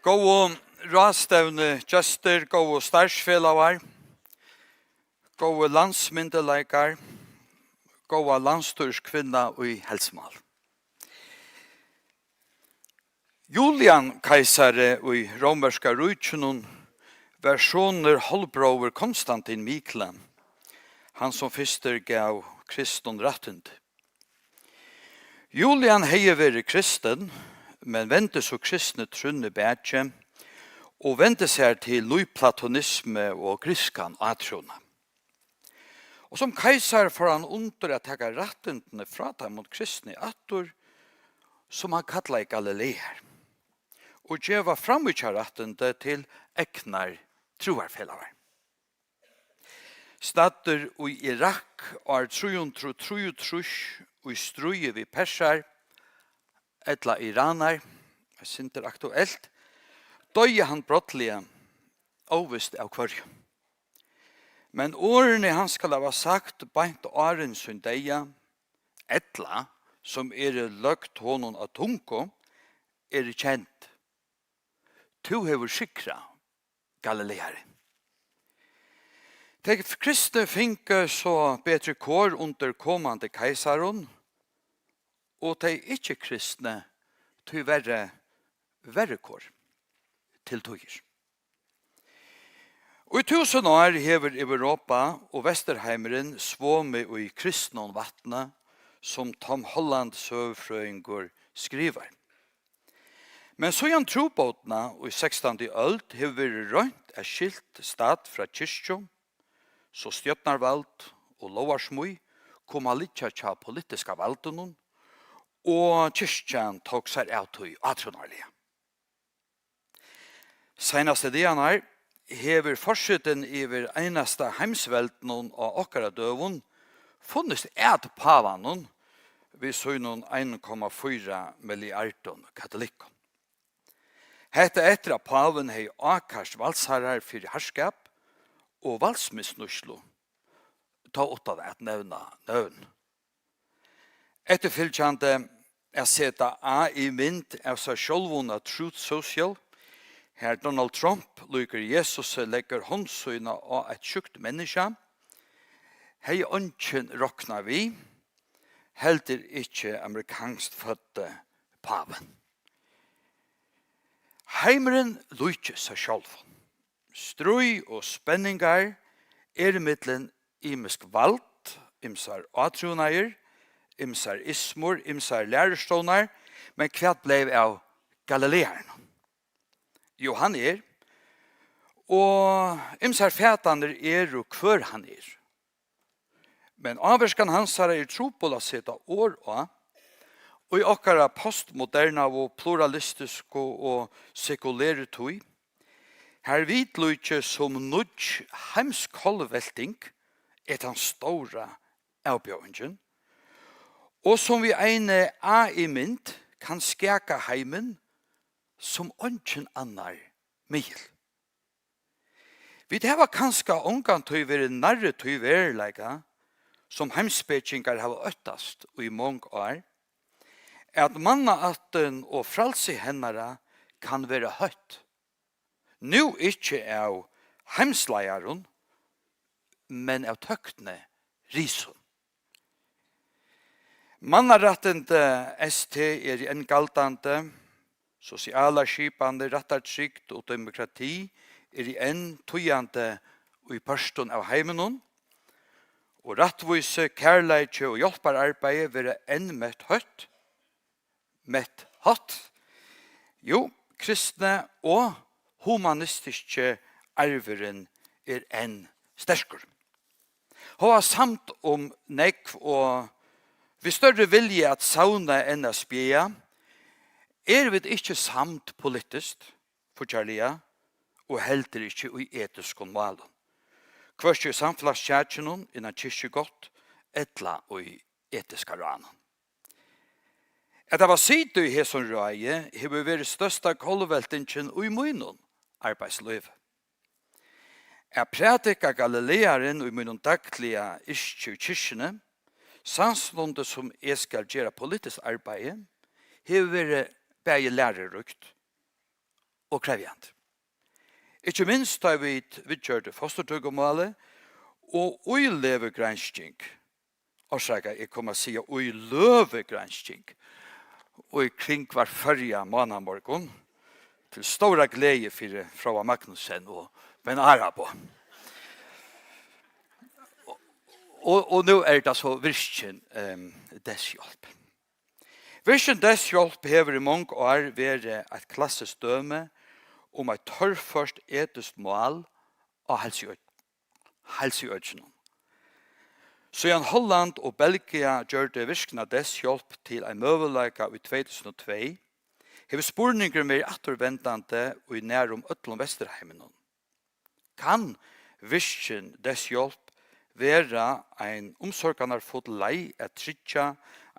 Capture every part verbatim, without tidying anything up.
Góðu ráðstevnu gestir, góðu starvsfelagar, góðu landsmyndugleikar, góða landsstýriskvinna í heilsumál. Julian keisari í Rómverska ríkinum var sonur hálvbróður Konstantin Mikla, hann sum fyrstur gav kristum rættindi. Julian hevði verið kristin, men vendi so kristni trúnni bakið og vendi sær til nýplatonismu og grikskan átrúnað. Og sum keisari fór hann undir at taka rættindini frá teimum kristni aftur, sum hann kallaði Galilear, og geva framíhjárættindi til egnar trúarfelagar. Staddur í Irak ár trý hundrað og trýogtrýss í stríði við persar, ella iranar, eitt sindur aktuelt, doyði hann brádliga, óvist av hvørjum. Men orðini, hann skal hava sagt beint áðrenn sín deyða, ella sum eru løgd honum á tungu, eru kend: Tú hevur sigrað, Galileari. Tey kristnu fingu so betri kor undir komandi keisarum, og tey ikki-kristnu tíverri verri kor til tíðir. Í túsund ár hevur Europa og Vesturheimurin svomið í kristnum vatni, sum Tom Holland søgufrøðingur skrivar. Men síðan trúbótina í sekstandu øld hevur verið roynt at skilt stat frá kirkju, so stjórnarvald og lógarsmíð kom at liggja hjá politiska valdinum, og kirkjan tók sær av tí átrúnaðarliga. Seinastu dagarnar hevur forsetin yvir einasta heimsveldinum á okkara døgum funnist at pávanum við sínum ein komma fýra milliardum katolikkum. Hetta eftir at pávin hevði ákært valdsharrar fyri harðskap og valdsmisnýtslu, tó uttan at nevna nøvn. Eftirfylgjandi at seta A I-mynd av sær sjálvum á Truth Social, har Donald Trump líkur Jesusi leggur hond sína á eitt sjúkt menniskja, hevði eingin roknað við, heldur ikki amerikanskt føddi pávin. Heimurin líkir sær sjálvum. Stríð og spenningar eru millum ymisk vald, ymsar átrúnaðir, ymsar ismur, ymsar lærustovnar, men hvat bleiv av Galilearanum? Jú, hann er, og ymsar fatanir eru, hvør hann er. Men ávirkan hansara er trupul at seta orð á. Í okkara postmodernaðu, pluralistisku og sekuleru tíð, har vitlíki sum nýggj heimskollvelting er tann stóra avbjóðingin, og sum við eini A I-mynd kann skaka heimin sum eingin annar miðil. Vit hava kanska ongantíð verið nærri tí veruleika, sum heimspekingar hava óttast í mong ár, at mannaættin og frælsi hennara kann vera hótt, nú ikki av heimsleiðarum, men av tøkni risum. Mannarættindi S T eru enn galdandi, sosialar skipanir, rættartrygd og demokrati eru enn týðandi í pørtum av heiminum, og rættvísi, kærleiki og hjálpararbeiði verða enn mett hótt, mett hótt. Jú, kristni og humanistiski arvurin er enn sterkur. Hóast samd um nógv og við størri vilja at savna enn at spjaða, eru vit ikki samd politiskt, fíggjarliga og heldur ikki í etiskum málum, hvørki í samfelagskjakinum, innan kirkjugott ella í etiska ráðnum. At hava sitið í hesum ráði hevur verið størsta kollveltingin í mínum arbeiðslívi. At prædika Galilearan í mínum dagliga yrki í kirkjuni, samstundis sum eg skal gera politiskt arbeiði, hevur verið bæði læruríkt og krevjandi. Ikki minst tá vit viðgjørdu fosturtøkumálið og ílegugransking, orsaka, eg kom at siga íløgugransking, og í Kringvarp Føroya mánamorgun, til stóra gleði fyri Fróða Magnussen og Ben Arabo. Og, og nú er tað so Virkin, ehm, Deyðshjálp. Virkin Deyðshjálp hevur í mong ár verið eitt klassiskt dømi um eitt torført etiskt mál á heilsuøk-, heilsuøkinum. Síðan Holland og Belgia gjørdu Virkna Deyðshjálp til ein møguleika í tvey túsund og tvey, hevur spurningurin verið afturvendandi í nærum øllum Vesturheiminum. Kann Virkin Deyðshjálp vera ein umsorganarfull leið at tryggja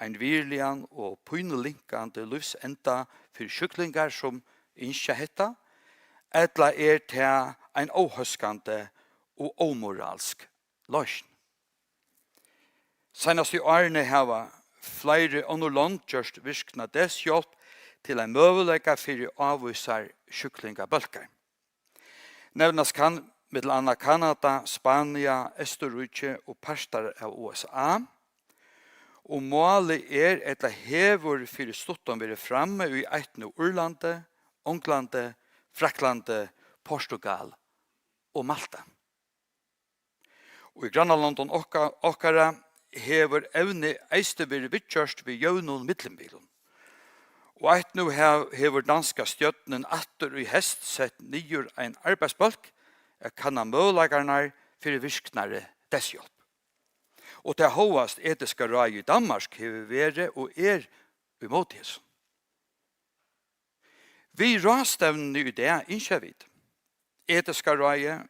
ein virðiligan og pínulinkandi lívsenda fyri sjúklingar, sum ynskja hetta, ella er tað ein óhóskandi og ómoralsk loysn? Seinastu árini hava fleiri onnur lond gjørt Virkna Deyðshjálp til ein møguleika fyri ávísar sjúklingabólkar. Nevnast kann millum annað Kanada, Spania, Eysturríki og partar av U S A. Og málið er ella hevur fyri stuttum verið frammi í eitt nú Írlandi, Onglandi, Fraklandi, Portugal og Malta. Og í grannalondum okka-, okkara hevur evnið eisini verið viðgjørt við jøvnum millumbilum. Og eitt nú hev-, hevur danska stjórnin aftur í heyst sett niður ein arbeiðsbólk at kanna møguleikarnar fyri virknari deyðshjálp. Og tað hóast Etiska ráðið í Danmark hevur verið og er ímóti hesum. Við ráðstevnuni í dag ynskja vit Etiska ráðið,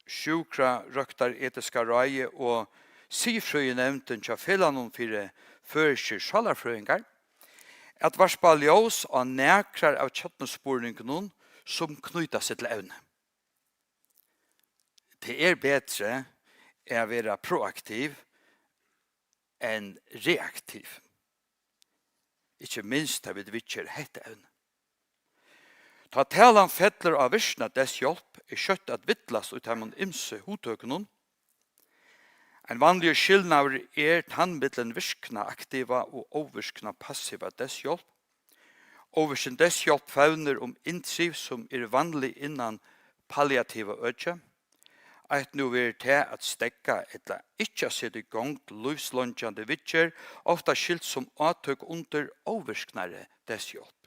Sjúkrarøktaretiska ráðið og Siðfrøðinevndin hjá Felagnum fyri Føroyskir Sálarfrøðingar at varpa ljós á nakrar av kjarnuspurningunum, sum knýta seg til evnið. Tað er betri at vera proaktiv enn reaktiv, ikki minst tá vit viðgera hetta evni. Tá talan fellur á virkna deyðshjálp, er skjótt at villast í teimum ymsu hugtøkunum. Ein vanligur skilnaður er tann millum virkna aktiva og óvirkna passiva deyðshjálp. Óvirkin deyðshjálp fevnir um inntriv, sum er vanlig innan palliativa øki. Eitt nú verður tað at steðga ella ikki at seta í gongd lívsleingjandi viðgerð ofta skilt sum átøk undir óvirknari deyðshjálp.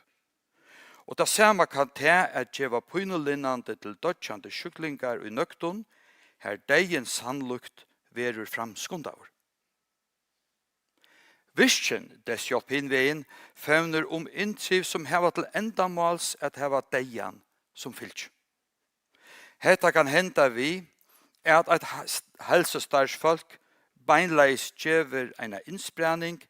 Og tað sama kann tað at geva pínulinnandi til doyggjandi sjúklingar í nøgdum, har deyðin sannlíkt verður framskundaður. Virkin deyðshjálp hin vegin fevnir um inntriv, sum hava til endamáls at hava deyðan sum fylgi. Hetta kann henda við, at eitt he-, heilsustarvsfólk beinleiðis gevur eina innspræning,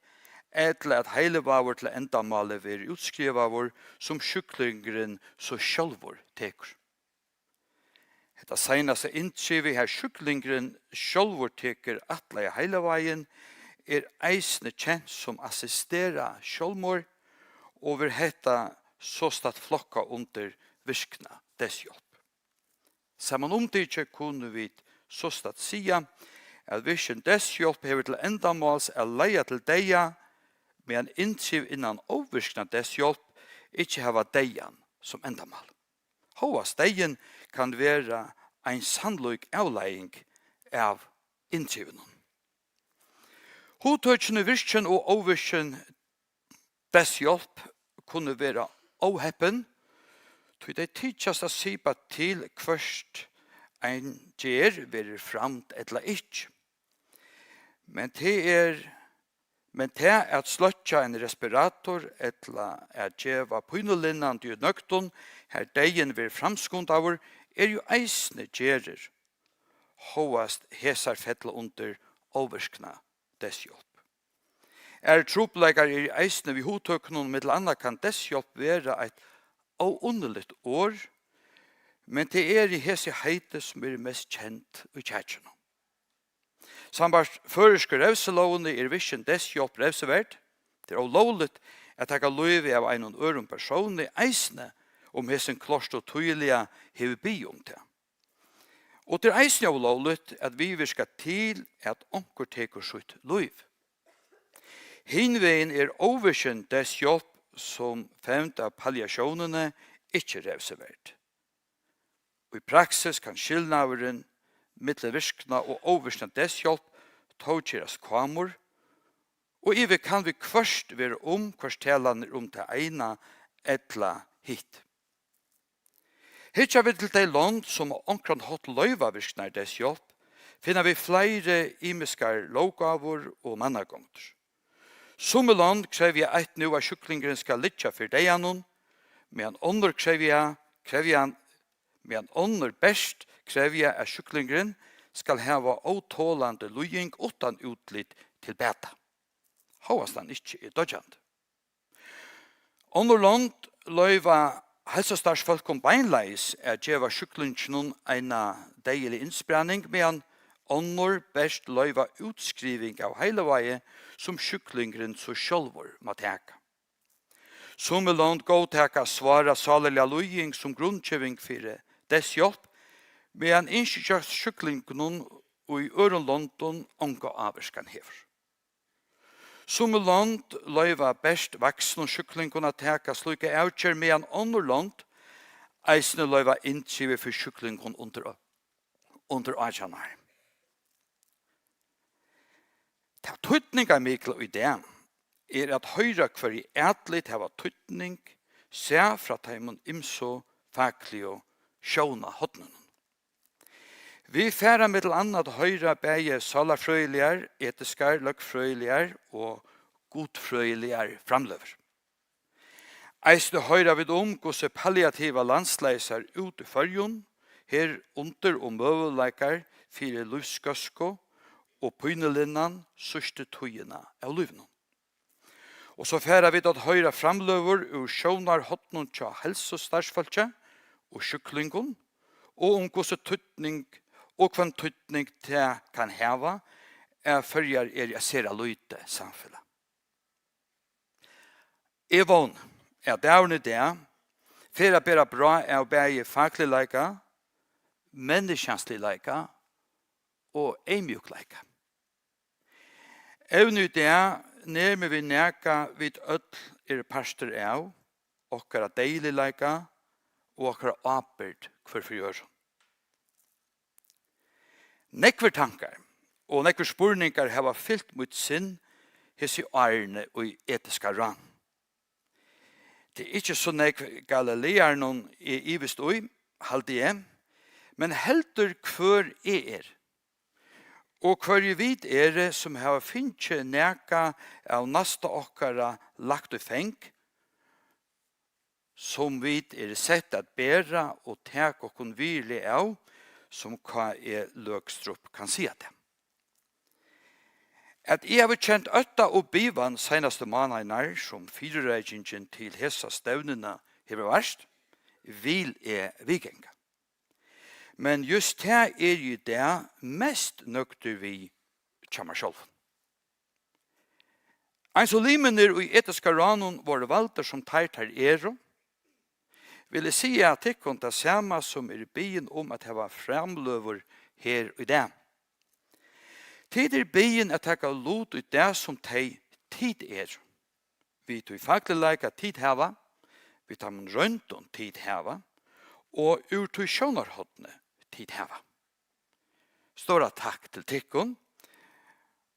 ella at heilivágur til endamálið verður útskrivaður, sum sjúklingurin so sjálvur tekur. Hetta seinasta inntrivið, har sjúklingurin sjálvur tekur ætlaða heilivágin, er eisini kent sum assisterað sjálvmorð og verður hetta sostatt flokkað undir virkna deyðshjálp. Samanumtikið kunnu vit sostatt siga, at virkin deyðshjálp hevur til endamáls at leiða til deyða, meðan inntriv innan óvirkna deyðshjálp ikki hava deyðan sum endamál. Hóast deyðin kann vera ein sannlík avleiðing av inntrivinum. Hugtøkini virkin og óvirkin deyðshjálp kunnu vera óheppin, tí tey tykjast at sipa til, hvørt ein gerð verður framd ella ikki. Men tað er, men tað at sløkkja ein respirator ella at geva pínulinnandi í nøgdum, har deyðin verður framskundaður, er jú eisini gerðir, hóast hesar fella undir óvirkna deyðshjálp. Aðrir trupulleikar eru eisini við hugtøkunum, millum annað kann deyðshjálp vera eitt óunniligt orð, men tað eru hesi heiti, sum eru mest kend í kjakinum. Sambært føroysku revsilógini er virkin deyðshjálp revsiverd. Tað er ólógligt at taka lívið av einum øðrum persóni, eisini um hesin klárt og týðiliga hevur biðið um tað. Og tað er eisini ólógligt at viðvirka til, at onkur tekur sítt lív. Hinvegin er óvirkin deyðshjálp sum fevnd av palliatiónini ikki revsiverd. Í praksis kann skilnaðurin millum virkna og óvirkna deyðshjálp tó gerast kámur, og ivi kann viðhvørt vera um, hvørt talan er um tað eina ella hitt. Hyggja vit til tey lond, sum á onkran hátt loyva virknari deyðshjálp, finna vit fleiri ymiskar lóggávur og mannagongdir. Summi lond krevja eitt nú, at sjúklingurin skal liggja fyri deyðanum, meðan onnur krevja, krevja, meðan onnur bert krevja, at sjúklingurin skal hava ótolandi líðing uttan útlit til bata, hóast hann ikki er doyggjandi. Onnur lond loyva heilsustarvsfólkum beinleiðis at geva sjúklinginum eina deyðilig innspræning, meðan onnur bert loyva útskriving av heilivági, sum sjúklingurin so sjálvur má taka. Summi lond góðtaka svára sálarliga líðing sum grundgeving fyri deyðshjálp, meðan ynskja sjúklingunum í øðrum londum onga ávirkan hevur. Summi lond loyva bert vaksnum sjúklingum at taka slíka avgerð, meðan onnur lond eisini loyva inntriv fyri sjúklingum undir, undir átjan ár. Tað týdningarmikla í dag er at hoyra, hvørji atlit hava týdning, sæð frá teimum ymsu fakligu sjónarhornunum. Vit fara millum annað at hoyra bæði sálarfrøðiligar, etiskar, løgfrøðiligar og gudfrøðiligar framløgur. Eisini hoyra vit um, hvussu palliativar landsleysar út í Føroyum, her undir og møguleikar fyri lívsgóðsku og pínulinnan síðstu tíðina av lívinum. Og so fara vit at hoyra framløgur úr sjónarhornum hjá heilsustarvsfólki og sjúklingum, og um hvussu týdning, og hvønn týdning tað kann hava, at Føroyar eru eitt sera lítið samfelag. Eg vóni, at dagurin í dag fer at bera bráð av bæði fakligleika, menniskjansligleika og eyðmjúkleika. Evnið í dag nemur við nakað, vit øll eru partur av, okkara deyðiligleika og okkara ábyrgd hvør fyri øðrum. Nógvir tankar og nógvir spurningar hava fylt mítt sinn hesi árini í etiska ráðnum. Tað er ikki so nógv Galilearunum eg ivist í, haldi eg, men heldur hvør eg eri, og hvørji vit eru, sum hava fingið nakað av næsta okkara lagt í fang, sum vit eru sett at bera og taka okkum virðiliga av, sum K E Løgstrup kann siga tað. At eg havi kent ótta og bivan seinastu mánaðirnar, sum fyrireikingin til hesa stevnuna hevur vart, vil eg viðganga. Men júst tað eri eg í dag mest nøgdur við hjá mær sjálvum. Eins og limirnir í etiska ráðnum vóru valdir sum teir, teir eru, vil eg siga tykkum tað sama, sum eri biðin um at hava framløgur her í dag. Tit eru biðin at taka lut í tað, sum tey tit eru, við tí fakligleika tit hava, við teimum royndum tit hava, og úr tí sjónarhorni tit hava. Stóra takk til tykkum,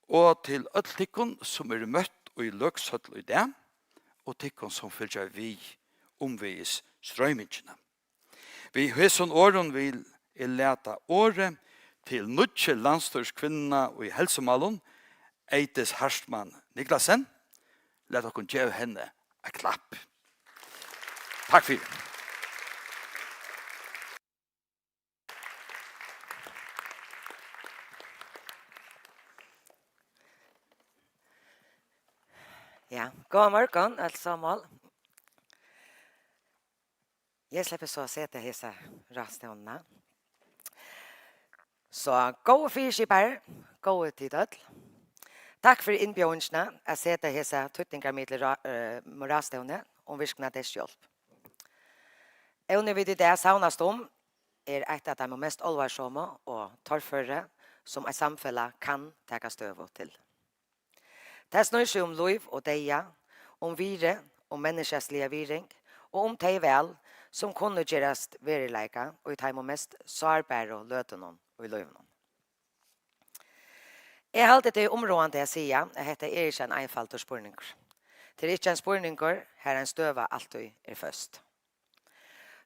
og til øll tykkum, sum eru møtt í Løgshøll í dag, og tykkum, sum fylgja við umvegis stroymingina. Við hesum orðum vil eg lata orðið til nýggju landsstýriskvinnuna í heilsumálum, Eydis Hartmann Niklasen. Lat okkum geva henni eitt klapp. Takk fyri. Ja, góðan morgun, øll somul. Eg sleppi so at seta hesa ráðstevnuna. So, góðu fyriskiparar, góðu tit øll. Takk fyri innbjóðingina at seta hesa týdningarmiklu rá-, eh, ráðstevnu um virkna deyðshjálp. Evnið, vit í dag savnast um, er eitt av teimum mest álvarsomu og torføru, sum eitt samfelag kann taka støðu til. Tað snýr seg um lív og deyða, um virði, um menniskjasliga virðing og um tey val, sum kunnu gerast veruleika í teimum mest sárbæru løtunum í lívinum. Eg haldi, tað er umráðandi at siga, at hetta er ikki ein einfaldur spurningur. Tað er ikki ein spurningur, har ein støða altíð er føst.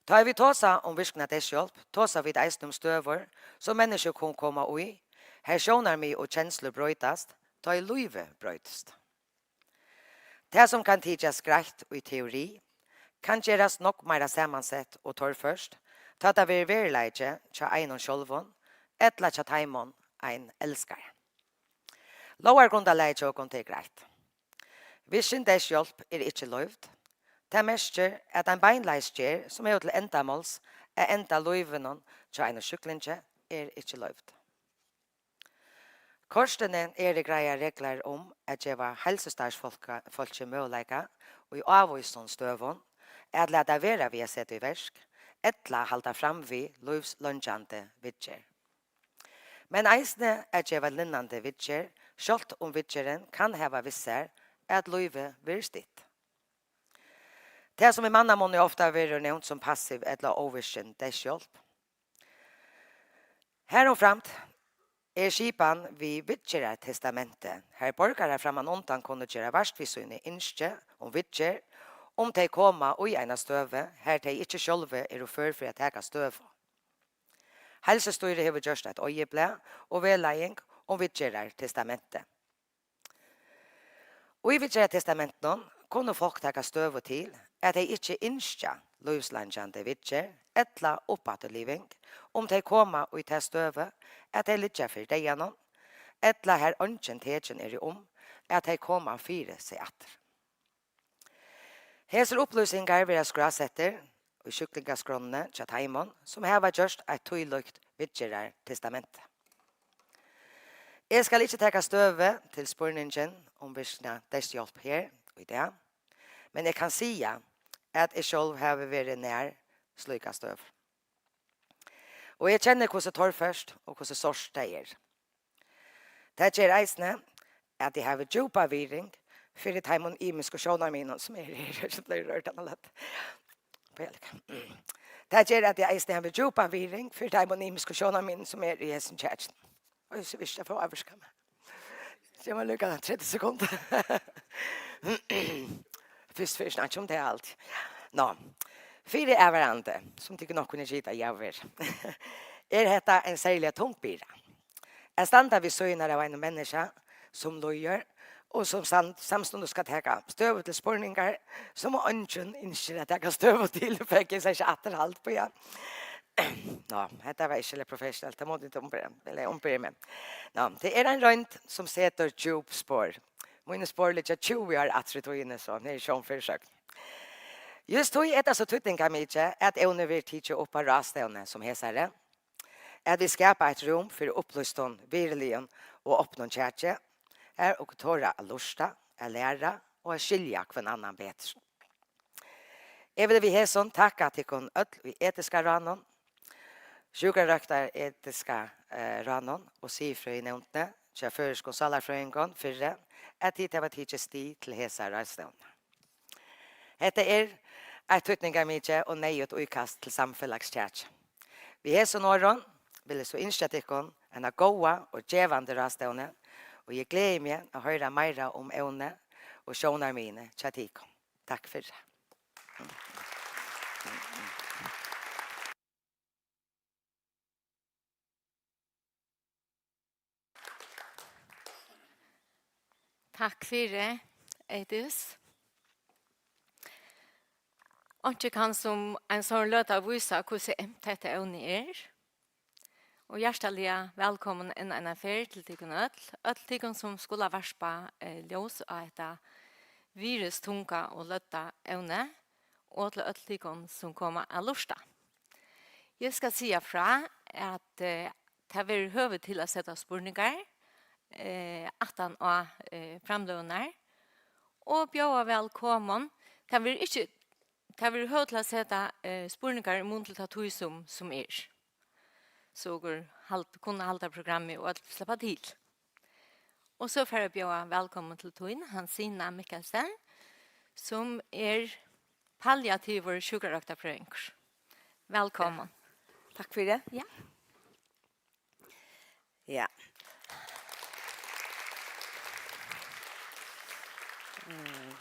Tá ið vit tosa um virkna deyðshjálp, tosa vit eisini um støður, sum menniskju kunnu koma í, har sjónarmið og kenslur broytast, tá ið lívið broytist. Tað, sum kann tykjast greitt í teori, kann gerast nógv meira samansett og torført, tá tað verður veruleiki hjá einum sjálvum ella hjá teimum, ein elskar. Lógargrundarlagið hjá okkum, tað er greitt. Virkin deyðshjálp er ikki loyvd. Tað merkir, at ein beinleiðis gerð, sum hevur til endamáls at enda lívinum hjá einum sjúklingi, er ikki loyvd. Kortini eru greiðar reglur um at geva heilsustarvsfólki møguleika í ávísum støðum at lata vera við at seta í verk ella halda fram við lívsleingjandi viðgerð. Men eisini at geva linnandi viðgerð, sjálvt um viðgerðin kann hava við sær, at lívið verður stytt. Tað, sum í mannamunni ofta verður nevnt sum passiv ella óvirkin deyðshjálp. Harumframt er skipan við viðgerðartestamenti, har borgarar frammanundan kunnu gera vart við síni ynski um viðgerð, um tey koma í eina støðu, har tey ikki sjálvi eru før fyri at taka støðu. Heilsustýrið hevur gjørt eitt oyðublað og vegleiðing um viðgerðartestamenti. Í viðgerðartestamentinum kunnu fólk taka støðu til, at tey ikki ynskja lívsleingjandi viðgerð ella uppafturliving, um tey koma í ta støðu, at tey liggja fyri deyðanum, ella har eingin tekin eru um, at tey koma fyri seg aftur. Hesir upplýsingar verða skrásettir í sjúklingaskránni hjá teimum, sum hava gjørt eitt tílíkt viðgerðartestament. Eg skal ikki taka støðu til spurningin um virkna deyðshjálp her í dag, men eg kann siga, at eg sjálv havi verið nær slíka støðu. Og eg kenni, hvussu torført og hvussu sárt tað er. Tað ger eisini, at eg havi djúpa virðing fyri teimum ymisku sjónarmiðunum, sum eru her. Eg bleiv rørd, Anna Løtt. Bíða líka. Tað ger, at eg eisini havi djúpa virðing fyri teimum ymisku sjónarmiðunum, sum eru í hesum kjakinum. Oj, so vist eg fór ávirka meg. Gev mær líka tretivu sekund. Fyrst fyrst, snakka um tað alt. Nå, fyri avvarðandi, sum tykur nokk kunnu gita, ja, ver, er hetta ein serliga tung byrða. At standa við síðuna av einum menniskja, sum líður, og sum sam-, samstundis skal taka støðu til spurningar, sum eingin ynskir at taka støðu til, fekk eg seg ikki afturhald på, ja. Nå, hetta var ikki professionelt, tað mátti eg umbera, ella umbera meg. Nå, tað er ein roynd, sum setur djúp spor. Míni spor liggja tjúgu ár aftur í tíðini, so her er sjón fyrisøgn. Júst tí er tað so týdningarmikið, at evnið verður tikið upp á ráðstevnu sum hesari, at vit skapa eitt rúm fyri upplýstum, virðiligum og opnum kjaki, har okur tora at lurta, at læra og at skilja hvønn annan betur. Eg vil við hesum takka tykkum øll í etiska ráðnum, sjúkrarøktaretiska, eh, ráðnum og siðfrøðinevndini hjá Føroyskum Sálarfrøðingum fyri, at tit hava tikið stig til hesa ráðstevnu. Hetta er eitt týdningarmikið og neyðugt íkast til samfelagskjakið. Við hesum orðum vil eg so ynskja tykkum eina góða og gevandi ráðstevnu, og eg gleði meg at hoyra meira um evnið og sjónarmiðini hjá tykkum. Takk fyri. Takk fyri, Eydis. Einki kann sum ein sovorðin løta vísa, hvussu eymt hetta evnið er. Og hjartaliga vælkomin enn eina ferð til tykkum øll, øll tykkum, sum skula varpa, eh, ljós á hetta virðistunga og lødda evni, og til øll tykkum, sum koma at lurta. Eg skal siga frá, at, eh, tað verður høvi til at seta spurningar, eh, aftan á, eh, framløgurnar, og bjóða vælkomin. Tað verður ikki tað verður høvi til at seta, eh, spurningar í mun til ta tíð, sum, sum er. So okur hald-, kunnu halda programmið og øll sleppa til. Og so fari eg at bjóða vælkomin til tín, Hansina Mikkelsen, sum er palliativur sjúkrarøktarfrøðingur. Vælkomin. Takk fyri. Ja. Ja. Mm.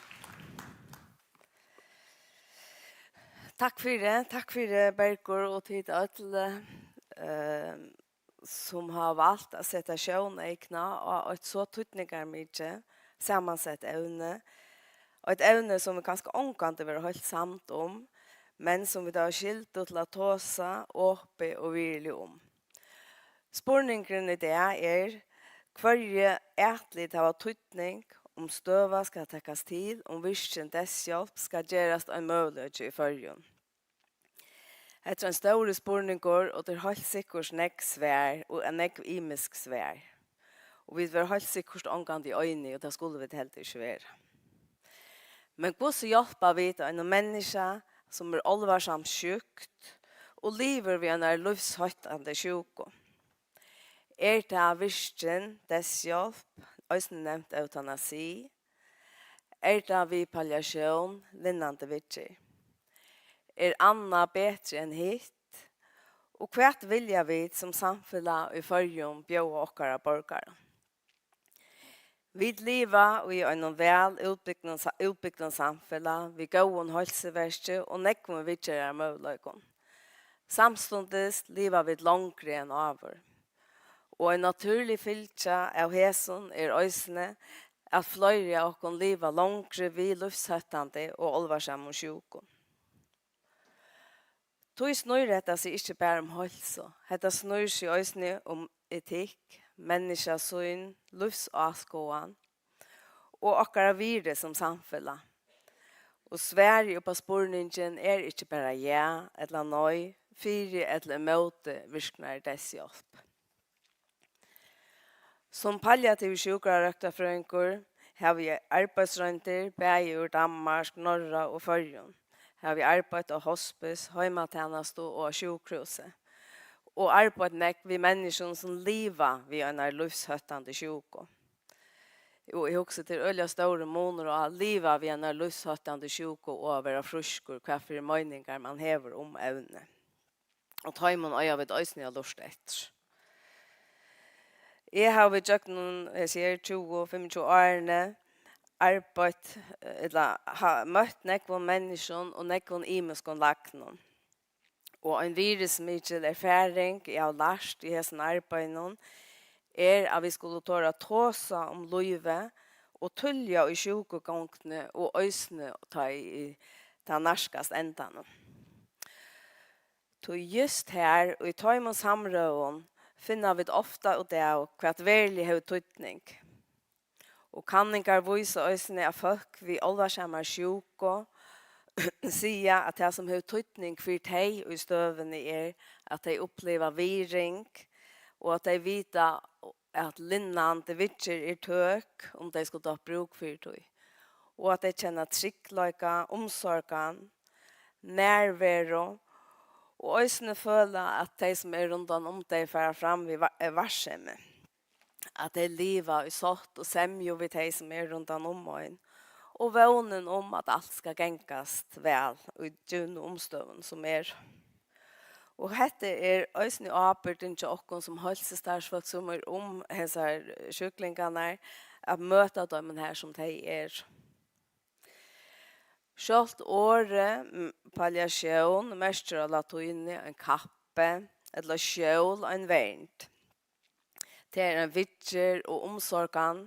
Takk fyri, takk fyri, Bergur, og tit øll, eh, sum hava valt at seta sjóneykuna á eitt so týdningarmikið samansett evni. Eitt evni, sum vit kanska ongantíð verða heilt samd um, men sum vit hava skyldu til at tosa opið og virðiliga um. Spurningurin í dag er, hvørji atlit hava týdning, um støða skal takast til, um virkin deyðshjálp skal gerast ein møguleiki í Føroyum? Hetta er ein stórur spurningur, og tað er heilt sikkurt nógv svar og nógv ymisk svar. Og vit verða heilt sikkurt ongantíð einig, og tað skulu vit heldur ikki vera. Men hvussu hjálpa vit einum menniskja, sum er álvarsamt sjúkt og livir við einari lívshóttandi sjúku? Er tað virkin deyðshjálp, eisini nevnt eutanasi? Er tað við palliatión, linnandi viðgerð? Er annað betri enn hitt? Og hvat vilja vit sum samfelag í Føroyum bjóða okkara borgarum? Vit liva í einum væl útbygdum sa-, útbygdum samfelag við góðum heilsuverki og nógvum viðgerðarmøguleikum. Samstundis liva vit longri enn áður. Og ein natúrlig fylgja av hesum er eisini, at fleiri av okkum liva longri við lívshóttandi og álvarsamum sjúkum. Tí snýr hetta seg ikki bara um heilsu. Hetta snýr seg eisini um etikk, menniskjasýn, lívsáskoðan og okkara virði sum samfelag. Og svarið upp á spurningin er ikki bara ja ella nei, fyri ella ímóti virknari deyðshjálp. Sum palliativur sjúkrarøktarfrøðingur havi eg arbeiðsroyndir bæði úr Danmark, Norra og Føroyum. Havi arbeitt á hospice, heimatænastu og á sjúkrahúsi. Og arbeitt nógv við menniskjum, sum liva við einari lívshóttandi sjúku. Og eg hugsi, tað er øgiliga stórur munur á at liva við einari lívshóttandi sjúku og at vera frískur, hvat fyri meiningar mann hevur um evnið. Og teimum eiga vit eisini at lurta eftir. Eg havi í gjøgnum hesi her tjúgu, fimmogtjúgu árini arbeitt, ella ha-, møtt nógvum menniskjum og nógvum ymiskum læknum. Og ein virðismikil erfaring, eg havi lært í hesum arbeiðinum, er, at vit skulu tora at tosa um lívið og tíðliga í sjúkugongdini og eisini tá ið tað nærkast endanum. Tí júst her, í teimum samrøðum, finna vit ofta út av, hvat veruliga hevur týdning. Og kanningar vísa eisini, at fólk við álvarsamari sjúku siga, at tað, sum hevur týdning fyri tey í støðuni, er, at tey uppliva virðing, og at tey vita, at linnandi viðgerð er tøk, um tey skuldu havt brúk fyri tí, og at tey kenna tryggleika, umsorgan, nærveru, og eisini føla, at tey, sum eru rundan um tey, fara fram við va-, eh, varsemi, at tey liva í sátt og semju við tey, sum eru rundan um ein, og vónin um, at alt skal gangast væl í givnu umstøðum, sum er. Og hetta er eisini ábyrgdin hjá okkum sum heilsustarvsfólk, sum er um hesar sjúklingarnar, at møta teimum har, sum tey eru. Sjálvt orðið, mm, palliatión merkir á latíni ein kappi ella skjól, ein vernd. Tað er ein viðgerð og umsorgan,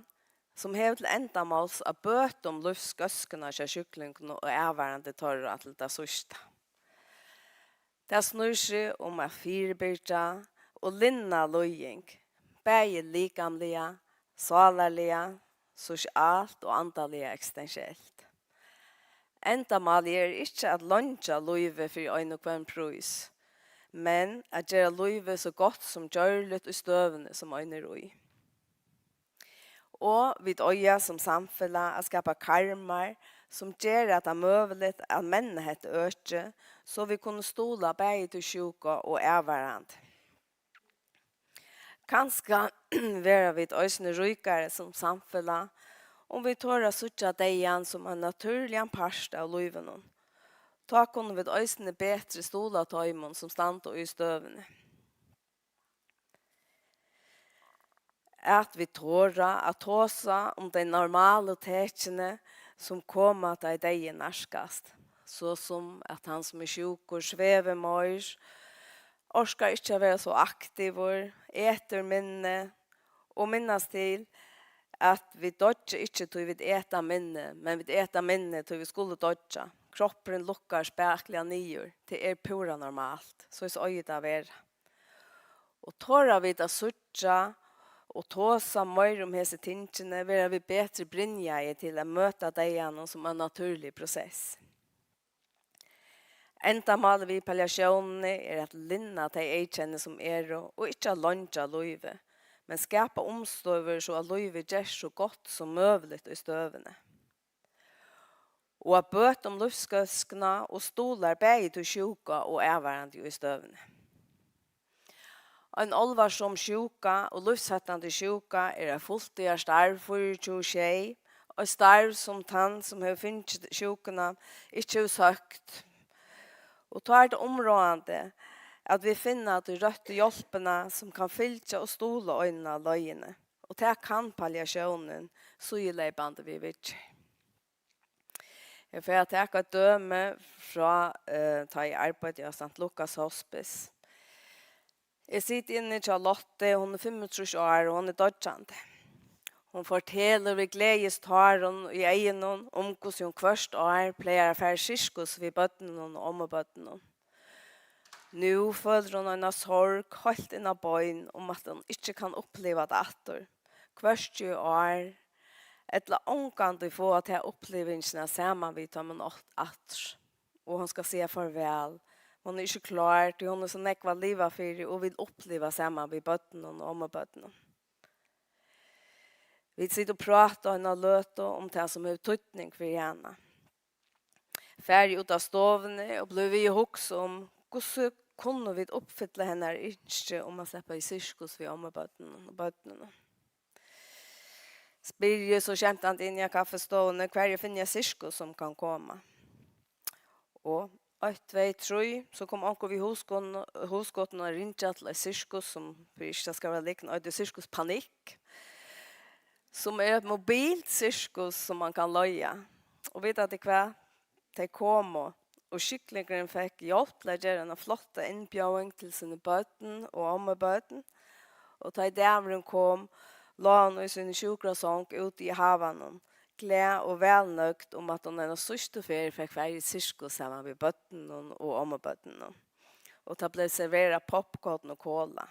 sum hevur til endamáls at bøta um lívsgóðskuna hjá sjúklingunum og avvarðandi teirra til tað síðsta. Tað snýr seg um at fyribyrgja og linna líðing, bæði likamliga, sálarliga, sosialt og andaliga eksistentielt. Endamálið er ikki at leingja lívið fyri ein og hvønn prís, men at gera lívið so gott sum gjørligt í støðuni, sum ein er í. Og vit eiga sum samfelag at skapa karmar, sum gera tað møguligt at menna hetta økið, so vit kunnu stuðla bæði tí sjúka og avvarðandi. Kanska verða vit eisini ríkari sum samfelag, um vit tora at síggja deyðan sum ein natúrligan part av lívinum. Tá kunnu vit eisini betri stuðla teimum, sum standa í støðuni. At vit tora at tosa um tey normalu tekinini, sum koma, tá ið deyðin nærkast, so sum at tann, sum er sjúkur, svevur meir, orkar ikki at vera so aktivur, etur minni, og minnast til, at vit doyggja ikki, tí vit eta minni, men vit eta minni, tí vit skulu doyggja. Kroppurin lukkar spakuliga niður. Tað er púra normalt. Soleiðis eigur tað at vera. Og tora vit at síggja og tosa meir um hesi tingini, verða vit betri brynjaði til at møta deyðanum sum ein natúrlig prosess. Endamálið við palliatiónini er at linna tey eyðkenni, sum eru, og ikki at leingja lívið, men skapa umstøður, so at lívið gerst so gott sum møguligt í støðuni, og at bøta um lívsgóðskuna og stuðlar bæði tí sjúka og avvarðandi í støðuni. Ein álvarsom sjúka og lívshættandi sjúka er eitt fulltíðarstarv fýraogtjúgu sjey, eitt starv, sum tann, sum hevur fingið sjúkuna, ikki hevur søkt. Og tá er tað umráðandi, at vit finna tí røttu hjálpina, sum kann fylgja og stuðla einum á leiðini. Og tað kann palliatiónin síðuleypandi viðviðgerð. Eg fari at taka eitt dømi frá, eh, tá eg arbeiddi á Sankt Lukas Hospice. Eg siti inni hjá Lotte, hon er fimmogtrýss ár, og hon er doyggjandi. Hon fortelur við gleðistárum í eygunum um, hvussu hon hvørt ár plagar at fara í sirkus við børnunum og ommubørnunum. Nú følir hon eina sorg heilt inn á bein um, at hon ikki kann uppliva tað aftur, hvørki í ár ella ongantíð fáa ta upplivingina saman við teimum át-, aftur. Og hon skal siga farvæl. Hon er ikki klár, tí hon hevur so nógv at liva fyri og vil uppliva saman við børnunum og ommubørnunum. Vit sita og práta eina løtu um tað, sum hevur týdning fyri hana. Fari út av stovuni og blívi við at hugsa um, hvussu kunnu vit uppfylla hennara ynski um at sleppa í sirkus við ommubørnunum og børnunum. Spyrji so skemtandi inni á kaffistovuni, hvar eg finni eitt sirkus, sum kann koma. Og eitt, tvey, trý, so kom onkur við hugskot-, hugskotinum at ringja til eitt sirkus, sum, fyri ikki tað skal vera løgn, eitur Sirkus Panikk, sum er eitt mobilt sirkus, sum mann kann leiga. Og vita tit hvat? Tey komu, og sjúklingurin fekk hjálp til at gera eina flotta innbjóðing til síni børn og ommubørn. Og tá ið dagurin kom, lá hon í síni sjúkrasong úti í havanum, glað og væl nøgd um, at hon eina síðstu ferð fekk farið í sirkus saman við børnunum og ommubørnunum. Og tað bleiv serverað popkorn og kola.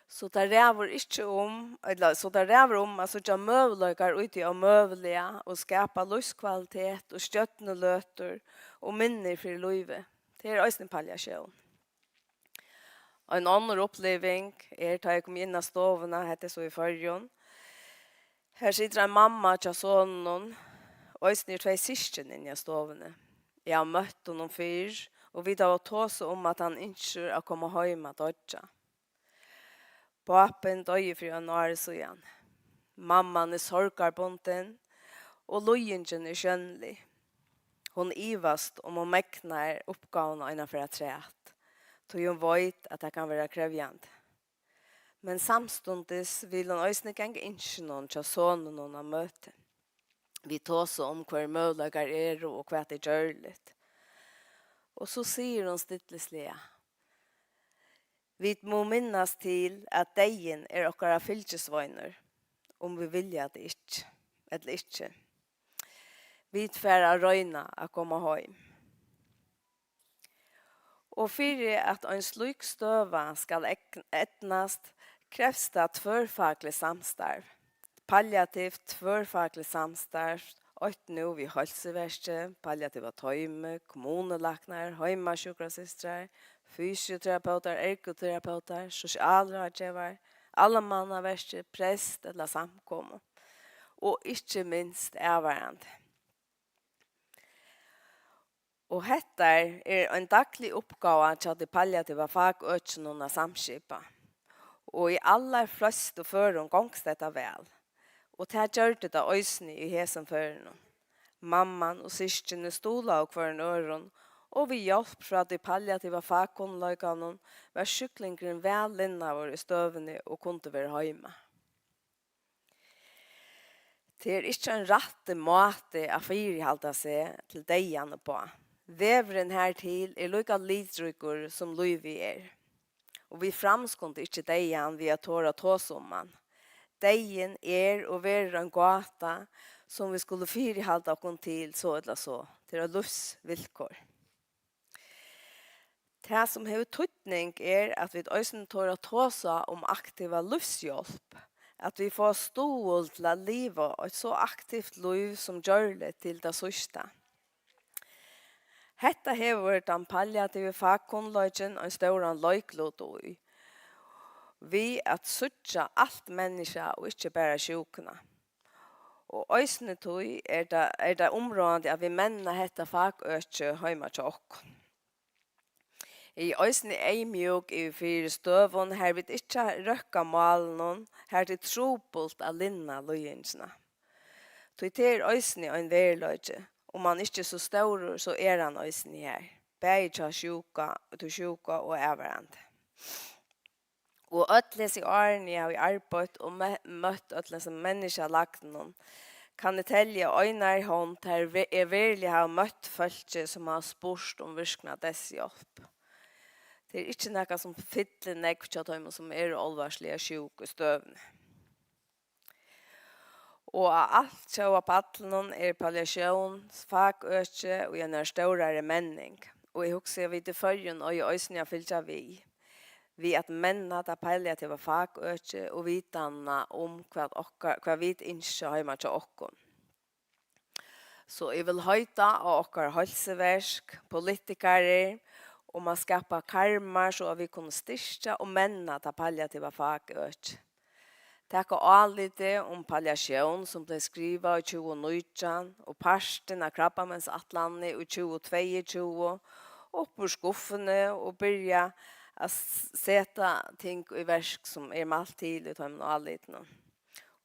So tað ræður ikki um, ella, so tað ræður um at síggja møguleikar í tí ómøguliga og skapa lívskvalitet og stjørnuløtur og minnir fyri lívið. Tað er eisini palliatión. Ein onnur uppliving er, tá eg kom inn á stovuna, hetta er so í Føroyum. Her situr ein mamma hjá soninum, og eisini eru tvey systkin inni á stovuni. Eg havi møtt honum fyrr, og vit hava tosað um, at hann ynskir at koma heim at doyggja. Pápin doyði fyri einum ári síðan. Mamman er sorgarbundin, og líðingin er sjónlig. Hon ivast, um hon megnar uppgávuna eina ferð afturat, tí hon veit, at tað kann vera krevjandi. Men samstundis vil hon eisini ganga ynskjunum hjá soninum á møti. Vit tosa um, hvørjir møguleikar eru, og hvat er gjørligt. Og so sigur hon stillisliga: "Vit mugu minnast til, at deyðin er okkara fylgisveinur, um vit vilja tað ikki, ella ikki. Vit fara at royna at koma heim." Og fyri at ein slík støða skal egn-, eydnast, krevst tað tvørfagligt samstarv. Palliativt tvørfagligt samstarv, eitt nú við heilsuverki, palliativa toymi, kommunulæknar, heimasjúkrasystrar, fysioterapeutar, ergoterapeutar, sosialráðgevar, almannaverki, prest ella samkomu, og ikki minst avvarðandi. Og hetta er ein daglig uppgáva hjá tí palliativa fakøkinum at samskipa. Og í allar flestu førum gongst hetta væl. Og tað gjørdi tað eisini í hesum førinum. Mamman og systkini stuðlaðu hvørjum øðrum, og við hjálp frá tí palliativa fakkunnleikanum var sjúklingurin væl linnaður í støðuni og kundi vera heima. Tað er ikki ein rætti máti at fyrihalda seg til deyðan uppá. Vegurin hartil er líka litríkur, sum lívið er. Og vit framskunda ikki deyðan við at tora at tosa um hann. Deyðin er og verður ein gáta, sum vit skulu fyrihalda okkum til, so ella so. Tað er eitt lívsvilkor. Tað, sum hevur týdning, er, at vit eisini tora at tosa um aktiva lívshjálp, at vit fáa stuðul til at liva eitt so aktivt lív sum gjørligt til tað síðsta. Hetta hevur tann palliativi fakkunnleikin ein stóran leiklut í, við at síggja alt menniskja og ikki bara sjúkuna. Og eisini tí er tað, er tað umráðandi, at vit menna hetta fakøkið heima hjá okkum. Eg eri eisini eyðmjúk yvir fyri støðum, har vit ikki røkka málunum, har tað er trupult at linna líðingina. Tí tað er eisini ein veruleiki, um hann ikki er so stórur, so er hann eisini har, bæði hjá sjúka, tí sjúka og avvarðandi. Og øll hesi árini eg havi arbeitt og mø-, møtt øllum hesum menniskjalagnum, kann eg telja á einari hond, har ve-, eg veruliga havi møtt fólki, sum hava spurt um virkna deyðshjálp. Tað er ikki nakað, sum fyllir nógv hjá teimum, sum eru álvarsliga sjúk í støðuni. Og á altjóða pallinum er palliatiónsfakøkið í einari stórari menning, og eg hugsi, at vit í Føroyum eiga eisini at fylgja við, við at menna tað palliativa fakøkið og vitanina um, hvat okkara, hvat vit ynskja heima hjá okkum. So eg vil heita á okkara heilsuverk, politikarar, um at skapa karmar, so at vit kunnu styrkja og menna tað palliativa fakøkið. Taka álitið um palliatión, sum bleiv skrivað í tjúgu nítjan, og partin av krabbameinsætlanini í tjúgu tveyogtjúgu, upp úr skuffuni og byrja at s-, seta ting í verk, sum er mælt til í teimum álitunum.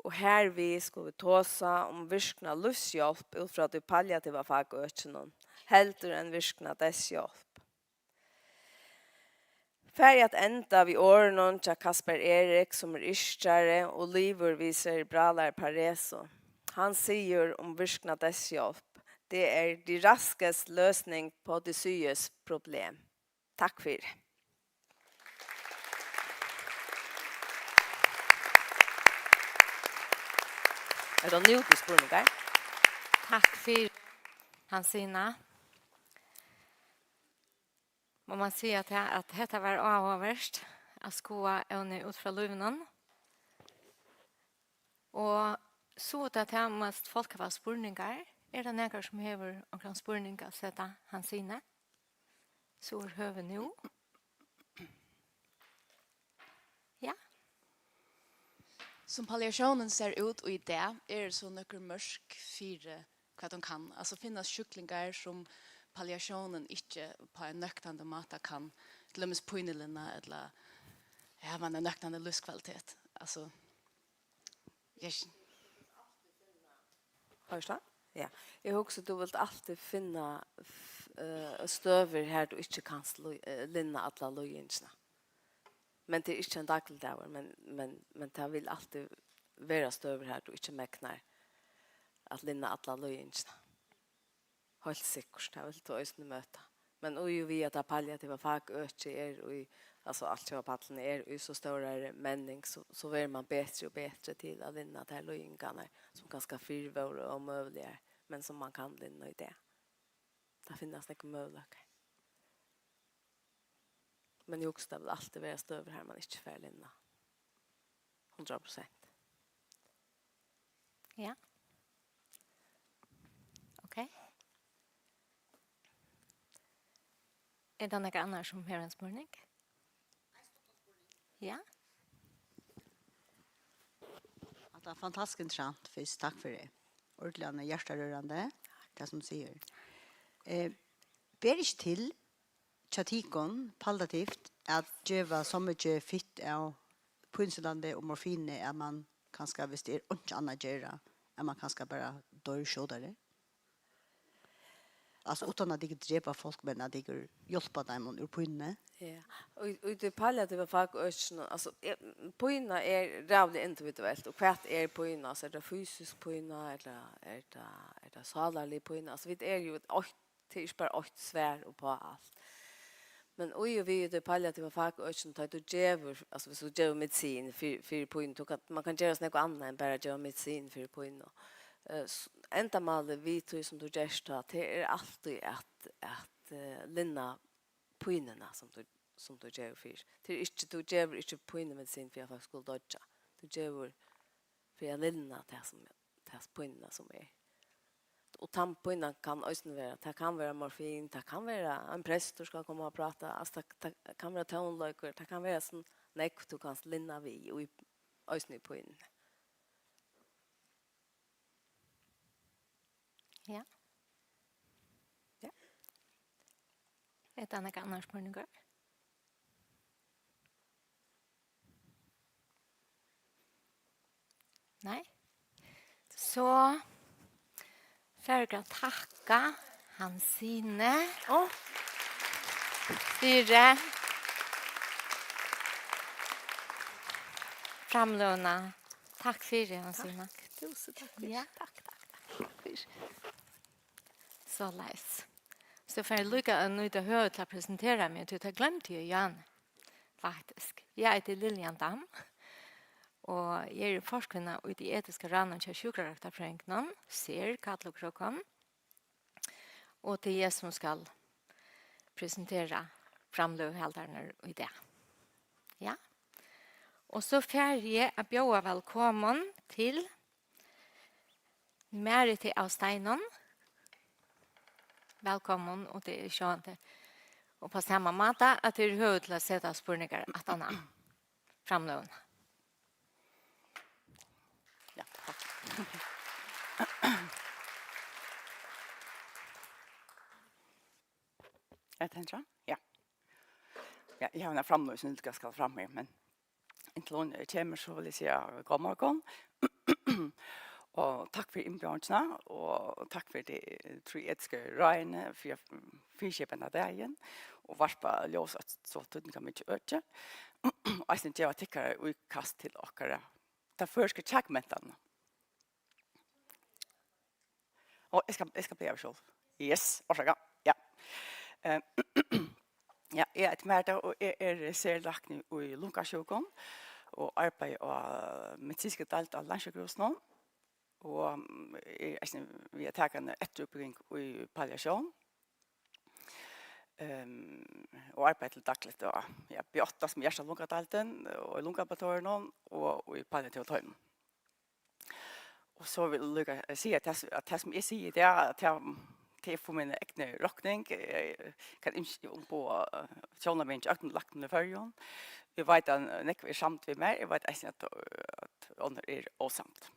Og hervið skulu vit tosa um virkna lívshjálp út frá tí palliativa fakøkinum, heldur enn virkna deyðshjálp. Fari at enda við orðunum hjá Kasper Erik, sum er yrkjari og livir við cerebralari paresu. Hann sigur um virkna deyðshjálp: "Det er de raskes løsning på de syges problem." Takk fyri. Er tað nú, tú spurningar? Takk fyri, Hansina. Má man siga at, at hetta var áhugavert at skoða evnið út frá lívinum. Og so er tað, at her mest fólk hava spurningar. Er tað nakar, sum hevur onkran spurning at seta Hansine? So er høvið nú. Ja. Sum palliatiónin sær út í dag, eru so nøkur mørk fyri, hvat hon kann. Altso, finnast sjúklingar, sum palliatiónin ikki á ein nøktandi máta kann, til dømis pínulinna, ella hava ein nøktandi lívskvalitet. Altso, eg Hoyrir tú? Ja. Eg hugsi, tú vilt altíð finna f-, eh, støður, har tú ikki kanst lí-, eh, linna alla líðingina. Men tað er ikki ein dagligdagur, men, men, men tað vil altíð vera støður, har tú ikki megnar at linna alla líðingina. Heilt sikkurt, tað vilt tú eisini møta. Men í og við at tað palliativa fakøkið er í, altso, altjóða pallin er í so stórari menning, so, so verður man betri og betri til at linna tær líðingarnar, sum kanska fyrr vóru ómøguligar, men sum man kann linna í dag. Tað finnast nógvir møguleikar. Men eg hugsi, tað vil altíð vera støður, har man ikki fær linna hundrað prosent. Ja. Ok. Er tað nakar annar, sum hevur ein spurning? Ja. Hatta er fantastiskt interessant, fyrst. Takk fyri. Ordiliga hjartarørandi, tað sum tú sigur. Eh, ber ikki til hjá tykkum palliativt at geva so mikið fitt av pínustillandi og morfini, at man kanska, hvis tað er einki annað at gera, at man kanska bara doyr skjótari? Altso, uttan at tykkum drepa fólk, men at tykkum hjálpa teimum úr pínuni. Ja. Og, og í tí palliativa fakøkinum, altso, eh, pína er ræðuliga individuelt, og hvat er pína? Altso, er tað fysisk pína, ella er tað, er tað sálarlig pína? Altso, vit eru jú eitt, tað er ikki bara eitt svar upp á alt. Men í og við í tí palliativa fakøkinum, tá tú gevur, altso, hvis tú gevur medisin fyri, fyri pínu, tú kann, man kann gera so nógv annað enn bara geva medisin fyri pínu. Eh, s-, endamálið við tí sum tú gert tá, tað er altíð at, at, eh, linna pínuna sum tú, sum tú gevur fyri. Tað er ikki, tú gevur ikki pínumedisin fyri at fólk skulu doyggja. Tú gevur fyri at linna tað sum, tað pínuna sum er. Og tann pínan kann eisini vera, tað kann vera morfin, tað kann vera ein prestur skal koma og práta, altso, tað, tað kann vera tónleikur, tað kann vera so nógv tú kanst linna við í, eisini í pínuni. Ja. Ja. Er tað nakar annar spurningur? Nei? So fari eg at takka Hansine Ó. fyri framløguna. Takk fyri, Hansine. Takk. Túsund takk fyri. Ja. Takk, takk, takk. Takk fyri. Soleiðis. So fari eg líka at nýta høvið til at presentera meg, tí tað gloymdi eg, Jan, faktisk. Eg eiti Lillian Dam, og eg eri forkvinna í tí etiska ráðnum hjá Sjúkrarøktarfrøðingunum, SER, kallað okkum. Og tað er eg sum skal presentera framløguhaldararnar í dag. Ja. Og so fari eg at bjóða vælkomin til Maritu av Steinum. Vælkomin, og tað er sjálvandi. Og á sama máta, at tað er høvi til at seta spurningar aftan á framløguna. Ja, takk. Er tað hendan? Ja. Ja, eg havi eina framløgu sum eg líka skal fram her, men inntil hon kemur, so vil eg siga góðan morgun. Og takk fyri innbjóðingina, og takk fyri tey trý etisku ráðini fyri at fyriskipa hendan dagin og varpa ljós á eitt so týdningarmikið øki. Og eisini geva tykkara íkast til okkara, ta føroysku kjakmentanina. Og eg skal, eg skal byrja sjálv. Yes, orsaka. Ja. Eh, ja, eg eiti Marita, og eg eri serlækni í lungasjúkum og arbeiði á medisinskri deild á Landssjúkrahúsinum. Og, mm, eg eri eisini við at taka eina eftirútbúgving í palliatión. Ehm, og arbeiði til dagligt á, ja, B átta, sum er hjárta-lungadeildin, og í lungaambulatorium, og í palliativum toymum. Og so vil eg líka siga, at tað, at tað, sum eg sigi, tað er, at tað, tað er fyri mína egnu rokning. Eg kann ynskja umboða, eh, sjónarmið hjá øllum læknum í Føroyum. Eg veit, at nógv eru samd við mær. Eg veit eisini, at, at onnur eru ósamd.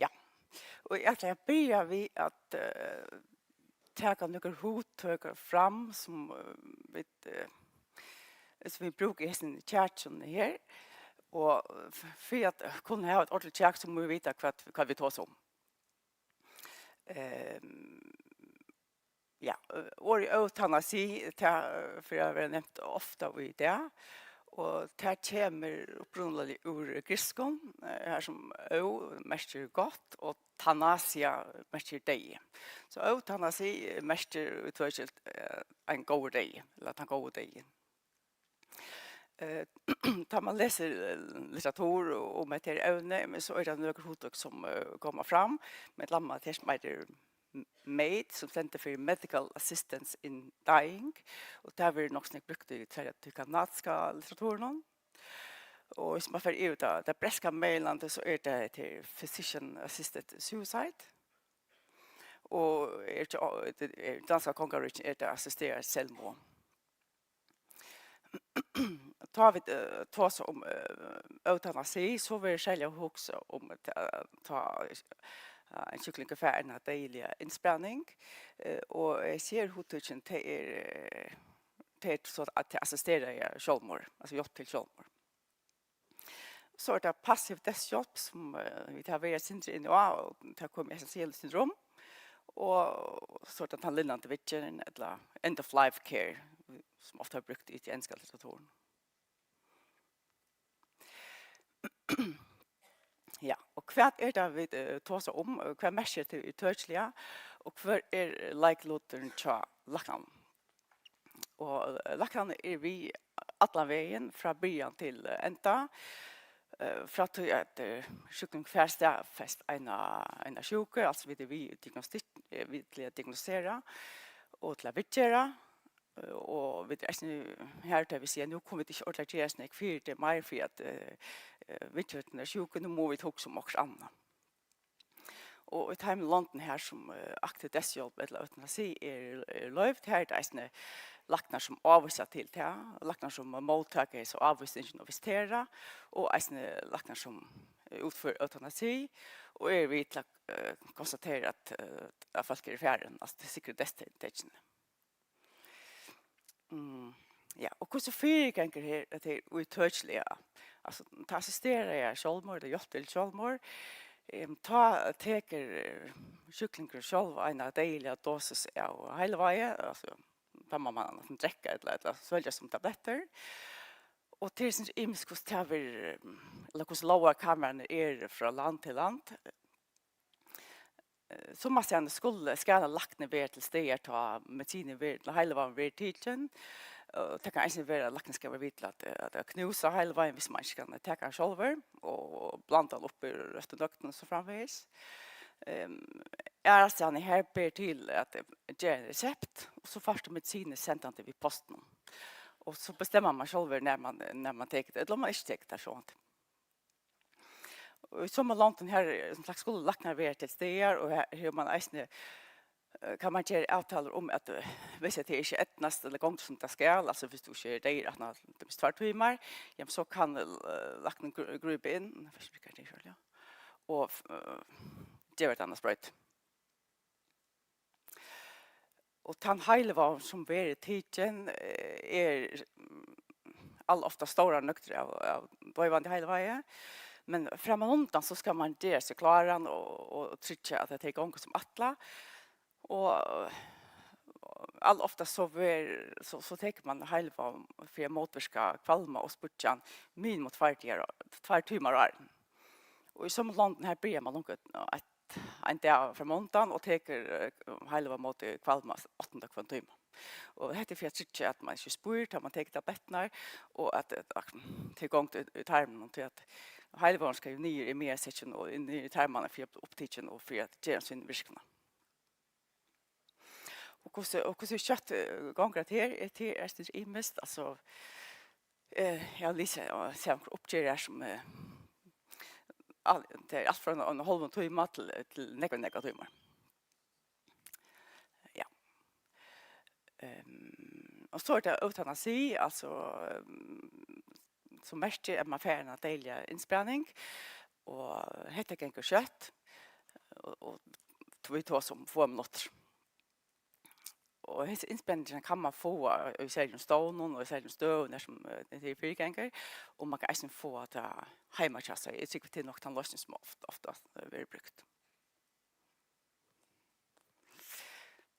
Ja. Og eg ætli at byrja við at, eh, taka nøkur hugtøk fram, sum, eh, vit, eh, sum vit brúka í hesum kjakinum her. Og f-, fyri at kunna hava eitt ordiligt kjak, so mugu vit vita, hvat, hvat vit tosa um. Ehm, ja, eh, orðið eutanasi, tað, eh, fer at vera nevnt ofta í dag, og tað kemur upprunaliga úr grikskum, eh, har sum eu merkir gott, og thanasia merkir deyði. So eutanasi merkir í tvøskift, eh, ein góður deyði, ella tann góði deyðin. Eh, tá man lesur, eh, litteratur um hetta her evni, men so eru tað nøkur hugtøk, sum, eh, koma fram, millum annað tað sum eitur M-, MAD, sum stendur fyri Medical Assistance in Dying, og tað verður nokk so nógv brúkt í tí kanadiska litteraturinum. Og hvis man fer yvir til tað breska meginlandið, so er tað til Physician Assisted Suicide. Og er til, í danska kongaríkinum er tað assisteret selvmord. Tá vit, eh, tosa um, eh, eutanasi, so verður serliga hugsað um ta, ta, ein sjúklingur fær eina deyðiliga innspæling, eh, og eg sigi hugtøkini, tað er, eh, tað er so at tað assisterar sjálvmorð, altso hjálp til sjálvmorð. So er tað passiv deyðshjálp, sum, eh, vit hava verið eitt sindur inni á, og tað kom í essentielle syndrom. Og so er tað tann lindrandi viðgerðin, ella end of life care, sum ofta er brúkt í tí enska litteraturin. Ja, og hvat er tað, vit, eh, tosa um? Hvat merkir tað ítøkiliga? Og hvør er leikluturin hjá læknanum? Og, eh, læknarnir eru við allan vegin, frá byrjan til, eh, enda. Eh, frá tí at, eh, sjúklingurin fær staðfest eina, eina sjúku, altso vit eru við diagnostikk, eh, við til at diagnostisera og til at viðgera. Eh, og vit eru eisini her, tá vit siga, nú kunnu vit ikki ordiliga gera so nógv fyri tað meir, fyri at, eh, eh, viðgjørdin er sjúk, nú mugu vit hugsa um okkurt annað. Og í teimum londum her, sum, eh, aktiv deyðshjálp ella eutanasi er, er loyvd, her er tað eisini læknar, sum ávísa til tað, læknar, sum móttaka hesa ávísingina og visitera, og eisini læknar, sum, eh, útføra eutanasi, og eru við til at, eh, konstatera, at, eh, at fólk eru farin, altso, tað er sikru deyðstekin. Mm, ja, og hvussu fyrigongur her, at tað er ítøkiliga? Altso, tá assisterar sjálvmorð, ella hjálp til sjálvmorð, em, tá tekur, eh, sjúklingurin sjálv eina deyðiliga dosis av heilivági, altso, tá má mann antin drekka ella, ella svølgja sum tablettir. Og tað er so ymiskt, hvussu tað verður, ella hvussu lógarkamarini eru frá landi til land. Eh, summastaðni skulu, skal ein lækni vera til staðar, tá medisinin verður, ella heilivágurin verður tikin. Og tað kann eisini vera, at læknin skal vera við til at, at, at knúsa heilivágin, viss mann ikki kann taka hann sjálvur, og blanda hann upp í røttu nøgdini og so framvegis. Ehm, aðrastaðni her ber til at, eh, gera ein resept, og so fært tú medisinin sendandi við postinum. Og so bestemmar mann sjálvur, nær mann, nær mann tekur tað, ella um mann ikki tekur tað, sjálvandi. Og í summum londum her, sum sagt, skulu læknar vera til staðar, og her hevur mann eisini, eh, kann mann gera avtalur um, at, eh, viss at tað ikki eydnast, ella gongur sum tað skal, altso, viss tú ikki ert deyður aftan á til dømis tveir tímar, jamen, so kann, eh, læknin gr-, grípa inn, og, eh, geva tær eina sproytu. Og tann heilivágurin, sum verður tikin, eh, er, mm, alofta stórar nøgdir av, av doyvandi heilivági. Men frammanundan, so skal mann gera seg kláran og, og, og tryggja, at tað gongur sum ætlað. Og, eh, alofta so ver-, so, so tekur mann heilivágin fyri at mótvirka kvalma og spýggjan minimum tveir dagar, tveir tímar áðrenn. Og í summum londum her byrjar mann longu eitt ein dag frammanundan og tekur, eh, heilivág móti kvalma áttanda hvønn tíma. Og hetta er fyri at tryggja, at mann ikki spýr, tá mann tekur tablettirnar, og at, at, at tað er gongur í, í tarminum, tí at heilivágurin skal jú niður í magastekkin og inn í tarmarnar fyri at upptikin og fyri at gera sína virkni. Og hvussu, og hvussu skjótt, eh, gongur at her, eh, tað er eisini ymiskt, altso, eh, eg havi lisið og sæð onkrar uppgerðir her sum, eh, al-, tað er alt frá ein, ein hálvan tíma til, til nógvar, nógvar tímar. Ja. Ehm, og so er tað eutanasi, altso, ehm, sum merkir, at mann fær eina deyðiliga innspæling, og hetta gongur skjótt, og, og vit tosa um fáar minuttir. Og hesa innspælingina kann mann fáa í serligum stovnum og í serligum støðum, har sum, eh, tað fyrigongur, og mann kann eisini fáa tað heima hjá sær. Eg trúgvi, tað er nokk tann loysnin, sum ofta, ofta, eh, verður brúkt.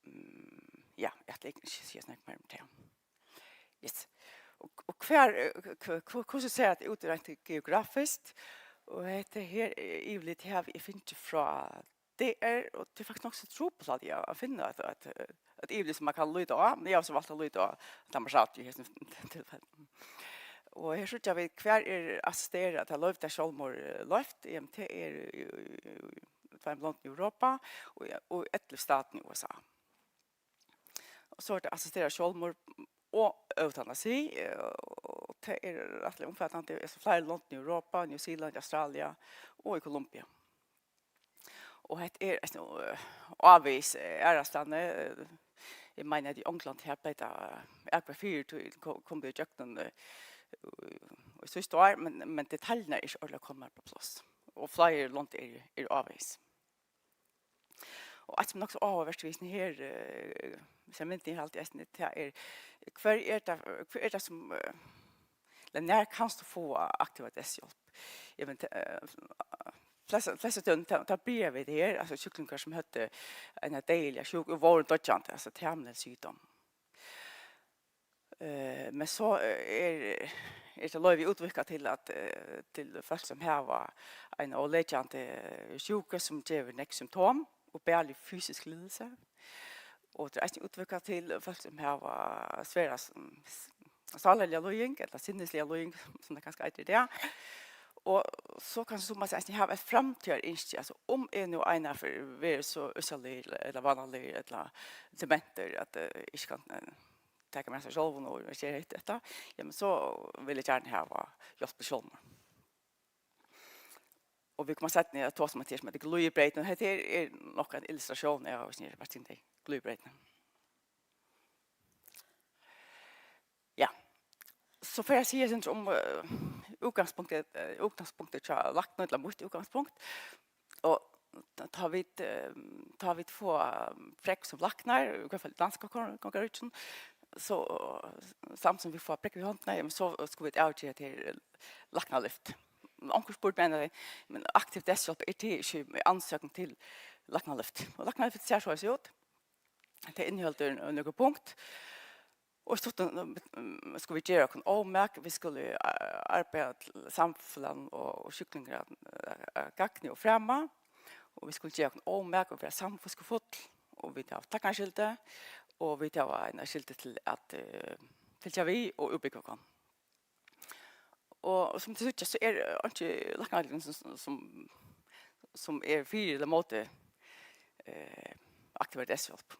Mm, ja, eg ætli ikki at siga so nógv meira um tað. Yes. Og, og hvar, eh, hv-, hv-, hvussu sær tað út reint geografiskt? Og hetta her, eh, yvirlit havi eg fingið frá D R, og tað er faktiskt nokk so trupult at, ja, at finna eitt, eitt, eitt yvirlit sum mann kann líta á, men eg havi so valt at líta á Tamashatu í hesum tilfelli. Og her síggja vit, hvar er assisterað, at tað loyvda sjálvmorð, eh, loyvt, jamen, tað er í, í, í tveimum londum í Europa og í, og í ellivu statum í U S A. Og so er tað assisterað sjálvmorð og eutanasi, eh, og tað er rættiliga umfatandi. Tað eru fleiri lond í Europa, New Zealand, Australia og í Colombia. Og hetta er eitt, eh, ávegis, eh, aðrastaðni, eh, eg meini, at í Onglandi, har bleiv tað, eh, akkurát fyri, tí ko-, kom tað ígjøgnum, eh, í, í síðsta ár, men, men detaljurnar eru ikki ordiliga komnar upp á pláss. Og fleiri lond eru, eru ávegis. Og eitt sum er nokk so áhugavert við hesum her, eh, hesum myndini her, haldi eg eisini, tað er, hvør er tað, hvør er tað sum, eh, ella nær kanst tú fáa aktiva deyðshjálp? Eg veit, eh, flest, flest av teimum, tað, tað byrjar við her, altso sjúklingar sum høvdu eina deyðiliga sjúku og vóru doyggjandi, altso terminal sjúkdóm. Eh, men so, eh, er, er tað loyvt at útvíkka til at, eh, til fólk sum hava eina overleggjandi sjúku sum gevur nógv symptom og bærilig fysisk lidelse. Og tað er eisini útvíkka til fólk sum hava svera s-, s-, sálarliga líðing, ella sinnisliga líðing, sum tað kanska eitur í dag. Og so kanska sum man eisini hava eitt framtíðarynski, altso, um eg nú einaferð verði so ússaligur ella vánaligur ella dementur, at, eh, eg ikki kann, eh, taka mær av sær sjálvum og gera hitt, hetta, ja, men so vil eg gjarna hava hjálp til sjálvmorð. Og vit koma seinni at tosa um hetta her sum eitur glíðibreytin, og hetta her er nokk ein illustratión av, hvussu er, hvat er tað, glíðibreytin. Ja. So fari eg at siga eitt sindur um, eh, útgangspunktið, eh, útgangspunktið hjá læknum, ella mítt útgangspunkt. Og tá, tá vit, eh, tá vit fáa prógv sum læknar, í hvørt fall í danska kon-, kongaríkinum, so, eh, samt sum vit fáa prógv í hondina, jamen, so skulu vit avgera, at tað er læknalyft. Onkur spurdi meg, men aktiv deyðshjálp, er tað ikki ansøking til læknalyft? Og læknalyft sær soleiðis út. Tað inniheldur nøkur punkt. Og so, mm, skulu vit gera okkum ómak, vit skulu, eh, arbeiða til samfelagnum og, og sjúklingar at, eh, at gagni og frama, og vit skulu gera okkum ómak og vera samvitskufull, og vit hava takkaraskyldu, og vit hava eina skyldu til at, eh, fylgja við og útbúgva okkum. Og sum tit síggja, so er, eh, einki læknadeildin sum, sum, sum er fyri ella móti, eh, aktivari deyðshjálp.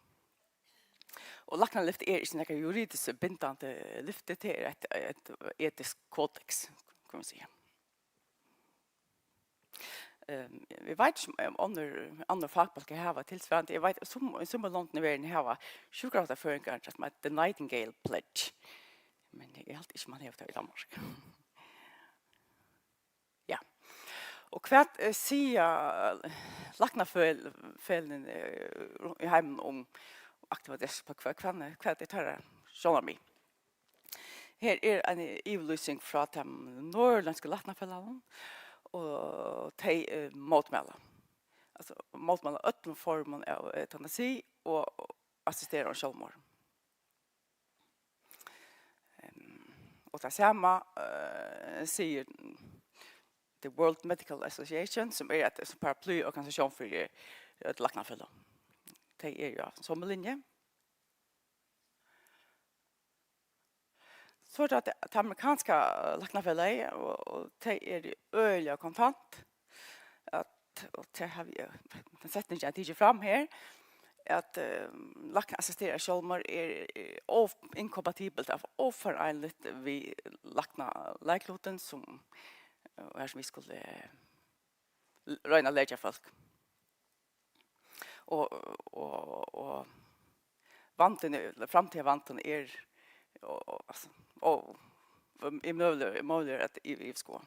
Og læknalyft er ikki nakað juridiskt bindandi lyfti, tað er eitt, eitt etiskt kodeks, kann man siga. Ehm, eg veit ikki um onnur, onnur fakbólk hava tilsvarandi. Eg veit, sum, í summum londum í verðini hava sjúkraráttarfrøðingar tað sum eitur The Nightingale Pledge. Men eg haldi ikki, man hevur tað í Danmark. Ja. Og hvat, eh, siga læknafeløg, feløgini, eh, í heiminum um aktiva deyðshjálp? Hva, hvat, hvat er teirra sjónarmið? Her er ein yvirlýsing frá teimum norðurlendsku læknafelagnum, og tey, eh, mótmæla. Altso, mótmæla øllum formum av eutanasi og assistera sjálvmorð. Ehm, og tað sama, eh, sigur The World Medical Association, sum er eitt, sum paraplyorganisatión fyri øll læknafeløg. Tey eru á somu linju. So er tað tað amerikanska læknafelagið, og, og tey eru øgiliga kontant, at, og tað havi eg, tann setningin er tikin fram her, at, eh, læknaassisterað sjálvmorð er, er óinkompatibelt, tað er óforeinligt við lækna-, leiklutin, sum, eh, her sum vit skulu, eh, royna at leggja fólk. Og, og, og vandin er, framtíðarvandin er, og, og, altso, og, er møguligur, er møguligur at yv-, yvirskoða.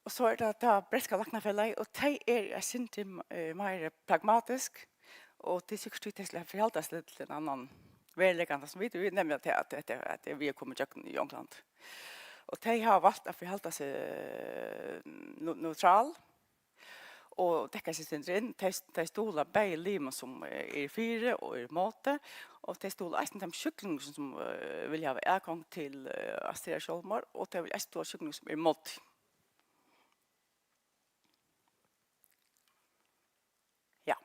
Og so er tað, tað bretska læknafelagið, og tey eru eitt sindur, eh, meira pragmatisk, og tað er sikkurt tí tey skulu forhalda seg til ein annan veruleika enn tað sum vit eru, nemliga at, at, at, at vit eru komin ígjøgnum í Onglandi. Og tey hava valt at forhalda seg, eh, neu-, neutral, og dekka seg sindur inn. Tey, tey stuðla bæði limum sum, eh, eru fyri og eru móti, og tey stuðla eisini teimum sjúklingum sum, eh, vilja hava atgongd til, eh, at assistera sjálvmorð, og tey vilja eisini stuðla sjúklingum sum eru móti. Ja.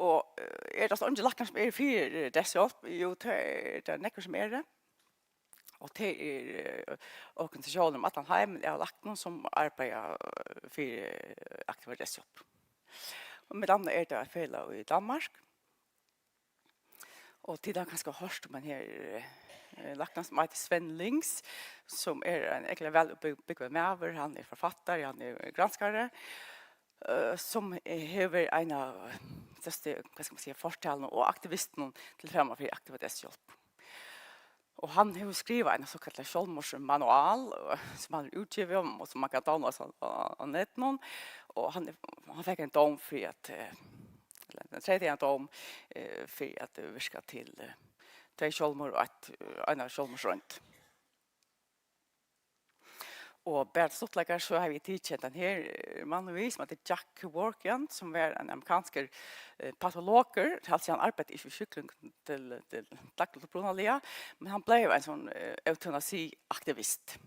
Og, eh, eru tað so eingir læknar sum eru fyri, eh, deyðshjálp? Jú, tað eru tað nógvir sum eru. Og tað er, eh, organisatiónir um allan heim av læknum sum arbeiða, eh, fyri, eh, aktivari deyðshjálp. Og millum annað er tað eitt felag í Danmark. Og tit hava kanska hoyrt um ein her, eh, lækna sum eitur Svend Lings, sum er ein ógvuliga væl uppbúgvin maður. Hann er forfattari, hann er granskari, eh, sum hevur ein av størstu, hvat skal man siga, fortalunum og aktivistunum til frama fyri aktiva deyðshjálp. Og hann hevur skrivað eina sokalla sjálvmorðsmanual, eh, sum hann hevur útgivið, og sum man kann downloada á, á, á netinum. Og hann, hann fekk ein dóm fyri at, eh, ella ein treytaðan dóm, eh, fyri at, eh, virka til, eh, tvey sjálvmorð og eitt, eh, eina sjálvmorðsroynd. Og bara til stuttleikar, so havi eg tikið hendan her, eh, mannin við, sum eitur Jack Kevorkian, sum var ein amerikanskur, eh, patologur, altso hann arbeiddi ikki við sjúklingum til, til dagligt upprunaliga, men hann bleiv ein sånn, eh, eutanasiaktivist.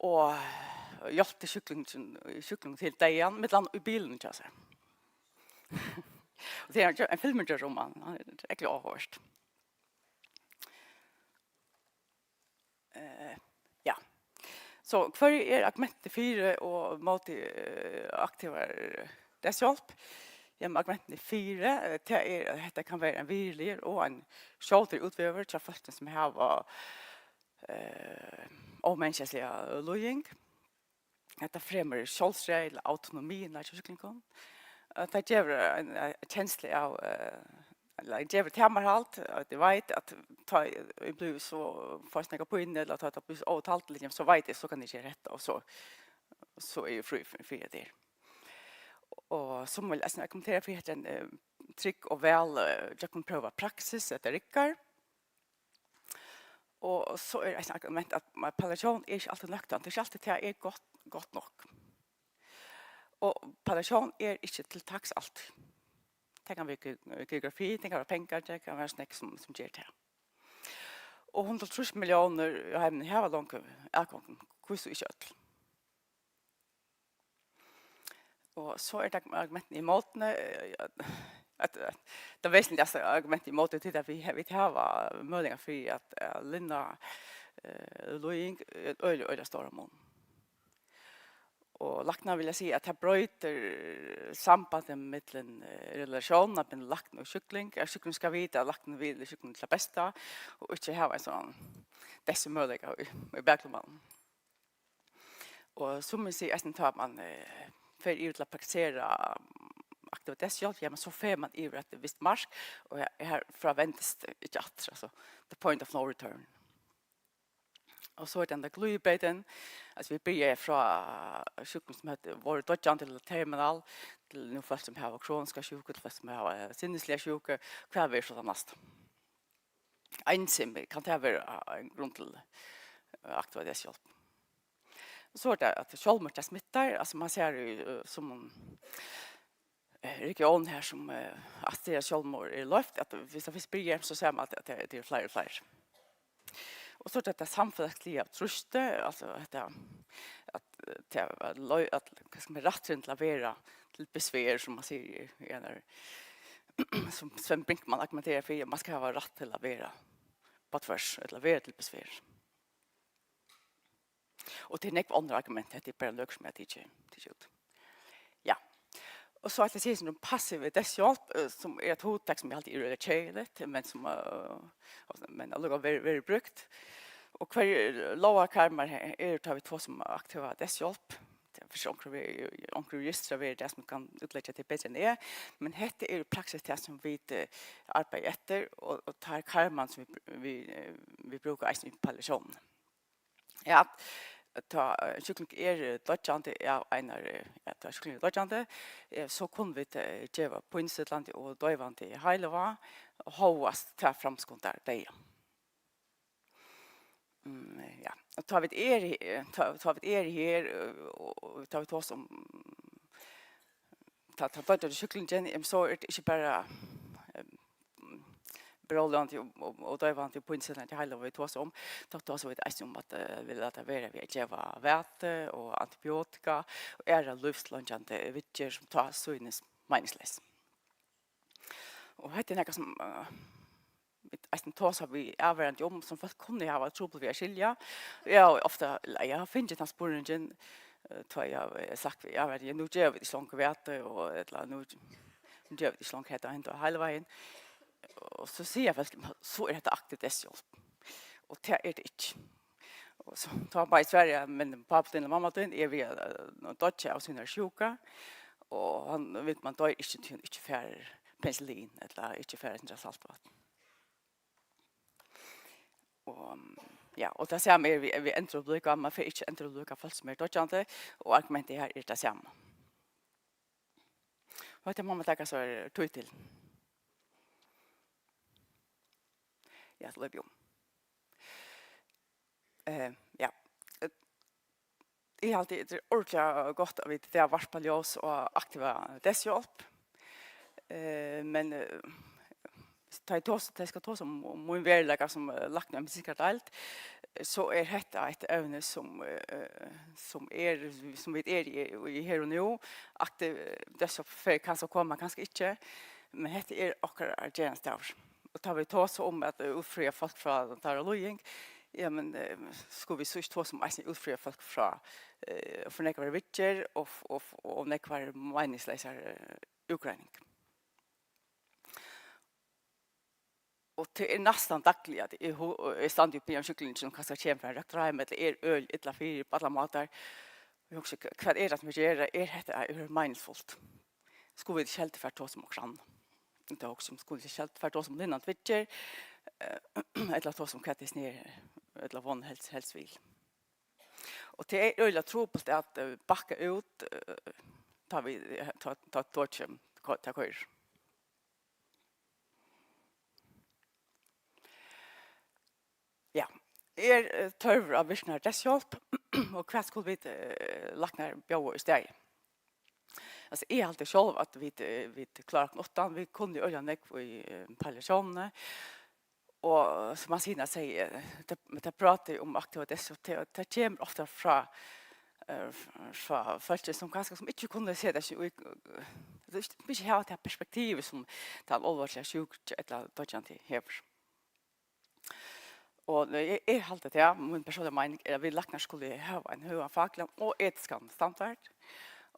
Og hjálpti sjúklingum, sjúklingum til deyðan, millum annað í bilinum hjá sær. Og tað er ein, ein filmur gjørdur um hann, hann er ógvuliga áhugavert. Eh, ja. So, hvørji eru argumentini fyri og móti, eh, aktivari deyðshjálp? Jamen, argumentini fyri, eh, tað er, at hetta kann vera ein virðiligur og ein skjótur útvegur hjá fólkum, sum hava, eh, ómenniskjaliga líðing. Hetta fremur sjálvsræði ella autonomi hjá sjúklingum. Eh, tað gevur ein, eh, kenslu av, eh, ella gevur tamarhald, at eg veit at tá eg, eg blívi so, fái so nógva pínu, ella tá tað blívur so ótaldiligt, so veit eg, so kann eg gera hetta, og so, so eri eg frí fyri, fyri at tað er. Og so vil eg eisini argumentera fyri, at ein, eh, trygg og væl, eh, gjøgnumprøvað praksis, at tað riggar. Og so er eitt argument, at palliatión er ikki altíð nøktandi. Tað er ikki altíð, tað er gott, gott nokk. Og palliatión er ikki til taks altíð. Tað kann vera ge-, geografi, tað kann vera pengar, tað kann vera so nógv sum, sum ger tað. Og hundrað og hálvtrýss milliónir í heiminum hava longu atgongd, hví so ikki øll? Og so er tað argumentini ímóti, eh, at, at tað vesentligasta argumentið ímóti, tað er, at vit, vit hava møguleika fyri at, eh, linna, eh, líðing, eh, øgiliga, øgiliga stóran mun. Og læknar vilja siga, at tað broytir sambandið millum, eh, relatiónina millum lækna og sjúkling, at sjúklingurin skal vita, at læknin vil sjúklinginum til tað besta, og ikki hava ein sånn deyðsmøguleika í, í baklommanum. Og sum eg sigi, eisini tá man, eh, fer yvir til at praktisera, mm, aktiva deyðshjálp, ja, men so fer man yvir eitt vist mark, og her, herfrá vendist ikki aftur, altso, the point of no return. Og so er tað glíðibreytin, altso, vit byrja frá sjúkdómum sum høvdu, vóru doyggjandi ella terminal, til nú fólk sum hava kroniska sjúku, til fólk sum hava, eh, sinnisliga sjúku, hvat verður so tað næsta? Einsemi, kann tað vera ein grund til, eh, aktiva deyðshjálp? So er tað, at sjálvmorð, tað smittar, altso, man sær í, eh, sum ein, eh, region her, sum, eh, at tað er sjálvmorð er loyvt, at viss tað fyrst byrjar, so sær man, at, at tað, tað eru fleiri og fleiri. Og so er tað, tað samfelagsliga trýstið, altso, hetta, at, eh, tað er lei-, at, hvat skal man, rætturin til at vera til besvær, sum man sigur í, í einari, sum Sveinur Brinkmann argumenterar fyri, at man skal hava rætt til at vera á tvørsi, ella vera til besvær. Og tað eru nógv onnur argument, hetta er bara nøkur, sum eg havi tikið, tikið út. Ja. Og so ætli eg at siga eitt sindur um passiva deyðshjálp, eh, sum er eitt hugtak, sum eg haldi er øgiliga keðiligt, men sum, eh, men allíkavæl verður, verður brúkt. Og hvørjir lógarkarmar he-, eru, tá vit tosa um aktiva deyðshjálp? Tað er fyri onkur, onkur juristur at vera tað, sum kann útleggja tað betri enn eg, men hetta er í praksis tað, sum vit, eh, arbeiða eftir, og, og tað er karman, sum vit, vit, eh, vit brúka eisini í palliatiónini. Ja, at tá, eh, sjúklingur er, eh, doyggjandi av einari, ja, tá sjúklingur er doyggjandi, eh, so kunnu vit, eh, geva pínustillandi og doyvandi heilivág, hóast tað framskundar deyða. Mm, ja. Og tá vit eru he-, tá, tá vit eru her, eh, og, og tá vit tosa um, tá, tá doyggja sjúklingin, em, so er tað ikki bara, em, beróligandi og, og, og doyvandi og pínustillandi heilivág vit tosa um. Tá tosa vit eisini um, at, eh, vit lata vera við at geva vætu og antibiotika og aðrar lívsleingjandi viðgerðir, sum tá sýnist meiningsleys. Og hetta er nakað, sum, eh, vit eisini tosa við avvarðandi um, sum fólk kunnu hava trupult við at skilja. Eg havi ofta, ella eg havi fingið tann spurningin, eh, tá eg havi sagt við avvarðandi, "Nú geva vit ikki longur vætu," og, ella, "Nú, nú geva vit ikki longur hetta, henda heilivágin." Og so siga fólk, "Men so er hetta aktiv deyðshjálp." Og tað er tað ikki. Og so, tá má eg svara, men pápi tín og mamma tín er við at, eh, doyggja av sínari sjúku, og hann, vit, man doyr ikki, tí hann ikki fær penicillin, ella ikki fær eitt sindur av saltvatn. Og, ja, og tað sama er við, við endurupplíva, man fer ikki at endurupplíva fólk sum eru doyggjandi, og argumentið her er tað sama. Og hetta má man taka sær tíð til. Ja, so loypi eg um. Eh, ja. Eg haldi, tað er ordiliga gott, at vit í dag varpa ljós á aktiva deyðshjálp. Eh, men, eh, tá eg tos-, tá eg skal tosa um, um mín veruleika sum, eh, lækni á medisinskari deild, so er hetta eitt evni sum, eh, sum er, sum vit eru í, í her og nú. Aktiv deyðshjálp fer kanska at koma, kanska ikki, men hetta er okkara gerandisdagur. Og tá vit tosa um at, eh, útfría fólk frá teirra líðing, ja, men, eh, skulu vit so ikki tosa um eisini at útfría fólk frá, eh, for nógvari viðgerð og f-, og f-, og nógvari meiningsleysari, eh, útgreining. Og tað er næstan dagliga, at eg hu-, eg standi uppi á ein sjúklingi, sum kanska kemur frá ein røktarheim, ella er øgiliga illa fyri á allar mátar. Eg hugsi, hvat er tað, sum eg geri? Er hetta, er meiningsfult? Skulu vit ikki heldur fara at tosa um okkurt annað? Eg hugsi, um skulu vit ikki heldur fara at tosa um líðandi viðgerð, eh, ella tosa um, hvat tað snýr, ella von helst, helst vil. Og tað er øgiliga trupult at, eh, bakka út, eh, tá vit, eh, tá, tá, tá kemur, tá koyrir. Ja, er, eh, tørvur á virknari deyðshjálp, og hvat skulu vit, eh, læknar bjóða í staðin? Altso, eg haldi sjálv, at vit, eh, vit klára okkum uttan. Vit kunnu jú øgiliga nógv í, eh, palliatiónini. Og sum Hansina segði, eh, tað, tað práta um aktiva deyðshjálp, tað, tað kemur ofta frá, eh, frá fólki, sum kanska, sum ikki kunnu seta seg í, sum ikki hava tað perspektivið, sum tann álvarsliga sjúki ella doyggjandi hevur. Og eg, eg haldi tað, mín persónliga meining er, at vit læknar skulu hava ein høgan fakligan og etiskan standard,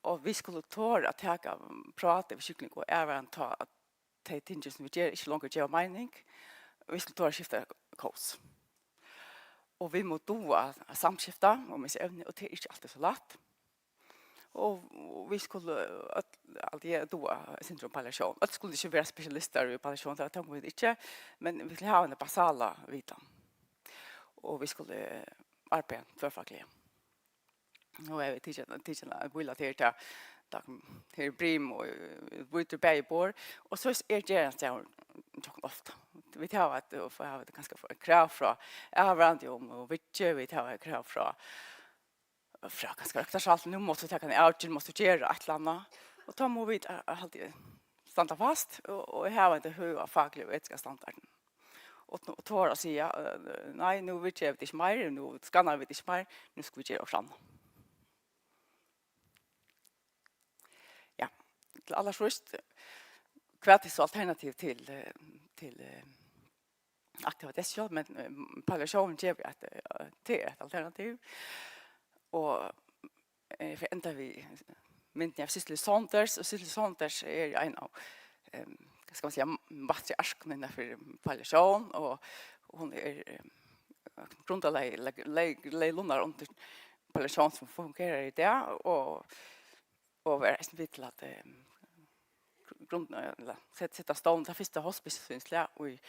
og vit skulu tora at taka, mm, prátið við sjúkling og aðrar, tá at tey tingini, sum vit gera, ikki longur geva meining. Vit skulu tora at skifta kós. Og vit mugu duga at samskifta um hesi evni, og tað er ikki altíð so lætt. Og, og vit skulu øll, alt eg duga, eitt sindur um palliatión. Øll skulu ikki vera spesialistar í palliatión, tað tóku vit ikki, men vit skulu hava eina basala vitan. Og vit skulu, eh, arbeiða tvørfakliga. Nú havi eg tikið, tikið eina bílæt her, tað, tað, her er brim og, eh, hvítur baðiborð, og so er gerandisdagur hjá okkum ofta. Vit hava eitt, og hava eitt kanska krav frá avvarðandi um, og viðgerð, vit hava eitt krav frá frá kanska røktarsalnum, nú mást tú taka eina avgerð, mást tú gera eitt ella annað. Og tá mugu vit, eh, haldi eg, standa fast og, og hava henda høga fakliga og etiska standardin. Og, og tora at siga, eh, nei, nú viðgera vit ikki meir, nú skanna vit ikki meir, nú skulu vit gera okkurt annað. Ja, til allarsíðst, hvat er so alternativ til, eh, til, eh, aktiva deyðshjálp, men, eh, palliatión gevur at, eh, tað er eitt alternativ. Og, eh, fyri enda við myndini av Cicely Saunders, og Cicely Saunders er ein av, ehm, hvat skal man siga, matriarkunum innanfyri palliatión, og hon er, ehm, grundarlagið, legði, legði, legði lunnar undir palliatión sum fungerar í dag, og og var eisini við til at, eh, grund-, ella set-, seta á stovn tað fyrsta hospice av sín slag í,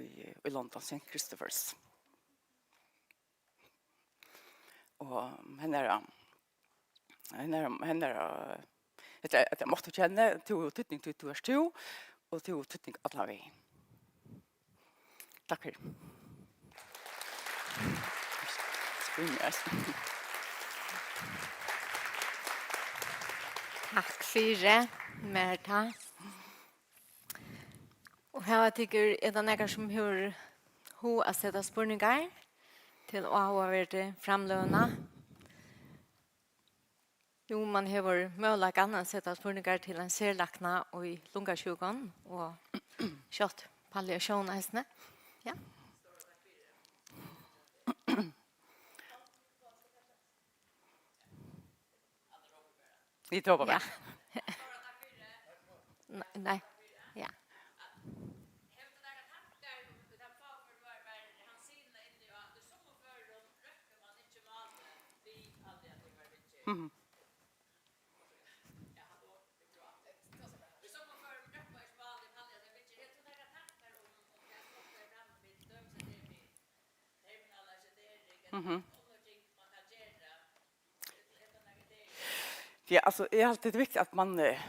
í, í London, Saint Christopher's. Og hennara, hennara, hennara, hetta, hetta motto hjá henni, tú hevur týdning tí tú ert tú, og tú hevur týdning allan vegin. Takk fyri. Takk fyri, Marta. Og hava tykur, er tað nakar sum hevur hug at seta spurningar til áhugaverdu framløguna? Jú, man hevur møguleikan at seta spurningar til ein serlækna í lungasjúkum og skjótt palliatión eisini. Ja. Vit rópa bara. Ja. Ne-, nei. Ja. Mhm. Mhm. Ja, altso, eg haldi, tað er viktigt, at man, eh,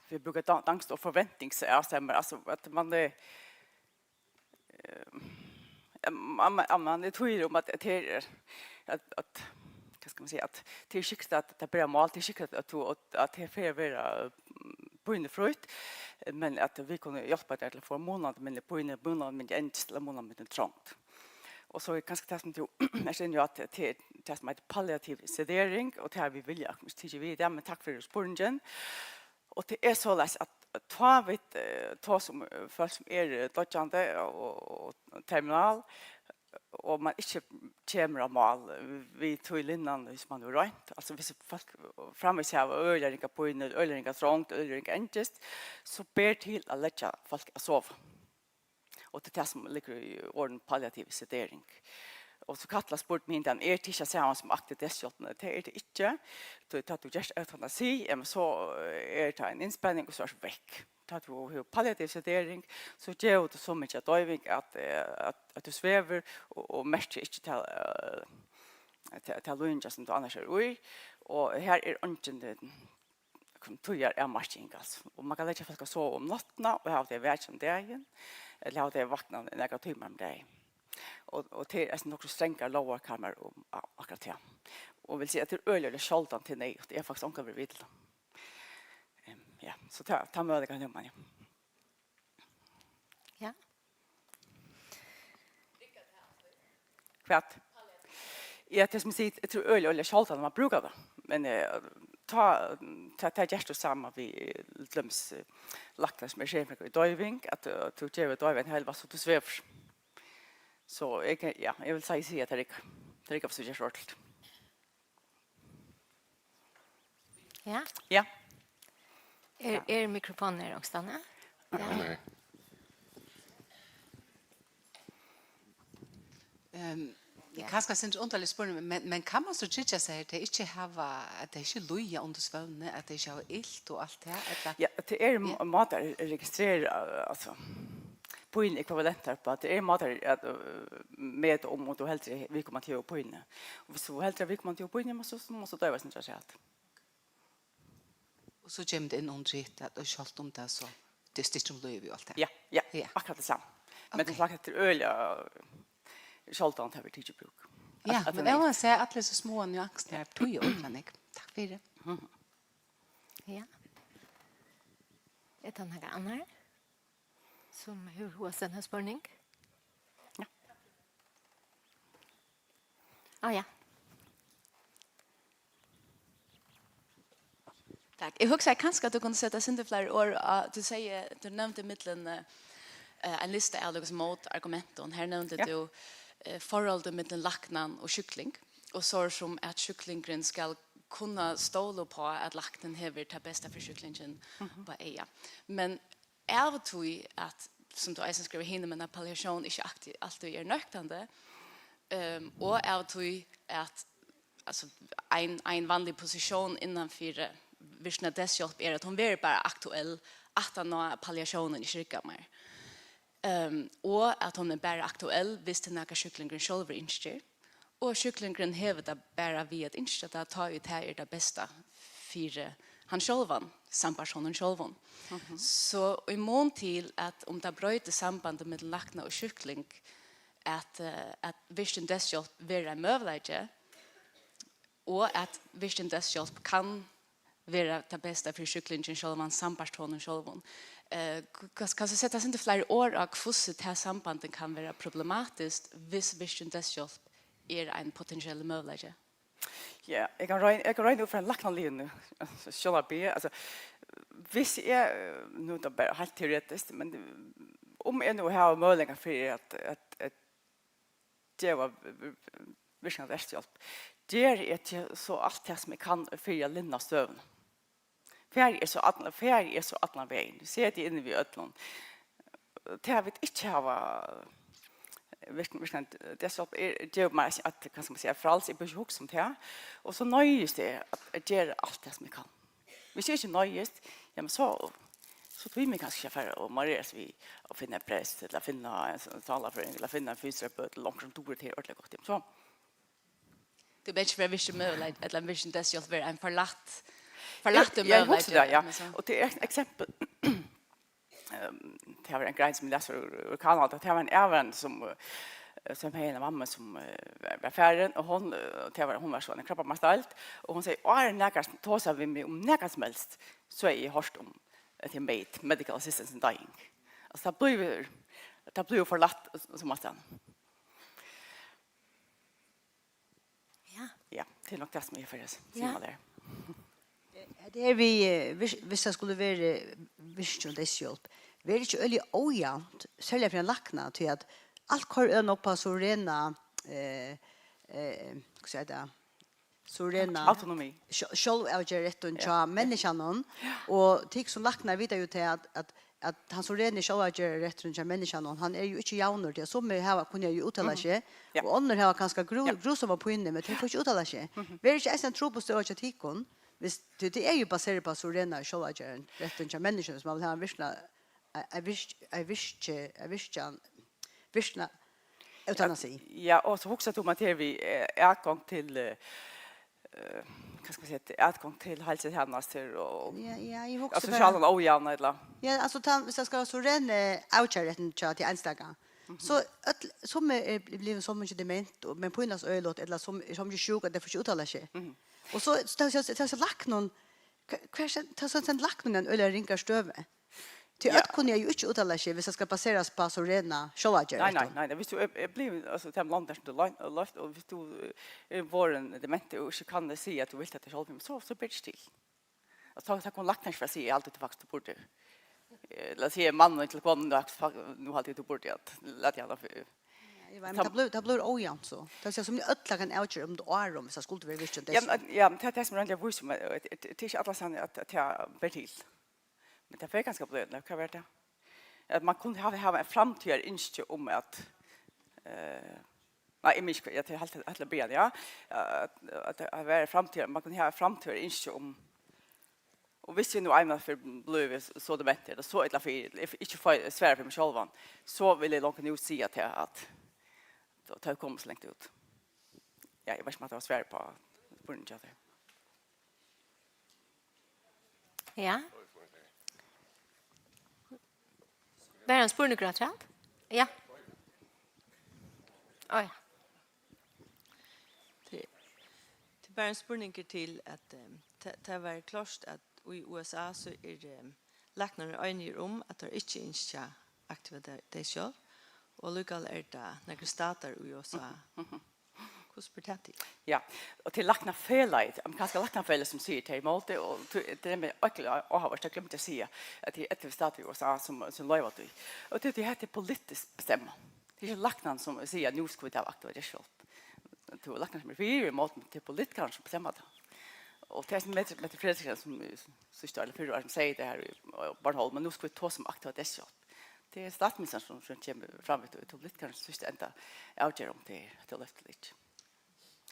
vit brúka dan-, danskt orð, forventningsafstemmer, altso, at man, eh, eh, man, man, man er týðilig um, at, at her er, at, at, hvat skal man siga, at tað er skikligt, at tað ber á mál, tað er skikligt, at, at, at, at her fer at vera, mm, pínufrítt, men at vit kunnu hjálpa tær til at fáa munandi minni pínu, munandi minni angist, ella munandi minni trongd. Og so er kanska tað, sum tú ert inni á, at tað er tað, sum eitur palliativ sedering, og tað hava vit viljað, akkurát, tikið við í dag, men takk fyri spurningin. Og tað er soleiðis, at tá vit, eh, tosa um, eh, fólk, sum eru doyggjandi og, og, og terminal, og man ikki kemur á mál við tí linjan, hvis man hevur roynt. Altso, hvis fólk framvegis hava øgiliga ringa pínu, øgiliga ringa trongd, øgiliga ringa angist, so ber til at leggja fólk at sova. Og tað er tað, sum liggur í orðinum palliativ sedering. Og so kallast spurning, men er tað ikki tað sama sum aktiv deyðshjálp? Nei, tað er tað ikki. Tí tá tú gert eutanasi, jamen, so er tað ein innspaning, og so ert tú vekk. Tá tú hevur palliativ sedering, so gevur tú so mikið av doyving, at, eh, at, at tú svevur og, og merkir ikki tað, eh, tað, tað líðingin, sum tú annars ert í. Og her er eingin, eh, tíðaravmarking, altso. Og man kann leggja fólk at sova um náttina og hava tey vakin um dagin, ella hava tey vaknað nakrar tímar um dagin. Og, og tað er eisini nokk so strangar lógarkarmar um a-, akkurát tað. Og vil siga, at tað er øgiliga sjáldan, tað er neyðugt. Eg havi faktiskt ongantíð verið við til tað. Em, ja, so tað, tað møguleikan hevur man, ja. Ja. Hvat? Ja, tað, sum eg sigi, eg trúgvi øgiliga, øgiliga sjáldan, at man brúkar tað. Men, eh, tá, tá, tá gerst tað sama við, eh, til dømis, eh, læknar, sum eru serfrøðingar í doyving, at, eh, tú gevur doyving ein heilivág, so tú svevur. So eg kann, ja, eg vil siga, siga, at tað riggar. Tað riggar, hvis tú ger so ordentligt. Ja. Ja. Er, er mikrofonen her, Okstane? Ja. Nei. Ehm, ja. Kanska eitt sindur undarligt spurning, men, men kann man so tryggja seg, at tey ikki hava, at tey ikki líða undir svøvni, at tey ikki hava ilt og alt tað, ella? Ja, tað eru, ja, m-, mátar at registrera, altso, pínuekvivalentar uppá, tað eru mátar at, øh, meta, um, um tú heldur viðkomandi hevur pínu. Og hvis tú heldur viðkomandi hevur pínu, men so, so mást tú doyva eitt sindur afturat. Og so kemur tað inn undir hitt, at sjálvt um tað so, tað styttir um lívið og alt tað. Ja, ja, ja, akkurát tað sama. Men, ok, sum sagt, hetta er øgiliga sjáldan, tað verður tikið í brúk. Ja, at, at men eg má siga, allir hesir smáu nuansirnar, ja, týða øgiliga nógv. Takk fyri. Mhm. Ja. Er tað nakar annar, sum hevur hug at senda spurning? Ja. Á, ja. Takk. Eg hugsaði kanska, at tú kundi seta eitt sindur fleiri orð á, tú segði, tú nevndi millum, eh, eh, ein lista av líkasum mótargumentum. Her nevndi, ja, tú, eh, forholdið millum læknan og sjúkling, og so sum at sjúklingurin skal kunna stóla uppá, at læknin hevur tað besta fyri sjúklingin, mhm, upp á eyga. Men av tí at, sum tú eisini skrivar hinumegin, at palliatión ikki akti-, altíð er nøktandi, ehm, og av tí at, altso, ein, ein vanlig positión innanfyri virkni av deyðshjálp er, at hon verður bara aktuell aftan á, at palliatiónin ikki riggar meir. Ehm, og at hon er bara aktuell, viss tað er nakað, sjúklingurin sjálvur ynskir. Og sjúklingurin hevur tað bara við at ynskja tað, tá ið tað er tað besta fyri hann sjálvan, sambært honum sjálvum. Mhm. So í mun til at, um tað broytir sambandið millum lækna og sjúkling, at, eh, at virkin deyðshjálp verður ein møguleiki, og at virkin deyðshjálp kann vera tað besta fyri sjúklingin sjálvan, sambært honum sjálvum. Eh, k-, kanst, kanst tú seta eitt sindur fleiri orð á, hvussu tað sambandið kann vera problematiskt, viss virkin deyðshjálp er ein potentiellur møguleiki? Ja, eg kann royna, eg kann royna út frá ein læknaligum sjónarmiði. Altso, viss eg, eh, nú er tað bara heilt teoretiskt, men um eg nú havi møguleikan fyri at, at, at geva v-, v-, virkni av deyðshjálp, geri eg tí so alt tað, sum eg kann, fyri at linna støðuna. Fari eg so allan, fari eg so allan vegin, seti eg inn við øllum. Tað, at vit ikki hava virkni-, virkni av deyðshjálp, er, gevur mær eitt, hvat skal man siga, frælsi, eg behøvi ikki hugsa um tað. Og so noyðist eg at, at gera alt tað, sum eg kann. Viss eg ikki noyðist, jamen so, so tími eg kanska ikki at fara og marera seg við at finna ein prest, ella finna ein s-, sálarfrøðing, ella finna ein fysioterapeut, ella onkran, sum dugir tað ordiliga gott. Jamen so, Tú bert fyri at virka møguleiki, ella virka deyðshjálp verður ein forlatt, forlatt ja, ja, møguleiki, hugsa tað, ja. Og tað er eitt eksempel. Ehm, tað var ein grein sum eg las úr, úr Kanada, tað var ein av henni sum, eh, sum hevði eina mammu sum, eh, var, var farin, og hon, eh, tað var, hon var so ein krabbameinsdeild, og hon segði, áðrenn nakar tosar við meg um nakað sum helst, so hevði eg hoyrt um, at tað er M A D, Medical Assistance in Dying. Altso, tað blívur, tað blívur forlatt, sum aftan. Ja. Ja, tað er nokk tað sum eg fari at siga ja. Mær har. Hetta her við, eh, hvis, hvis tað skuldi verið, eh, virkin deyðshjálp, verður ikki øgiliga ójavnt, serliga fyri ein lækna, tí at alt koyrir øgiliga nógv upp á so rena, eh, eh, hvat skal eg siga, so rena autonomi. Sjálvavgerðarrættin ja. Hjá menniskjanum, og tit sum læknar vita jú tað at, at at hann so reni sjálvavgerðarrætturin hjá menniskjanum, hann er jú ikki javnur, tí at summi hava, kunna jú úttala seg, ja. Og onnur hava kanska grú, ja. Grúsama pínu, men tey fáa ikki úttala seg. Verður ikki eisini ein trupul støða hjá tykkum, hvis, tí tað er jú baserað upp á so rena sjálvavgerðarrættin hjá menniskjanum, sum man vil hava ein virkna, ei, ei virk-, ei virki-, ei virkjan, virkna, eutanasi. Ja, og so hugsar tú um at her við, eh, atgongd til, eh, eh, hvat skal man siga, atgongd til heilsutænastur og ja, ja, eg hugsi og bara sosialan ójavna, ella? Ja, altso, tá, hvis tað skal vera so reni avgerðarrættin hjá tí einstaka, so øll, sum er, er blivin so mikið dement, og, men pínast øgiligt, ella sum er so mikið sjúk, at tey fáa ikki úttala seg. Og so, so, so, so, so læknin, hva, hvat er, tá so, so læknin er ein øgiliga ringa støðu. Tí ja. Øll kunnu jú ikki úttala seg, hvis tað skal baserast á so rena sjálvavgerð. Nei, nei, nei, nei. Hvis tú er, er blivin, altso, til london, sum tú lø-, løft, og hvis tú, eh, er vorðin dement og ikki kann siga at tú vilt hetta sjálv, so, so ber ikki til. Altso, tá, tá kunnu læknar ikki bara siga, eg haldi, tú faktiskt, tú burdi. Eh, lat siga, mannen til konuna, nú haldi eg, tú burdi, at, lat hana fyri. Ja, eg veit, men tað blívur, tað blívur ójavnt so. Tað er sum øll kann avgera um tú árum, hvis tað skuldi verið virkin ja, deyðshjálp. Men, ja, men tað er tað sum er endiliga víst, men, eh, tað, tað er ikki alla sannir at, at tað ber til. Men tað fer kanska at blíva, hvat verður tað? At man kundi hava, hava ein framtíðarynski um at, eh, nei, eg minnist ikki, eg helt, helt at byrja, ja. At, at, at vera framtíðar, man kundi hava framtíðarynski um, og hvis eg nú einans fer blíva so dementur, ella so illa fyri, ella ikki fái svara fyri meg sjálvan, so vil eg longu nú siga til at, at tað er komið so langt út. Ja, eg veit ikki, um hatta var svar á spurningin hjá tær. Ja. Bara ein spurningur afturat? Ja. Á, ja. Tað, tað er bara ein spurningur til, at, ehm, tað, tað var klárt, at í U S A, so er, ehm, læknarnir einigir um, at teir ikki ynskja aktiva dey-, deyðshjálp, og allíkavæl er tað nakrir statar í U S A. Hvussu ber tað til? Ja, og til læknafelagið, amerikanska læknafelagið, sum sigur tað ímóti, og tí, tað er mær øgiliga áhugavert, tað gloymdi eg at siga, at tað eru ellivu statir í U S A, sum, sum loyva tí. Og tí, tí hetta er politiskt bestemmað. Tað er ikki læknarnir, sum siga, nú skulu vit hava aktiva deyðshjálp. Tað eru læknar, sum eru fyri og ímóti, men tað eru politikararnir, sum bestemma tað. Og tað er sum Mette, Mette Frederiksen, sum, sum síðsta ár, ella fyrra ár, sum segði tað her í, á Bornholm, men nú skulu vit tosa um aktiva deyðshjálp. Tað er statsministerin, sum, sum kemur fram við tí, og politikararnir, sum í síðsta enda avgera, um tað er, tað er loyvt ella ikki.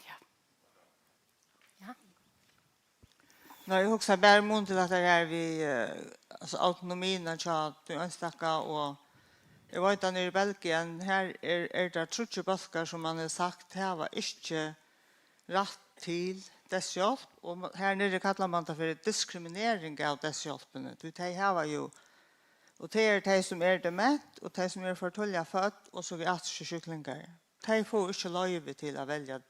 Ja. Ja. Nei, eg hugsi bara um til at tað er við, eh, altso, autonomiina hjá tí einstaka, og eg veit, at niðri í Belgien, har er, er tað tríggir bólkar, sum man hevur sagt hava ikki rætt til deyðshjálp, og ma-, her niðri kallar man tað fyri diskriminering av deyðshjálpini, tí tey hava jú, og tað eru tey, sum eru dement, og tey, sum eru for tíðliga fødd, og psykiatriskir sjúklingar. Tey fáa ikki loyvi til at velja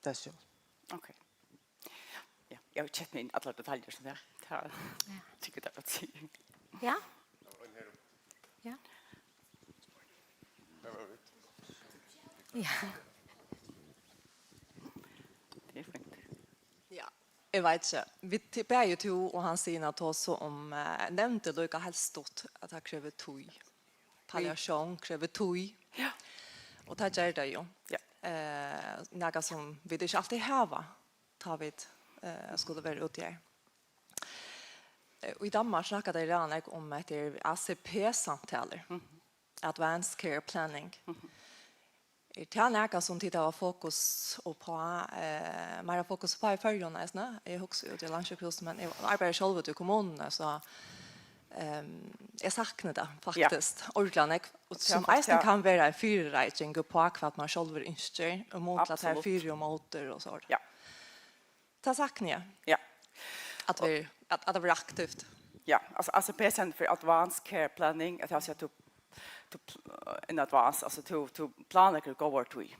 deyðshjálp. Ok. Ja, eg havi ikki sett meg inn í allar detaljur, so tað, tað ja. Tykker eg, tað er gott at siga. Ja. Ja. Ja. Tað er fínt. Ja. Eg veit ikki. Vit, bæði tú og Hansina tosa um, eh, nevndi líka heilt stutt at tað krevur tíð. Palliatión krevur tíð. Ja. Og tað ger tað jú. Ja. Eh, nakað sum vit ikki altíð hava, tá vit, eh, skulu vera úti her. Eh, í Danmark snakka tey ræðuliga nógv um at tað er A C P-samtalur. Mhm. Advanced Care Planning. Mhm. Er tað nakað sum tit hava fokus uppá, eh, meira fokus uppá í Føroyum eisini? Eg hugsi út í Landssjúkrahúsið, men eg arbeiði sjálv úti í kommununi, so Ehm, eg sakni tað Ja. faktiskt, ordiliga nógv, og Tað er sum faktiskt, eisini ja. kann vera ein fyrireiking upp á hvat man sjálvur ynskir, og mótlat her Absolutt. fyri og mótur og so. Ja. Tað sakni eg. Ja. At Og vi, at, at tað verður aktivt. Ja, altso, altso P S N for Advanced Care Planning, at altso, at tú, tú pl-, in advance, altso, tú, tú planleggur í góðari tíð.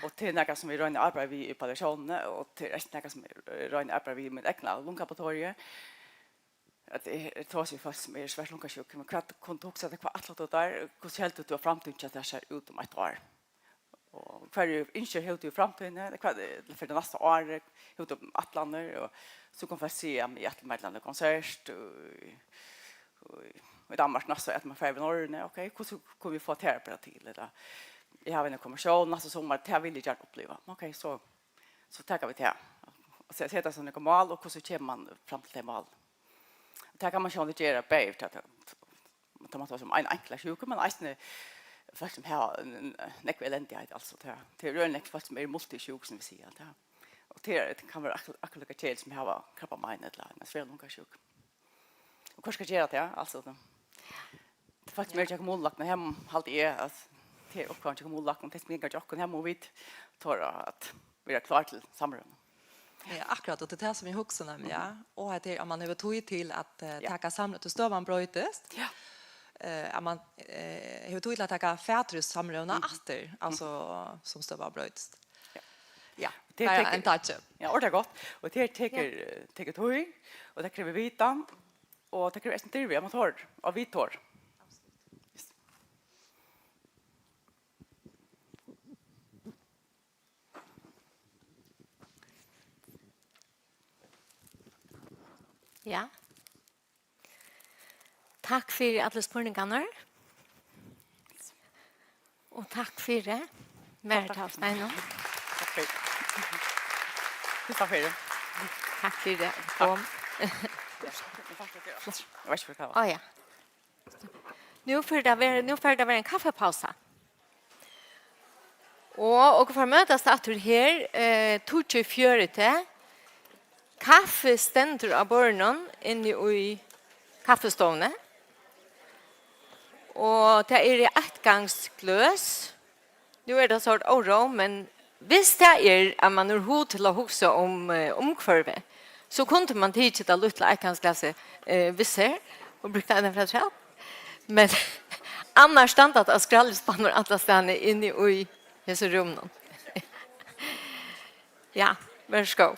Og tað er nakað sum vit royna at arbeiða við í palliatiónini, og tað er eisini nakað sum eg royni at arbeiða við í mínum egna lungulaboratorium. At eg, eg tosi við fólk sum eru svært lungasjúk, men hvat kundi tú hugsa tær, hvat ætlar tú tær, hvussu heldur tú at framtíðin hjá tær sær út um eitt ár? Og hvørji ynskir hevur tú í framtíðini, hvat, eh, fyri tað næsta árið, hevur tú ætlanir, og so kunnu fólk siga, ja, men eg ætli mær til eina konsert, og, og, og í Danmark næsta, at man fer við Norrønu, ok, hvussu kunnu vit fáa tær bara til, ella, eg havi eina konfirmatión næsta summar, tað vil eg gjarna uppliva, ok, so, so taka vit tað. Og so seta sær nøkur mál, og hvussu kemur man fram til tey mál? Tað kann man sjálvandi gera bæði, tá, tá, tá man tosar um ein, enkla sjúku, men eisini fólk sum hava n-, n-, nógv elendigheit, altso, tað, tað eru øgiliga nógv fólk sum eru multisjúk, sum vit siga, tað. Og tað er, tað kann vera akkur-, akkurát líka keðiligt sum hava krabbamein ella eina sværa lungasjúku. Og hvør skal gera tað, altso, tað, tað er fólk sum eru hjá Kommunulæknanum, her haldi eg, at tað er uppgávan hjá Kommunulæknanum, tað sum gongur hjá okkum, her mugu vit tora at vera klár til samrøðu. Ja, akkurát, og tað er tað sum eg hugsi nemliga, ja. Og at, tað, at man hevur tíð til at, eh, Ja. taka samrøðu, tí støðan broytist. Ja. Eh, at man, eh, hevur tíð til at taka fatur í samrøðuna aftur, altso, sum støðan broytist. Ja. Ja, tað bara tekur ein tanki. Ja, ordiliga gott. Og tað tekur, Ja. eh, tekur tíð, og tað krevur vitan, og tað krevur eisini dirvi, at man tor, og vit tor. Yes. Ja. Takk fyri allar spurningarnar. Og takk fyri. Takk, takk. Marita og Steinunn. Takk fyri. Takk fyri. Takk fyri. Kom. Vær so god. Á, ja. Nú fer tað vera, nú fer tað vera ein kaffipausa. Og okur fara møtast aftur her, eh, tíggju fjøruti. Kaffi stendur á borðinum inni í kaffistovuni. Og tað eru eittgangsgløs. Nú er tað sort óró, men hvis tað er, at man hevur hug til at hugsa um, eh, umhvørvið, so kundi man tikið tað lítla eittgangsglasið, eh, við sær og brúkt tað afturat. Men annars standa tað skrállispannir allastaðni inni í hesum rúminum. Ja, vær so god.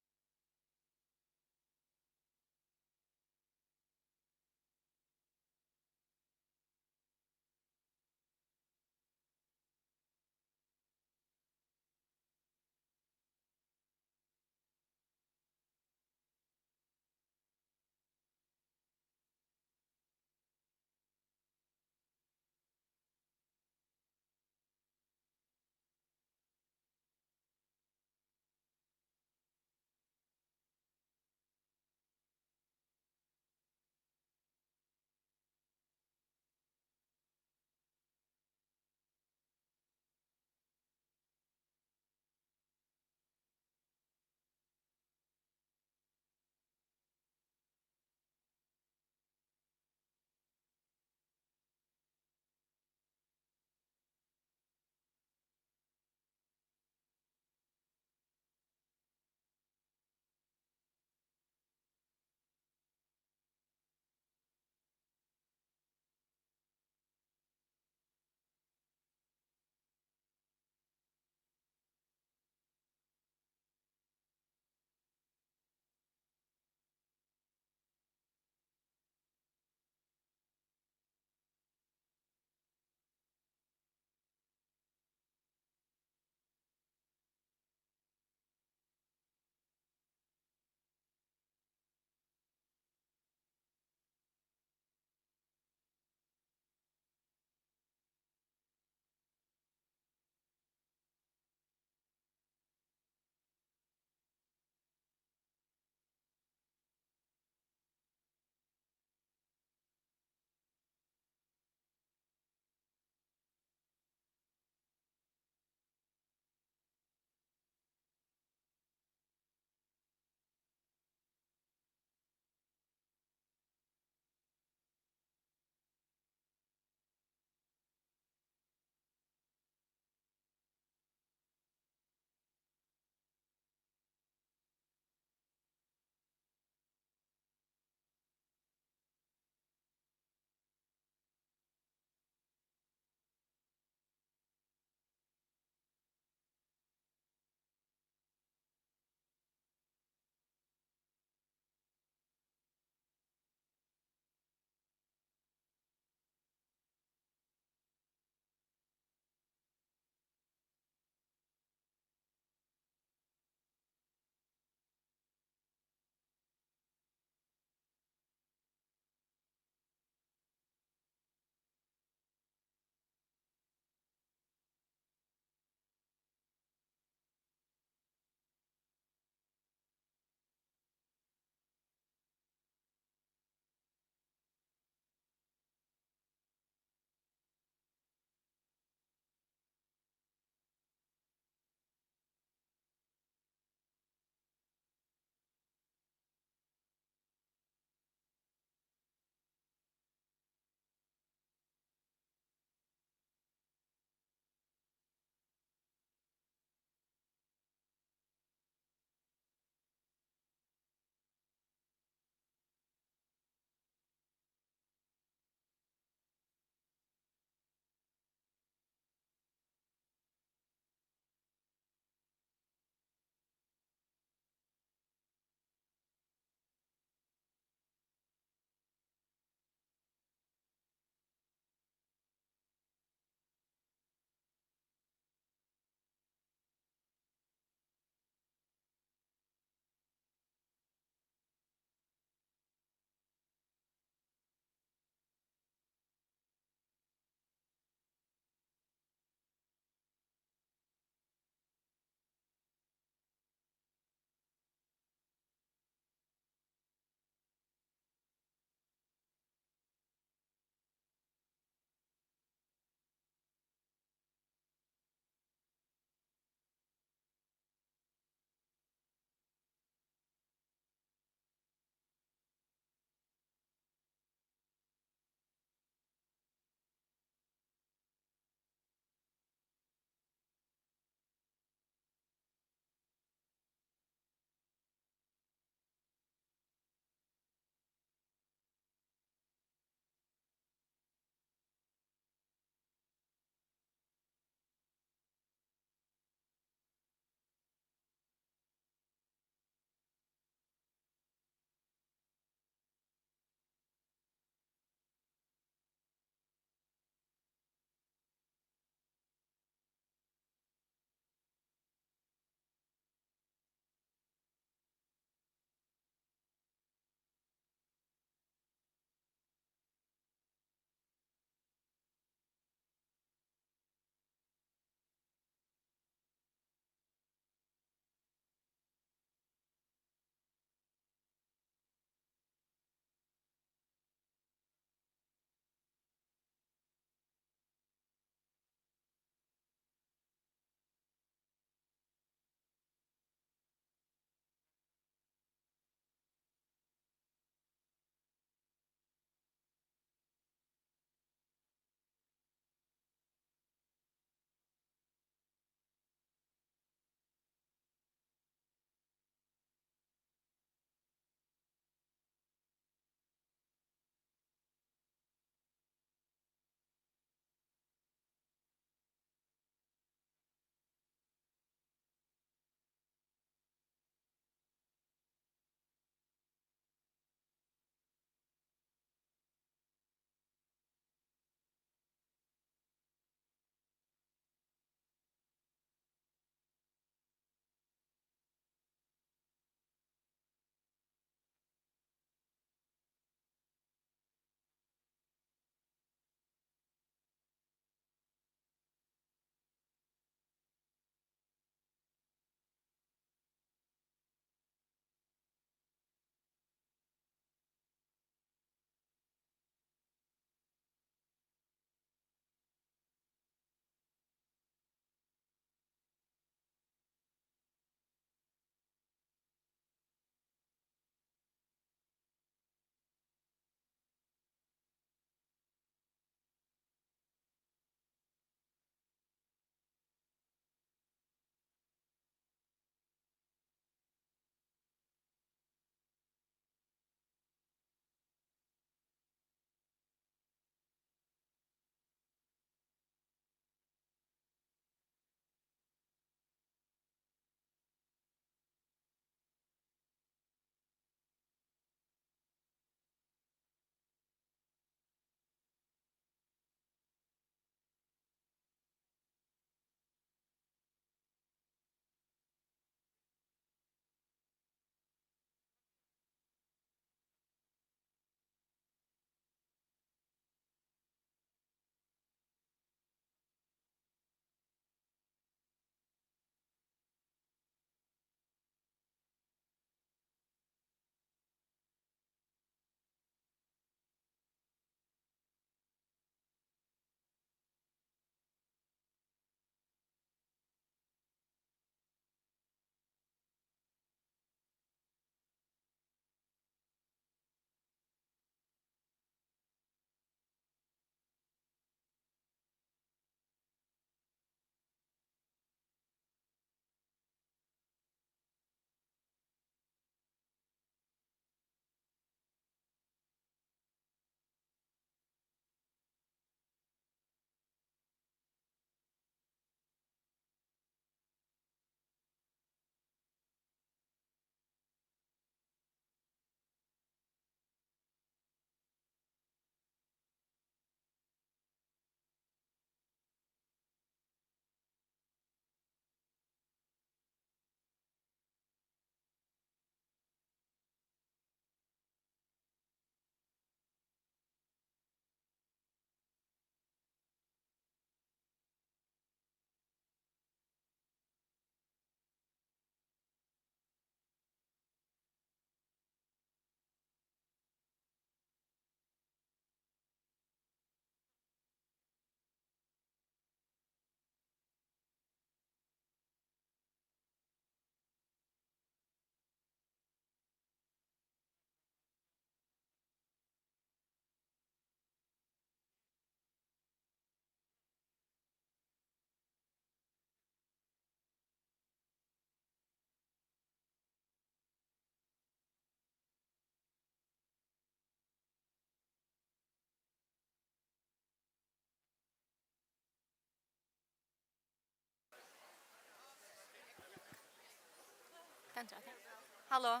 Halló?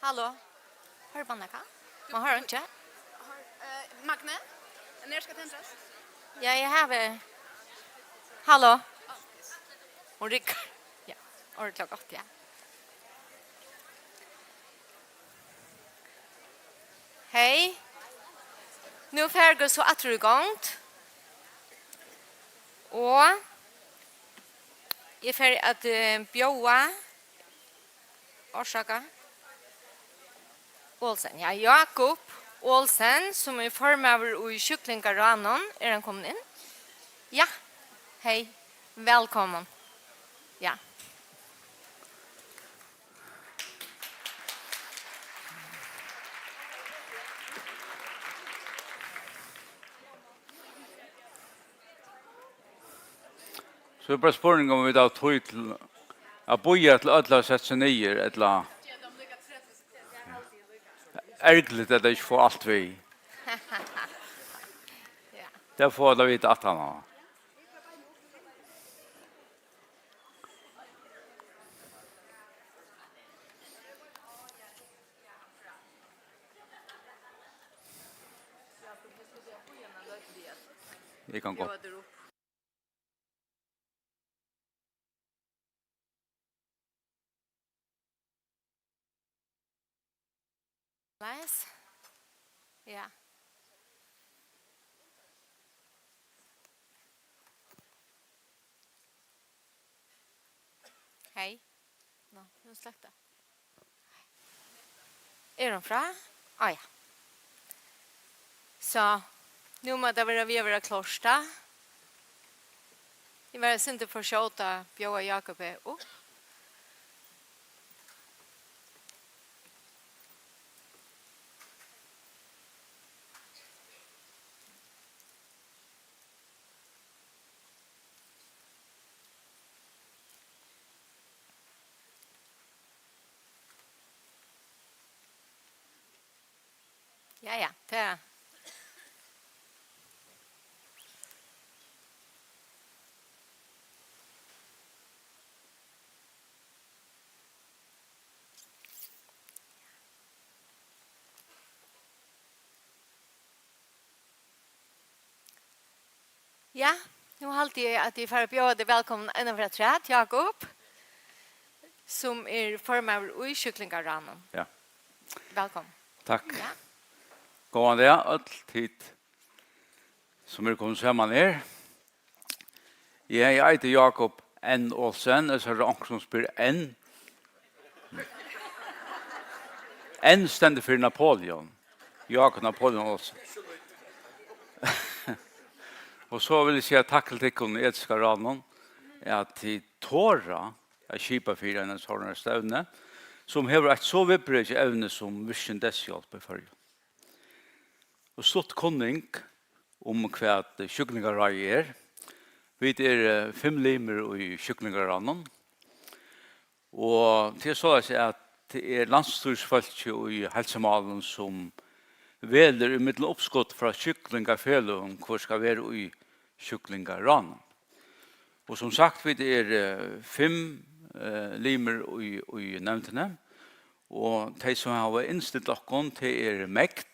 Halló? Hoyrir man nakað? Man hoyrir einki. Eh, Magne, nær skal tendrast? Ja, eg havi. Halló? Hon riggar. Ja, hon riggar gott, ja. Hey. Nú fara vit so aftur í gongd. Og eg fari at, eh, bjóða, orsaka, Olsen. Ja, Jakob Olsen, sum er formaður í sjúklingaráðnum. Er hann komin inn? Ja. Hey. Vælkomin. Ja. So er bara spurning, um vit hava tíð til at bíða til øll hava sett seg niður, ella ergiligt, at tey ikki fáa alt við. Ja. Tey fáa tað at vita aftaná. Eg kann gott. Nice. Ja. Hey. Nå, nú sløkti. Er hon frá? Á, ja. So, nú má tað vera við at vera klárt, tá. Eg var eitt sindur for skjót at bjóða Jákupi upp. Ja, ja, tað. Ja, nú haldi eg, at eg fari at bjóða teg vælkomin eina ferð afturat, Jákup, sum er formaður í sjúklingaráðnum. Ja. Vælkomin. Takk. Ja. Góðan dag, øll tit, sum eru komin saman her. Ja, eg eiti Jákup N. Olsen, eg sá onkur sum spyr N. N stendur fyri Napoleon. Jákup Napoleon Olsen. Og so vil eg siga takk til tykkum í Etiska ráðnum, at tit tora at skipa fyri eina sovorðna stevnu, sum hevur eitt so viðbrekið evni sum Virkin deyðshjálp í Føroyum. Og stutt kunning um, hvat sjúklingaráðið er. Vit eru fimm limir í sjúklingaráðnum, og tað er soleiðis, at tað er landsstýrisfólkið í heilsumálum, sum velur ímillum uppskot frá sjúklingafeløgum, hvør skal vera í sjúklingaráðnum. Og sum sagt, vit eru, eh, fimm, eh, limir í, í nevndini, og tey, sum hava innstilt okkum, tað er MEGD,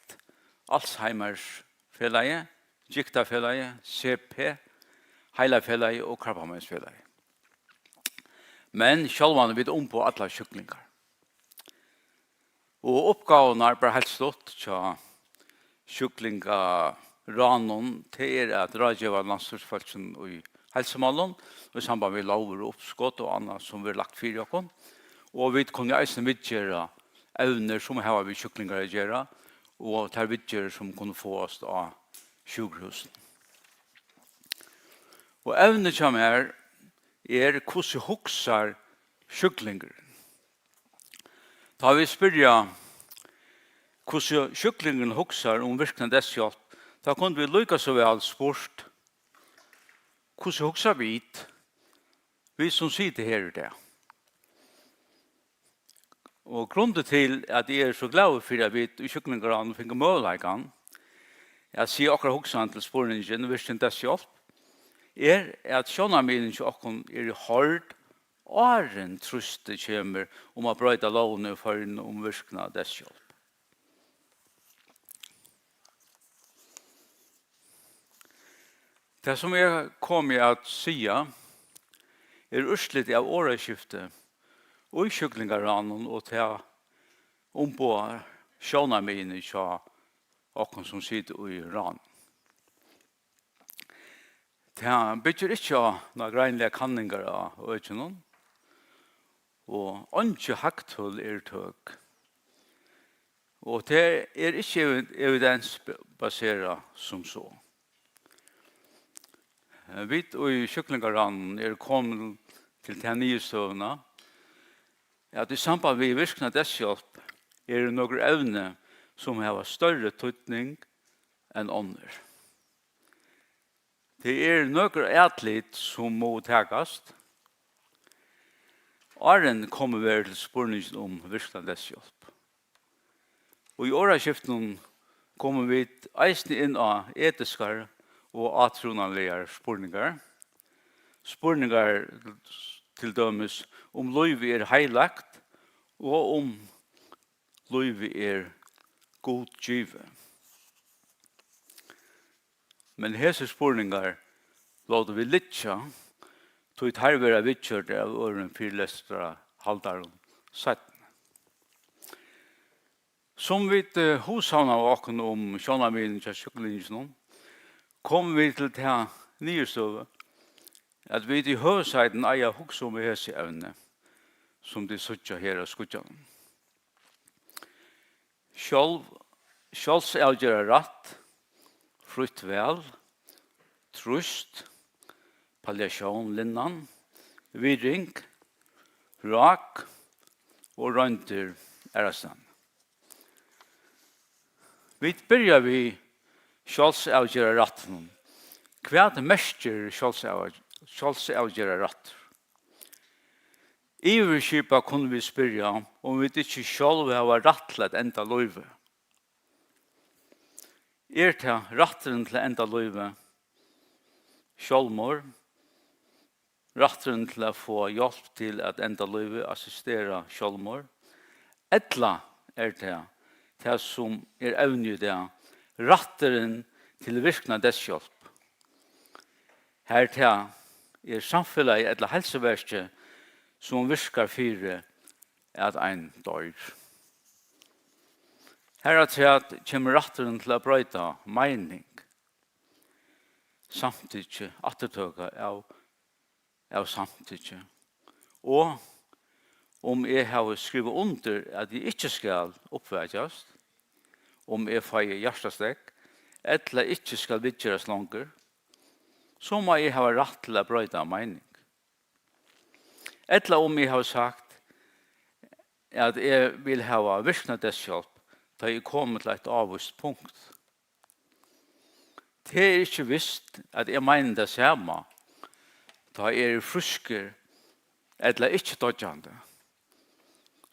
Alzheimer's Felagið, Gigtarfelagið, C P, Heilafelagið og Krabbameinsfelagið. Men sjálvandi, vit umboða allar sjúklingar. Og uppgávurnar, bara heilt stutt, hjá sjúklingaráðnum, tað er at ráðgeva landsstýrisfólkinum í heilsumálum, í samband við lógir og uppskot og annað, sum verður lagt fyri okkum. Og vit kunnu eisini viðgera evnir, sum hava við sjúklingar at gera, og tær viðgerðir, sum kunnu fáast á sjúkrahúsinum. Og evnið hjá mær er: Hvussu hugsar sjúklingurin? Tá vit spyrja, hvussu sjúklingurin hugsar um virkna deyðshjálp, tá kundu vit líka so væl spurt: Hvussu hugsa vit, vit sum sita her í dag? Og grundin til, at eg eri so glaður fyri, at vit í sjúklingaráðnum fingu møguleikan at siga okkara hugsan til spurningin Virkin deyðshjálp, er, at sjónarmiðini hjá okkum eru hoyrd áðrenn trýstið kemur um at broyta lógina í Føroyum um virkna deyðshjálp. Tað, sum eg komi at siga, er úrslit av orðaskifti í sjúklingaráðnum, og tað umboðar sjónarmiðini hjá okkum, sum sita í ráðnum. Tað byggir ikki á nágreiniligar kanningar á økinum, og eingi hagtøl eru tøk, og tað er ikki evi-, evidensbaserað sum so. Vit í sjúklingaráðnum eru komin til ta niðurstøðuna, at í samband við virkna deyðshjálp eru nøkur evni, sum hava størri týdning enn onnur. Tað eru nøkur atlit, sum mugu takast, áðrenn komið verður til spurningin um virkna deyðshjálp. Og í orðaskiftinum komu vit eisini inn á etiskar og átrúnaðarligar spurningar. Spurningar til dømis, um lívið er heilagt, og um lívið er Gud givið. Men hesir spurningar lótu vit liggja, tí teir verða viðgjørdir av øðrum fyrilestrarhaldarum seinni. Sum vit, eh, hugsavnaðu okkum um sjónarmiðini hjá sjúklinginum, komu vit til ta niðurstøðu, at vit í høvuðssakini eiga at hugsa um hesi evni, sum tit síggja her á skíggjanum. Sjálv-, sjálvsavgerðarrætt, frítt val, trýst, palliatión, linnan, virðing, rák og royndir aðrastaðni. Vit byrja við sjálvsavgerðarrættinum. Hvat merkir sjálvsavger-, sjálvsavgerðarrættur? Yvirskipað kunnu vit spyrja, um vit ikki sjálv hava rætt til at enda lívið. Er tað rætturin til at enda lívið sjálvmorð? Rætturin til at fáa hjálp til at enda lívið, assistera sjálvmorð? Ella er tað, tað sum er evnið í dag, rætturin til virkna deyðshjálp? Har tað er samfelagið ella heilsuverkið, sum virkar fyri, at ein doyr. Harafturat kemur rætturin til at broyta meining, samtykki, afturtøka av, av samtykki, og um eg havi skrivað undir, at eg ikki skal uppvakjast, um eg fái hjartastekk, ella ikki skal viðgerast longur, so má eg hava rætt til at broyta meining. Ella um eg havi sagt, at eg vil hava virkna deyðshjálp, tá eg komi til eitt ávíst punkt. Tað er ikki vist, at eg meini tað sama, tá eg eri frískur ella ikki doyggjandi,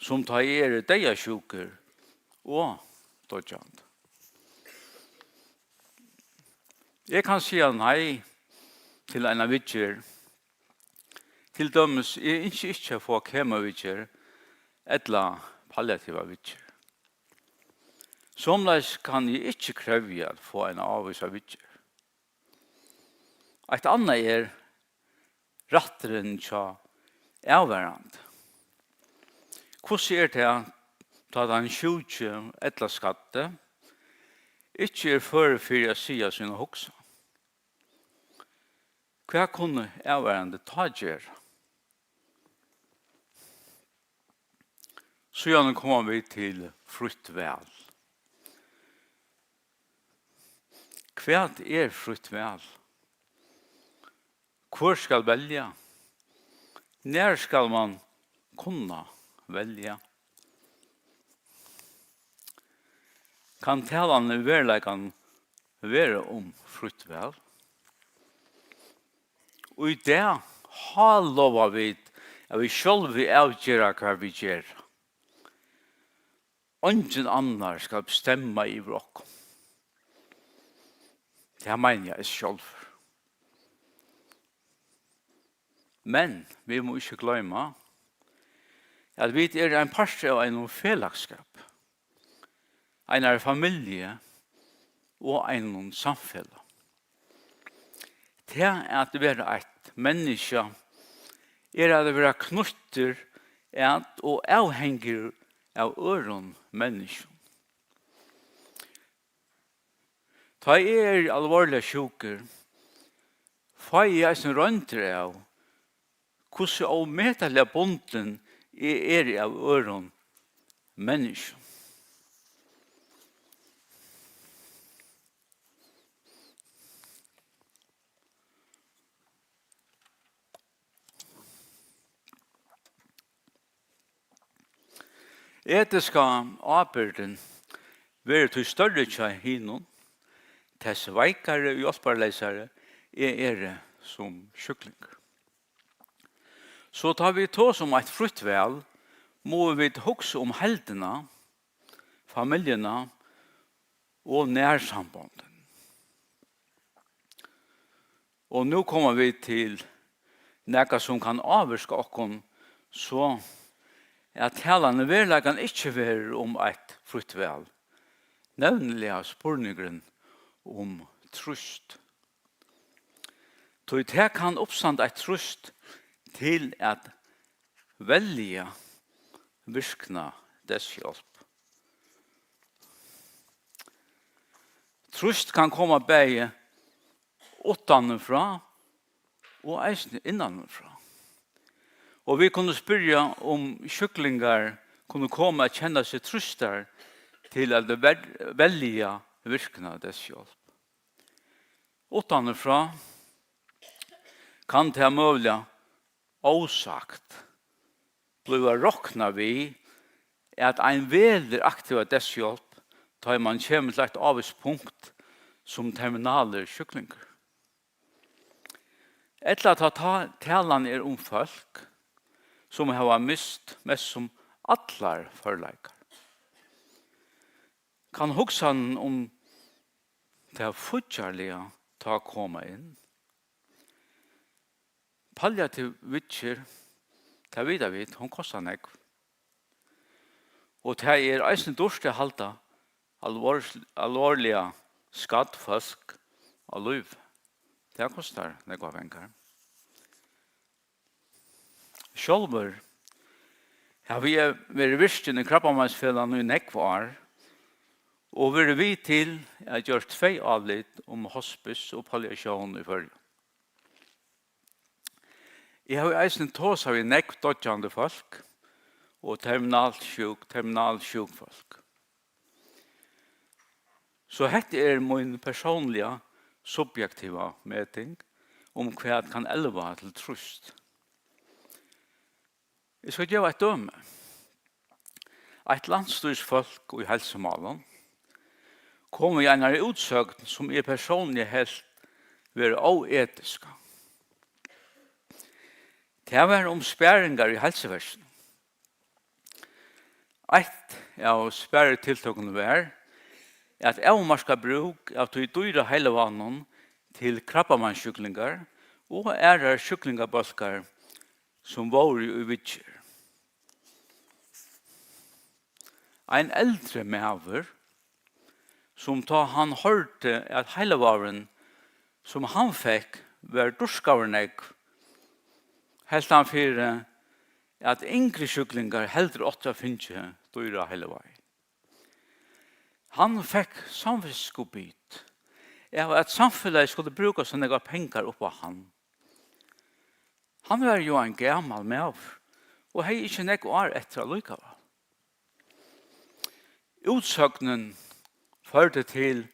sum tá eg eri deyðasjúkur og doyggjandi. Eg kann siga nei til eina viðgerð. Til dømis, eg ynski ikki at fáa kemoviðgerð ella palliativa viðgerð. Somuleiðis kann eg ikki krevja at fáa eina ávísa viðgerð. Eitt annað er rætturin hjá avvarðandi. Hvussu er tað, tá tann sjúki ella skaddi ikki er førur fyri at siga sína hugsan? Hvat kunnu avvarðandi tá gera? Síðani koma vit til frítt val. Hvat er frítt val? Hvør skal velja? Nær skal mann kunna velja? Kann talan í veruleikanum vera um frítt val? Í dag hálova vit, at vit sjálvi avgera, hvat vit gera. Eingin annar skal bestemma yvir okkum. Tað meini eg sjálvur. Men vit mugu ikki gloyma, at vit eru ein partur av einum felagsskap, einari familju og einum samfelag. Tað at vera eitt menniskja er at vera knýttur at og avhangir av øðrum menniskjum. Tá eg eri alvorliga sjúkur, fái eg eisini royndir av, hvussu ómetaliga bundin eg eri av øðrum menniskjum. Etiska ábyrgdin verður tí størri hjá hinum, tess veikari og hjálparleysari eg eri sum sjúklingur. So tá vit tosa um eitt frítt val, mugu vit hugsa um heildina, familjuna og nærsambondin. Og nú koma vit til nakað, sum kann ávirka okkum, so at talan í veruleikanum ikki verður um eitt frítt val, nevniliga spurningurin um trýst. Tí tað kann uppstanda eitt trýst til at velja virkna deyðshjálp. Trýst kann koma bæði uttanfrá og eisini innanfrá. Og vit kunnu spyrja, um sjúklingar kunnu koma at kenna seg trýstar til at ver-, velja virkna deyðshjálp. Uttanfrá kann tað møguliga ósagt blíva roknað við, at ein velur aktiva deyðshjálp, tá ið mann kemur til eitt ávíst punkt sum terminalir sjúklingur. Ella tá, tá talan er um fólk, sum hava mist mest sum allar førleikar, kann hugsanin um tað fíggjarliga tá koma inn. Palliativ viðgerð, tað vita vit, hon kostar nógv. Og tað er eisini dýrt at halda alvor-, alvorliga skadd fólk á lívi. Tað kostar nógvar pengar. Sjálvur havi eg verið virkin í Krabbameinsfelagnum í nógv ár og verið við til at gjørt tvey álit um hospice og palliatión í Føroyum. Eg havi eisini tosað við nógv doyggjandi fólk og terminalt sjúk, terminalt sjúk fólk. So hetta er mín persónliga, subjektiva meting um, hvat kann elva til trýst. Eg skal geva eitt dømi. Eitt landsstýrisfólk í heilsumálum kom við einari útsøgn, sum eg persónliga helt vera óetiska. Tað var um sparingar í heilsuverkinum. Eitt av sparitiltøkunum var at avmarka brúk av tí dýra heilivágnum til krabbameinssjúklingar og aðrar sjúklingabólkar, sum vóru í viðgerð. Ein eldri maður, sum, tá hann hoyrdi, at heilivágurin, sum hann fekk, var dýrkaður nógv, helt hann fyri, at yngri sjúklingar heldur áttu at fingið dýra heilivágin. Hann fekk samvitskubit av, at samfelagið skuldi brúka so nógvar pengar upp á hann. Hann var jú ein gamal maður og hevði ikki nógv ár eftir allíkavæl. Útsøgnin førdi til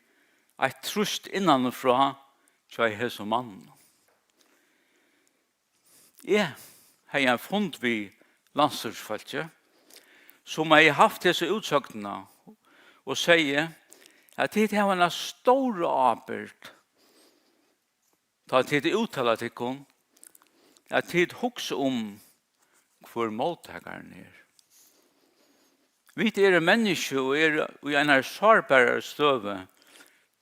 eitt trýst innanfrá hjá hesum manninum. Eg hevði ein fund við landsstýrisfólkið, sum hevði havt hesa útsøgnina, og segði, at tit hava eina stóra ábyrgd, tá tit úttala tykkum, at tit hugsa um, hvør móttakarin er. Vit eru menniskju og eru í einari sárbarari støðu,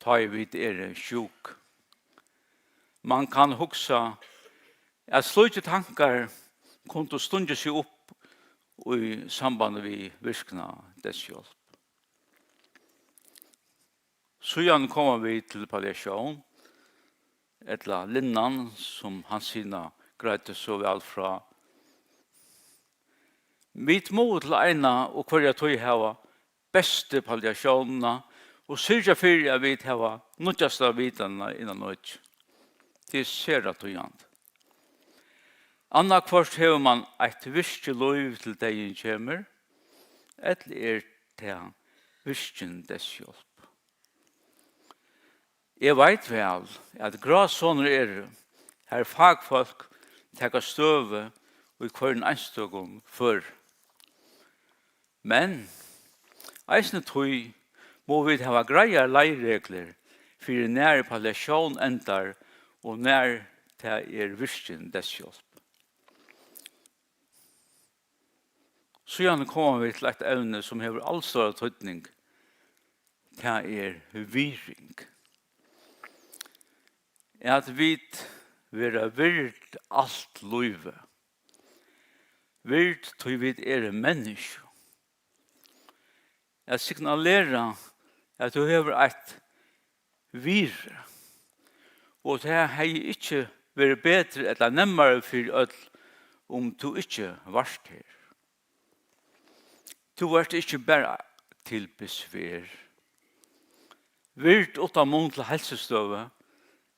tá ið vit eru sjúk. Mann kann hugsa, at slíkir tankar kundu stungið seg upp í sambandi við virkna deyðshjálp. Síðan koma vit til palliatión, ella linnan, sum Hansína greiddi so væl frá. Vit mugu til eina og hvørja tíð hava bestu palliatiónina og syrgja fyri, at vit hava nýggjasta vitanina inn á økið. Tað er sera týðandi. Annaðhvørt hevur mann eitt virkilív til deyðin kemur, ella er tað virkin deyðshjálp. Eg veit væl, at grásonur eru, har fakfólk taka støðu í hvørjum einstøkum føri. Men eisini tí mugu vit hava greiðar leiðreglur fyri, nær palliatión endar og nær tað er virkin deyðshjálp. Síðan koma vit til eitt evni, sum hevur alstóran týdning. Tað er virðing. At vit verða vird alt lívið. Vird, tí vit eru menniskju. At signalera, at tú hevur eitt virði, og tað hevði ikki verið betri ella nemmari fyri øll, um tú ikki vart her. Tú vart ikki bara til besvær. Vird uttan mun til heilsustøðu,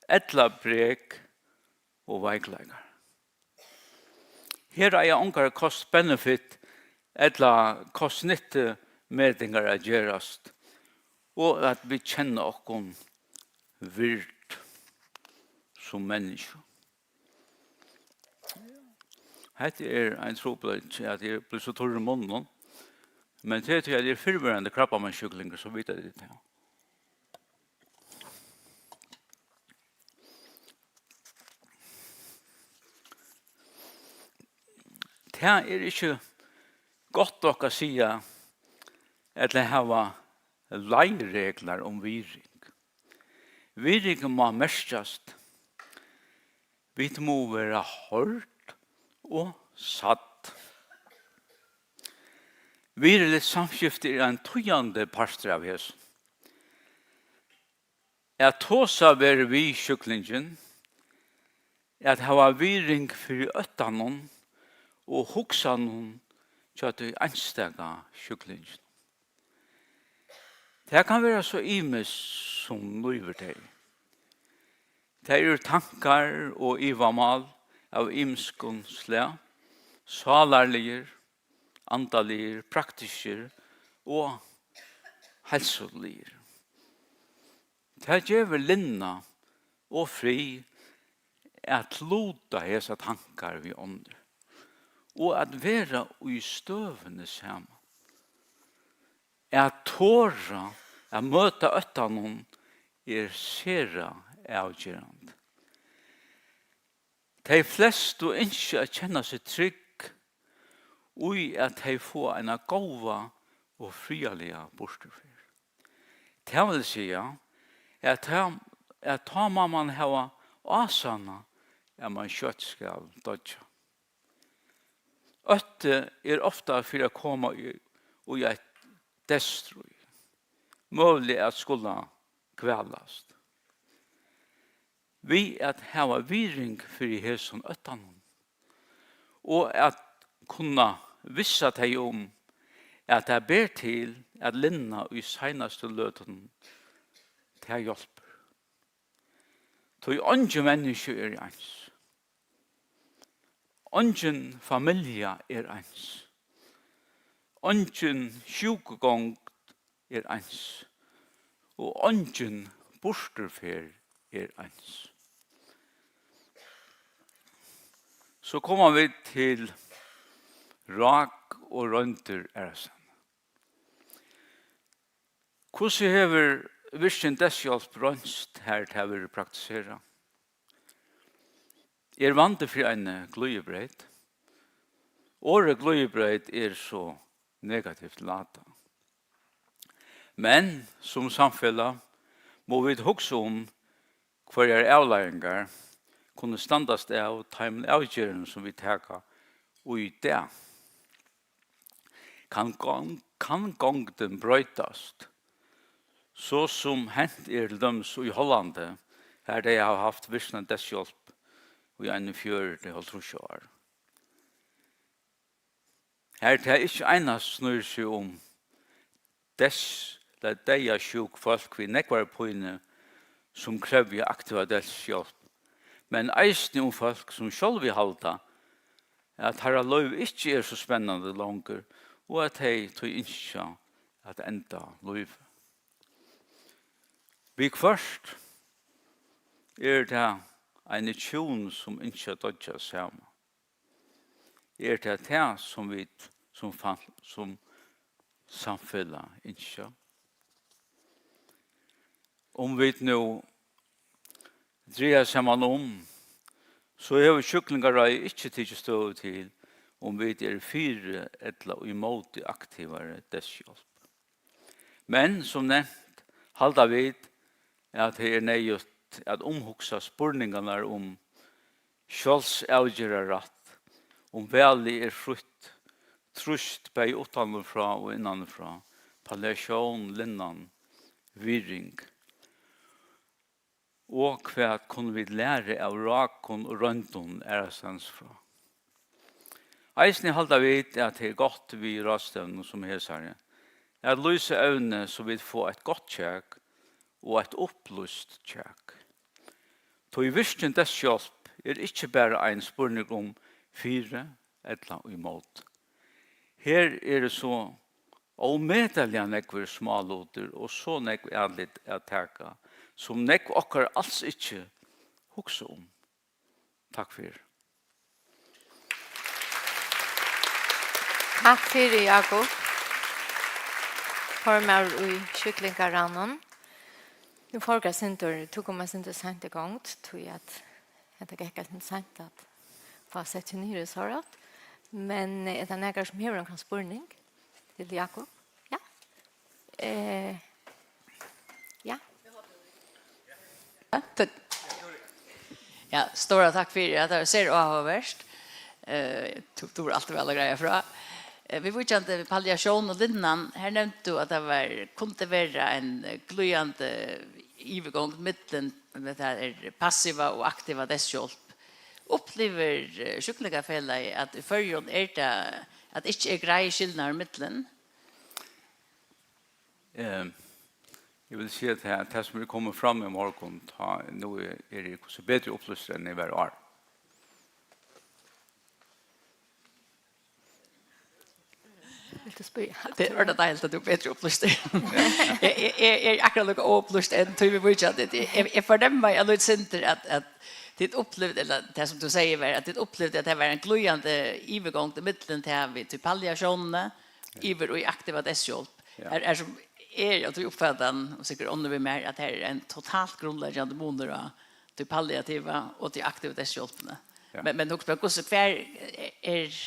ella brek og veikleikar. Her eiga ongar cost-benefit ella cost-nyttu-metingar at gerast, og at vit kenna okkum vird sum menniskju. Hetta er ein trupulleiki, at eg blívi so turrur í munninum, men tað er tí, at eg eri fyrrverandi krabbameinssjúklingur, so vita tit tað. Tað er ikki gott nokk at siga ella hava leiðreglur um virðing. Virðing má merkjast. Vit mugu verða hoyrd og sædd. Virðiligt samskifti er ein týðandi partur av hesum. At tosa verður við sjúklingin, at hava virðing fyri óttanum og hugsanum hjá tí einstaka sjúklinginum. Tað kann vera so ymiskt, sum lívir tey. Tað eru tankar og ivamál av ymiskum slag, sálarligir, andaligir, praktiskir og heilsuligir. Tað gevur linna og frið at luta hesar tankar við onnur og at vera í støðuni saman. At tora at møta óttanum er sera avgerandi. Tey flestu ynskja at kenna seg trygg í, at tey fáa eina góða og friðarliga burturferð. Tað vil siga, at tað, at tá má mann hava ásannað, at mann skjótt skal doyggja. Ótti er ofta fyri at koma í, í eitt deyðsstríð, møguliga at skula kvalast. Við at hava virðing fyri hesum óttanum og at kunna vissa tey um, at tað ber til at linna í seinastu løtunum, tað hjálpir. Tí eingi menniskju eru eins. Eingin familja er eins. Eingin sjúkugongd er eins. Og eingin burturferð er eins. So koma vit til rák og royndir aðrastaðni. Hvussu hevur virkin deyðshjálp roynst, har tað verður praktiserað? Er vandi fyri eini glíðibreyt? Orðið glíðibreyt er so negativt ladað. Men sum samfelag mugu vit hugsa um, hvørjar avleiðingar kunnu standast av teimum avgerðum, sum vit taka í dag? Kann gong-, kann gongdin broytast, so sum hent er til dømis í Hollandi, har tey hava havt virknan deyðshjálp í eini fjøruti, hálvtrýss ár? Har tað ikki einans snýr seg um deyðs-, ella deyðasjúk fólk við nógvari pínu, sum krevja aktiva deyðshjálp, men eisini um fólk, sum sjálvi halda, at teirra lív ikki er so spennandi longur, og at tey tí ynskja at enda lívið. Viðhvørt er tað eini hjún, sum ynskja at doyggja saman. Er tað tað, sum vit sum fam-, sum samfelag ynskja? Um vit nú draga saman um, so hevur sjúklingaráðið ikki tikið støðu til, um vit eru fyri ella ímóti aktivari deyðshjálp. Men sum nevnt halda vit, at tað er neyðugt at umhugsa spurningarnar um sjálvsavgerðarrætt, um valið er frítt, trýst bæði uttanfrá og innanfrá, palliatión, linnan, virðing. Og hvat kunnu vit læra av rákum og royndum aðrastaðnis frá? Eisini halda vit, at tað er gott við ráðstevnum sum hesari at lýsa evnið, so vit fáa eitt gott kjak og eitt upplýst kjak. Tí virkin deyðshjálp er ikki bara ein spurningur um fyri ella ímóti. Her eru so ómetaliga nógvir smálutir og so nógv atlit at taka, sum nógv okkara als ikki hugsa um. Takk fyri. Takk fyri, Jákup. Formaður í sjúklingaráðnum. Nú fór eg eitt sindur, tú kom eitt sindur seint í gongd, tí at hetta gekk eitt sindur seint at fáa sett seg niður í so rætt. Men er tað nakar, sum hevur onkran spurning til Jákup? Ja? Eh, ja. Ja, tað, ja, stóra takk fyri. Ja, tað var sera áhugavert. Eh, tú, tú er altíð væl at greiða frá. Eh, viðvíkjandi palliatión og linnan, her nevndi tú at tað var, kundi vera ein, eh, glíðandi yvirgongd millum, men tað er passiva og aktiva deyðshjálp. Upplivir, eh, sjúklingafelagið, at í Føroyum er tað, at ikki er greið skilnaður millum? Eh, eg vil siga, at tað, tað sum er komið fram í morgun, tá, nú er, eri eg hvussu betri upplýstur enn eg var í ár. Vilt tú spyrja? Tað er ordiliga deiligt, at tú ert betri upplýstur. Eg, eg, eg eri akkurát líka óupplýstur enn tú viðvíkjandi. Eg, eg, eg fornemmi eitt lítið sindur, at, at tit upplivdu, ella tað sum tú sigur var, at tit upplivdu, at tað var ein glíðandi yvirgongd millum tað við tí palliatiónini yvir í aktiva deyðshjálp. Ja. Her, her sum eg, og tú uppfattar tað, og sikkurt onnur við mær, at her er ein totalt grundleggjandi munur á tí palliativa og tí aktivu deyðshjálpini. Ja. Men, men hugsa bara, hvussu, hvar er,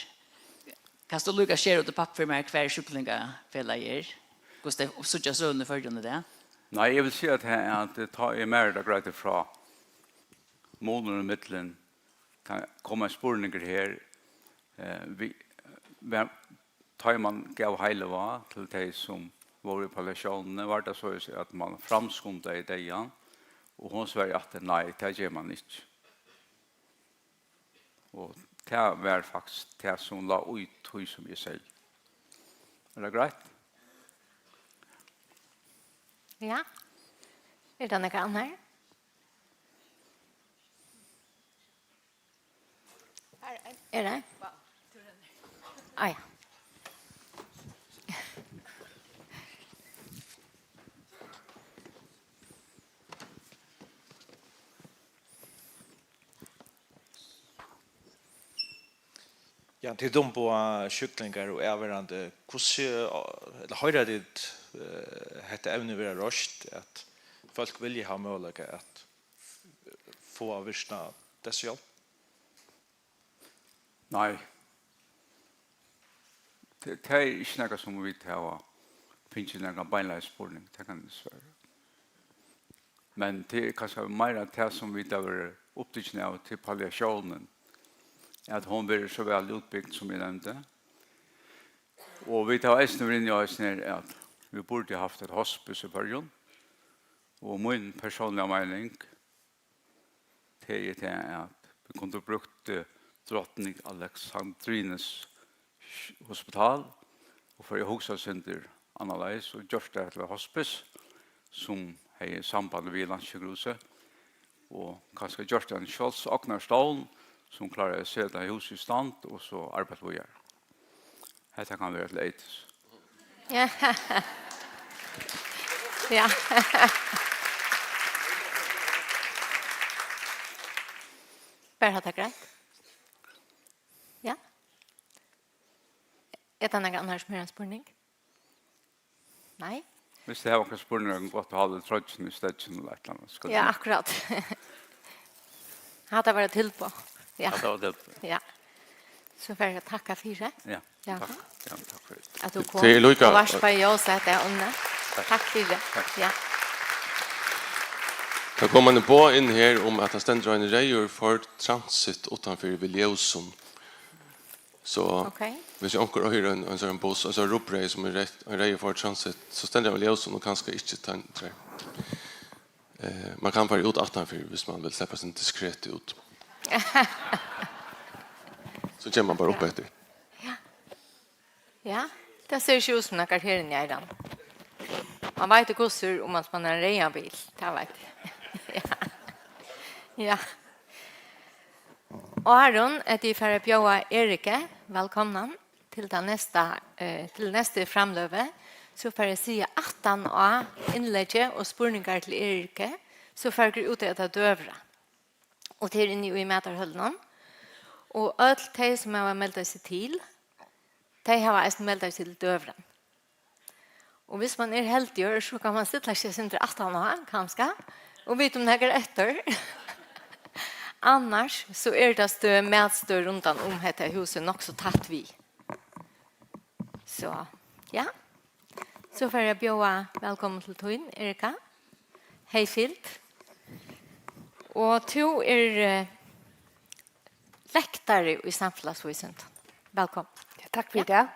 kanst tú líka skera út í pappír mær, hvar sjúklingafelagið er? Hvussu tey síggja støðuna í Føroyum í dag? Nei, eg vil siga, at, at tá eg mær tað greiddi frá, munurin millum, tá kom ein spurningur her, eh, vi, var, tá ið man gav heilivág til tey, sum vóru í palliatiónini, var tað soleiðis, at man framskundaði deyðan, og hon svaraði aftur, nei, tað ger man ikki. Og tað var faktiskt tað, sum lá í tí, sum eg segði. Er tað greitt? Ja. Er tað nakar annar? Er tað? Ah, ja. Ja, tit umboða sjúklingar og avverjandi. Hvussu, ella hoyra tit, eh, hetta evnið verða reist, at fólk vilja hava møguleika at fáa virkna deyðshjálp? Nei. Tað, tað er ikki nakað, sum vit hava fingið nakran beinleiðis spurning, tað kann eg svara. Men tað er kanska meira tað, sum vit hava verið upptikin av, til palliatiónin, at hon verður so væl útbygd, sum eg nevndi. Og vit hava eisini verið inni á eisini her, at vit burdu havt eitt hospice í Føroyum. Og mín persónliga meining, tað er tað, at vit kundu brúkt, eh, Drotning Alexandrines hospital og fór at hugsa eitt sindur annarleiðis og gjørt tað til eitt hospice, sum hevði samband við Landssjúkrahúsið, og kanska gjørt ein sjálvsognarstól, sum klárar at seta húsið í stand og so arbeitt víðari. Hetta kann vera til eitis. Ja. Ja. Bara hatta greitt. Ja. Er tað nakar annar sum hevur ein spurning? Nei? Viss tit hava onkrar spurningar, kann gott halda troyggjuna í steðgin ella eitt ella annað, skal Ja, eg akkurát. Hatta var eitt tilboð. Ja. Hatta var eitt tilboð. Ja. So fari eg at takka fyri. Ja, Ja. Takk. Ja, takk fyri. At tú kom. Tað er líka Og vart bara ljós at tað unna. Takk. Takk fyri. Takk. Ja. Tað kom ein boð inn her um, at tað stendur ein reyður Ford Transit uttanfyri við ljósum. So Ok. Viss onkur hoyrir ein, ein sånn buss, ein sånn rugbreyð sum er reytt, ein reyður Ford Transit, so stendur hann við ljósum og kanska ikki tendrar. Eh, man kann fara út aftanfyri, viss man vil sleppa seg diskret út. So kemur man bara upp eftir. Ja. Ja, tað sær ikki út sum nakar her inni, Eiran. Man veit ikki hvussu, um man, man er ein reyðan bil, tað veit eg. Ja. Ja. Áðrenn at eg fari at bjóða Erika vælkomnan til tað næsta, eh, til næstu framløgu, so fari eg at siga aftan á innleggið og spurningar til Erika, so fara okur út at eta døgurða. Og tað er inni í matarhølunum. Og øll tey, sum hava meldað seg til, tey hava eisini meldað seg til døgurðan. Og viss man er heldigur, so kann man stilla seg eitt sindur aftan á, kanska, og vita um nakar eftir. Annars so er tað støð, matstøð rundan um hetta húsið nokk so tætt við. So, ja. So fari eg at bjóða vælkomin til tín, Erika Hayfield. Og tú er, eh, lektari í samfelagsvísindum. Vælkomin. Ja, takk fyri Ja. tað.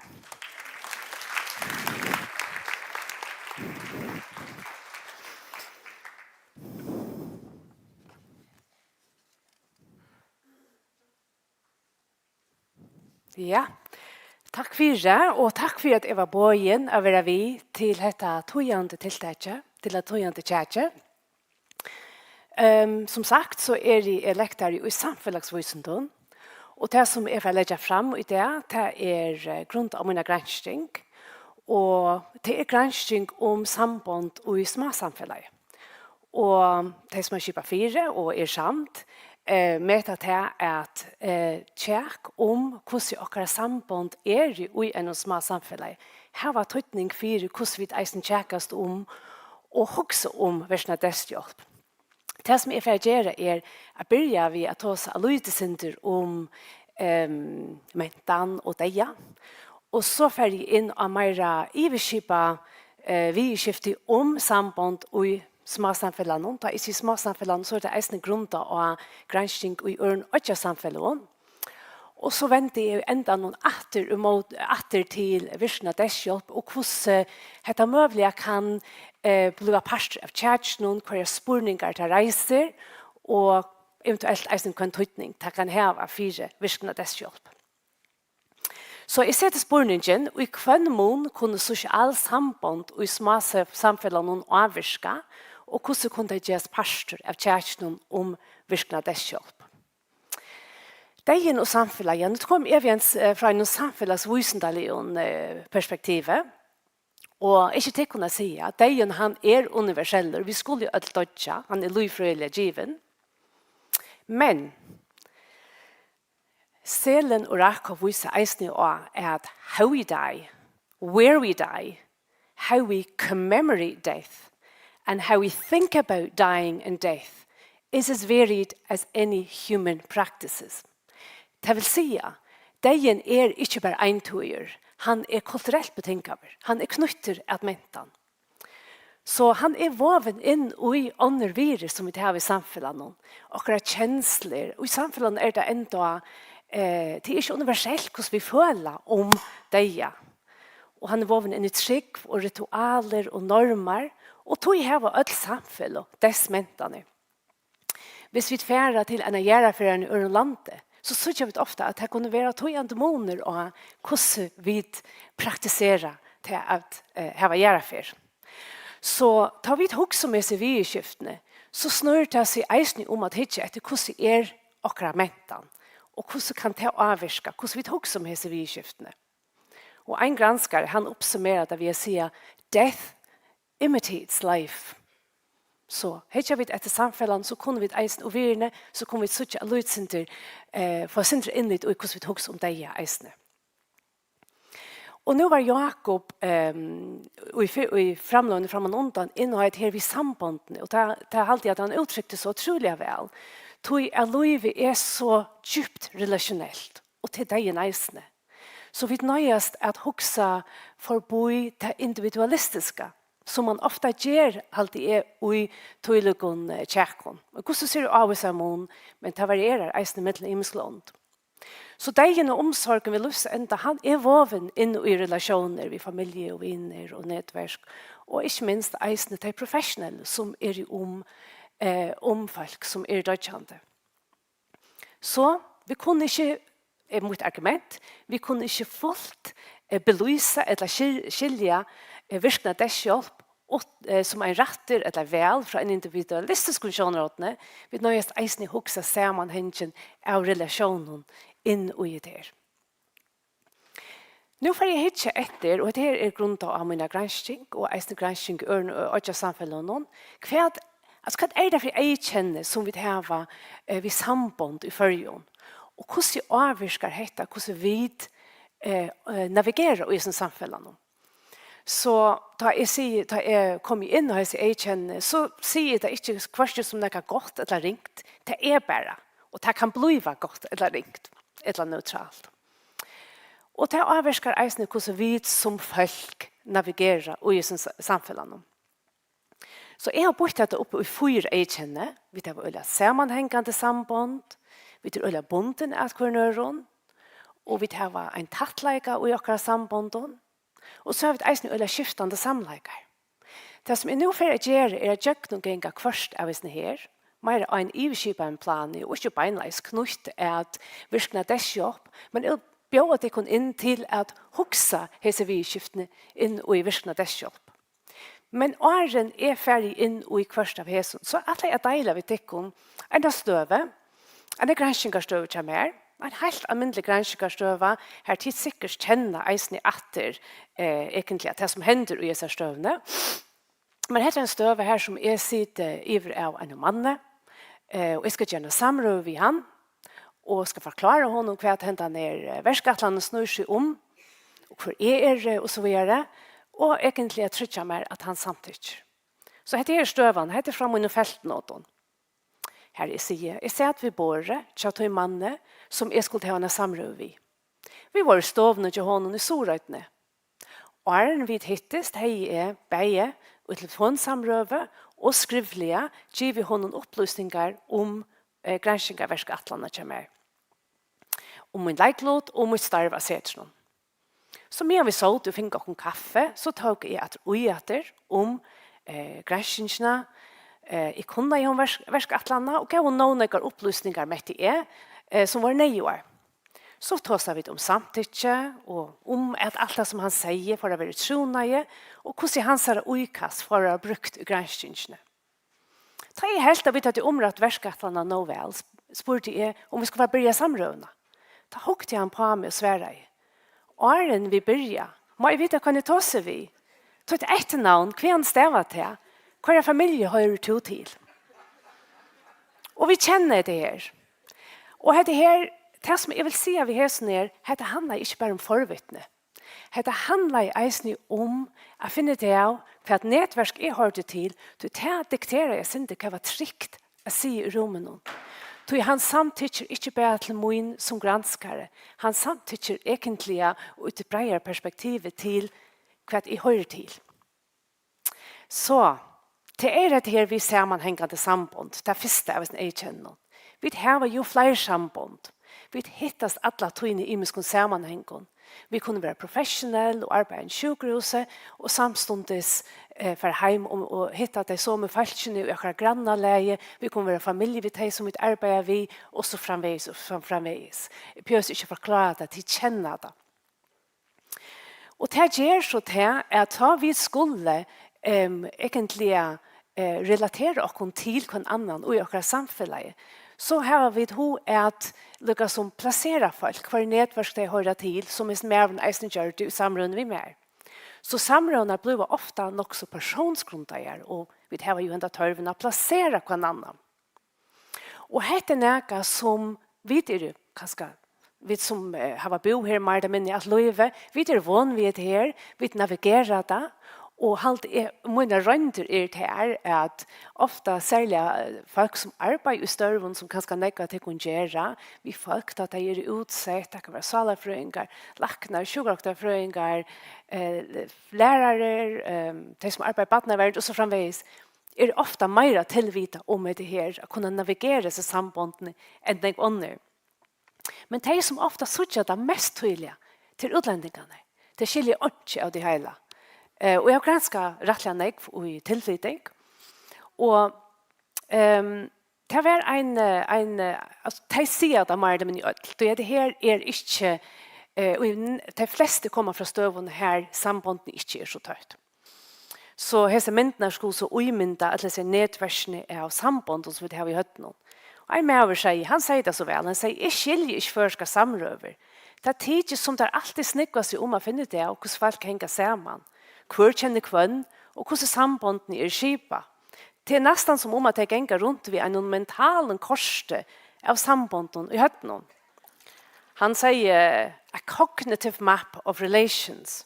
Ja, takk fyri, og takk fyri at eg var boðin at vera við til hetta týðandi tiltakið, til at týðandi kjakið. Ehm, sum sagt, so eri eg lektari í samfelagsvísindum, og tað, sum eg fari at leggja fram í dag, tað er, eh, grundað á mína gransking, og tað er gransking um sambond í smásamfelagi. Og tey, sum hava skipað fyri og er samd, eh, meta tað, at, eh, kjak um, hvussu okkara sambond eru í einum smásamfelagi, hava týdning fyri, hvussu vit eisini kjakast um og hugsa um virkna deyðshjálp. Tað, sum eg fari at gera, er at byrja við at tosa eitt lítið sindur um, ehm, mentan og deyða. Og so fari eg inn á meira yvirskipað, eh, viðurskifti um sambond í smásamfelagnum. Tá eg sigi smásamfelagnum, so er tað eisini grundað á gransking í øðrum oyggjasamfeløgum. Og so vendi eg í endanum aftur ímóti, aftur til virkna deyðshjálp og hvussu hetta møguliga kann, eh, blíva partur av kjakinum, hvørjar spurningar tað reisir og eventuelt eisini hvønn týdning tað kann hava fyri virkna deyðshjálp. So eg seti spurningin, í hvønn mun kunnu sosial sambond í smásamfelagnum ávirka, og hvussu kunnu tey gerast partur av kjakinum um virkna deyðshjálp? Deyðin og samfelagið. Nú kom eg við ein s-, eh, frá einum samfelagsvísindaligum, eh, perspektivi. Og ikki tykkum at siga, deyðin, hann er universellur. Vit skulu øll doyggja. Hann er lívfrøðiliga givin. Men Selin og Rakob vísa eisini á, at how we die, where we die, how we commemorate death, and how we think about dying and death is as varied as any human practices. Tað vil siga, deyðin er ikki bara eintogur, hann er kulturelt betingaður, hann er knýttur at mentan. So hann er vovin inn í onnur virði, sum vit hava í samfelagnum. Okkara kenslur. Og í samfelagnum er tað enntá, eh, tað er ikki universelt, hvussu vit føla um deyða. Og hann er vovin inn í trúgv og ritualir og normar, og tí hava øll samfeløg dess mentanir. Hvis vit fara til eina jarðarferð í øðrum landi, so síggja vit ofta, at tað kunnu vera týðandi munur á, hvussu vit praktisera tað at, eh, hava jarðarferð. So, tá vit hugsa um hesi viðurskiftini, so snýr tað seg eisini um at hyggja eftir, hvussu er okkara mentan, og hvussu kann tað ávirka, hvussu vit hugsa um hesi viðurskiftini. Og ein granskari, hann uppsummerar tað við at siga, "Death imitates life." So, hyggja vit eftir samfelagnum, so kunnu vit eisini, og virðini, so kunnu vit síggja eitt lítið sindur, eh, fáa eitt sindur innlit í, hvussu vit hugsa um deyða eisini. Og nú var Jákup, ehm, í fy-, í framløguni framman undan inn á hetta her við sambondini, og tað, tað haldi eg, at hann úttrykti so ótrúliga væl. Tí at lívið er so djúpt relationelt, og til deyðin eisini. So vit noyðast at hugsa forbí tað individualistiska, sum man ofta ger, haldi eg, í tílíkum, eh, kjakum. Hvussu sær ávísar mun, men tað varierar eisini millum ymisk lond. So deyðin og umsorgin við lívsenda, hann er vovin inn í relatiónir við familju og vinir og netverk, og ikki minst eisini tey professionellu, sum eru um, eh, um fólk, sum eru doyggjandi. So, vit kunnu ikki, er mítt argument, vit kunnu ikki fult, eh, belýsa ella skil-, skilja, eh, virkna deyðshjálp ut-, eh, sum ein rættur ella val frá einum individualistiskum sjónarhorni. Vit noyðast eisini hugsa samanhangin av relatiónum inn í hetta her. Nú fari eg at hyggja eftir, og hetta her er grundað á mína gransking og eisini gransking í øðrum, eh, oyggjasamfeløgum, hvat, altso, hvat er tað fyri eyðkenni, sum vit hava, eh, við sambond í Føroyum? Og hvussu ávirkar hetta, hvussu vit, eh, eh, navigera í hesum samfelagnum? So tá eg sigi, tá eg komi inn á hesi eyðkenni, so sigi eg tað ikki hvørki sum nakað gott ella ringt, tað er bara, og tað kann blíva gott ella ringt, ella neutralt. Og tað ávirkar eisini, hvussu vit sum fólk navigera í hesum sa-, samfelagnum. So eg havi býtt hetta upp í fýra eyðkenni. Vit hava øgiliga samanhangandi sambond, vit eru øgiliga bundin at hvørjum øðrum, og vit hava ein tættleika í okkara sambondum, og so hava vit eisini øgiliga skiftandi samleikar. Tað, sum eg nú fari at gera, er at gjøgnumganga hvørt av hesum her, meira á ein yvirskipaðan plani og ikki beinleiðis knýtt at virkna deyðshjálp, men eg bjóða tykkum inn til at hugsa hesi viðurskiftini inn í virkna deyðshjálp. Men áðrenn eg fari inn í hvørt av hesum, so ætli eg at deila við tykkum eina støðu, eina granskingarstøðu hjá mær, ein heilt almindelig granskingarstøða, har tit sikkurt kenna eisini aftur, eh, eigentliga tað, sum hendir í hesari støðuni. Men hetta er ein støða her, sum eg siti yvir av einum manni, eh, og eg skal gera eina samrøðu við hann, og skal forklára honum, hvat hendan her, eh, verkætlanin snýr seg um, og hvør eg eri, og so víðari, og eigentliga tryggja mær, at hann samtykkir. So hetta her er støðan, hetta er frá mínum feltnotum. Har eg sigi, eg sat við borðið hjá tí manni, sum eg skuldi hava eina samrøðu við. Vit vóru í stovuni hjá honum í Suðuroynni. Áðrenn vit hittust, hevði eg bæði í telefonsamrøðu og skrivliga givið honum upplýsingar um, eh, granskingarverkætlanina hjá mær, um mín leiklut og mítt starv á setrinum. So meðan vit sótu og fingu okkum kaffi, so tók eg aftur í aftur um, eh, granskingina. Eh, eg kunnaði um verk-, verkætlanina og gav honum nóg nógvar upplýsingar, menti eg, eh, sum vóru neyðugar. So tosaðu vit um samtykki og um, at alt tað, sum hann segði, fór at vera í trúnaði, og hvussu hansara íkast fór at vera brúkt í granskingini. Tá eg helt, at vit høvdu umrætt verkætlanina nóg væl, sp-, spurdi eg, um vit skuldu fara at byrja samrøðuna. Tá hugdi hann á meg og svaraði: "Áðrenn vit byrja, má eg vita, hvønn eg tosi við? Títt eftirnavn, hvaðani stavar tað? Hvørja familju hoyrir tú til?" Og vit kenna hetta her. Og hetta her, tað, sum eg vil siga við hesum, er, hetta handlar ikki bara um forvitni. Hetta handlaði eisini um at finna út av, hvat netverk eg hoyrdi til, tí tað dikteraði eitt sindur, hvat var trygt at siga í rúminum. Tí hann samtykkir ikki bara til mín sum granskari, hann samtykkir eigentliga í tí breiðara perspektivi til, hvat eg hoyri til. So, tað er hetta her við samanhangandi sambond, tað fyrsta av hesum eyðkennum. Vit hava jú fleiri sambond. Vit hittast alla tíðina í ymiskum samanhangum. Vit kunnu vera professionell og arbeiða í sjúkrahúsi og samstundis, eh, fara heim og, og hitta tey somu fólkini í okkara grannalagi. Vit kunnu vera familju við tey sum vit arbeiða við, og so framvegis og so framvegis. Eg behøvi ikki forklára tað, tit kenna tað. Og tað ger so tað, at tá vit skulu, em, eigentliga, eh, relatera okkum til hvønn annan í okkara samfelagi, so hava vit hug at líka sum plasera fólk, hvørji netverk tey hoyra til, sum hesin maðurin eisini gjørdi í samrøðuni við mær. So samrøðurnar blíva ofta nokk so persónsgrundaðar, og vit hava jú henda tørvin at plasera hvønn annan. Og hetta er nakað, sum vit eru, kanska, vit sum, eh, hava búð her meir ella minni alt lívið, vit eru von við hetta her, vit navigera tað, og haldi eg, mínar royndir eru tær, at ofta, serliga, eh, fólk sum arbeiða í størvum, sum kanska nógv av tykkum gera, við fólk, tá tey eru útsett, tað kann vera sálarfrøðingar, læknar, sjúkrarøktarfrøðingar, eh, lærarar, eh, tey sum arbeiða í barnavernd og so framvegis, eru ofta meira tilvitað um hetta her, at kunna navigera hesi sambondini enn nógv onnur. Men tey, sum ofta síggja tað mest týðiliga, tað eru útlendingarnir. Tey skilja einki av tí heila. Eh, og eg havi granskað rættiliga nógv í tilflyting. Og, ehm, tað var ein, eh, ein, eh, altso, tey siga tað meir ella minni øll. Tí hetta her er ikki, eh, og í n-, tey flestu koma frá støðum, har sambondini ikki eru so tøtt. So hesar myndirnar skulu so ímynda øll hesi netverkini av sambondum, sum vit hava í høvdinum. Og ein maður segði, hann segði tað so væl, hann segði: "Eg skilji ikki føroyskar samrøður. Tað tykist, sum tær altíð snúgva seg um at finna út av, hvussu fólk hanga saman, hvør kennir hvønn, og hvussu sambondini eru skipað. Tað er næstan, sum um at tey ganga runt við einum mentalum korti av sambondum í høvdinum." Hann segði: "A cognitive map of relations."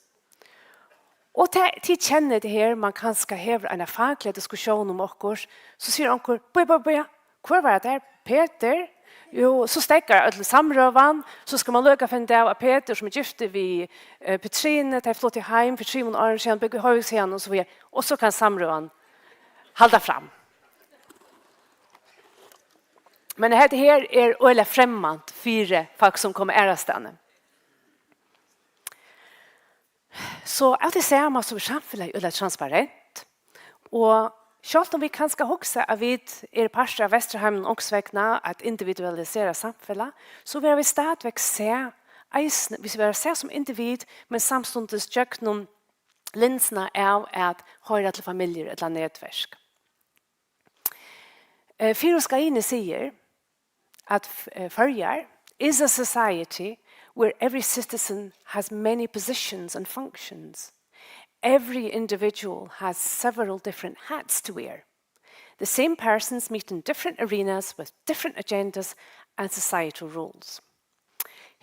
Og tað, tit kenna tað her, man kanska hevur eina fakliga diskusjón um okkurt, so sigur onkur: "Bíða, bíða, bíða, hvør var tað har? Petur?" Jú, so steðgar øll samrøðan, so skal man líka finna av, at Petur, sum er giftur við, eh, Petrine, tey fluttu heim fyri trimum árum síðan, búgva í Hoyvík síðan og so víðari. Og so kann samrøðan halda fram. Men hetta her er øgiliga fremmant fyri fólk, sum koma aðrastaðni. So av tí sama, so er samfelagið øgiliga transparent, og sjálvt um vit kanska hugsa, at vit eru partur av Vesturheiminum onkursvegna, eitt individualiserað samfelag, so verða vit stadigvæk sæð eisini, vit verða sæð sum individ, men samstundis gjøgnum linsuna av at hoyra til familjur ella netverk. Eh, Firuz Gaini sigur, at f-, eh, Føroyar is a society where every citizen has many positions and functions. Every individual has several different hats to wear. The same persons meet in different arenas with different agendas and societal rules.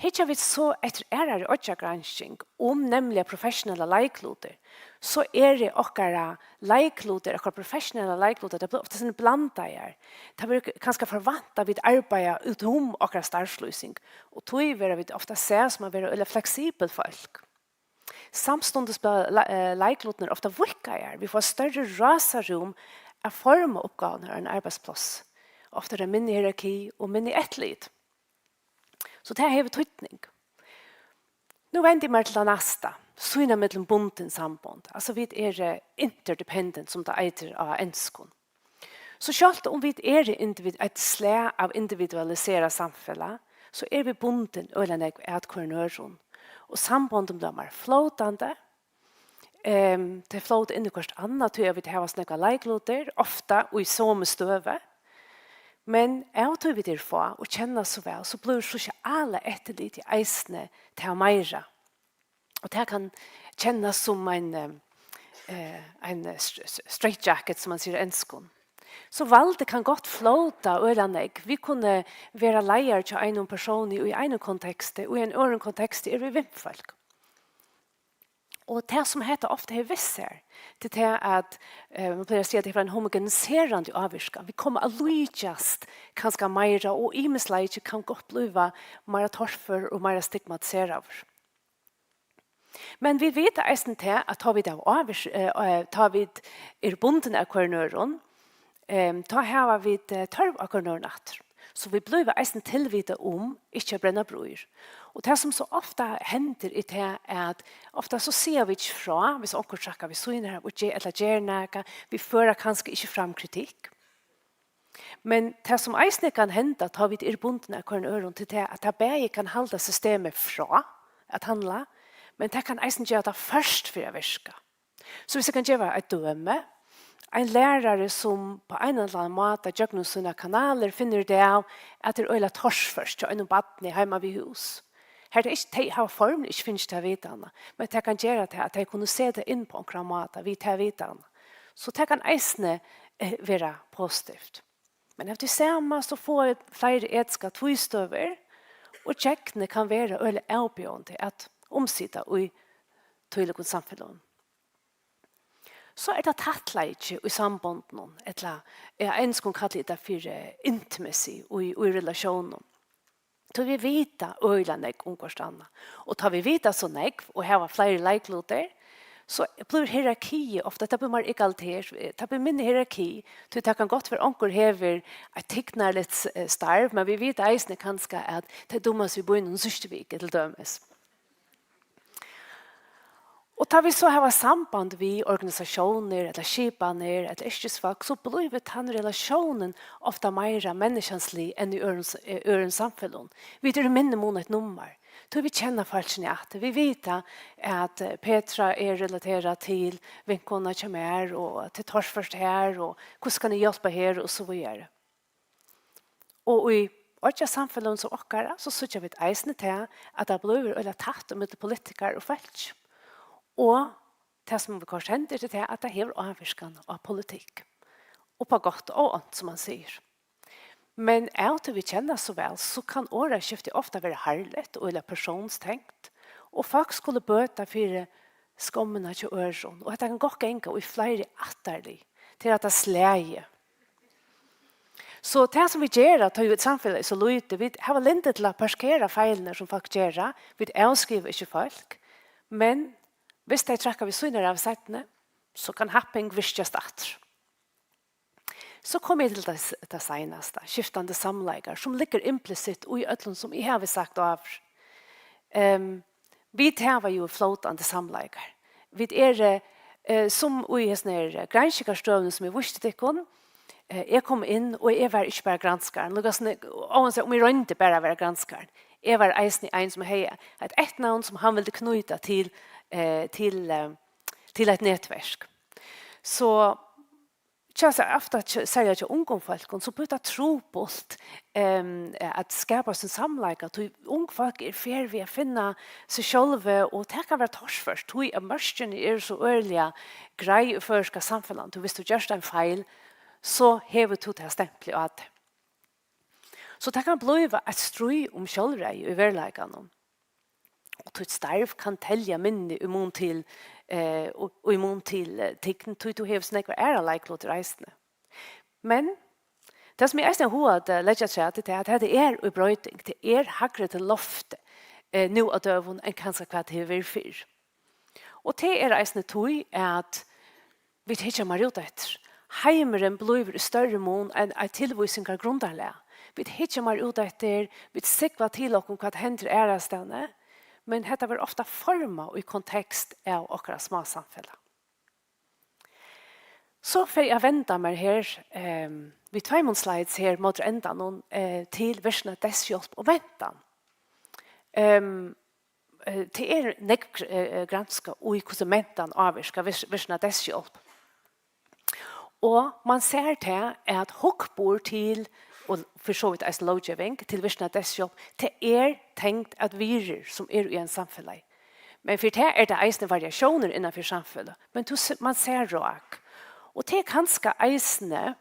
Hyggja vit so eftir aðrari oyggjagransking um nemliga professionellar leiklutir, so eru okkara leiklutir, okkara professionellar leiklutir, tað blívur ofta sindur blandaðar. Tað verður kanska forvantað, at vit arbeiða út um okkara starvslýsing, og tí verða vit ofta sæð sum at vera øgiliga fleksibul fólk. Samstundis blíva le-, eh, leiklutirnir ofta víðkaðar. Vit fáa størri rásarúm at forma uppgávurnar á einum arbeiðsplássi. Ofta er tað minni hierarki og minni eftirlit. So tað hevur týdning. Nú vendi eg mær til tað næsta, sín á millum bundin sambond. Altso, vit eru interdependent, sum tað eitur á enskum. So sjálvt um vit eru individ-, eitt slag av individualiserað samfelag, so eru vit bundin øgiliga nógv at hvørjum øðrum. Og sambondini blíva meira flótandi, Ehm, tey flóta inn í hvørt annað, tí at vit hava so nógvar leiklutir, ofta í somu støðu. Men av tí vit eru fá og kenna so væl, so blívur sosiala eftirlitið eisini tað meira. Og tað kann kennast sum ein, eh, ein str-, str-, straitjacket, sum man sigur á enskum. So valdið kann gott flóta øgiliga nógv. Vit kunnu vera leiðarar hjá einum persóni í einum konteksti, og í einum øðrum konteksti eru vit vinfólk. Og tað, sum hetta ofta hevur við sær, tað er tað, at, eh, man plagar at siga, at tað hevur ein homogeniserandi ávirkan. Vit koma at líkjast kanska meira, og ymisleiki kann gott blíva meira torførur og meira stigmatiseraður. Men vit vita eisini tað, at tá vit hava ávís-, eh, eh, tá vit eru bundin av hvørjum øðrum, ehm, tá hava vit, eh, tørv á hvørjum øðrum aftur. So vit blíva eisini tilvitað um ikki at brenna brýr. Og tað, sum so ofta hendir, er tað, at ofta so siga vit ikki frá, hvis onkur traðkar við síðuna av og ger, ella ger nakað, vit føra kanska ikki fram kritikk. Men tað, sum eisini kann henda, tá vit eru bundin av hvørjum øðrum, til tað, at tað bæði kann halda systemið frá at handla, men tað kann eisini gera tað ført fyri at virka. So hvis eg kann geva eitt dømi, ein lærari, sum á ein ella annan máta gjøgnum sínar kanalir finnur út av, at tað er øgiliga torført hjá einum barni heima við hús. Har tey ikki, tey hava formliga ikki fingið ta vitanina, men tað kann gera tað, at tey kunnu seta inn á onkran máta við ta vitanina. So tað kann eisini, eh, vera positivt. Men av tí sama, so fáa vit fleiri etiskar tvístøður, og gjøgnið kann vera øgiliga avbjóðandi at umsita í tílíkum samfeløgum. So er tað tættleiki í sambondinum, ella, eh, á enskum kalla eg tað fyri intimacy í, í relatiónum. Tá vit vita øgiliga nógv um hvørt annað, og tá vit vita so nógv og hava fleiri leiklutir, so blívur hierarkiið ofta, tað blívur meira egalitært, tað blívur minni hierarki, tí tað kann gott vera, onkur hevur eitt tignarligt, eh, starv, men vit vita eisini kanska, at tey dummastu í býnum síðstu viku, til dømis. Og tá vit so hava samband við organisatiónir ella skipanir ella yrkisfólk, so blívur tann relatiónin ofta meira menniskjanslig enn í øðrum s-, eh, øðrum samfeløgum. Vit eru minni mun eitt nummar. Tí vit kenna fólkini aftur. Vit vita, at, eh, Petra er relaterað til vinkonuna hjá mær, og til torført her, og hvussu kann eg hjálpa her, og so víðari. Og í oyggjasamfeløgum sum okkara, so síggja vit eisini tað, at tað blívur øgiliga tætt ímillum politikarar og fólk. Og tað, sum viðhvørt hendir, er tað, at tað hevur ávirkan á politikk. Upp á gott og ónt, sum man sigur. Men av tí vit kennast so væl, so kann orðaskifti ofta vera harðligt og øgiliga persónstengt, og fólk skulu bøta fyri skommina hjá øðrum, og hetta kann gott ganga í fleiri ættarlið, til at tað slagið. So tað, sum vit gera, tá ið samfelagið er so lítið, vit hava lyndi til at parkera feilirnar, sum fólk gera, vit avskriva ikki fólk, men viss tey traðka við síðuna av seinni, so kann happing virkjast aftur. So komi eg til tað s-, tað seinasta, skiftandi samleikar, sum liggur implisitt í øllum, sum eg havi sagt áður. Ehm, vit hava jú flótandi samleikar. Vit eru, eh, sum í hesum her granskingarstøðuni, sum eg vísti tykkum, eh, eg kom inn, og eg var ikki bara granskarin, líka sum eg, óansett um eg royndi bara at vera granskarin. Eg var eisini ein, sum hevði eitt eftirnavn, sum hann vildi knýta til, eh, til, eh, til eitt netverk. So, tja, so ofta, tja, serliga hjá ungum fólkum, so blívur tað trupult, em, at skapa sín samleika, tí ung fólk eru í ferð við at finna seg sjálvi, og tað kann vera torført, tí at mørkini eru so øgiliga greið í føroyska samfelagnum, tí viss tú gert ein feil, so hevur tú tað stemplið á teg. So tað kann blíva eitt stríð um sjálvræði í veruleikanum. Og títt starv kann telja minni í mun til, eh, og, og í mun til, eh, tign, tí tú hevur so nógvar aðrar leiklutir eisini. Men tað, sum eg eisini havi hug at, eh, leggja afturat, er tað, at hetta er í broyting. Tað er hægri til loft, eh, nú á døgum enn kanska hvat tað hevur verið fyrr. Og tað er eisini tí, at vit hyggja meir út eftir. Heimurin blívur í størri mun enn eitt tilvísingargrundarlag. Vit hyggja meir út eftir, vit súgva til okkum, hvat hendir aðrastaðni, men hetta verður ofta formað í kontekst av okkara smásamfelag. So fari eg at venda mær her, ehm, við tveimum slides her móti endanum, eh, til virkni av deyðshjálp og mentan. Ehm, eh, tað er nógv gr-, eh, eh, granskað í, hvussu mentan ávirkar virs-, virkni av deyðshjálp. Og man sær tað, at hugburð til, og fyri so vítt eisini lóggeving, til virkni av deyðshjálp, tað er tengt at virðir, sum eru í ein samfelagi. Men fyri tað er tað eisini variatiónir innan fyri samfelag. Men tú se-, man sær rák. Og tað er kanska eisini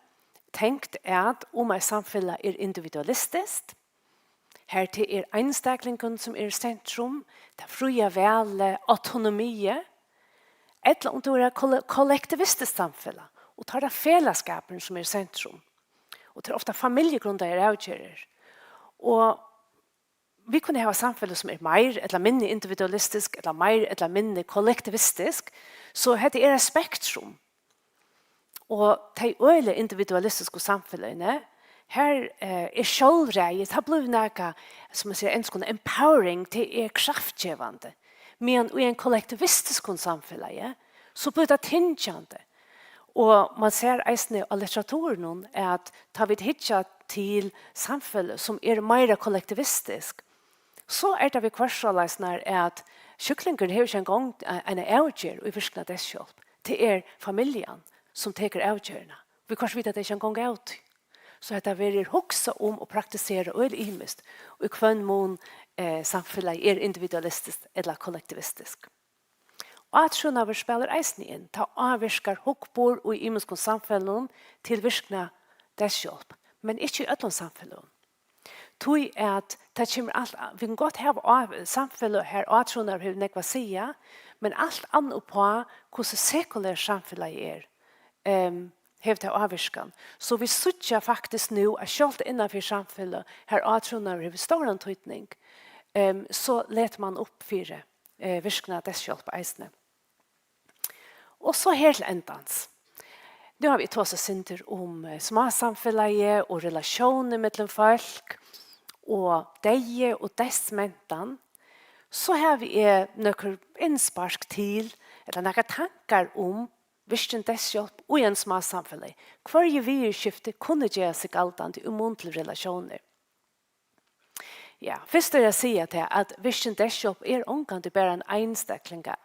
tengt at um eitt samfelag er individualistiskt, har tað er einstaklingurin, sum er í sentrum, tað fría valið, autonomiið, ella um tú er eitt kolle-, kollektivistiskt samfelag, og tá er tað felagsskapurin, sum er í sentrum. Og tað er ofta familjugrundaðar avgerðir. Og vit kunnu hava samfeløg sum er meir ella minni individualistisk ella meir ella minni kollektivistisk, so hetta er eitt spektrum. Og tey øgiliga individualistisku samfeløgini, har eh, er sjálvræði, tað blívur nakað, sum man sigur á enskum, empowering, tað er kraftgevandi. Meðan í ein kollektivistiskum samfelagi, so blívur tað tyngjandi. Og man sær eisini á litteraturinum, at tá vit hyggja til samfeløg, sum eru meira kollektivistisk, so er tað viðhvørt soleiðis, at sjúklingurin hevur ikki eingong eina avgerð í virkni av deyðshjálp. Tað er familjan, sum tekur avgerðina. Viðhvørt vita tey ikki eingong av tí. So hetta verður hugsað um og praktiserað øgiliga ymiskt, í hvønn mun eh, samfelagið er individualistiskt ella kollektivistiskt. Átrúnaður spælir eisini inn, tá ávirkar hugburð í ymiskum samfeløgum til virkni av deyðshjálp, men ikki í øllum samfeløgum. Tí at tað kemur alt, vit kunnu gott hava á- samfeløg, har átrúnaður hevur nógv at siga, men alt annað uppá, hvussu sekulært samfelagið er, um, hevur tað ávirkan. So vit síggja faktiskt nú, at sjálvt innanfyri samfeløg, har átrúnaður hevur stóran týdning, um, so letur man upp fyri eh, virkni av deyðshjálp eisini. Og so her til endans. Nú hava vit tosað eitt sindur um eh, smásamfelagið og relatiónir millum fólk og deyði og deyðsmentan. So havi eg nøkur innspark til, ella nakrar tankar um virkin deyðshjálp í einum smásamfelagi. Hvørji viðurskifti kunnu gera seg galdandi í mun til relatiónir? Ja, fyrst er at siga tað, at virkin deyðshjálp er ongantíð bara ein einstaklinga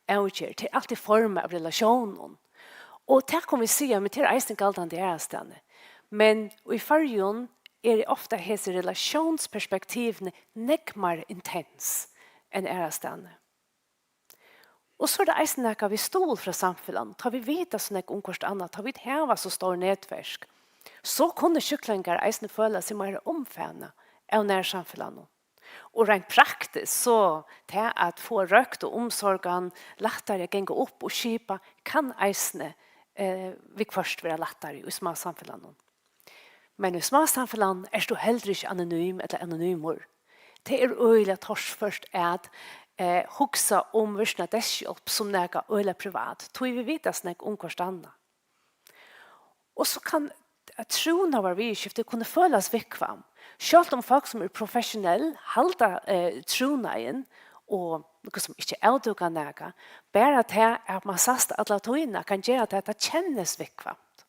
avgerð, tað er altíð formað av relatiónum. Og tað kunnu vit siga, men tað er eisini galdandi aðrastaðni. Men í Føroyum eru ofta hesi relatiónsperspektivini nógv meira intens enn aðrastaðni. Og so er tað eisini nakað við stuðul frá samfelagnum, tá vit vita so nógv um hvørt annað, tá vit hava so stór netverk, so kunnu sjúklingar eisini føla seg meira umfavnað av nærsamfelagnum. Og reint praktiskt, so tað at fáa røkt og umsorgan lættari at ganga upp og skipa, kann eisini eh, viðhvørt vera lættari í smásamfelagnum. Men í smásamfelagnum ert tú heldur ikki anonym ella anonymur. Tað er øgiliga torført at eh, hugsa um virkni av deyðshjálp sum nakað øgiliga privat, tí vit vita so nógv um hvørt annað. Og so kann trúnaðarviðurskifti kunnu følast viðkvam. Sjálvt um fólk sum eru professionell halda eh, trúnaðin og nøkur sum ikki avdúka nakað, bara tað at man sæst alla tíðina kann gera tað at tað kennist viðkvamt.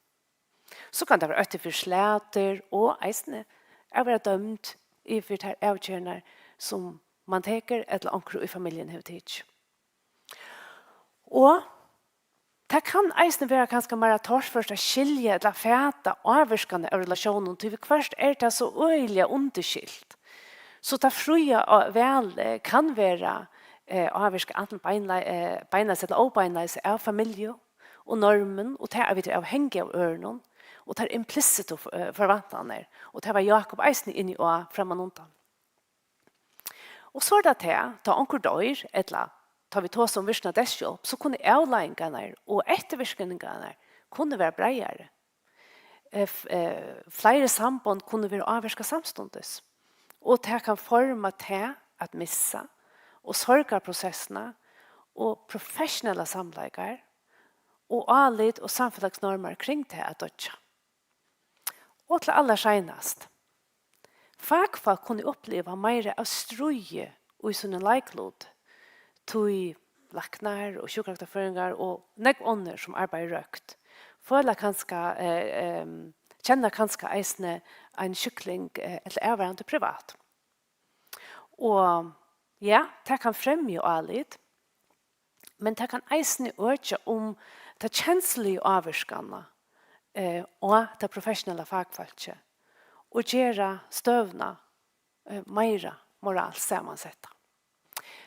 So kann tað vera ótti fyri slatur og eisini at vera dømd yvir tær avgerðirnar sum man tekur ella onkur í familjuni hevur tikið. Og tað kann eisini vera kanska meira torført at skilja ella fata ávirkan av relatiónum, tí viðhvørt er tað so øgiliga undirskilt. So tað fría á- valið kann vera eh, ávirkað antin beinlei- eh, beinleiðis ella óbeinleiðis av familju og normum og tað, at vit eru avhangig av øðrum og tær implisitu eh, forvæntanir, og tað var Jákup eisini inni á frammanundan. Og so er tað tað, tá onkur doyr, ella tá vit tosa um virkni av deyðshjálp, so kunnu avleiðingarnar og eftirvirkningarnar kunnu vera breiðari. Eh, f- eh, Fleiri sambond kunnu vera ávirkað samstundis, og tað kann forma tað at missa og sorgarprosessina og professionellar samleikar og álit og samfelagsnormar kring tað at doyggja. Og til allarseinast, fakfólk kunnu uppliva meira av stríði í sínum leiklut, tí læknar og sjúkrarøktarfrøðingar og nógv onnur, sum arbeiða í røkt, føla kanska, eh, em, kenna kanska eisini ein sjúkling eh, ella avvarðandi privat. Og ja, tað kann fremja álit, men tað kann eisini økja um ta kensluligu ávirkanina eh, á tað professionella fakfólkið og gera støðuna eh, meira moralskt samansetta.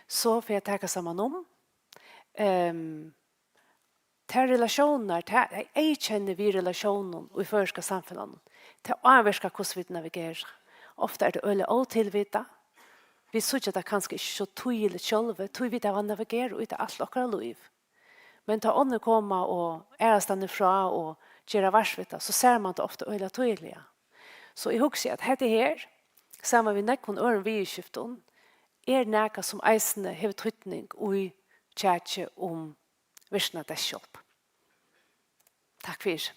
So fyri at taka saman um, um tær relatiónirnar, tað eyðkennið við relatiónum í føroyska samfelagnum, tað ávirkar hvussu vit navigera. Ofta er tað øgiliga ótilvitað. Vit síggja tað kanska ikki so týðiligt sjálvi, tí vit hava navigerað í tað alt okkara lív. Men tá onnur koma og aðrastaðni frá og gera vart við tað, so sær mann tað ofta øgiliga týðiliga. So eg hugsi, at hetta her, saman við nógvum øðrum viðurskiftum, er nakað, sum eisini hevur týdning í kjakið um virkna deyðshjálp. Takk fyri.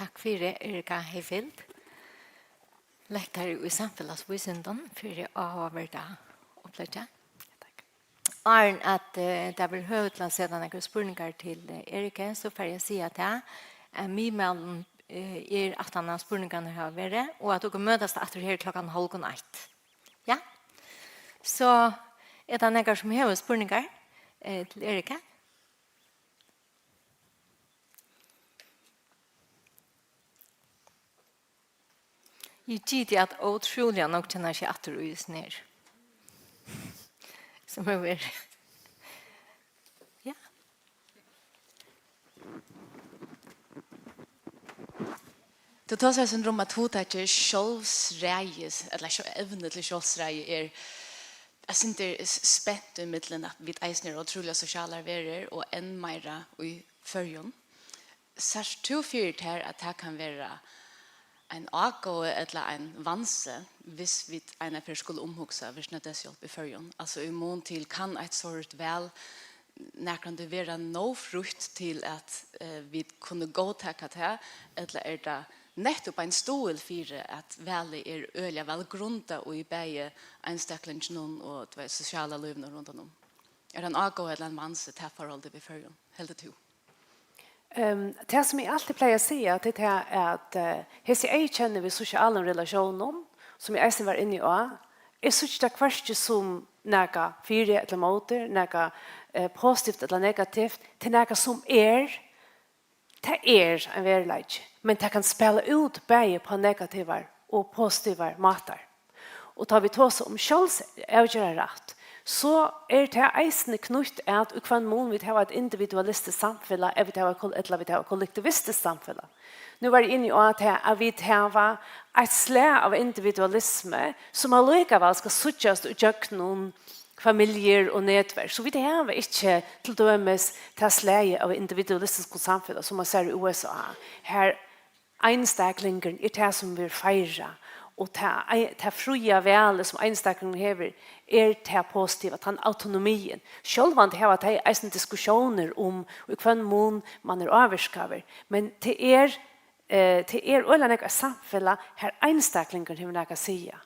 Takk fyri, Erika Hayfield, lektari í samfelagsvísindum, fyri áhugaverda uppleggi. Takk. Áðrenn at, eh, tað verður høvi til at seta nakrar spurningar til, eh, Eriku, so fari eg at siga tað, at miðmæli, eh, er aftan á spurningarnar hava verið, og at okur møtast aftur her klokkan hálvgum eitt. Ja? So er tað nakar, sum hevur spurningar, eh, til Eriku? Eg giti, at ótrúliga nógv kenna seg aftur í hesum her. Sum hevur verið. Ja. Tú tosar eitt sindur um, at hugtakið sjálvsræði, ella sjálv-, evnið til sjálvsræði er eitt sindur s-, spent í millum, at vit eisini eru ótrúliga sosialar verur, og enn meira í Føroyum. Sært tú fyri tær, at tað kann vera ein ágóði ella ein vansi, viss vit einaferð skulu umhugsa virkna deyðshjálp í Føroyum? Altso, í mun til, kann eitt sovorðið val nakrantíð vera nóg frítt til, at, eh, vit kunnu góðtaka tað, ella er tað nettupp ein stuðul fyri, at valið er øgiliga væl grundað í bæði einstaklinginum og, tú veit, sosiala lívinum rundan um? Er tað ein ágóði ella ein vansi, tað forholdið við Føroyum, heldur tú? Ehm, tað, sum eg altíð plagi at siga, tað er tað, at, eh, hesi eyðkenni við sosialum relatiónum, sum eg eisini var inni á, eg síggi tað hvørki sum nakað fyri ella móti, nakað, eh, positivt ella negativt, tað er nakað, sum er, tað er ein veruleiki, men tað kann spæla út bæði upp á negativar og positivar mátar. Og tá vit tosa um sjálvsavgerðarrætt, so er tað eisini knýtt at, í hvønn mun vit hava eitt individualistiskt samfelag, ella vit hava kol-, ella vit hava kollektivistiskt samfelag. Nú var eg inni á tað, at vit hava eitt slag av individualismu, sum allíkavæl skal síggjast í gjøgnum familjur og netverk. So vit hava ikki til dømis tað slagið av individualistiskum samfelag, sum man sær í U S A. Har einstaklingurin er tað, sum verður feirað, og tað ei-, tað fría valið, sum einstaklingurin hevur, er tað positiva, tann autonomiin. Sjálvandi hava tey eisini diskussiónir um, í hvønn mun man er ávirkaður, men tað er, eh, tað er øgiliga nógv eitt samfelag, har einstaklingurin hevur nakað at siga.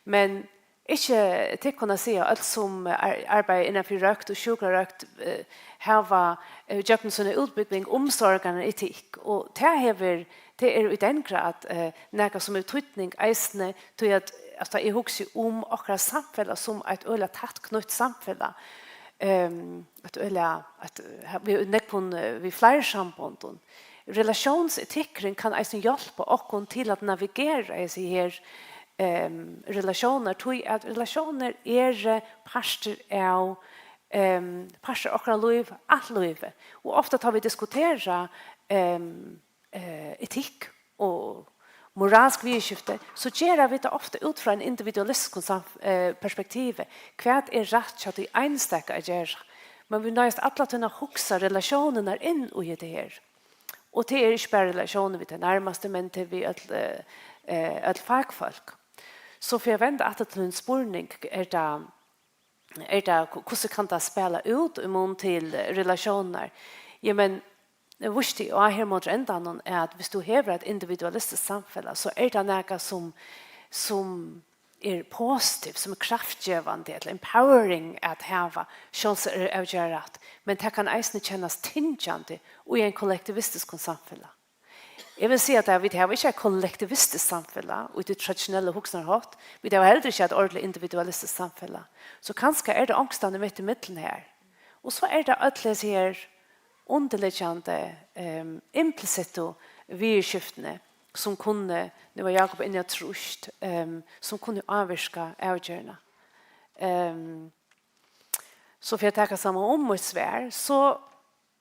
Men ikki tykkum at siga, øll sum ar-, arbeiða innanfyri røkt og sjúkrarøkt, eh, hava, eh, gjøgnum sína útbúgving umsorganetikk, og tað hevur, tað er í den grad, eh, nakað sum hevur týdning eisini, tí at, at tá eg hugsi um okkara samfelag sum eitt øgiliga tætt knýtt samfelag, ehm, eitt øgiliga, eitt, eh, við nógvum, eh, við fleiri sambondum. Relatiónsetikkurin kann eisini hjálpa okkum til at navigera hesi her, ehm, relatiónar, tí at relatiónir eru partur av, ehm, partur av okkara lív, alt lívið. Og ofta tá vit diskutera, ehm, eh, etikk og moralsk viðurskifti, so gera vit tað ofta út frá einum individualistiskum samf-, eh, perspektivi. Hvat er rætt hjá tí einstaka at gera? Men vit noyðast alla tíðina at hugsa relatiónirnar inn í hetta her. Og tað er ikki bara relatiónir við tey nærmastu, men tað er við øll, eh, eh, øll fakfólk. So fyri at venda aftur til ein spurning, er tað, er tað, hvussu kann tað spæla út í mun til relatiónirnar? Ja, men vísti á her móti endanum, er at viss tú hevur eitt individualistiskt samfelag, so er tað nakað sum, sum er positivt, sum er kraftgevandi ella empowering at hava sjálvsavgerðarrætt, men tað kann eisini kennast tyngjandi í ein kollektivistiskum samfelag. Eg vil siga, at vit hava ikki eitt kollektivistiskt samfelag í tí traditionella hugsanarhátt, vit hava heldur ikki eitt ordiligt individualistiskt samfelag. So kanska er tað onkustaðni mitt ímillum her. Og so er tað øll hesi her undirliggjandi, ehm, implisittu viðurskiftini, sum kunnu, nú var Jakob inni á trýst, ehm, sum kunnu ávirka avgerðina. Ehm, so fyri at taka saman um mítt svar, so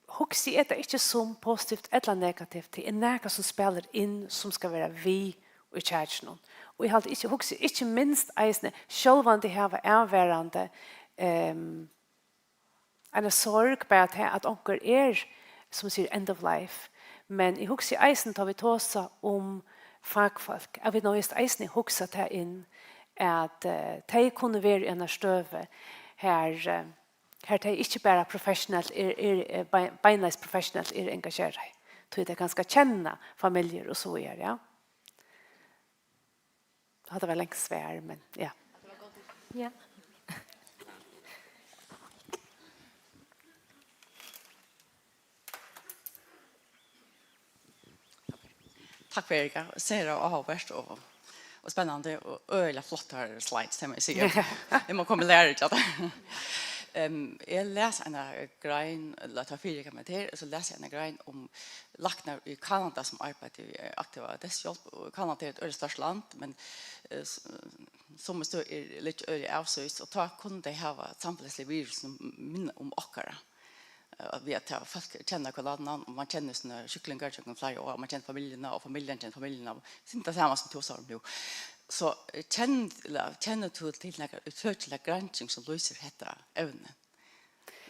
hugsi eg tað ikki sum positivt ella negativt. Tað er nakað, sum spælir inn, sum skal vera við í kjakinum. Og eg haldi ikki, hugsi ikki minst eisini, sjálvandi hava avvarðandi, ehm, eina sorg, bara tað, at onkur er, sum sigur, end of life. Men eg hugsi eisini, tá vit tosa um fakfólk, at vit noyðast eisini hugsa tað inn, at, eh, tey kunnu vera í eini støðu, har, eh, har tey ikki bara professionelt er, er, eh, bei-, beinleiðis professionelt er engagerað. Tí tey kanska kenna familjur og so víðari, ja. Hatta var langt svar, men ja. Ja. Takk fyri, Erika. Sera áhugavert og, og spennandi og øgiliga flottar slides, tað má eg siga. Eg má koma og læra av tær. Em, eg las eina grein, ella ta fyri meg til, so las eg eina grein um læknar í Kanada sum arbeiddu við, eh, aktiva deyðshjálp, og Kanada er eitt øgiliga stórt land, men, eh, s-, summi støð er, liggja øgiliga avsíðis, og tá kunnu tey hava samfelagslig virði sum minna um okkara. Eh, við at hava fólk kenna hvørt annað, og man kennir sínar sjúklingar gjøgnum fleiri ár, man kennir familjuna, og familjan kennir familjuna, og sum tað sama sum tú sigur nú. So, eh, kenn-, ella, kennir tú til nakra úttøkilig gransking sum lýsir hetta evnið?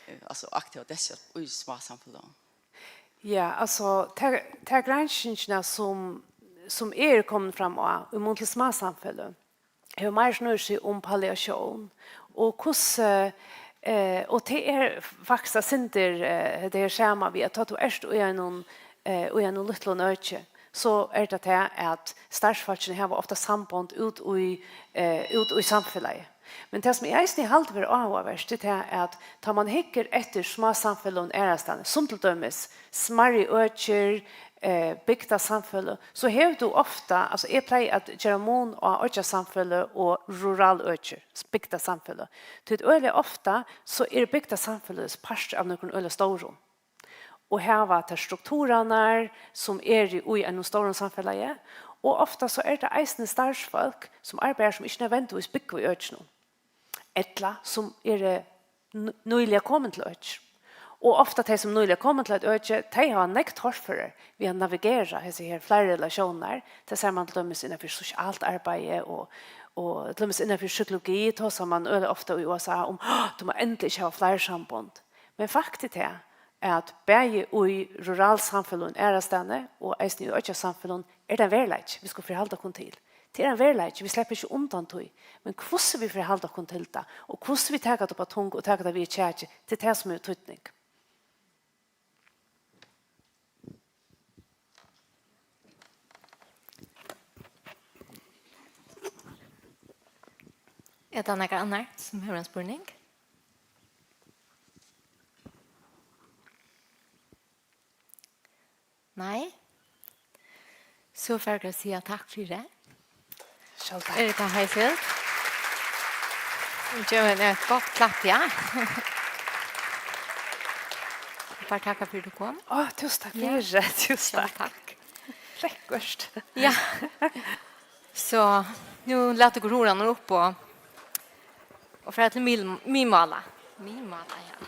Eh, altso aktiva deyðshjálp í smásamfeløgum. Ja, altso, ta, ta granskingina sum, sum er komin fram á, í mun til smásamfeløg, hevur meir snýr seg um palliatión, og hvussu, eh, og tað er faktiskt eitt sindur, eh, tað er sama við, at tá tú ert í einum, eh, í einum lítlum øki, so er tað tað, at starvsfólkini hava ofta sambond út í, eh, út í samfelagið. Men tað, sum eg eisini haldi vera áhugavert, er tað, at tá man hyggur eftir smásamfeløgum aðrastaðni, sum til dømis smærri økir, eh, bygdasamfeløg, so hevur tú ofta, altso, eg plagi at gera mun á oyggjasamfeløg og rural økir, bygdasamfeløg. Tí at øgiliga ofta, so eru bygdasamfeløg partur av nøkrum øgiliga stórum og hava tær strukturarnar, sum eru í einum stórum samfelagi, og ofta so er tað eisini starvsfólk, sum arbeiða, sum ikki nødvendigvis búgva í økinum, ella sum eru n-, nýliga komin til økið. Og ofta tey, sum nýliga komin til eitt øki, tey hava nógv torføri við at navigera hesi her fleiri relatiónirnar. Tað sær man til dømis innanfyri sosialt arbeiði og, og til dømis innanfyri psykologi, tosar man øgiliga ofta í U S A um, tú má endiliga ikki hava fleiri sambond. Men fakt er tað, at bæði í ruralsamfeløgum aðrastaðni og eisini í oyggjasamfeløgum er tað ein veruleiki, vit skulu forhalda okkum til. Tað er ein veruleiki, vit sleppa ikki undan tí. Men hvussu vit forhalda okkum til tað, og hvussu vit taka tað upp á tungu og taka tað við í kjakið, tað er tað, sum hevur týdning. Er tað nakar annar, sum hevur ein spurning? Nei? So fara vit at siga takk fyri. Sjálv takk. Erika Heisel. Vit geva henni eitt gott klapp, ja. Bara takk fyri at tú kom. Á, túsund takk fyri. Ja. Túsund takk. Sjálv takk. Lekkurt. Ja. So, nú lata okur hurðarnar upp og, og fara til Mil-, Miðmála. Miðmála, ja.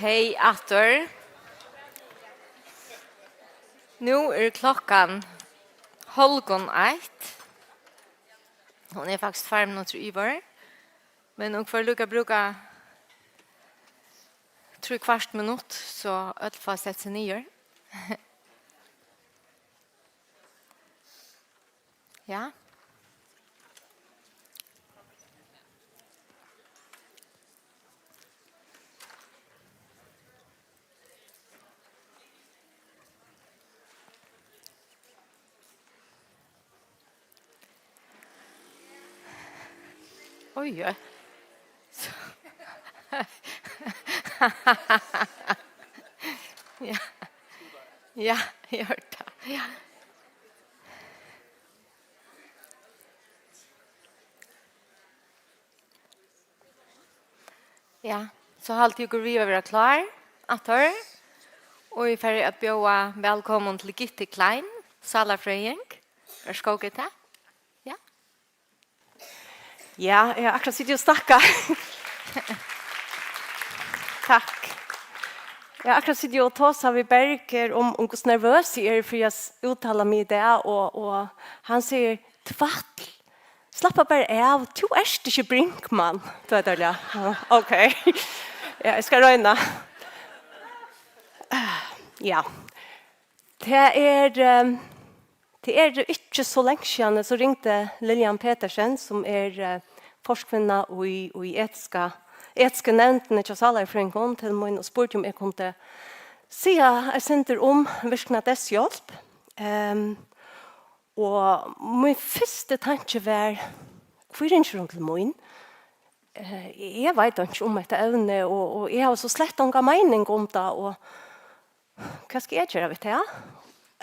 Hey aftur. Nú er klokkan hálvgum eitt. Hon er faktiskt tveir minuttir yvir. Men um hvør líka brúka trý kvart minutt, so øll fáa sett seg niður. Ja. Oj, oj. Ja. Ja, eg hoyrdi tað. Ja. Ja, so haldi eg, okur við at vera klár aftur. Og eg fari at bjóða vælkomin til Gitte Klein, sálarfrøðing. Vær so góð, Gitte. Ja. Ja, eg havi akkurát sitið og snakka. Takk. Eg havi akkurát sitið og tosað við Berg her um, um hvussu nervøs eg eri fyri at s-, úttala meg í dag, og, og hann sigur: "Tvætl, slappa bara av, tú ert ikki Brinkmann." Tú veit, ja. Ja, ok. Ja, eg skal royna. Ja. Tað er, ehm, tað er ikki so langt síðani, so ringdi Lillian Petersen, sum er, eh, forkvinna í, í etiska, etisku nevndini hjá Sálarfrøðingum, til mín og spurdi, um eg kundi siga eitt sindur um Virkna Deyðshjálp. Ehm, og mín fyrsti tanki var: "Hví ringir hon til mín? Eh, eg veit einki um hetta evni, og, og eg havi so slett onga meining um tað, og hvat skal eg gera við tað?"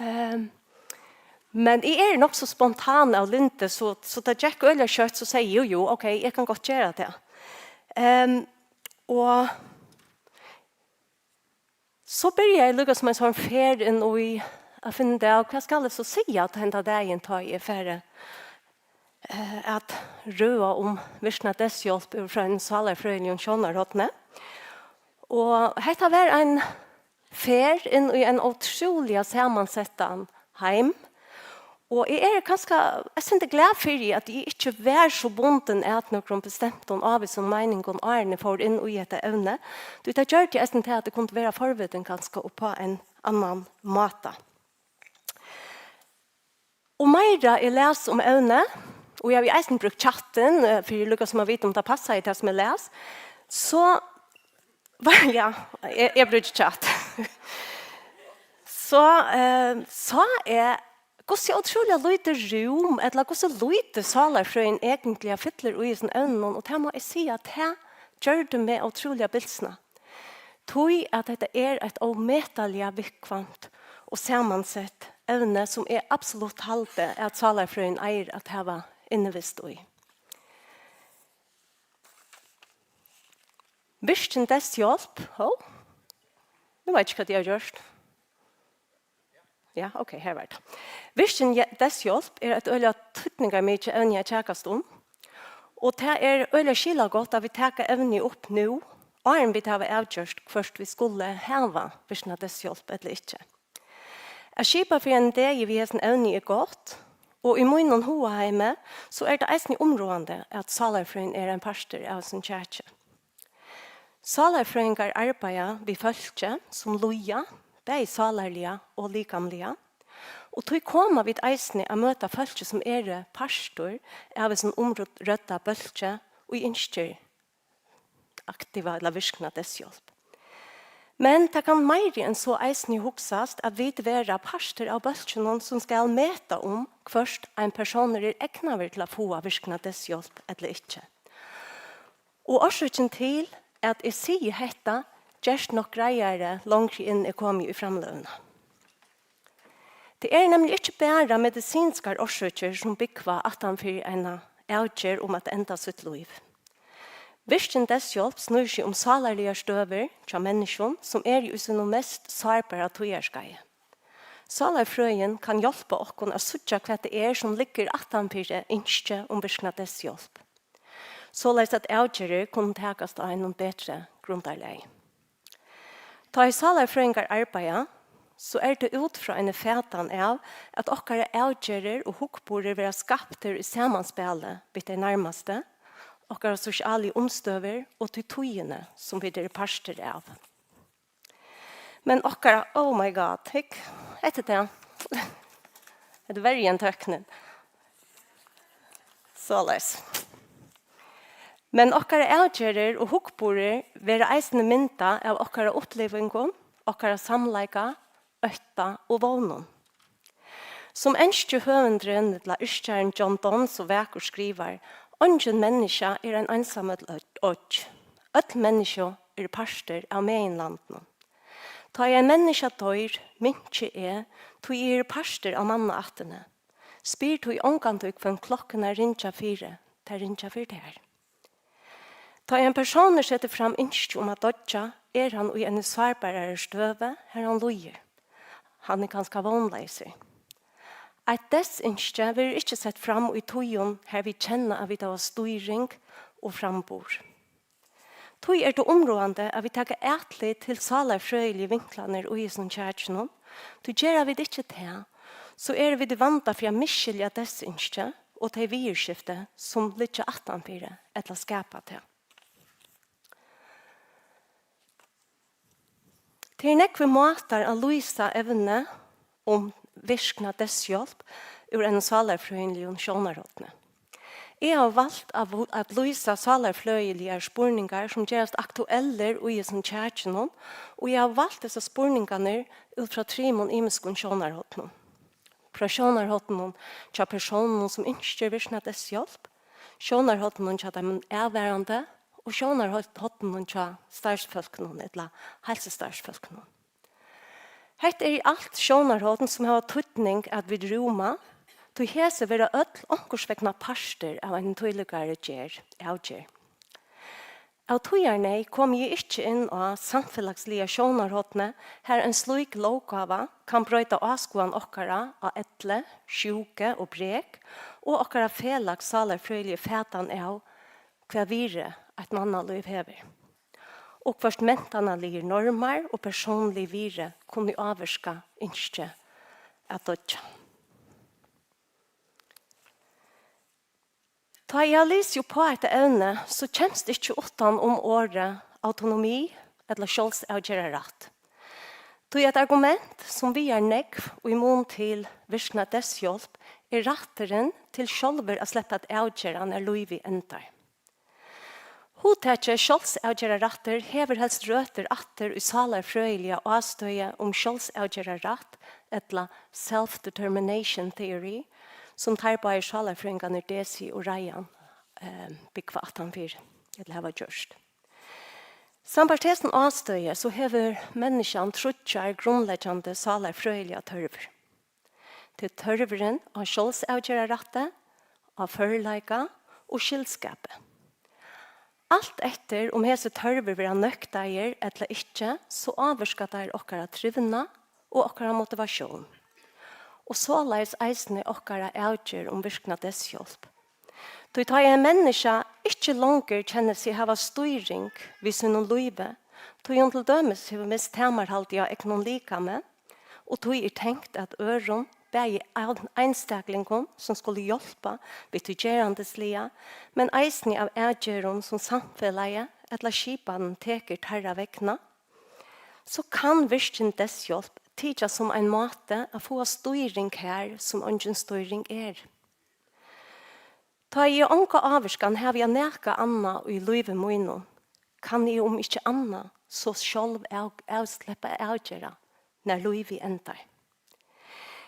Ehm, men eg eri nokk so spontan av lyndi, so, so tað gekk øgiliga skjótt, so segði eg: "Jú, jú, ok, eg kann gott gera tað." Ehm, og so byrjaði eg líka sum ein sånn ferð inn í at finna út av, hvat skal eg so siga, at henda dagin, tá eg fari, eh, at røða um Virkna Deyðshjálp úr frá einum sálarfrøðiligum sjónarhorni. Og hetta var ein ferð inn í ein ótrúliga samansettan heim. Og eg eri kanska eitt sindur glað fyri, at eg ikki var so bundin at nøkrum bestemtum ávísum meiningum, áðrenn eg fór inn í hetta evni. Tí tað gjørdi eisini tað, at eg kundi vera forvitin kanska upp á ein annan máta. Og meira eg las um evnið, og eg havi eisini brúkt chattin, eh, fyri líka sum at vita, um tað passaði, tað sum eg las, so, ja, eg, eg brúki chat. So, eh, sá eg, hvussu ótrúliga lítið rúm, ella hvussu lítið sálarfrøðin eigentliga fyllir í hesum evnunum, og tað má eg siga, tað gjørdi meg ótrúliga bilsna. Tí at hetta er eitt ómetaliga viðkvæmt og samansett evni, sum eg absolutt haldi, at sálarfrøðin eigur at hava innivist í. Virkin deyðshjálp, hó, nú veit eg ikki, hvat eg havi gjørt. Ja, ok, her var tað. Virkin je-, deyðshjálp er eitt øgiliga týdningarmikið evni at kjakast um, og tað er øgiliga skilagott, at vit taka evnið upp nú, áðrenn vit hava avgjørt, hvørt vit skulu hava virkna deyðshjálp ella ikki. At skipa fyri einum degi við hesum evni er gott, og í mínum hugaheimi, so er tað eisini umráðandi, at sálarfrøðin er ein partur av hesum kjaki. Sálarfrøðingar arbeiða við fólki, sum líða, bæði sálarliga og likamliga, og tí koma vit eisini at møta fólki, sum eru partur av hesum umrødda bólki, ið ynskir aktiva ella virkna deyðshjálp. Men tað kann meiri enn so eisini hugsast, at vit vera partur av bólkinum, sum skal meta, um hvørt ein persónur er egnaður til at fáa virkna deyðshjálp ella ikki. Og orsøkin til, at eg sigi hetta, gerst nokk greiðari, longri enn eg komi í framløguna. Tað eru nemliga ikki bara medisinskar orsøkir, sum búgva aftan fyri eina avgerð um at enda sítt lív. Virkin deyðshjálp snýr seg um sálarligar støður hjá menniskjum, sum eru í sínum mest sárbara tíðarskeiði. Sálarfrøðin kann hjálpa okkum at síggja, hvat tað er, sum liggur aftan fyri ynski um virkna deyðshjálp, soleiðis at avgerðir kunnu takast á einum betri grundarlagi. Tá ið sálarfrøðingar arbeiða, so er tað út frá eini fatan av, at okkara avgerðir og hugburðir verða skaptir í samanspæli við tey nærmastu, okkara sosialu umstøður og tí tíðini, sum vit eru partur av. Men okkara, oh my God, hygg, hetta er tað. Hetta er verri enn tøknin. Soleiðis. Men okkara avgerðir og hugburðir verða eisini myndað av okkara upplivingum, okkara samleika, ótta og vónum. Sum enski høvundurin ella yrkjarin John Donne so vakurt skrivar: "Eingin menniskja er ein einsamøll ø-, oyggj. Øll menniskju eru partur av meginlandinum. Tá ið ein menniskja doyr, minki eg, tí eg eri partur av mannaættini. Spyr tí ongantíð, hvønn klokkurnar ringja fyri, tær ringja fyri tær." Tá ein persónur setur fram ynski um at doyggja, er hann í eini sárbarari støðu, har hann líður. Hann er kanska vónleysur. Eitt deyðsynski verður ikki sett fram í tíðum, har vit kenna, at vit hava stýring og framburð. Tí er tað umráðandi, at vit taka atlit til sálarfrøðiligu vinklarnar í hesum kjakinum, tí gera vit ikki tað, so eru vit í vanda fyri at misskilja deyðsynskið og tey viðurskifti, sum liggja aftanfyri ella skapa tað. Tað eru nógvir mátar at lýsa evnið um virkna deyðshjálp úr einum sálarfrøðiligum sjónarhorni. Eg havi valt at vu-, at lýsa sálarfrøðiligar spurningar, sum gerast aktuellir í hesum kjakinum, og eg havi valt hesar spurningarnar út frá trimum ymiskum sjónarhornum. Frá sjónarhorninum hjá persónunum, sum ynskir virkna deyðshjálp, sjónarhorninum hjá teimum avvarðandi og sjónarhorninum hjá starvsfólkunum ella heilsustarvsfólkunum. Hetta eru í alt sjónarhorn, sum hava týdning at vit rúma, tí hesi verða øll onkursvegna partur av einum tílíkari gerð, avgerð. Av tíðarneyð komi eg ikki inn á samfelagsliga sjónarhornið, har ein slík lóggáva kann broyta áskoðan okkara á elli, sjúku og brek og okkara felags sálarfrøðiligu fatan av, hvat virði eitt mannalív hevur, og hvørt mentanarligir normar og persónlig virði kunnu ávirka ynskið at doyggja. Tá eg havi lisið upp á hetta evnið, so kemst ikki uttan um orðið autonomi ella sjálvsavgerðarrætt. Tí eitt argument, sum vigar nógv í mun til virkna deyðshjálp, er rætturin til sjálvur at sleppa at avgera, nær lívið endar. Hugtakið sjálvsavgerðarrættur hevur helst røtur aftur í sálarfrøðiliga ástøði um sjálvsavgerðarrætt, ella self-determination theory, sum teir báðir sálarfrøðingarnir Desi og Ryan, eh, búgva aftanfyri, ella hava gjørt. Sambært hesum ástøði, so hevur menniskjan tríggjar grundleggjandi sálarfrøðiligar tørvir. Tað er tørvurin á sjálvsavgerðarrætti, á førleika og skyldskapi. Alt eftir, um hesir tørvir verða nøktaðir ella ikki, so ávirka teir okkara trivnað og okkara motivatión, og soleiðis eisini okkara avgerð um virkna deyðshjálp. Tí tá ein menniskja ikki longur kennir seg hava stýring við sínum lívi, tí hon til dømis hevur mist tamarhaldið á egnum likami, og tí er tengt at øðrum, bæði ein-, einstaklingum, sum skulu hjálpa við tí gerandisliga, men eisini av avgerðum, sum samfelagið ella skipanin tekur teirra vegna, so kann virkin deyðshjálp tykjast sum ein máti at fáa stýring har, sum eingin stýring er. Tá eg onga ávirkan havi á nakað annað í lívi mínum, kann eg um ikki annað so sjálv av-, avsleppa at avgera, nær lívið endar.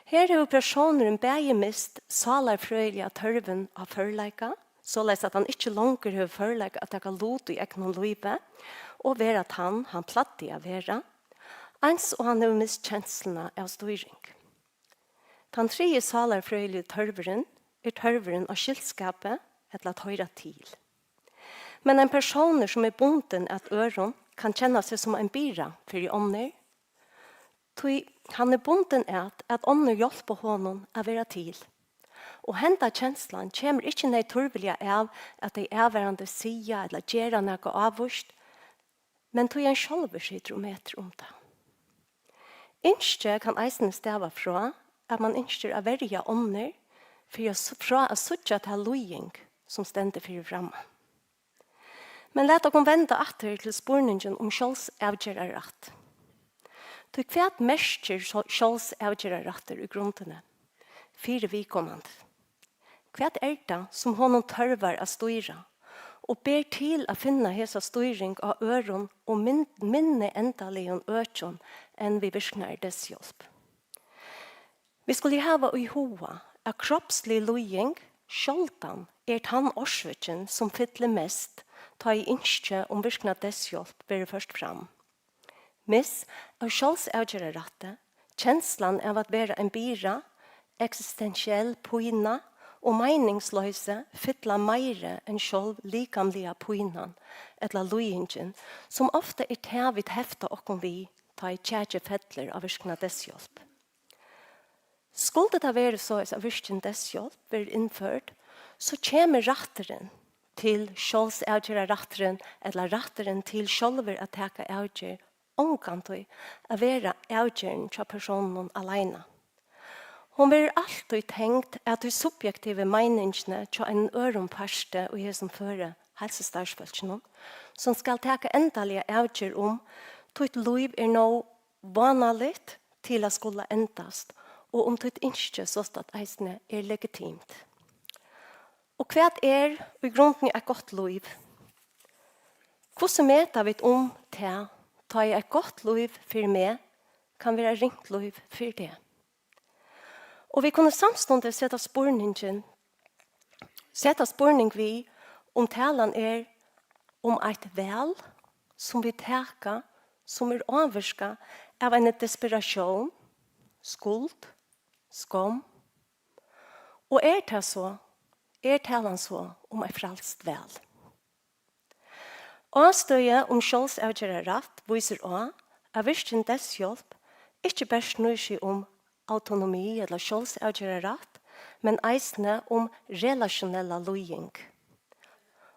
Her hevur persónurin bæði mist sálarfrøðiliga tørvin á førleika, soleiðis at hann ikki longur hevur førleika at taka lut í egnum lívi og vera tann, hann plagdi at vera, eins og hann hevur mist kensluna av stýring. Tann triði sálarfrøðiligi tørvurin er tørvurin á skyldskapi ella at hoyra til. Men ein persónur, sum er bundin at øðrum, kann kenna seg sum ein byrða fyri onnur, tí hann er bundin at, at onnur hjálpa honum at vera til. Og henda kenslan kemur ikki neyðtørviliga av, at tey avvarðandi siga ella gera nakað ávíst, men tí ein sjálvur situr og metur um tað. Ynski kann eisini stava frá, at mann ynskir at verja onnur fyri at s-, frá at síggja ta líðing, sum stendur fyri framman. Men lat okkum venda aftur til spurningin um sjálvsavgerðarrætt. Tí hvat merkir so-, sjálvsavgerðarrættur í grundini fyri viðkomandi? Hvat er tað, sum honum tørvar at stýra, og ber til at finna hesa stýring á øðrum og min-, minni endaligum økjum enn við virknari deyðshjálp? Vit skulu hava í huga, at kropslig líðing sjáldan er tann orsøkin, sum fyllir mest, tá ið ynski um virkna deyðshjálp verður ført fram. Miss av sjálvsavgerðarrætti, kenslan av at vera ein byrða, eksistentiell pína og meiningsloysi fylla meiri enn sjálv likamliga pínan ella líðingin, sum ofta er tað, vit hefta okkum við, tá ið kjakið fellur á virkna deyðshjálp. Skuldi tað verið soleiðis, at virkin deyðshjálp verður innførd, so kemur rætturin til sjálvsavgerðarrætturin ella rætturin til sjálvur at taka avgerð ongantíð at vera avgerðin hjá persóninum aleina. Hon verður altíð tengd at tí subjektivu meiningini hjá einum øðrum parti, í hesum føri heilsustarvsfólkinum, sum skal taka endaliga avgerð um títt lív er nóg vánaligt til at skula endast, og um títt ynski sostatt eisini er legitimt. Og hvat er í grundini eitt gott lív? Hvussu meta vit um tað, tá ið eitt gott lív fyri meg kann vera ringt lív fyri teg? Og vit kunnu samstundis seta spurningin, seta spurning við, um talan er um eitt val, sum vit taka, sum er ávirkað av eini desperatión, skuld, skomm. Og er tað so, er talan so um eitt frælst val? Ástøðið um sjálvsavgerðarrætt vísir á, at virkin deyðshjálp ikki bert snýr seg um autonomi ella sjálvsavgerðarrætt, men eisini um relationella líðing.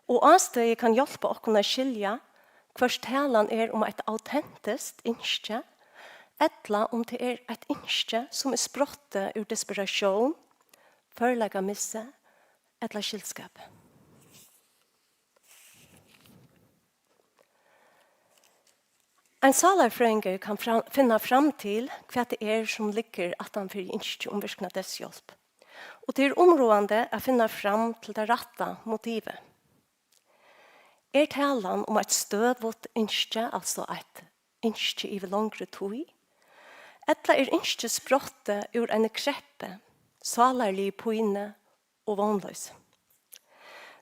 Og ástøðið kann hjálpa okkum at skilja, hvørt talan er um eitt autentiskt ynski, ella um tað er eitt ynski, sum er sprottið úr desperatión, førleikamissi ella skyldskapi. Ein sálarfrøðingur kann fram, finna fram til, hvat tað er, sum liggur aftan fyri ynski um virkna deyðshjálp. Og tað er umráðandi at finna fram til tað rætta motivið. Er talan um eitt støðugt ynski, altso eitt ynski yvir longri tíð, ella er ynskið sprottið úr eini kreppu, sálarligri pínu og vónloysi?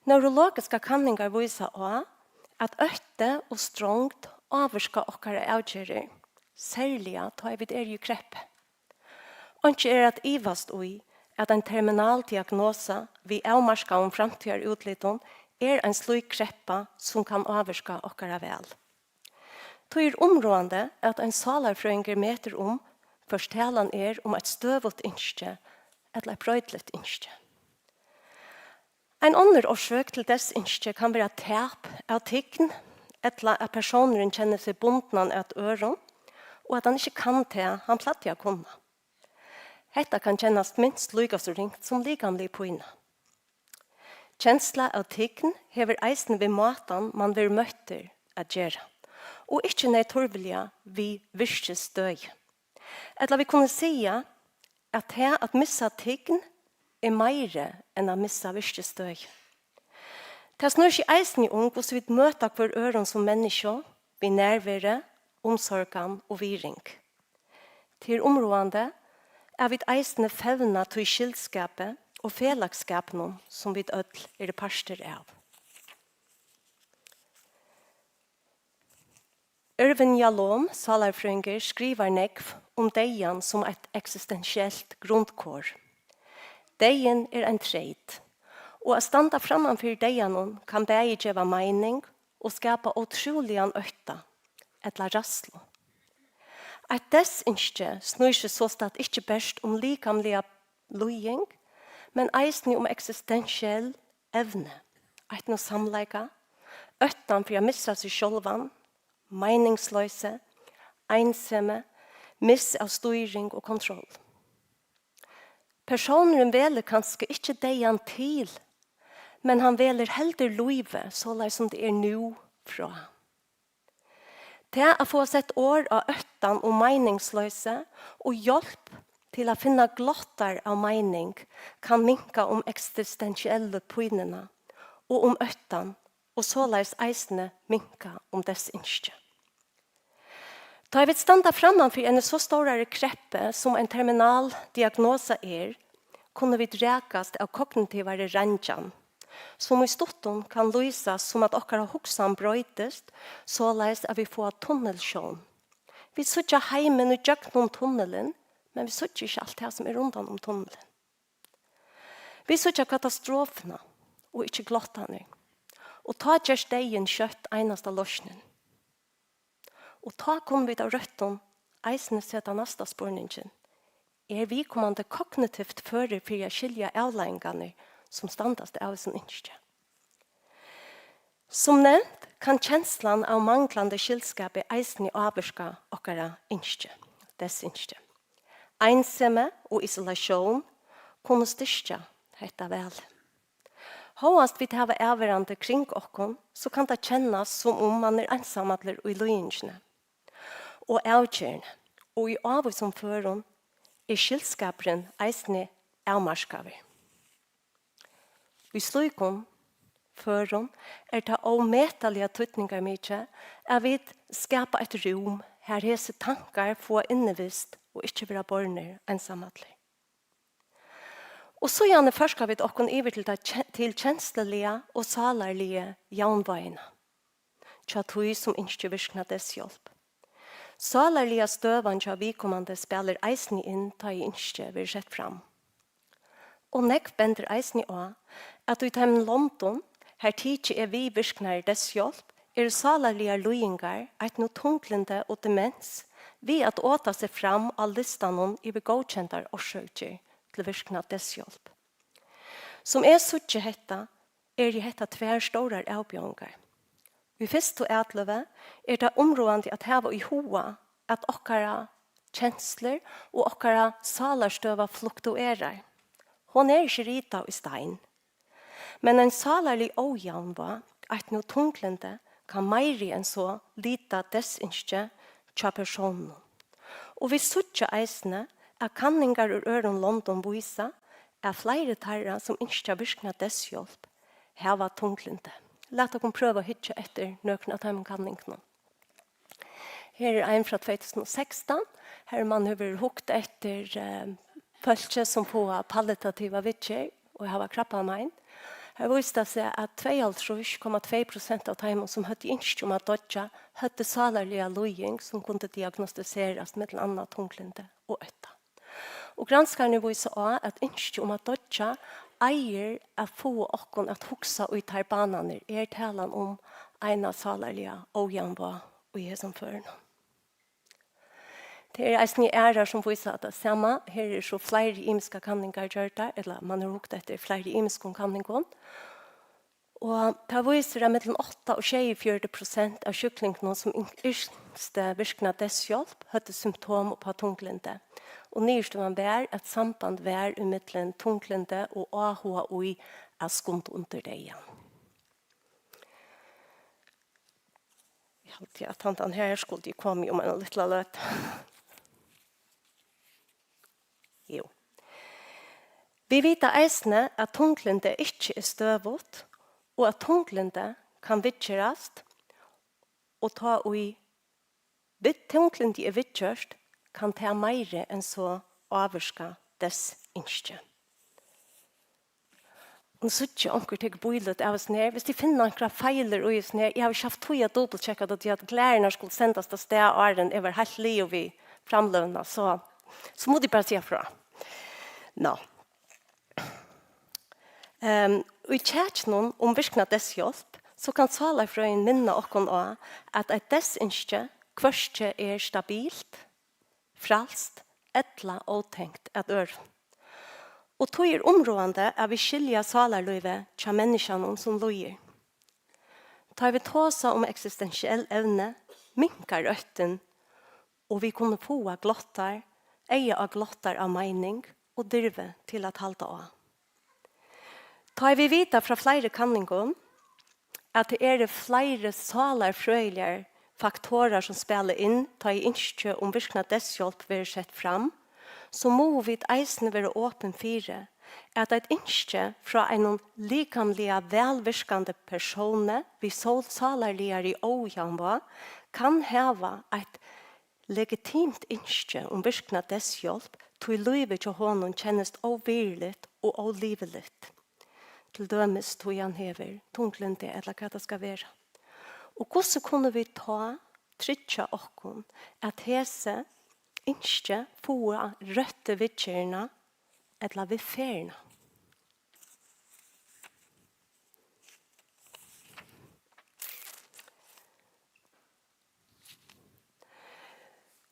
Neurologiskar kanningar vísa á, at ótti og strongd ávirka okkara avgerðir, serliga tá ið vit eru í kreppu. Einki er at ivast í, at ein terminal diagnosa við avmarkaðum framtíðarútlitum er ein slík kreppa, sum kann ávirka okkara val. Tí er umráðandi, at ein sálarfrøðingur metir um, hvørt talan er um eitt støðugt ynski ella eitt broytiligt ynski. Ein onnur orsøk til deyðsynski kann vera tap av tign, ella at persónurin kennir seg bundnan at øðrum, og at hann ikki kann tað, hann plagdi at kunna. Hetta kann kennast minst líka so ringt sum likamlig pína. Kensla av tign hevur eisini við mátan, mann verður møttur, at gera, og ikki neyðtørviliga við virkisstøði. Ella vit kunnu siga, at tað at missa tign er meiri enn at missa virkisstøði. Tað snýr seg eisini um, hvussu vit møta hvør øðrum sum menniskju, við nærveru, umsorgan og virðing. Tað er umráðandi, at vit eisini fevna tí skyldskapi og felagsskapinum, sum vit øll eru partur av. Irvin Yalom, sálarfrøðingur, skrivar nógv um deyðan sum eitt eksistentielt grundkor. Deyðin er ein treyt, og at standa framman fyri deyðanum kann bæði geva meining og skapa ótrúligan ótta ella ræðslu. Eitt deyðsynski snýr seg sostatt ikki bert um likamliga líðing, men eisini um eksistentiell evni, eitt nú samleika, óttan fyri at missa seg sjálvan, meiningsloysi, einsemi, Miss av stýring og kontroll. Persónurin velur kanska ikki deyðan til, men hann velur heldur lívið, soleiðis sum tað er nú, frá. Tað at fáa sett orð á óttan og meiningsloysi og hjálp til at finna glottar av meining kann minka um eksistentiellu pínuna og um óttan og soleiðis eisini minka um deyðsynski. Tá vit standa framman fyri eini so stórari kreppu, sum ein terminal diagnosa er, kunnu vit rakast av kognitivari rangjan, sum í stuttum kann lýsast sum at okkara hugsan broytist, soleiðis at vit fáa tunnilsjón. Vit síggja heimin í gjøgnum tunnilin, men vit síggja ikki alt tað, sum er rundan um tunnilin. Vit síggja katastrofuna og ikki glottarnar. Og tá gerst deyðin skjótt einasta loysnin. Og tá kunnu vit av røttum eisini seta næsta spurningin: Er viðkomandi kognitivt førur fyri at skilja avleiðingarnar, sum standast av hesum ynski? Sum nevnt kann kenslan av manglandi skyldskapi eisini ávirka okkara ynski, deyðsynski. Einsemi og isolatión kunnu styrkja hetta valið. Hóast vit hava avverandi kring okkum, so kann tað kennast, sum um mann er einsamallur í líðingini og avgerðini, og í ávísum førum er skyldskapurin eisini avmarkaður. Í slíkum førum er tað ómetaliga týdningarmikið, at vit skapa eitt rúm, har hesir tankar fáa innivist og ikki verða bornir einsamallir. Og síðani førka vit okkum yvir til tað ke-, til kensluliga og sálarliga javnvágina hjá tí, sum ynskir virkna deyðshjálp. Sálarliga støðan hjá viðkomandi spælir eisini inn, tá ið ynskið verður sett fram. Og nógv bendir eisini á, at í teimum londum, har tikið er við virknari deyðshjálp, eru sálarligar líðingar, eitt nú tunglyndi og demens, við at ota seg fram á listanum yvir góðkendar orsøkir til virkna deyðshjálp. Sum eg síggi hetta, eru hetta tvær stórar avbjóðingar. Í fyrstu atløgu er tað umráðandi at hava í huga, at okkara kenslur og okkara sálarstøða fluktuerar. Hon er ikki ritað í stein. Men ein sálarlig ójavnvág, eitt nú tunglyndi, kann meiri enn so lita deyðsynskið hjá persónunum. Og vit síggja eisini, at kanningar úr øðrum londum vísa, at fleiri teirra, sum ynskja virkna deyðshjálp, hava tunglyndi. Lat okkum prøva at hyggja eftir nøkrum av teimum kanningunum. Her er ein frá tvey túsund og sekstan, har man hevur hugt eftir, eh, fólki, sum fáa palliativa viðgerð og hava krabbamein. Har vísti tað seg, at tveyoghálvtrýss komma tvey prosent av teimum, sum høvdu ynski um at doyggja, høvdu sálarliga líðing, sum kundi diagnostiserast millum annað tunglyndi og ótta. Og granskararnir vísa á, at ynski um at doyggja eigur at fáa okkum at hugsa í teir banarnir, er talan um eina sálarliga ójavnvág í hesum førunum. Tað eru eisini aðrar, sum vísa tað sama. Her eru so fleiri ymiskar kanningar gjørdar, ella man hevur hugt eftir fleiri ymiskum kanningum. Og tað vísir, at millum átta og sjeyogfjøruti prosent av sjúklingunum, sum ynsktu virkna deyðshjálp, høvdu symptom upp á tunglyndi. Og niðurstøðan var, at samband var ímillum tunglyndi og áhuga í at skunda undir deyðan. Eg haldi, at handan her skuldi eg komið um eina lítla løtu. Jú. Vit vita eisini, at tunglyndi ikki er støðugt, og at tunglyndi kann viðgerast, og tá ið við-, tunglyndi er viðgjørt, kann tað meiri enn so ávirka deyðsynskið. Nú síggi eg, onkur tekur bíløt av hesum her. Viss tit finna onkrar feilir í hesum her, eg havi ikki havt tíð at dupultkekka tað, tí at klærnar skuldu sendast av stað, áðrenn eg var heilt liðug við framløguna, so, so mugu tit bara siga frá. Ná. Ehm, í kjakinum um virkna deyðshjálp, so kann sálarfrøðin minna okkum á, at eitt deyðsynski hvørki er stabilt, frælst ella ótengt at øðrum. Og tí er umráðandi, at vit skilja sálarlívið hjá menniskjanum, sum líður. Tá vit tosa um eksistentiell evni, minkar óttin og vit kunnu fáa glottar, eyga á glottar av meining og dirvi til at halda á. Tá ið vit vita frá fleiri kanningum, at tað eru fleiri sálarfrøðiligar faktorar, sum spæla inn, tá ið ynski um virkna deyðshjálp verður sett fram, so mugu vit eisini vera opin fyri, at eitt ynski frá einum likamliga vælvirkandi persóni við sól-, sálarligari ójavnvág kann hava eitt legitimt ynski um virkna deyðshjálp, tí lívið hjá honum kennist óvirðiligt og óliviligt, til dømis tí hann hevur tunglyndi, ella hvat tað skal vera. Og hvussu kunnu vit tá tryggja okkum, at hesi ynski fáa røttu viðgerðina ella viðferðina?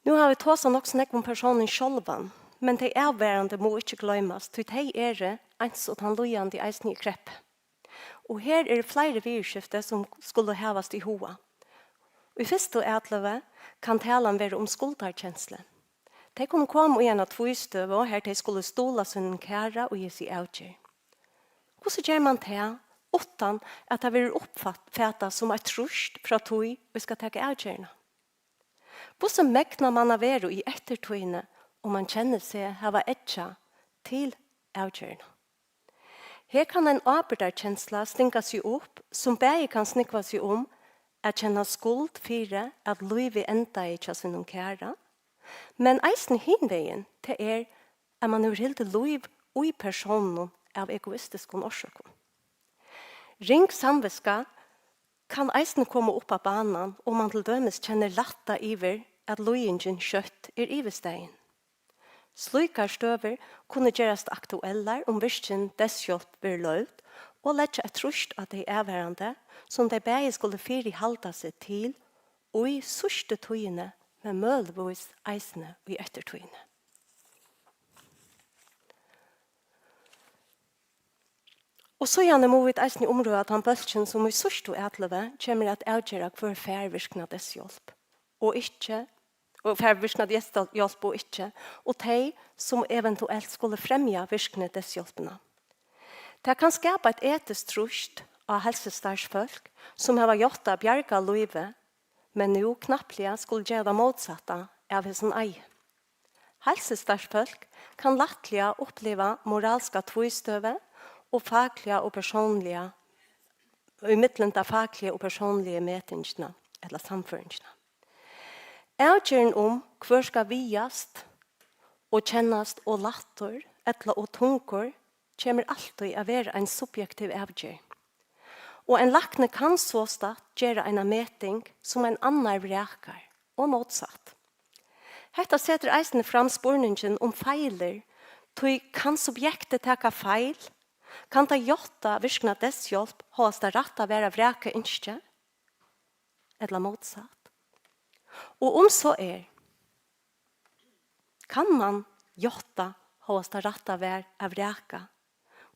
Nú hava vit tosað nokk so nógv um persónin sjálvan, men tey avvarðandi mugu ikki gloymast, tí tey eru, eins og tann líðandi, eisini í kreppu. Og her eru fleiri viðurskifti, sum skulu havast í huga. Í fyrstu atløgu kann talan vera um skuldarkenslu. Tey kunnu koma í eina tvístøðu, har tey skulu stuðla sínum kæra í hesi avgerð. Hvussu ger mann tað, uttan at tað verður uppfat-, fatað sum eitt trýst frá tí, ið skal taka avgerðina? Hvussu megnar mann at vera í eftirtíðini, um mann kennir seg hava eggjað til avgerðina? Her kann ein ábyrgdarkensla stinga seg upp, sum bæði kann snúgva seg um at kenna skuld fyri, at lívið endaði hjá sínum kæra, men eisini hin vegin, tað er, at mann hevur hildið lív í persóninum av egoistiskum orsøkum. Ring samvitska kann eisini koma upp á banan, um mann til dømis kennir lætta yvir, at líðingin skjótt er yvirstaðin. Slíkar støður kunnu gerast aktuellar, um virkin deyðshjálp verður loyvd, og leggja eitt trýst á tey avvarðandi, sum tey bæði skulu fyrihalda seg til í síðstu tíðini, men møguligvís eisini í eftirtíðini. Og síðani mugu vit eisini umrøða tann bólkin, sum í síðstu atløgu kemur at avgera, hvør fær virkna deyðshjálp og ikki, og fær virkna deyðshjálp og ikki, og tey, sum eventuelt skulu fremja virkni deyðshjálpina. Tað kann skapa eitt etiskt trýst á heilsustarvsfólk, sum hava játtað at bjarga lívi, men nú knappliga skulu gera tað mótsatta av hesum eiði. Heilsustarvsfólk kann lættliga uppliva moralska tvístøðu og fakliga og persónliga, í millum ta fakligu og persónligu metingina ella sannføringina. Avgerðin um, hvør skal viðast og kennast ov lættur ella ov tungur, kemur altíð at vera ein subjektiv avgerð. Og ein lækni kann sostatt gera eina meting, sum ein annar vrakar, og mótsatt. Hetta setir eisini fram spurningin um feilir, tí kann subjektið taka feil? Kann tað játta virkna deyðshjálp, hóast tað rætta var at vraka ynskið? Ella mótsatt? Og um so er, kann mann játta, hóast tað rætta var at vraka?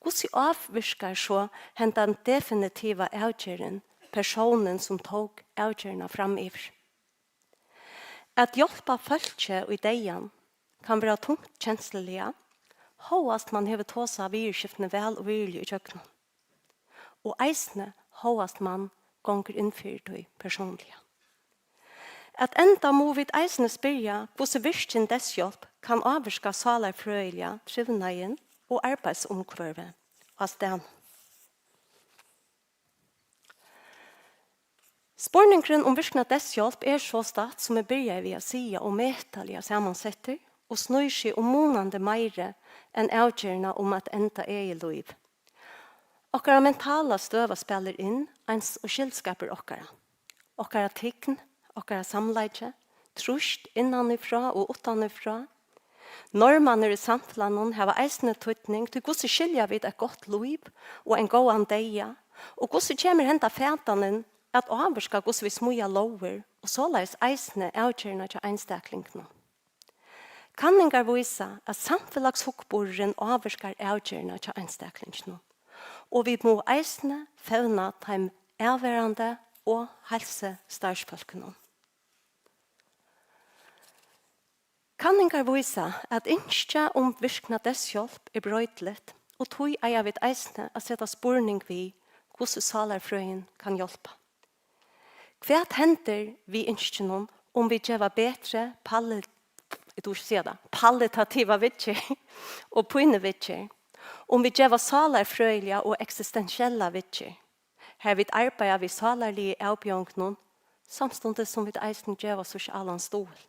Hvussu ávirkar so hendan definitiva avgerðin persónin, sum tók avgerðina, framyvir? At hjálpa fólki í deyðan kann vera tungt kensluliga, hóast mann hevur tosað viðurskiftini væl og virðiliga ígjøgnum, og eisini hóast mann gongur inn fyri tí persónliga. At enda mugu vit eisini spyrja, hvussu virkin deyðshjálp kann ávirka sálarfrøðiliga trivnaðin og arbeiðsumhvørvið á staðnum. Spurningurin um virkna deyðshjálp er sostatt, sum eg byrjaði við at siga, ómetaliga samansettur og snýr seg um munandi meiri enn avgerðina um at enda egið lív. Okkara mentala støða spælir inn, eins og skyldskapur okkara. Okkara tign, okkara samleiki, trýst innanífrá og uttanífrá. Normarnir í samfelagnum hava eisini týdning, tí hvussu skilja vit eitt gott lív og ein góðan deyða, og hvussu kemur henda fatanin at ávirka, hvussu vit smíða lógir, og soleiðis eisini avgerðina hjá einstaklinginum? Kanningar vísa, at samfelagshugburðurin ávirkar avgerðina hjá einstaklinginum, og vit mugu eisini fevna teimum avvarðandi og heilsustarvsfólkunum. Kanningar vísa, at ynskja um virkna deyðshjálp er broytiligt, og tí eiga vit eisini at seta spurning við, hvussu sálarfrøðin kann hjálpa. Hvat hendir við ynskinum, um vit geva betri palli-, eg dugi ikki siga tað, palliativa viðgerð og pínuviðgerð, um vit geva sálarfrøðiliga og eksistentiella viðgerð, har vit arbeiða við sálarligu avbjóðingunum, samstundis sum vit eisini geva sosialan stuðul?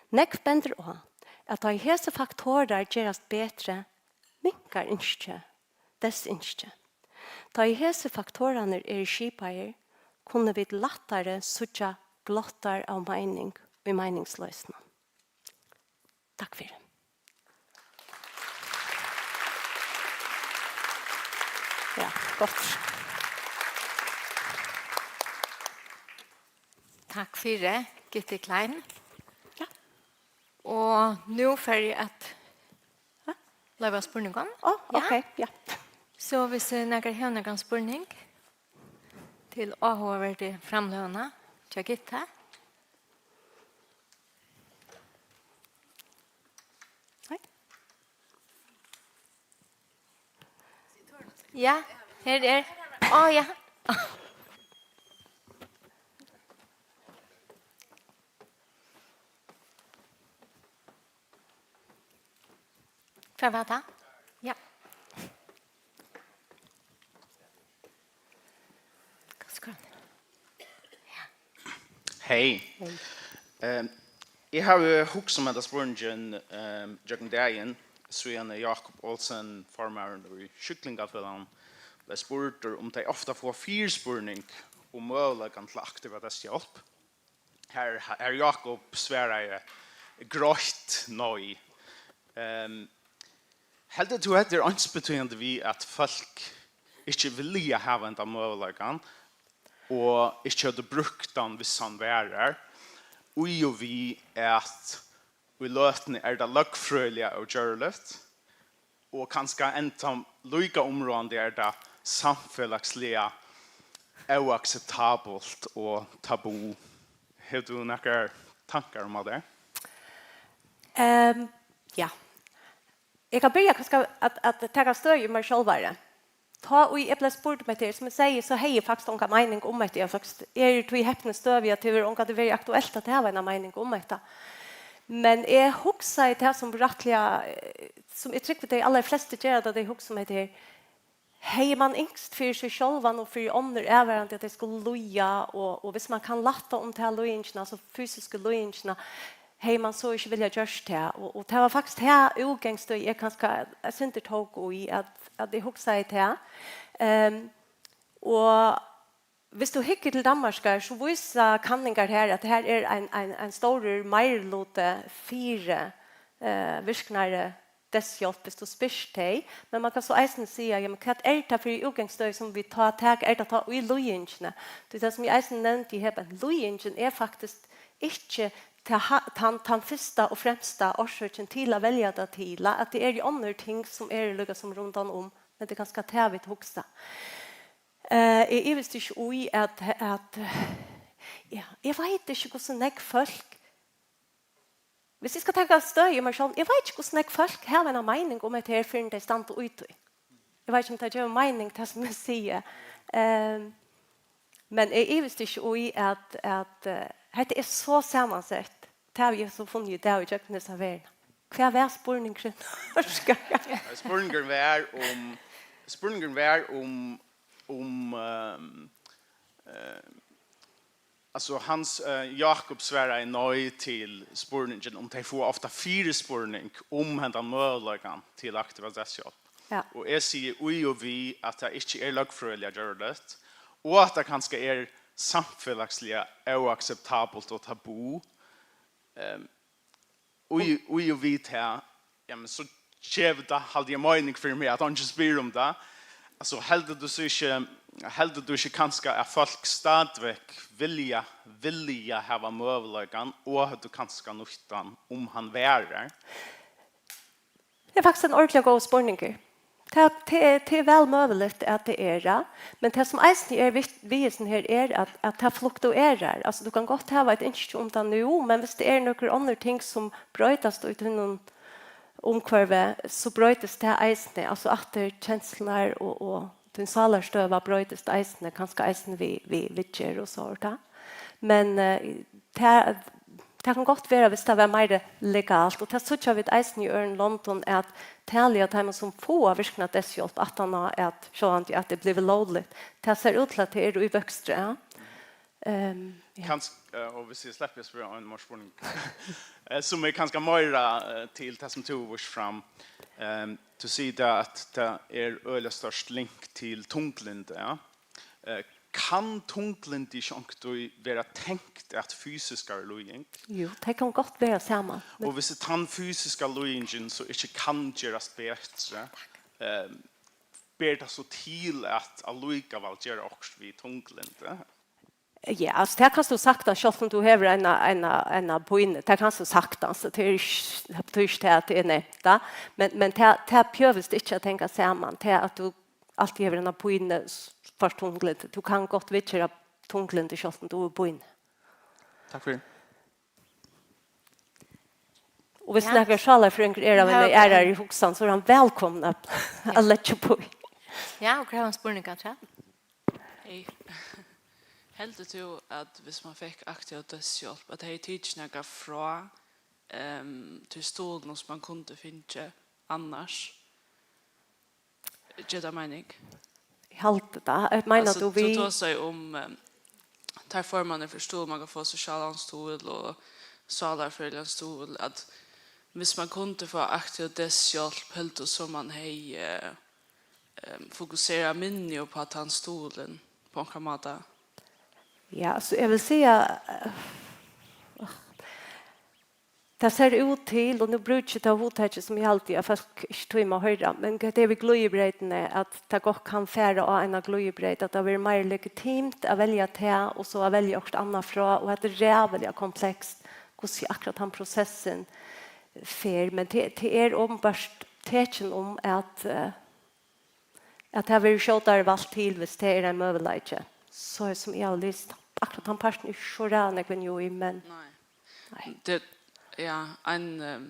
Nógv bendir á, at tá ið hesir faktorar gerast betri, minkar ynskið, deyðsynskið. Tá ið hesir faktorarnir eru skipaðir, kunnu vit lættari síggja glottar av meining í meiningsloysinum. Takk fyri. Ja, gott. Takk fyri, Gitte Klein. Ja. Og nú fari eg at loyva spurningum. Ó, ok, ja. So hvis eh, nakar hevur nakran spurning til áhugaverdu framløguna hjá Gitte. Hej. Ja, her er. Å ja. Hvar var tað? Ja. Hvat skal Hey. Hey. Um, eg havi hugsað um henda spurningin um, gjøgnum dagin, síðan Jakob Olsen, formaðurin í Sjúklingafelagnum, bleiv spurdur um tey ofta fáa fyrispurning um møguleikan til aktiva deyðshjálp. Har, har Jakob svaraði greitt nei. Um, Heldur tú hetta er einsbetýðandi við, at fólk ikki vilja hava henda møguleikan og ikki høvdu brúkt hann, viss hann var har, í og við at í løtuni er tað løgfrøðiliga ógjørligt og kanska enntá líka umráðandi er tað samfelagsliga óakseptabelt og tabú? Hevur tú nakrar tankar um hatta? Um, ja. Eg kann byrja kanska at, at taka støði í mær sjálvari. Tá ið eg bleiv spurd um hetta her, sum eg segði, so hevði eg faktiskt onga meining um hetta. Eg faktiskt eri í tí hepnu støðu, at tað hevur ongantíð verið aktuelt at hava eina meining um hetta. Men eg hugsaði tað sum rættiliga, eh, sum eg trúgvi, tey allarflestu gera, tá tey hugsa um hetta her. Hevði mann ynskt fyri seg sjálvan og fyri onnur avvarðandi, at tey skulu líða, og, og hvis mann kann lætta um ta líðingina, altso fysisku líðingina, hevði mann so ikki viljað gjørt tað? Og, og tað var faktiskt tað útgangsstøðið, eg kanska eitt sindur tók í, at, at eg hugsaði tað. Um, og hvis tú hyggur til Danmarkar, so vísa kanningar her, at her er ein, ein, ein stórur meiriluti fyri uh, virknari deyðshjálp, hvis tú spyrt tey. Men mann kann so eisini siga, ja, men hvat er tað fyri útgangsstøði, sum vit tá taka? Er tað tá í líðingini? Tí tað, sum eg eisini nevndi her, at líðingin er faktiskt ikki tann, tann fyrsta og fremsta orsøkin til at velja tað til, at tað eru onnur ting, sum eru líka sum rundan um, men tað er kanska tað, vit hugsa. Uh, eg ivist ikki í, at, at ja, eg veit ikki, hvussu nógv fólk Hvis eg skal taka støði í mær sjálv, eg veit ikki, hvussu nógv fólk hava eina meining um hetta her, fyrr enn tey standa í tí. Eg veit ikki, um tað gevur meining, tað sum eg sigi. Um, men eg ivist ikki í, at, at uh, hetta er so samansett. Tað havi eg so funnið í dag í gjøgnum hesa verðina. Hvat var spurningurin? Spurningurin var um, spurningurin var um, um um, um Altso, Hans uh, Jakob svaraði nei til spurningin um tey fáa ofta fyrispurning um hendan møguleikan til aktiva deyðshjálp. Ja. Og eg sigi í og við, at tað ikki er løgfrøðiliga gjørligt, og at tað kanska er samfelagsliga óakseptabelt og tabú. Um, í, í og við tað, jamen, so gevur tað, haldi eg, meining fyri meg, at eingin spyr um tað. Altso, heldur tú so ikki, heldur tú ikki kanska, at fólk stadigvæk vilja, vilja hava møguleikan, og høvdu kanska nýtt hann, um hann var har? Tað er faktiskt ein ordiliga góður spurningur. Tað, tað er, tað er væl møguligt, at tað er, ja. Men tað, sum eisini er við, við hesum her, er, at, at tað fluktuerar. Altso, tú kanst gott hava eitt ynski um tað nú, men viss tað eru nøkur onnur ting, sum broytast í tínum umhvørvi, so broytist tað eisini. Altso, aftur kenslurnar og, og tín sálarstøða broytist eisini, kanska eisini við, við viðgerð og so, tá. Men, eh, tað, tað kann gott vera, viss tað var meira legalt, og tað síggja vit eisini í øðrum londum, at talið á teimum, sum fáa virkna deyðshjálp, aftan á at, sjálvandi at tað er blivið lógligt, tað sær út til, at tað er í vøkstri, ja. Ehm, ja. Kanska, eh, og viss eg sleppi at spyrja ein meir spurning, eh, sum er kanska meira, eh, til tað, sum tú vísti fram. Ehm, tú sigur tað, at tað er øgiliga stórt link til tunglyndi, ja. Eh, kann tunglyndi ikki onkuntíð vera tengt at fysiskari líðing? Jú, tað kann gott vera saman, men og viss tann fysiska líðingin so ikki kann gerast betri, eh, ber tað so til at allíkavæl gera okkurt við tunglyndi? Ja, altso, tað kanst tú saktans, sjálvt um tú hevur eina, eina, eina pínu, tað kanst tú saktans, tað er ikki, tað betyr ikki tað, at tað er nevnt, tá. Men, men tað, tað behøvist ikki at hanga saman, tað at tú altíð hevur eina pínu, s-, fært tunglyndi. Tú kanst gott viðgera tunglyndi, sjálvt um tú hevur pínu. Takk fyri. Og viss Ja. nakar sálarfrøðingur er av Ja, eini ok. aðrari hugsan, so er hann vælkomin at, Ja. at leggja upp í. Ja, og hava ein spurning, Katja? Hey. Heldur tú, at viss man fekk aktiva deyðshjálp, at tað hevði tikið nakað frá, ehm, tí stuðlinum, sum man kundi fingið annars? Ger tað meining? Eg haldi tað. Eg meini, Altso, tú tú við tosaði um, ehm, teir formarnir fyri stuðul, man kann fáa sosialan stuðul og sálarfrøðiligan stuðul, at viss man kundi fáa aktiva deyðshjálp, heldur so man hevði, ehm, fokuserað minni upp á tann stuðulin á onkran máta? Ja, so eg vil siga, eh, tað sær út til, og nú brúki eg tað hugtakið, sum eg haldi, at fólk ikki tíma at hoyra, men hvat er við glíðibreytini, at tað gott kann fara á eina glíðibreyt, at tað verður meira legitimt at velja tað, og so at velja okkurt annað frá, og at tað er ræðuliga komplekst, hvussu akkurát tann prosessin fer, men tað, tað er openbart tekin um, at, eh, at tað verður skjótari valt til, viss tað er ein møguleiki. So er sum eg havi lisið, akkurát tann partin er ikki so ræðuliga nógv inni í, men Nei. Nei. Tað, ja, ein, ehm,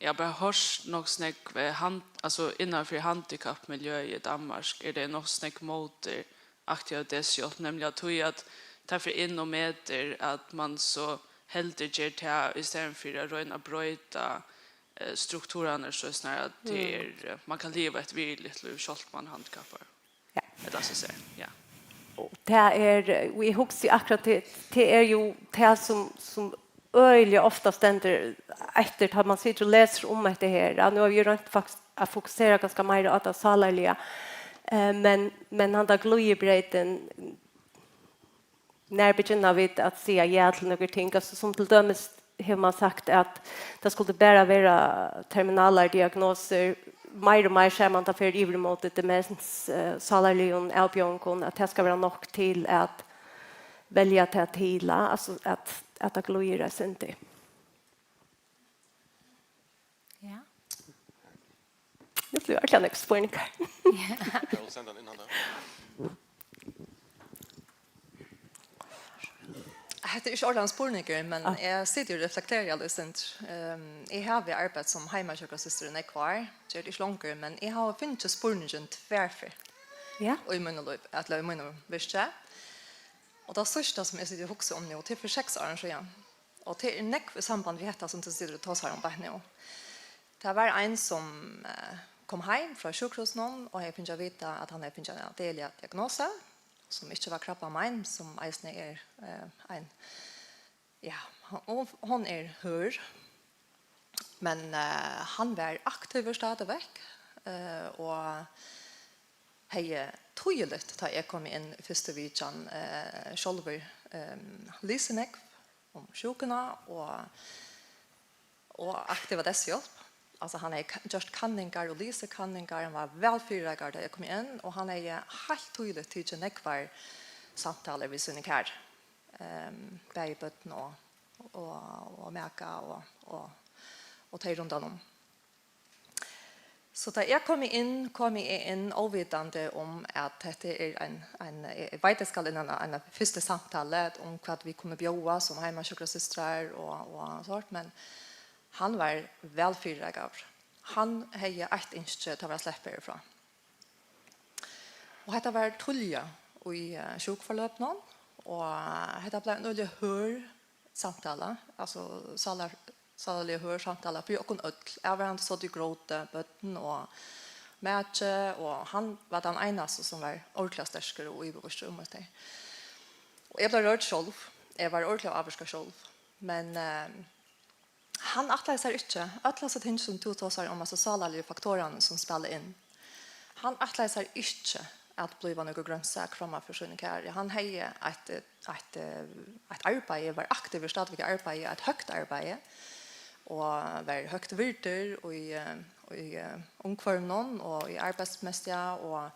eg havi bara hoyrt nokk so nógv, eh, hand-, altso, innanfyri handikappmiljøið í Danmark, er tað nokk so nógv móti aktiva deyðshjálp, nemliga tí at tað fer inn og metir, at man so heldur ger tað, í staðin fyri at royna at broyta, eh, strukturarnar, so snar at tað Mm. er, eh, man kann liva eitt virðiligt lív, sjálvt um man er handikappaður. Ja. Ella so sær, ja. Og tað er, og eg hugsi akkurát, tað, tað er jú tað, sum, sum øgiliga ofta stendur eftir, tá man situr og lesur um hetta her. Ja, nú havi eg roynt faktiskt at fokusera ganska meira á tað sálarliga. Eh, men, men handa glíðibreytin, nær begynna vit at siga ja til nøkur ting? Altso, sum til dømis hevur man sagt, at tað skuldi bara vera terminalar diagnosir. Meir og meir sær man tað fer yvir ímóti demens, eh, sálarligum avbjóðingum, at tað skal vera nokk til at velja tað til, altso at, at tað glíðir eitt sindur. Ja. Nú blívur øll nógv spurningar. Eg vil senda hann inn, hann der. Hetta er ikki ordiliga ein spurningur, men Ah. eg siti og reflekteri altíð eitt sindur. Ehm, eg havi arbeitt sum heimasjúkrasystir í nógv ár. Ger tað ikki longur, men eg havi fingið spurningin tvær ferð Ja. í mínum lívi, ella í mínum virki. Og tað síðsta, sum eg siti og hugsi um nú, tað er fyri seks árum síðan. Og tað er nógv í samband við hetta, sum tú situr og tosar um beint nú. Tað var ein, sum, eh, kom heim frá sjúkrahúsinum og hevði fingið at vita, at hann hevði fingið eina deiliga diagnosu, sum ikki var krabbamein, sum eisini er, eh, ein, ja, og hon er hørð. Men, eh, hann var aktivur stadigvæk, eh, og hevði týðiligt, tá eg kom inn í fyrstu vitjan, eh, sjálvur, ehm, lisið nógv um sjúkuna og, og aktiva deyðshjálp. Altso, hann hevði ka-, gjørt kanningar og lisið kanningar, hann var væl fyrireikaður, tá eg kom inn, og hann hevði heilt týðiligt tikið nógvar samtalur við síni kæru, ehm, bæði børn og, og, og maka og, og, og tey rundan um. So tá eg kom inn, kom eg inn óvitandi um, at hetta er ein, ein, eg veit, eg skal inn á eina, eina fyrstu samtalu um, hvat vit kunnu bjóða sum heimasjúkrasystrar og, og sort, men hann var væl fyrireikaður. Hann hevði eitt ynski, tað var at sleppa herfrá. Og hetta var tíðliga í, eh, sjúkuforløpinum, og hetta bleiv ein øgiliga hørð samtala, altso sálar-, sálarliga hørð samtala fyri okkum øll, avvarðandi soddi og gróti, børn og maki, og hann var tann einasti, sum var ordiliga sterkur og yvirvísur um hetta. Og eg bleiv rørd sjálv, eg var ordiliga ávirkað sjálv, men, eh, hann ætlaði sær ikki, øll hasi ting, sum tú tosar um, altso sálarligu faktorarnir, sum spæla inn, hann ætlaði sær ikki at blíva nøkur grønsak framman fyri sínum kæru. Hann hevði eitt, eitt, eitt arbeiði, var aktivur stadigvæk í arbeiði, eitt høgt arbeiði, og var høgt virdur í, í, umhvørvinum og í arbeiðsmessu, og,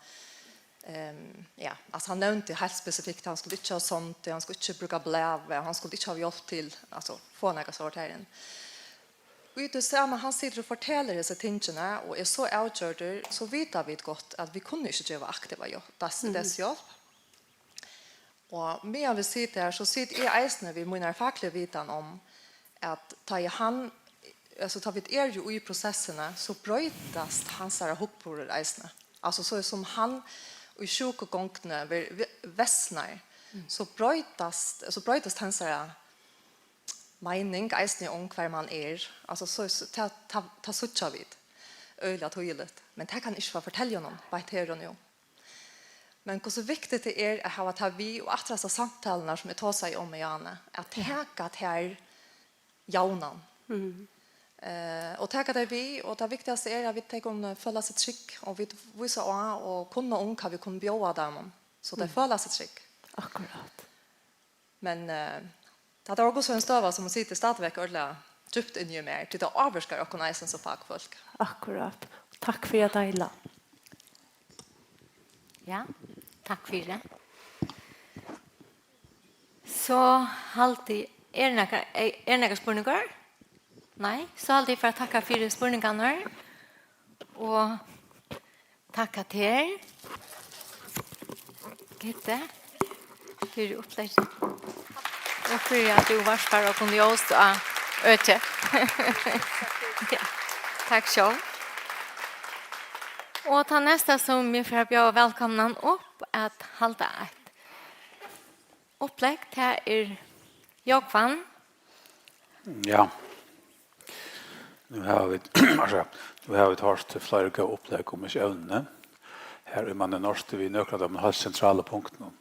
ehm, ja, altso, hann nevndi heilt spesifikt, hann skuldi ikki hava sond, hann skuldi ikki brúka blæu, hann skuldi ikki hava hjálp til, altso, fáa nakað sort har inn. Í tí sama, hann situr og fortelur hesi tingini og er so avgjørdur, so vita vit gott, at vit kunnu ikki geva aktiva hjálp, des-, Mhm. deyðshjálp. Og meðan vit sita her, so siti eg eisini við mínar fakligu vitan um, at tá ið hann, altso, tá vit eru í prosessini, so broytast hansara hugburður eisini. Altso, so sum hann í sjúkugongdini ver-, ve-, versnar, Mm. so broytast, so broytast hansara meining eisini um, hvør mann er. Altso, so, so, tað, tað, tað síggja vit øgiliga týðiligt. Men tað kann eg ikki fara at fortelja honum beint her og nú. Men hvussu viktigt tað er at hava tað við, og aftur hasa samtalurnar, sum eg tosaði um við Jane, at taka tær javnan. Mhm. Eh, og taka tær við, og tað viktigasta er, at vit tey kunnu føla seg trygg, og vit vísa á og kunna um, hvat vit kunnu bjóða teimum, so tey Mhm. føla seg trygg. Akkurát. Men, eh, tað er også en støva, sum situr stadigvæk ordiliga djúpt inni í mær, tí tað ávirkar okkum eisini sum fakfólk. Akkurát. Takk fyri at deila. Ja, takk fyri. So haldi, er nakar, er, er nakar spurningar? Nei, so haldi eg fara at takka fyri spurningarnar. Og takk at her. Gitte, fyri upplegget. Og fyri at tú varpar okkum ljós á økið. Ja, takk sjálv. Og tað næsta sum eg fari at bjóða vælkomnan upp at halda eitt upplegg, tað er Jógvan. Ja. Nú hava vit, altso, nú hava vit hoyrt fleiri góð upplegg um hesi evnini. Her er mann í Norti við nøkur av teimum heilt sentralu punktunum.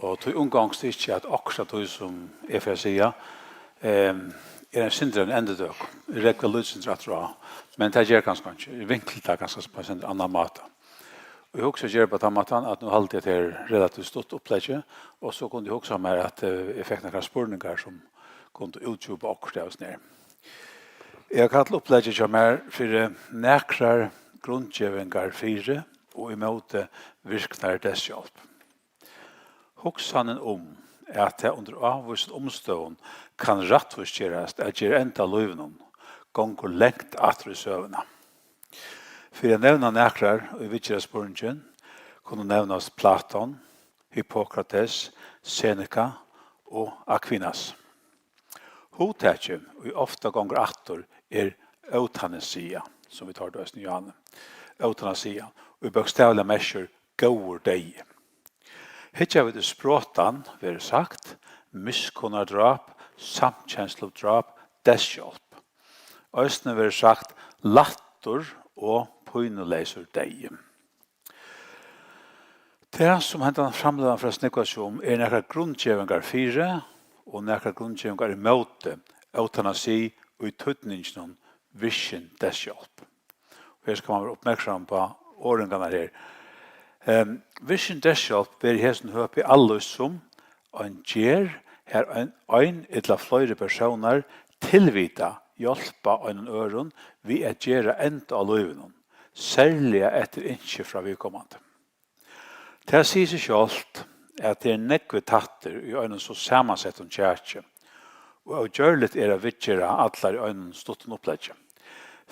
Og tí umgongst ikki, at okkurt av tí, sum eg fari at siga, ehm, er ein sindur ein endurtøk. Eg rógvi lítið sindur aftur á, men tað ger kanska einki. Eg vinkli tað kanska á ein sindur annan máta. Og eg hugsi at gera upp á tann mátan, at nú haldi eg, at tað er relativt stutt uppleggi, og so kundi eg hugsa mær, at, eh, eg fekk nakrar spurningar, sum kundu útdjúpa okkurt av hesum her. Eg havi kallað uppleggið hjá mær fyri nakrar grundgevingar fyri og ímóti virknari deyðshjálp. Hugsanin um, at tað undir ávísum umstøðum kann rættvísgerast at gera enda á lívinum, gongur langt aftur í søguna. Fyri at nevna nakrar, ið viðgera spurningin, kunnu nevnast Platon, Hippokrates, Seneca og Aquinas. Hugtakið, ið ofta gongur aftur, er eutanasia, sum vit hoyrdu eisini í áðni. Eutanasia, ið bókstavliga merkir góður deyði. Hyggja vit í sprotan, verður sagt, miskunnardráp, samkensludráp, deyðshjálp. Eisini verður sagt lættur og pínuleysur deyði. Tað, sum hendan framløgan fer at snúgva seg um, er nakrar grundgevingar fyri og nakrar grundgevingar ímóti eutanasi í týdninginum virkin deyðshjálp. Og her skal mann vera uppmerksom á orðingarnar her. Ehm, virkin deyðshjálp verður í hesum høpi allíkt sum ein gerð, har ein, ein ella fleiri persónar tilvitað hjálpa einum øðrum við at gera enda á lívinum, serliga eftir ynski frá viðkomandi. Tað sigur seg sjálvt, at tað eru nógvir tættir í einum so samansettum kjaki, og ógjørligt er at viðgera allar í einum stuttum uppleggi.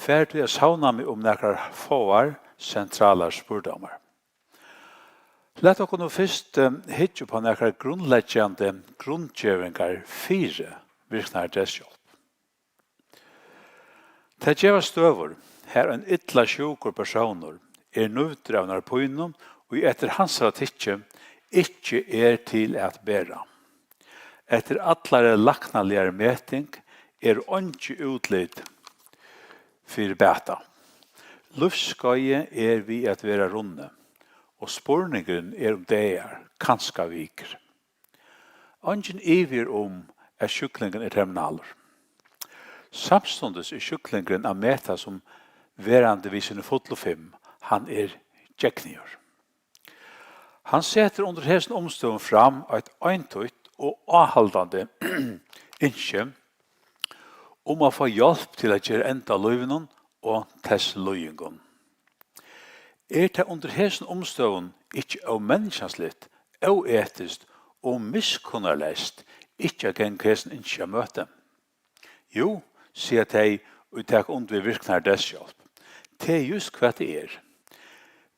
fari tí at savna meg um nakrar fáar sentralar spurdómar. Lat okkum nú fyrst, eh, hyggja upp á nakrar grundleggjandi grundgevingar fyri virknari deyðshjálp. Tað gevast støður, har ein illa sjúkur persónur er nívdur av einari pínu, ið eftir hansara tykki ikki er til at bera. Eftir allari læknaligari meting eru eingi útlit fyri bata. Lívsskeiðið er við at vera runnið, og spurningurin er um dagar, kanska vikur. Eingin ivi er um, at sjúklingurin er terminalur. Samstundis er sjúklingurin at meta sum verandi við síni fullu fimm, hann er gegnigur. Hann setur undir hesum umstøðum fram eitt eintydigt og áhaldandi ynski um at fáa hjálp til at gera enda á lívinum og tess líðingum. Er tað undir hesum umstøðum ikki ómenniskjaligt, óetiskt og miskunnarleyst ikki at ganga hesum ynski at møti? Jú, siga tey, ið taka undir við virknari deyðshjálp. Tað er júst, hvat tað er.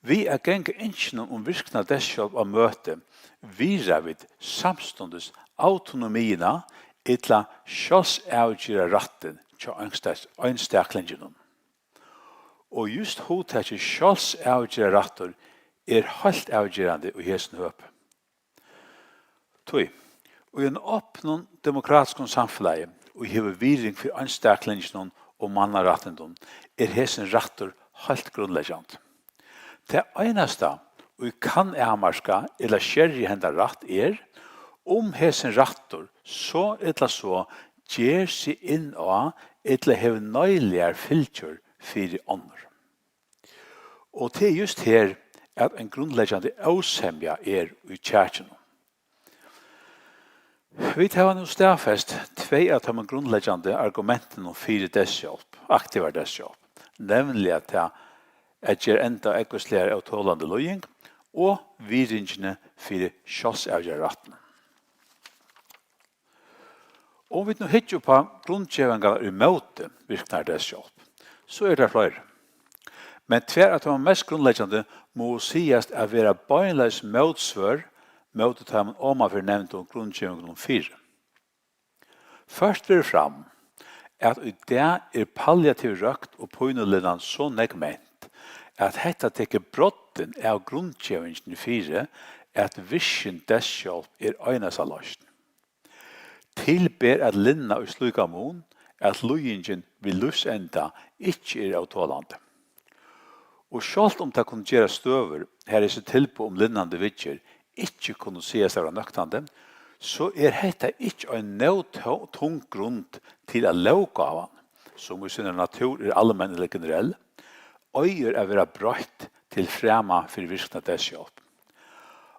Við at ganga ynskjunum um virkna deyðshjálp á møti, virða vit samstundis autonomiina ella sjálvsavgerðarrættin hjá einstaks-, einstaklinginum. Og júst hugtakið sjálvsavgerðarrættur er heilt avgerandi í hesum høpi. Tí, í einum opnum, demokratiskum samfelagi, ið hevur virðing fyri einstaklinginum og mannarættindum, er hesin rættur heilt grundleggjandi. Tað einasta, ið kann avmarka ella skerja hendan rætt, er, um hesin rættur so ella so ger seg inn á ella hevur neyðligar fylgjur fyri onnur. Og tað er júst her, at ein grundleggjandi ósemja er í kjakinum. Vit hava nú staðfest tvey av teimum grundleggjandi argumentunum fyri deyðshjálp, aktivari deyðshjálp, nevniliga tað at gera enda á ógvusligari ótolandi líðing og virðingini fyri sjálvsavgerðarrættinum. Um vit nú hyggja upp á grundgevingarnar ímóti virknari deyðshjálp, so eru tær fleiri. Men tvær av teimum mest grundleggjandi mugu sigast at vera beinleiðis mótsvør móti teimum omanfyri nevndu grundgevingunum fyri. Ført verður fram, at í dag er palliativ røkt og pínulinnan so nógv ment, at hetta tekur broddin av grundgevingini fyri, at virkin deyðshjálp er einasta loysn. Til ber at linna í slíkan mun, at líðingin við lívsenda ikki er ótolandi. Og sjálvt um tað kunnu gerast støður, har hesi tilboð um linnandi viðgerð ikki kunnu sigast at vera nøktandi, so er hetta ikki ein nóg tó-, tung grund til, at lóggávan, sum í sínari natúr er almenn ella generell, eigur at verða broytt til frama fyri virkna deyðshjálp.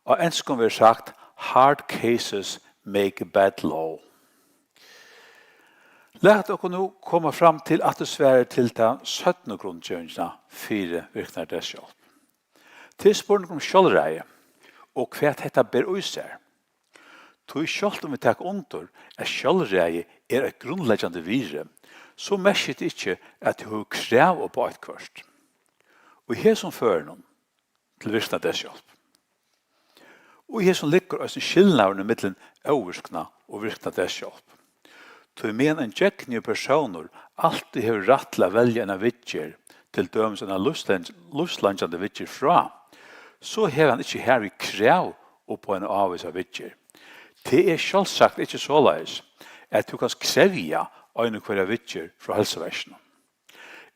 Á enskum verður sagt: "Hard cases make bad law." Lat okkum nú koma fram til aftursvarið til ta seinnu grundgevingina fyri virknari deyðshjálp. Tað er spurningur um sjálvræði og hvat hetta ber í sær. Tí sjálvt um vit taka undir, at sjálvræði er eitt grundleggjandi virði, so merkir tað ikki, at tú hevur krav upp á eitthvørt. Og í hesum førinum til virkna deyðshjálp. Og í hesum liggur eisini skilnaðurin ímillum óvirkna og virkna deyðshjálp. Tí meðan ein gjøgnigur persónur altíð hevur rætt til at velja eina viðgerð, til dømis eina lívsleingi-, lívsleingjandi viðgerð frá, so hevur hann ikki harvið krav upp á eina ávísa viðgerð. Tað er sjálvsagt ikki soleiðis, at tú kanst krevja eina og hvørja viðgerð frá heilsuverkinum.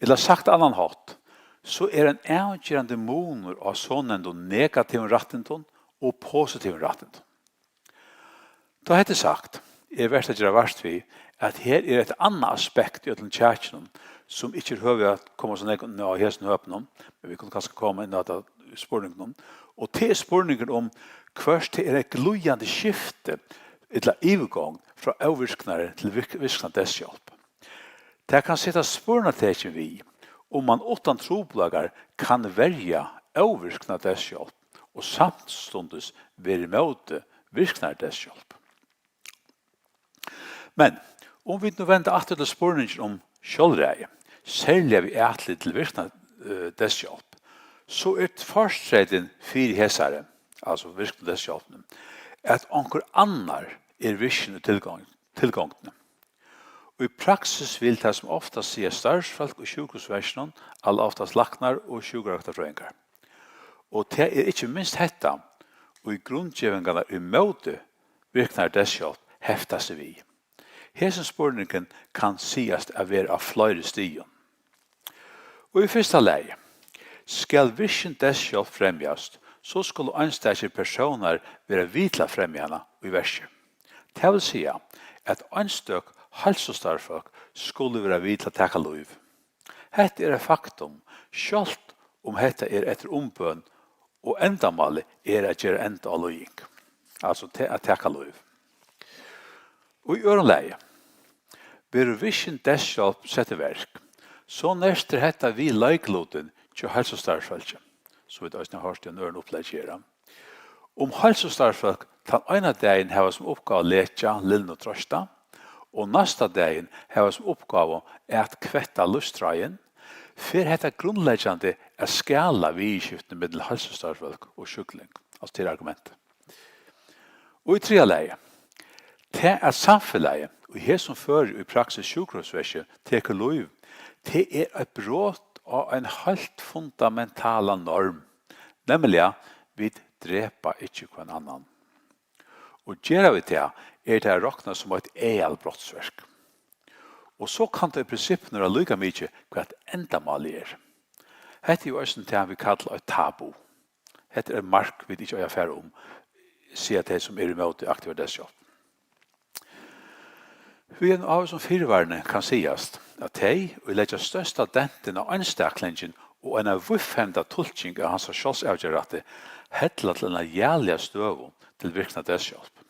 Ella sagt á annan hátt, so er ein avgerandi munur á sonevndum negativum rættindum og positivum rættindum. Tá hetta er sagt, er vert at gera vart við, at her er eitt annað aspekt í øllum kjakinum, sum ikki er høvið at koma so nógv inn á hesum høpinum, men vit kunnu kanska koma inn á tað í spurningunum. Og tað er spurningurin um, hvørt tað er eitt glíðandi skifti ella yvirgongd frá óvirknari til virk-, virkna deyðshjálp. Tað kann setast spurningartekin við, um mann uttan trupulleikar kann verja óvirkna deyðshjálp og samstundis vera ímóti virknari deyðshjálp. Men um vit nú venda aftur til spurningin um sjálvræði, serliga við atlit til virkna, eh, deyðshjálp, so er fortreytin fyri hesari, altso virknu deyðshjálpini, at onkur annar er virkin í tilgong-, tilgongdini. Í praksis vil tað sum oftast siga starvsfólk í sjúkrahúsverkinum, alloftast læknar og sjúkrarøktarfrøðingar. Og tað er ikki minst hetta, ið grundgevingarnar ímóti virknari deyðshjálp hefta seg við. Hesin spurningurin kann sigast at vera á fleiri stigum. Og í fyrsta lagi, skal virkin deyðshjálp fremjast, so skulu einstakir persónar vera við til at fremja hana í verki. Tað vil siga, at einstøk heilsustarvsfólk skulu vera við til at taka lív. Hetta er eitt faktum, sjálvt um hetta er eftir umbøn og endamálið er at gera enda á líðing, altso ta-, at taka lív. Og í øðrum lagi, verður virkin deyðshjálp sett í verk, so nertir hetta við leiklutin hjá heilsustarvsfólki, sum vit eisini hava hoyrt í einum øðrum uppleggi her. Um heilsustarvsfólk tann eina dagin hava sum uppgávu at lekja, lilna og troysta, og næsta dagin hava sum uppgávu at kvetta lívstráðin, fer hetta grundleggjandi at skala viðurskiftini millum heilsustarvsfólk og sjúkling, altso til argument. Og í triðja lagi, tað at samfelagið, í hesum føri í praksis sjúkrahúsverkið, tekur lív, tað er eitt brot á ein heilt fundamentalan norm, nemliga, vit drepa ikki hvønn annan. Og gera vit tað, er tað at rokna sum eitt aðalbrotsverk. Og so kann tað í prinsippinum vera líka mikið, hvat endamálið er. Hetta er jú eisini tað, vit kalla eitt tabu. Hetta er eitt mark, vit ikki eiga at fara um, siga tey, sum eru ímóti aktivari deyðshjálp. Við einum ávísum fyrivarni kann sigast, at tey, ið leggja størsta dentin á einstaklingin og eina víðfevnda tulking av hansara sjálvsavgerðarrætti, hella til eina jaliga støðu til virkna deyðshjálp.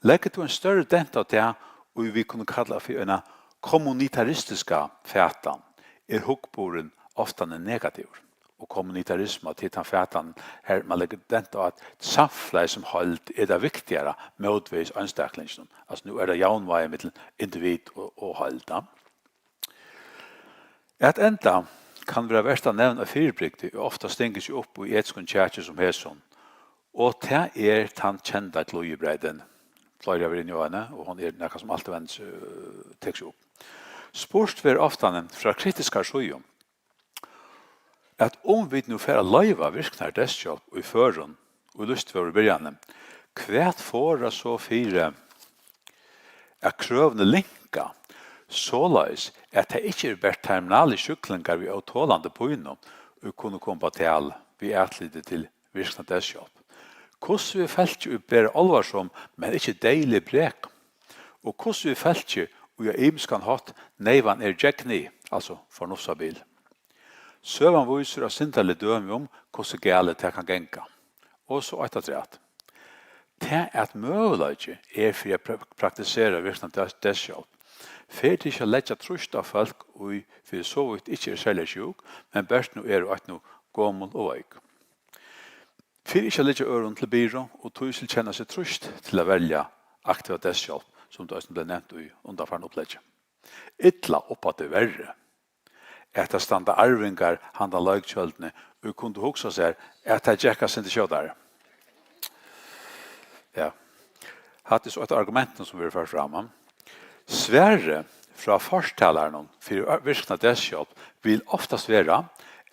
Leggur tú ein størri dent á tað, ið vit kunnu kalla fyri eina kommunitaristiska fatan, er hugburðurin oftani negativur. Og kommunitarisma, tað er tann fatan, har man leggur dent á, at samfelagið sum heild er tað viktigara mótvegis einstaklinginum. Altso, nú er tað javnvági millum individ og, og heild, ja. At enda kann vera vert at nevna eitt fyribrigdi, ið ofta stingur seg upp í etiskum kjaki sum hesum, og tað er tann kenda glíðibreytin. Fleiri hava verið inni á henni, og hon er nakað, sum altíð vendir seg, øh, tekur seg upp. Spurt verður oftani frá kritiskari síðu, at um vit nú fara at loyva virknari deyðshjálp í førum, ið lýst vóru í byrjanini, hvat forðar so fyri, at krøvini linka, soleiðis at tað ikki eru bert terminalir sjúklingar við ótolandi pínu, ið kunnu koma upp á tal við atliti til virkna deyðshjálp? Hvussu við fólki, ið bera álvarsom, men ikki deyðilig brek? Og hvussu við fólki, ið á ymiskan hátt neyvan er gegni, altso fornuftsabil? Søgan vísir eitt syndarligt dømi um, hvussu galið tað kann ganga. Og so eitt afturat. Tað, at møguleiki er fyri at pra-, praktisera virkna deyðs-, deyðshjálp, fer tað ikki at leggja trýst á fólk, ið fyri so vítt ikki eru serliga sjúk, men bert nú eru eitt nú gomul og veik. Fyri ikki at liggja øðrum til byrðu og tískil kenna seg trýst til at velja aktiva deyðshjálp, sum tað eisini bleiv nevnt í undanfarna uppleggi. Illa upp á tað verri, at tað standa arvingar handan leiktjøldini, ið kundu hugsað sær, at tað gekk eitt sindur skjótari. Ja. Hatta er so eitt av argumentunum, sum verður ført fram, ha? Svarið frá fortalaranum fyri virkna deyðshjálp vil oftast vera,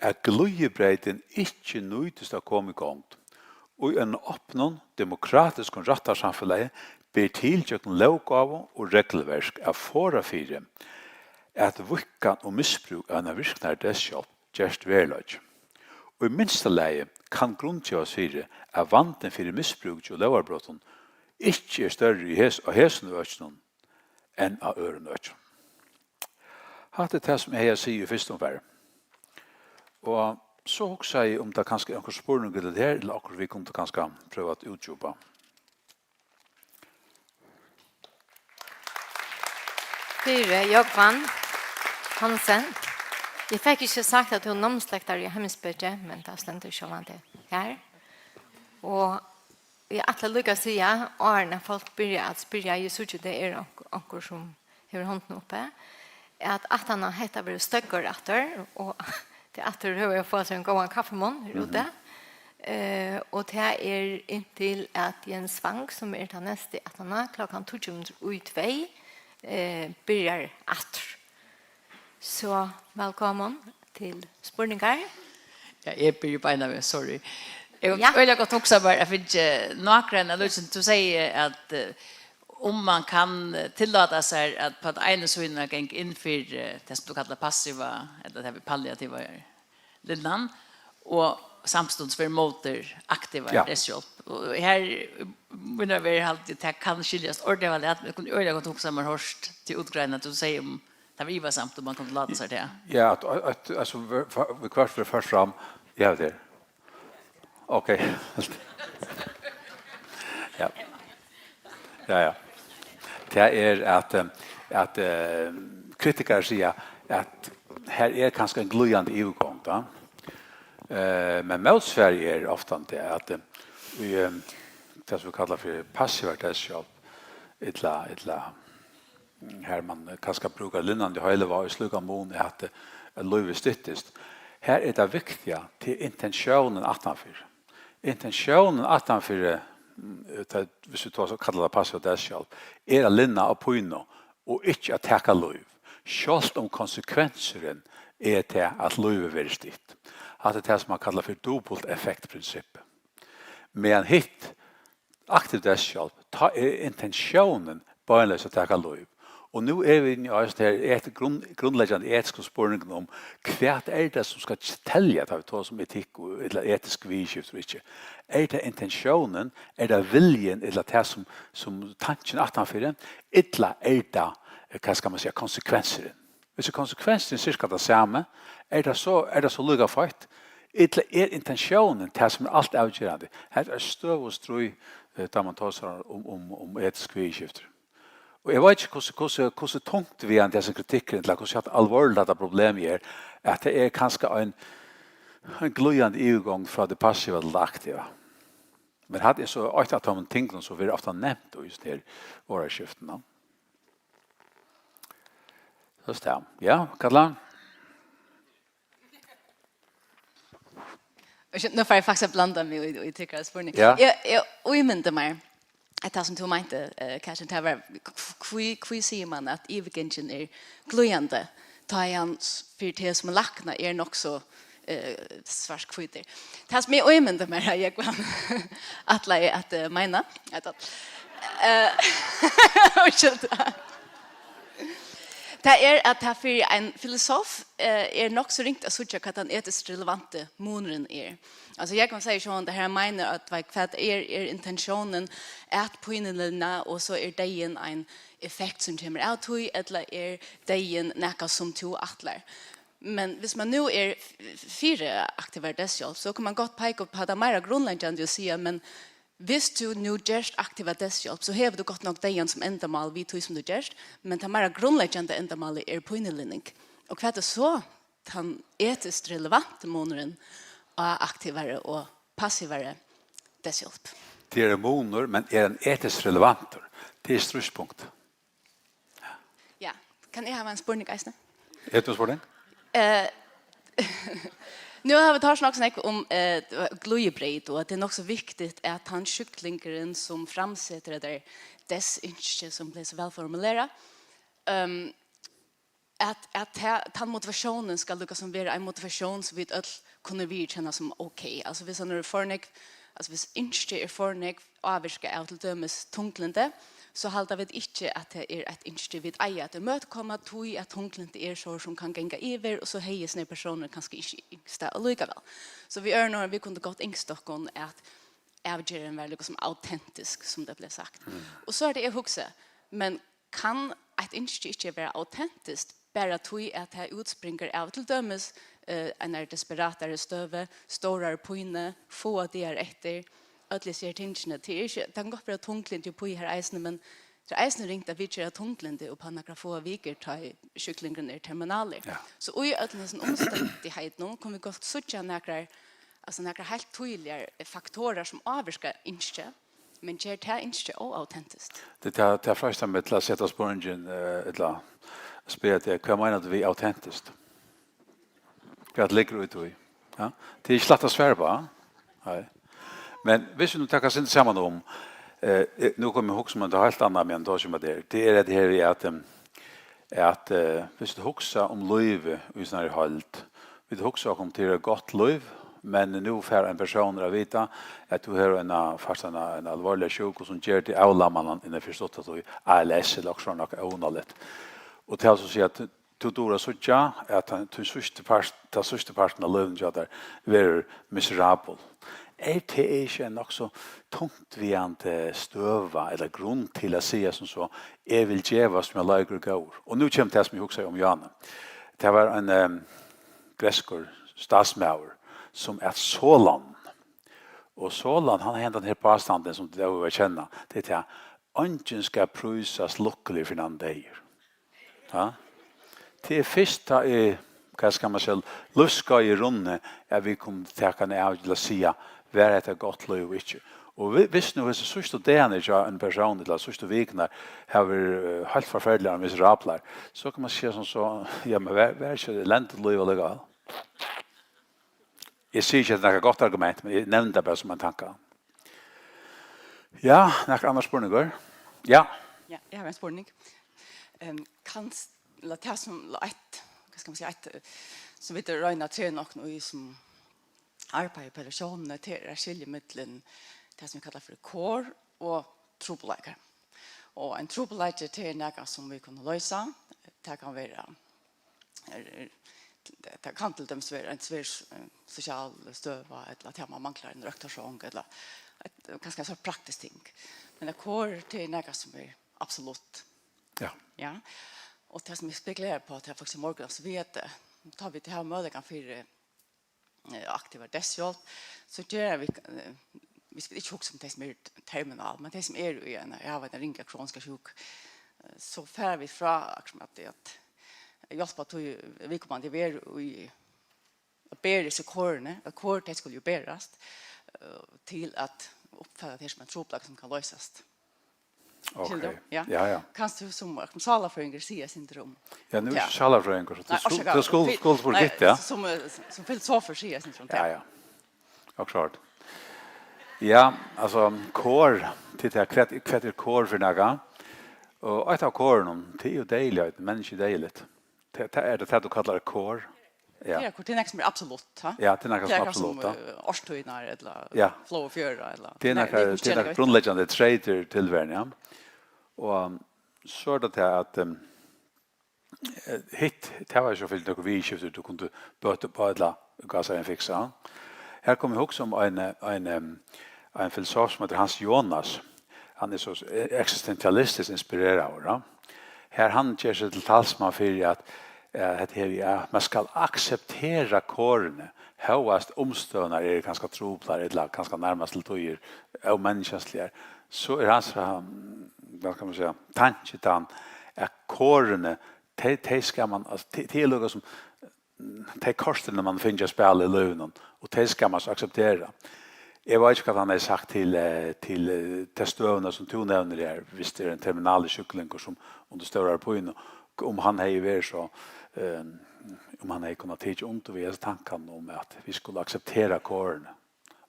at glíðibreytin ikki nýtist at koma í gongd. Í einum opnum, demokratiskum rættarsamfelagi ber til gjøgnum lóggávu og regluverk at forða fyri, at víðkan og misbrúk av einari virknari deyðshjálp gerst veruleiki. Í minsta lagi kann grundgevast fyri, at vandin fyri misbrúki og lógarbrotum ikki er størri í hes-, á hesum økinum enn á øðrum økjum. Hatta er tað, sum eg hevði at siga í fyrstu umfari. Og so hugsaði eg, um tað kanska er onkur spurningur til her, ella okkurt, vit kundu kanska prøva at útdjúpa. Fyri Jógvan Hansen. Eg fekk ikki sagt, at tú er námslektari í heimspeki, men tað stendur sjálvandi her. Og eg ætli líka at siga, áðrenn at fólk byrja at spyrja, eg síggi, tað er onk-, onkur, sum hevur hondina uppi. at aftan á hetta verður støðgorð aftur, og tað aftur høvi at fáa sær ein góðan kaffimunn her úti. Eh, og tað er inntil at Jens Wang, sum er tann næsti aftaná klokkan tíggju minuttir í tvey, eh, byrjar aftur. So, vælkomin til spurningar. Ja, eg byrji beinanvegin, sorry. Eg Ja. øgiliga gott hugsa mær, eg fekk, eh, nágrann, líkasum tú sigur at, eh, um man kann, eh, tillata sær at på den ene siden ganga inn fyri, eh, tað sum tú kallar passiva, ella tað við palliativa linjan, og samstundis vera móti aktiva Ja. deyðshjálp. Og her, eh, mínar vegir haldi eg, tað kann skiljast ordiliga væl at, men eg kundi øgiliga gott hugsa mær hoyrt til útgreiðing, at tú sigur um tað var ivasamt, um man kundi láta sær tað. Ja, at, at, at, altso, vi, vi, viðhvørt verður ført fram, ja, tað er. Ok. Ja. Ja, ja. Tað er at, eh, at, eh, kritikarar siga at her er kanska ein glíðandi yvirgongd, tá. Eh, men mótsvarið er ofta tað at, eh, í, eh, tað sum vit kalla fyri passiva deyðshjálp, ella, ella har man kanska brúkar linjandi heilivág í slíkan mun at, at lívið styttist. Her er tað viktiga, tað er intentiónin aftanfyri. Intentiónin aftanfyri, mm, tað, viss vit tosa, kalla tað passiva deyðshjálp, er at linna á pínu og ikki at taka lív, sjálvt um konsekvensurin er tað, at lívið verður stytt. Hatta er tað, sum man kallar fyri dupult effekt-prinsippið. Meðan hitt, aktiv deyðshjálp, tá er intentiónin beinleiðis at taka lív. Og nú eru vit inni á hesum her et-, grunn-, grundleggjandi etisku spurningunum um, hvat er tað, sum skal telja, tá vit tosa um etikk og, ella etisk viðurskifti og ikki? Er tað intentiónin, er tað viljin, ella tað, sum, sum tankin aftanfyri, ella er tað, eh, hvat skal man siga, konsekvensurin? Hvis konsekvensurin er cirka tað sama, er tað so, er tað so líka feitt? Ella er intentiónin tað, sum er alt avgerandi? Hetta er støðugt stríð, eh, tá man tosar um, um, um etisk viðurskifti. Og eg veit ikki, hvussu, hvussu, hvussu tungt viðvíkjandi hesin kritikkurin, ella hvussu alvorligt hetta problemið er, at tað er kanska ein, ein glíðandi yvirgongd frá tí passiva til tað aktiva. Men hatta er so eitt av teimum tingunum, sum verður ofta nevnt í hesum her orðaskiftum. So er tað. Ja, Katla? Og so, nú fari eg faktiskt at blanda meg í, í tykkara spurning. Ja. Eg, eg ímyndi mær, at tað, sum tú meinti, eh, Katrin, tað var, hví, hví sigur man, at yvirgangin er glíðandi, tá ið hann s-, fyri teg sum lækna er nokk so, eh, svarthvítur? Tað, sum eg ímyndi mær, at eg ætlaði at, eh, meina, at, eh, unnskyld. Tað er, at tað fyri ein filosof, eh, er nokk so ringt at síggja, hvat tann etiskt relevanti munurin er. Altso, Jógvan sigur sjálvandi, at hann meinar, at, veit, hvat er, er intentiónin at pínulinja, og so er deyðin ein effekt, sum kemur av tí, ella er deyðin nakað, sum tú ætlar? Men hvis man nú er f-, fyri aktivari deyðshjálp, so kann man gott peika upp á tað meira grundleggjandi og siga, men hvis tú nú gert aktiva deyðshjálp, so hevur tú gott nokk deyðan sum endamál við tí, sum tú gert, men tað meira grundleggjandi endamálið er pínulinjing. Og hvat er so tann etiskt relevanti munurin á aktivari og passivari deyðshjálp? Tað er ein munur, men er hann etiskt relevantur? Tað er stríðspunkt. Ja, kann eg hava ein spurning eisini? Hevur tú ein spurning? Eh, nú hava vit hoyrt nokk so nógv um, eh, glíðibreyt, og at tað er nokk so viktigt, at tann sjúklingurin, sum framsetir hetta deyðsynski, sum bleiv so væl formulerað, ehm, at, at ta-, tann motivatiónin skal líkasum vera ein motivatión, sum vit øll kunnu viðurkenna sum ok. Altso, hvis hann er for nógv, altso, hvis ynskið er for nógv ávirkað av til dømis tunglyndi, so halda vit ikki, at tað er eitt ynski, vit eiga at ímøtekoma, tí at tunglyndi er so, sum kann ganga yvir, og so hevði hesin persónur kanska ikki ynskt tað allíkavæl. So við øðrum orðum, vit kundu gott ynskt okkum, at avgerðin var líkasum autentisk, sum tað bleiv sagt. Mm. Og so er tað, eg hugsi, men kann eitt ynski ikki vera autentiskt, bara tí at tað útspringur av til dømis, eh, einari desperatari støðu, stórari pínu, fáar dagar eftir, øll hesi her tingini? Tað er ikki, tað kann gott vera tunglyndi uppí her eisini, men tað er eisini ringt at viðgera tunglyndi upp á nakrar fáar vikur, tá ið sjúklingurin er terminalur. Ja. So í øllum hesum umstendigheitunum kunnu vit gott síggja nakrar, altso nakrar heilt týðiligar faktorar, sum ávirka ynskið, men ger tað ynskið óautentiskt. Tað, tað, tað freistar meg til at seta spurningin, eh, ella spyrja teg, hvat meinar tú við autentiskt? Hvat liggur í tí? Ja? Tað er ikki lætt at svara uppá. Nei. Men hvis vi nú taka oss saman um, eh, eh, nú kom eg at hugsa um eitt heilt annað, men tað er ikki um at tað er, tað er at her er at, em, at, eh, hvis tú hugsar um lívið í síni heild, vit hugsa okkum til eitt gott lív, men nú fær ein persónur at vita at tú hevur eina, fært eina, eina alvorliga sjúku sum ger teg avlammaðan innan fyri stutta tíð, A L S ella okkurt sovorðið óhugnaligt. Og tað vil so siga at tú dugir at síggja at tann, tann síðsti part, tann síðsti partin av lívinum hjá tær verður miserabel. Er tað ikki ein nokk so tungtvegandi støða ella grund til at siga sum so, eg vil gevast, men leikur er góður? Og nú kemur tað sum eg hugsaði um, Johanna. Tað var ein, em, grikskur statsmaður sum æt Solan. Og Solan, hann hevði hendan her påstandin sum tit óivað kenna. Tað er tað, eingin skal prísast lukkuligur fyrr enn hann deyður. Ja? Tað er fyrst, tá er, hvat skal man siga, lívsskeiðið runnið, at vit kunnu taka eina avgerð til at siga, var hetta gott lív og ikki? Og vi, hvis nú hesar síðstu dagarnar hjá ein persón, ella síðstu vikurnar, hava verið, eh, heilt forferdiligar og miserablar, so kann man siga sum so, ja, men var, var ikki eitt elendigt lív allíkavæl? Eg sigi ikki, at tað er nakað gott argument, men eg nevni tað bara sum ein tanka. Ja, nakar annar spurningur? Ja. Ja, eg havi ein spurning. Ehm, kanst, ella tað sum, ella eitt, hvat skal man siga, eitt, eh, sum vit royna at trena okkum í sum arbeiði í palliatiónini, tað er at skilja millum tað sum vit kalla fyri kor og trupulleikar. Og ein trupulleiki, tað er nakað sum vit kunnu loysa. Tað kann vera, er, er, tað kann til dømis vera ein svær, eh, sosial støða, ella at man manglar ein røktarsong, ella eitt, kanska ein sort praktiskt ting. Men eitt kor, tað er nakað sum er absolutt. Ja. Ja. Og tað sum eg spekuleri uppá, tað er faktiskt í morgun, altso, vit, eh, tá vit hava møguleikan fyri, eh, aktiva deyðshjálp, so gera vit, eh, viss vit ikki hugsa um tey sum eru terminal, men tey sum eru í ein, hava eina ringa kroniska sjúku, eh, so fara vit frá akkurát at, at hjálpa tí viðkomandi vera í, at bera hesi korini, at kor tey skulu jo berast, eh, til at uppfata tað sum ein trupulleika sum kann loysast. Ok. Skilur tú? Ja. Ja, ja. Kanst tú sum, sum sálarfrøðingur siga eitt sindur um? Ja, nú er eg ikki sálarfrøðingur, so tú skulu, tú skulu, skulu spyrja hitt, ja. Sum, eh, sum filosofur siga eitt sindur um tað. Ja, ja. Akkurát. Ja, altso, kor, til tað, hvat, hvat er kor fyri nakað? Og eitt av korunum, tað er jo deyðiligt, eitt menniskja er deyðiligt. Tað, tað er tað, tað tú kallar eitt kor. Ja. Tað er, tað er nakað sum er absolutt, ha? Ja, tað er nakað sum er absolutt, ha? Tað er nakað sum, eh, árstíðirnar, ella flóð og fjøra, ella tað er nakað, tað er nakað grundleggjandi treytir í tilveruni, ja. Og, um, so er tað tað at, um, eh, hitt, tað var jo sjálvfylgdi nøkur viðurskifti, tú kundi bøta uppá ella gásareyga fiksa. Her kom eg at hugsa um ein, ein, um, ein filosofur sum eitur Hans Jonas. Hann er so eksistentialistiskt inspireraður, ja. Her hann ger seg til talsmann fyri at, eh, hetta her, ja, man skal akseptera korini, hóast umstøðurnar eru kanska truplar, ella kanska nærmast til tíðir ómenniskjaligar. So er hans, um, hvat skal man siga, tanki tann, at korini, tey, tey skal man, altso, tey, tey er líka sum tey kortini, man fær at spæla í lívinum, og tey skal man so akseptera. Eg veit ikki, hvat hann hevði sagt til, eh, til, eh, ta støðuna, sum tú nevnir her, viss tað er ein terminalur sjúklingur, sum undir stórari pínu, um hann hevði verið so, eh, um hann hevði kunnað tikið undir við hesa tankan um, at vit skulu akseptera korini,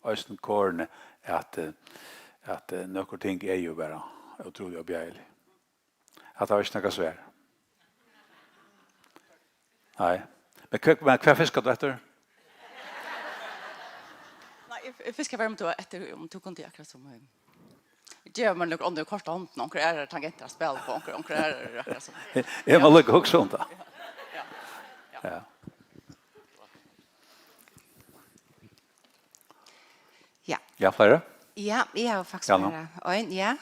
eisini korini, at, eh, at, eh, nøkur ting eru jo bara ótrúliga óbjarglig. Hatta var ikki nakað svar. Nei. Men hvat, men hvat fiskar tú eftir? Nei, eg, eg fiski bara, um tú, eftir, um tú kundi akkurát sum, eh, geva mær nøkur onnur kort á hondina, onkrar aðrar tangentir at spæla uppá, onkrar, onkrar aðrar akkurát sum. Eg má líka hugsa um tað. Ja. Ja. Ja. Ja. Ja, fleiri? Ja, eg havi faktiskt bara ein, ja.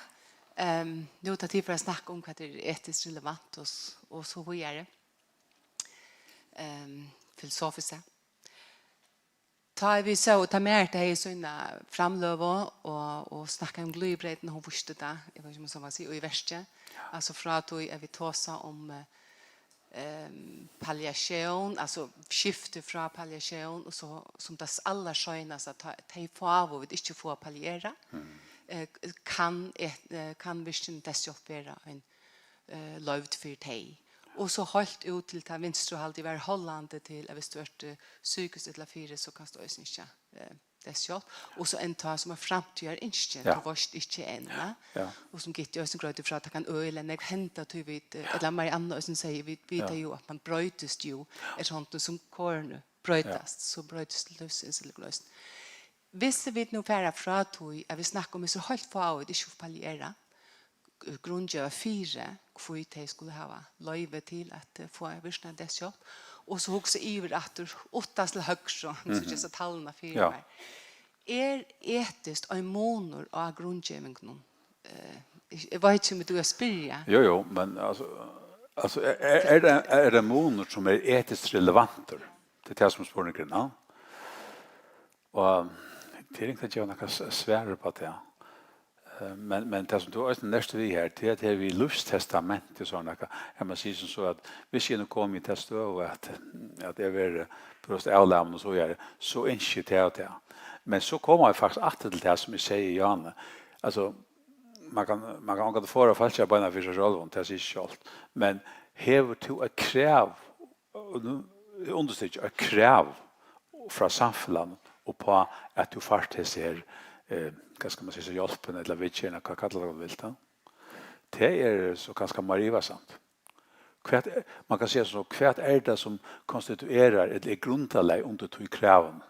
Ehm, nú tá tit fara at snakka um hvat er etiskt relevant og s-, og so víðari. Ehm, filosofiskt. Tá vit sóu, tá Marita hevði sína framløgu og, og snakkaði um glíðibreytina, hon vísti tað, eg veit ikki um hon sá, man sigur, í verki. Ja. Altso frá tí at vit tosa um, eh, ehm, palliatión, altso skifti frá palliatión, og so sum tað s-, allarseinasta, tá, tey fáu vit ikki fáa palliera, eh, kann et-, eh, kann virkin deyðshjálp vera ein, eh, loyvd fyri tey. Og so heilt út til tað vinstru, haldi eg, var hollandi til, at viss tú ert, eh, psykiskt illa fyri, so kanst tú eisini ynskja, eh, deyðshjálp. Og so enntá sum eitt framtíðarynski, ja, tú veitst ikki enn, va? Ja. Og sum Gitti eisini greiddi frá, tað kann øgiliga nógv henda, tí vit, eh, ella Marianne eisini segði, vit vita, ja, jú, at man broytist jú, er sovorðið sum kornið broytast, ja, so broytist lívsinnstilgangurin eisini. Viss vit nú fara frá tí, at vit snakka um hesi heilt fáu, vit ikki fáa palliera, grundgeva fyri, hví tey skulu hava loyvi til at, eh, fáa virkna deyðshjálp, og so hugsa yvir aftur uttast til høgru, mhm, so síggi eg talini fyri, ja, mær. Er etiskt ein munur á grundgevingunum? Eh, eg, eg veit ikki, um eg dugi at spyrja. Jú, jú, men altso, altso, er, er, er tað, er tað munur sum er etiskt relevantur? Tað er tað sum spurningurin er, ja. Og tað er ikki at geva nakað s-, svar upp á tað. Eh, men, men tað sum tú eisini nerst við her, tað er at her við lívstestamenti og sovorðið nakað, at man sigur sum so at viss eg nú komi í ta støðu at, at eg verði, eh, púrasta avlamin og so víðari, so ynski eg tað og tað. Men so koma vit faktiskt aftur til tað sum eg segði, Jane. Altso, man kann, man kann ongantíð forða fólki at beina fyri seg sjálvum, tað sigur seg sjálvt. Men hevur tú eitt krav, og nú, eg undirstriki, eitt krav frá samfelagnum uppá, at tú fært hesi her, eh, hvat skal man siga, so hjálpina ella viðgerðina, hvat kalla tað, hvat tú vilt, ja? Tað er so kanska meir ivasamt. Hvat er, man kann siga so, hvat er tað sum konstituerar ella er grundarlag undir tí kravinum?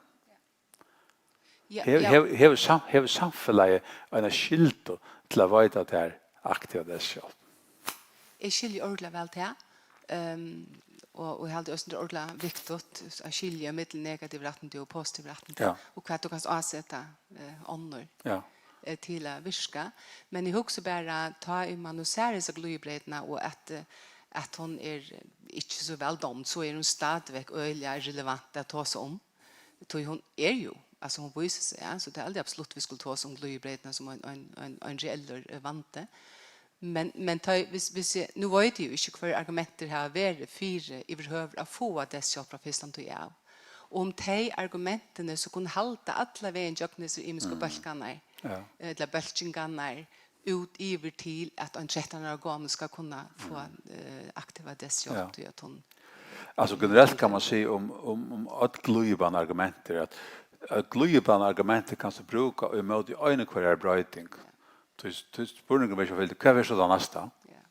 Ja, hevur, ja, hevur, hevur sam-, hevur samfelagið eina skyldu til at veita tær aktiva deyðshjálp? Eg skilji ordiliga væl tað, ehm, og, og eg haldi eisini, tað er ordiliga viktigt at skilja millum negativ rættindi og positiv rættindi, ja, og hvat tú kanst áseta, eh, onnur, ja, eh, til at virka. Men eg hugsi bara, tá ið man nú sær hesa glíðibreytina, og at, eh, at hon er ikki so væl dámd, so er hon stadigvæk øgiliga relevant at tosa um. Tí hon er jú, altso, hon vísir seg, ja, so tað er aldri absolutt, vit skulu tosa um glíðibreytina sum ein, ein, ein, ein reellur, eh, vandi. Men, men tá, viss, viss eg, nú veit eg jú ikki, hvørji argumentir hava verið fyri yvirhøvur at fáa deyðshjálp frá fyrstantíð av. Og um tey argumentini so kunnu halda alla vegin gjøgnum hesar ymisku, mm, bólkarnar, ja, ella bólkingarnar, út yvir til, at ein trettan ára gomul skal kunna fáa, mm, eh, aktiva deyðshjálp, ja, tí at hon... Altso, generelt kann man siga um, um, um øll glíðibanarargumentir, at, at glíðibanarargumentir kanst tú brúka ímóti eini hvørjari broyting. Ja. Tí, tí spurningurin verður so, hvat verður so tað næsta? Ja.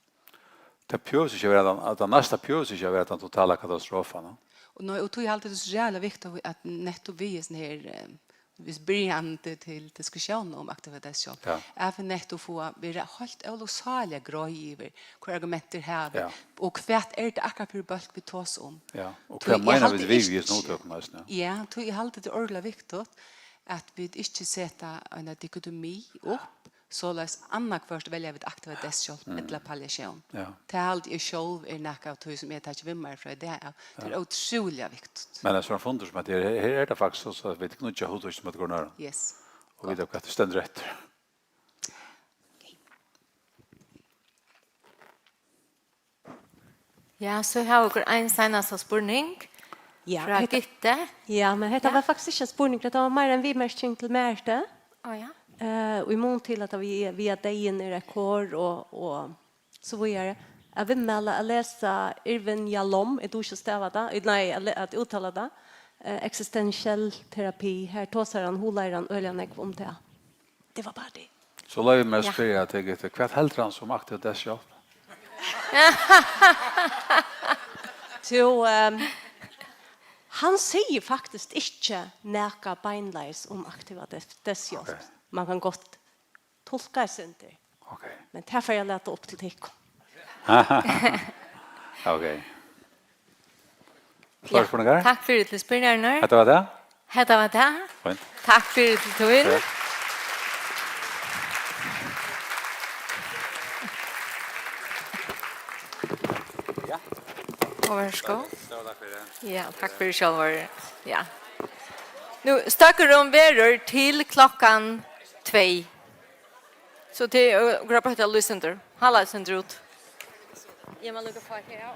Tað behøvist ikki at vera tann, at tað næsta behøvist ikki at vera tann totala katastrofan, no? Og nei, og tí haldi eg, tað er so ræðuliga viktigt at nettupp við hesum her, eh, við byrjanini til, til diskusjónina um aktiva deyðshjálp, ja, at vit nettupp fáa vera heilt ólukksáliga greið yvir, hvør argumentir hava, ja, og hvat er tað akkurát fyri bólk vit tosa um. Ja, og tí hvat eg meina vit við hesum hugtøkum eisini? Ja, tí eg haldi, tað er ordiliga viktigt at vit ikki seta eina dikotomi upp, soleiðis, annaðhvørt velja vit aktiva deyðshjálp, mm, ella palliatión. Ja. Tað haldi eg sjálv er nakað av tí sum eg taki við mær frá í dag. Ja. Tað er, ja, ótrúliga viktigt. Men altso, ein fundur sum hetta her, her er tað faktiskt so, so at vit knýggja hugtøk sum at gera nøðrur. Yes. Og vita hvat tað stendur eftir. Ja, so hava okur ein seinasta spurning, ja, frá hetta, Gitte. Ja, men hetta, ja, var faktiskt ikki ein spurningur, hetta var meira ein viðmerking til Maritu. Á, ja. Eh, og í mun til at við, við at deyðin er eitt kor og, og so víðari. At viðmæla at lesa Irvin Yalom, eg dugi ikki at stava tað, eh, nei, at le-, at úttala tað, eh, Eksistentiell terapi, har tosar hann, hugleiðir hann øgiliga nógv um tað. Det var bara det. So loyvi mær at, ja, spyrja teg, Gitte, hvat heldur hann so um aktiva deyðshjálp? Tú, ehm, hann sigur faktiskt ikki nakað beinleiðis um aktiva deyð-, deyðshjálp. Ok. Man kann gott tulka eitt sindur. Ok. Men tað fari eg at lata upp til tykkum. Ok. Fleiri, ja, spurningar? Takk fyri til spyrjararnar. Hetta var tað? Hetta var tað. Fínt. Takk fyri til tín. Ja. Ja. Og vær so góð. Stóra takk fyri. Ja, takk fyri sjálvari. Ja. Nú, støkkurin verður til klokkan tvey. So tað er, uh, greitt at lýsa undir. Hala eitt sindur út. Eg má lukka fyri her, ja.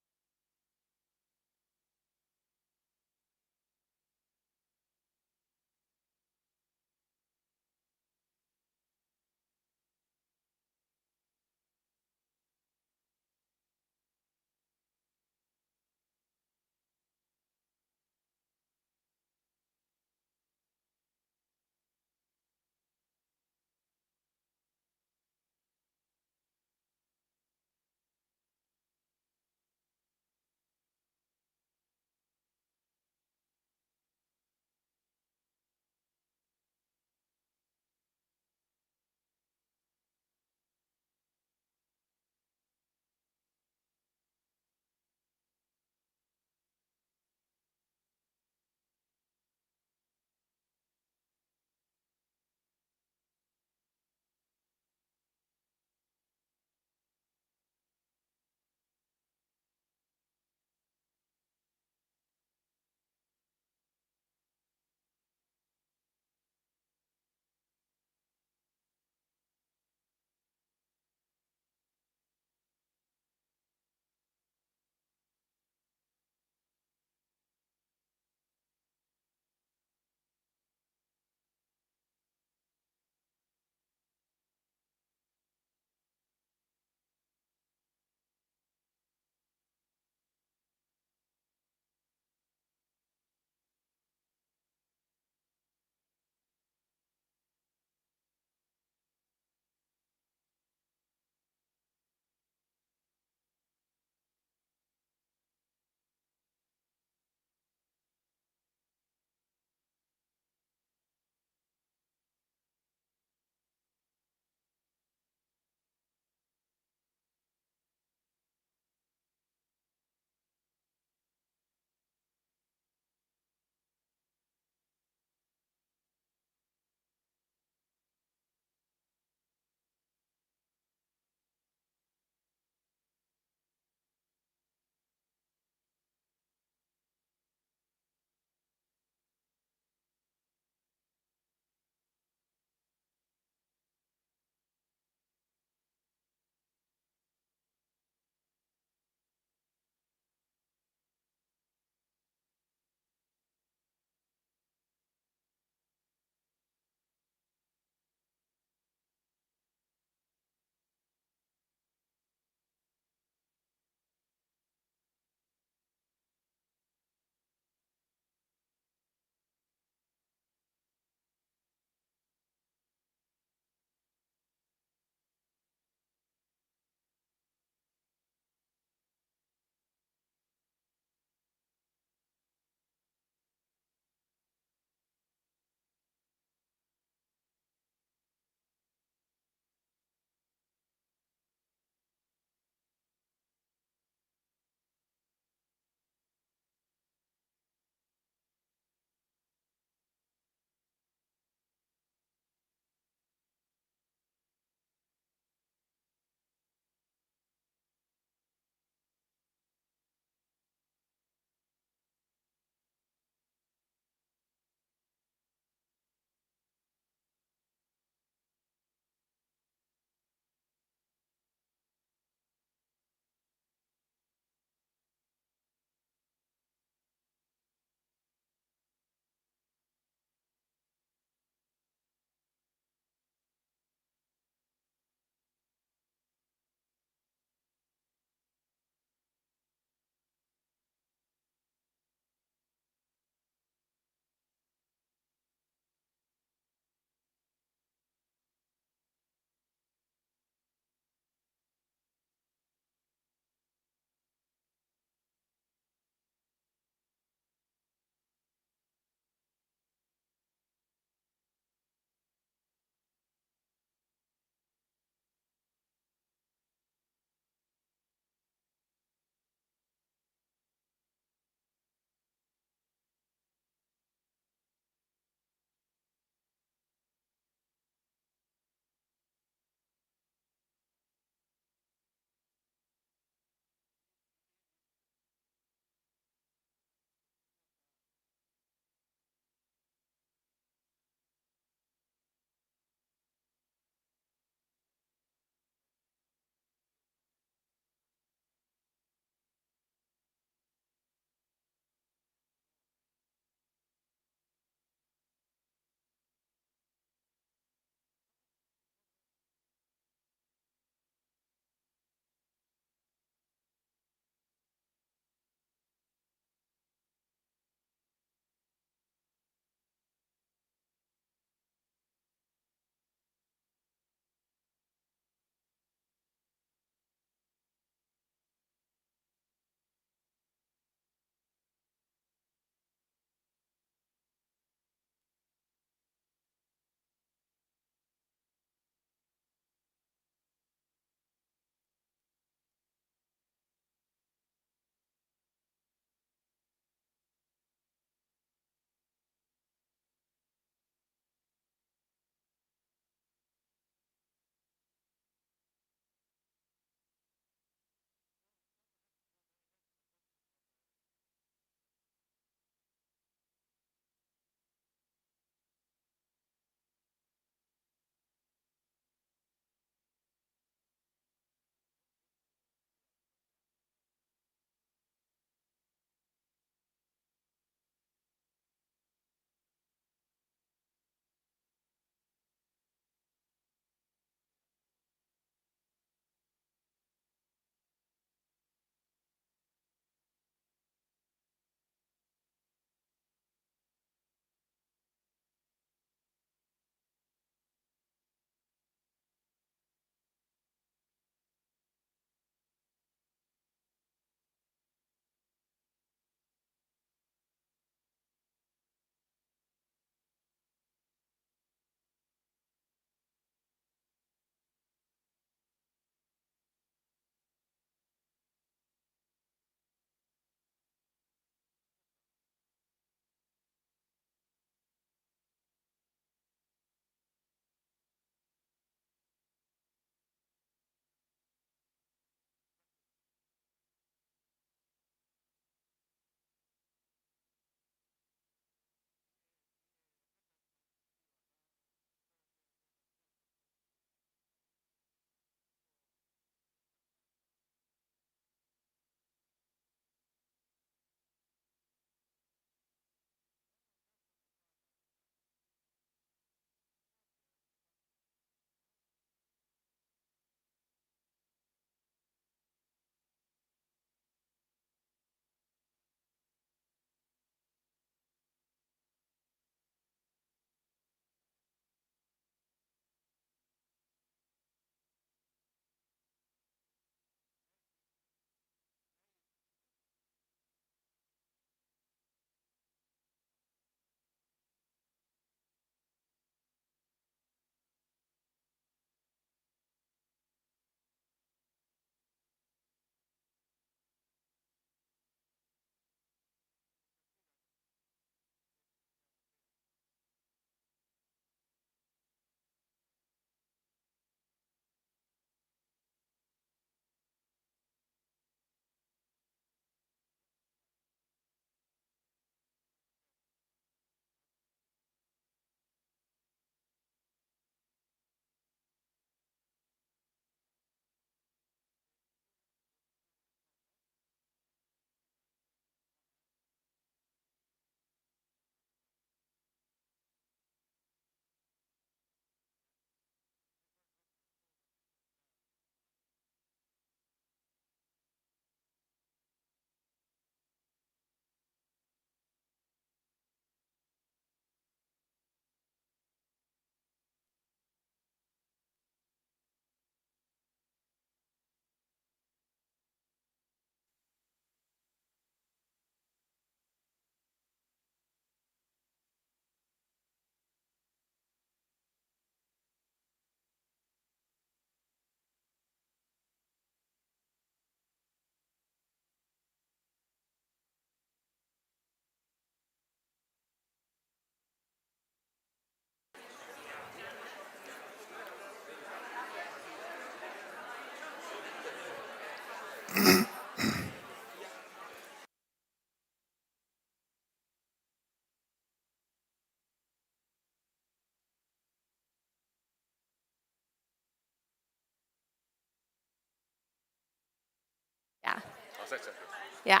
Ja.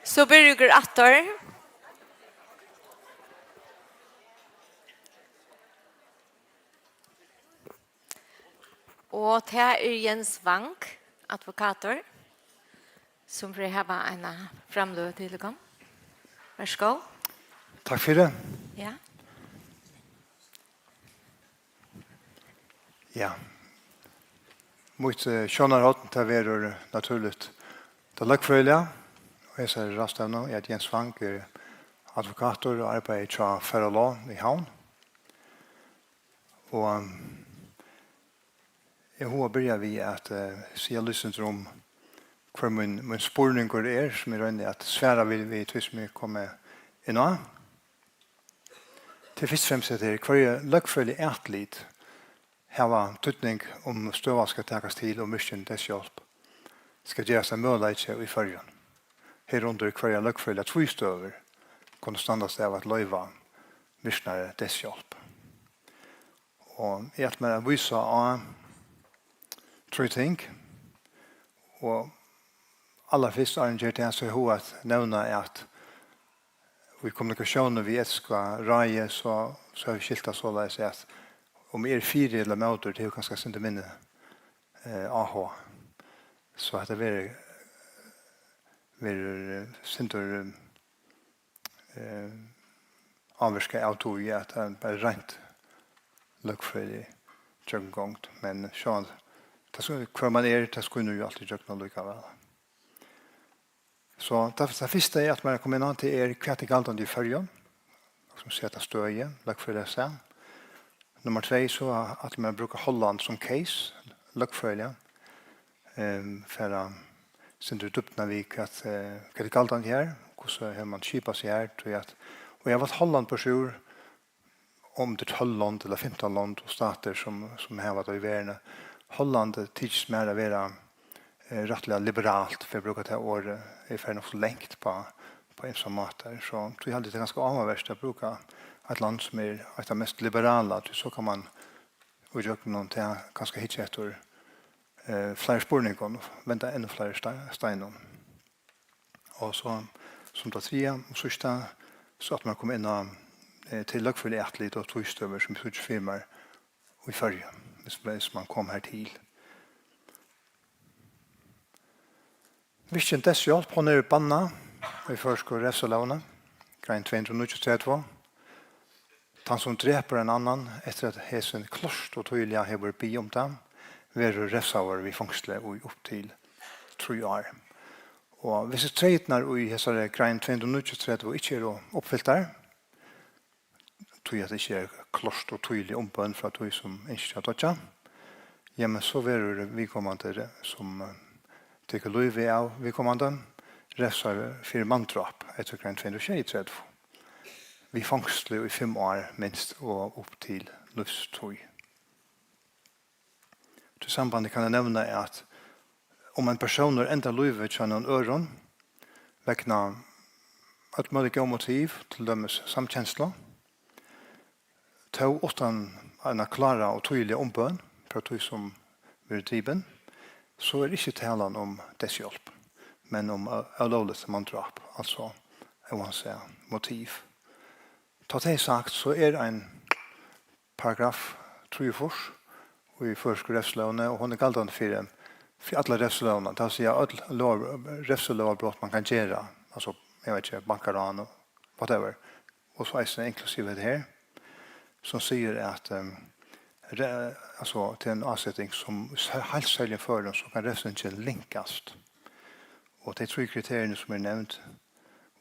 So byrja okur aftur. Og tað er Jens Wang, advokatur, sum fer hava eina framløgu til okkum. Vær so góð. Takk fyri. Ja. Ja. Mítt, eh, sjónarhorn, tað verður natúrligt tað løgfrøðiliga. Og hesa ráðstevnu, eg eiti Jens Wang, eri advokatur og arbeiði hjá Færalá í Havn. Og, um, eg havi hugsað at byrja við at, eh, siga eitt sindur um, hvør mín, mín spurningur er, sum eg royni at svara við, við tí sum eg komi inn á. Til fyrst og fremst hetta her, hvørji løgfrøðilig atlit hava týdning, um støðan skal takast til, um virkjin deyðshjálp skal gerast ein møguleiki í Føroyum. Herundir hvørjar løgfrøðiligar tvístøður kunnu standast av at loyva virknari deyðshjálp. Og eg ætli mær at vísa á trý ting. Og allarfyrst, áðrenn eg geri tað, so havi eg hugsað at nevna, at í kommunikatiónini við Etiska ráðið, so, so havi eg skilt tað soleiðis, at um eg eri fyri ella ímóti, tað hevur kanska eitt sindur minni, eh, áhuga. So hetta verður, verður, eh, sindur, eh, ávirkað av tí, at tað er bara reint løgfrøðilig gjøgnumgongd, men sjálvandi, tað skal, hvør mann er, tað skínur jú altíð gjøgnum allíkavæl. So tað, tað fyrsta er, at mann er komin inn á, tað er, hvat er galdandi í Føroyum, sum seta støði, løgfrøðiliga sæð. Nummar tvey, so ætli eg mær at brúka Holland sum case, løgfrøðiliga. Ehm, fara sindur í dýpdina við, hvat, eh, hvat er galdandi her, hvussu hevur mann skipað seg her, tí at, og eg havi valt Holland burtur úr, um tað er tólv lond ella fimtan lond og statir, sum, sum hava tað í verðini. Holland, eh, tykist mær at vera, eh, rættiliga liberalt, fyri at brúka tað orðið, er farið nokk so langt á, á ymsar mátar. So tí haldi eg, tað er ganska áhugavert at brúka eitt land, sum er eitt av mest liberala, tí so kann mann í gjøgnum tað kanska hyggja eftir, eh, fleiri spurningum og venda enn fleiri stei-, steinum. Og so, sum tað triðja og síðsta, so ætli eg mær at koma inn á, eh, til løgfrøðiligt atlit og tvístøður, sum eg síggi fyri mær í Føroyum, hvis, hvis mann kom her til. Virkjin deyðshjálp, hon er bannað í føroysku revsilógini, grein tvey hundrað og níggjuogtretivu. Tann, sum drepur ein annan, eftir at hesin klárt og týðiliga hevur biðið um tað, verður revsaður við fongsli í upp til trý ár. Og hvis treytirnar í hesari grein tvey hundrað og níggjuogtretivu ikki eru uppfyltar, tí at tað ikki er klárt og týðilig umbøn frá tí, sum ynskir at doyggja, jamen, so verður viðkomandi, re-, sum, eh, tekur lívið av viðkomandi, revsaður fyri manndráp eftir grein tvey hundrað og sjeyogtretivu, við fongsli í fimm ár minst og upp til lívstíð. Tí sambandi kann eg nevna, at um ein persónur endar lívið hjá einum øðrum vegna øll møgulig góð motiv, til dømis samkenslu, tó uttan eina klára og týðiliga umbøn frá tí, sum verður dripin, so er ikki talan um deyðshjálp, men um ó-, ólógligt manndráp, altso óansæð motiv. Tá tað er sagt, so er ein paragraf trýogfýrs í føroysku revsilógini, og hon er galdandi fyri, fyri allar revsilógirnar, tað vil siga øll lóg-, revsilógarbrot, man kann gera, altso, eg veit ikki, bankarán og whatever, og so eisini inklusive hetta her, sum sigur, at, ehm, re-, altso, til ein áseting, sum í se-, heilt serligum førum, so kann revsingin linkast. Og tey trý kriteriini, sum eru nevnd,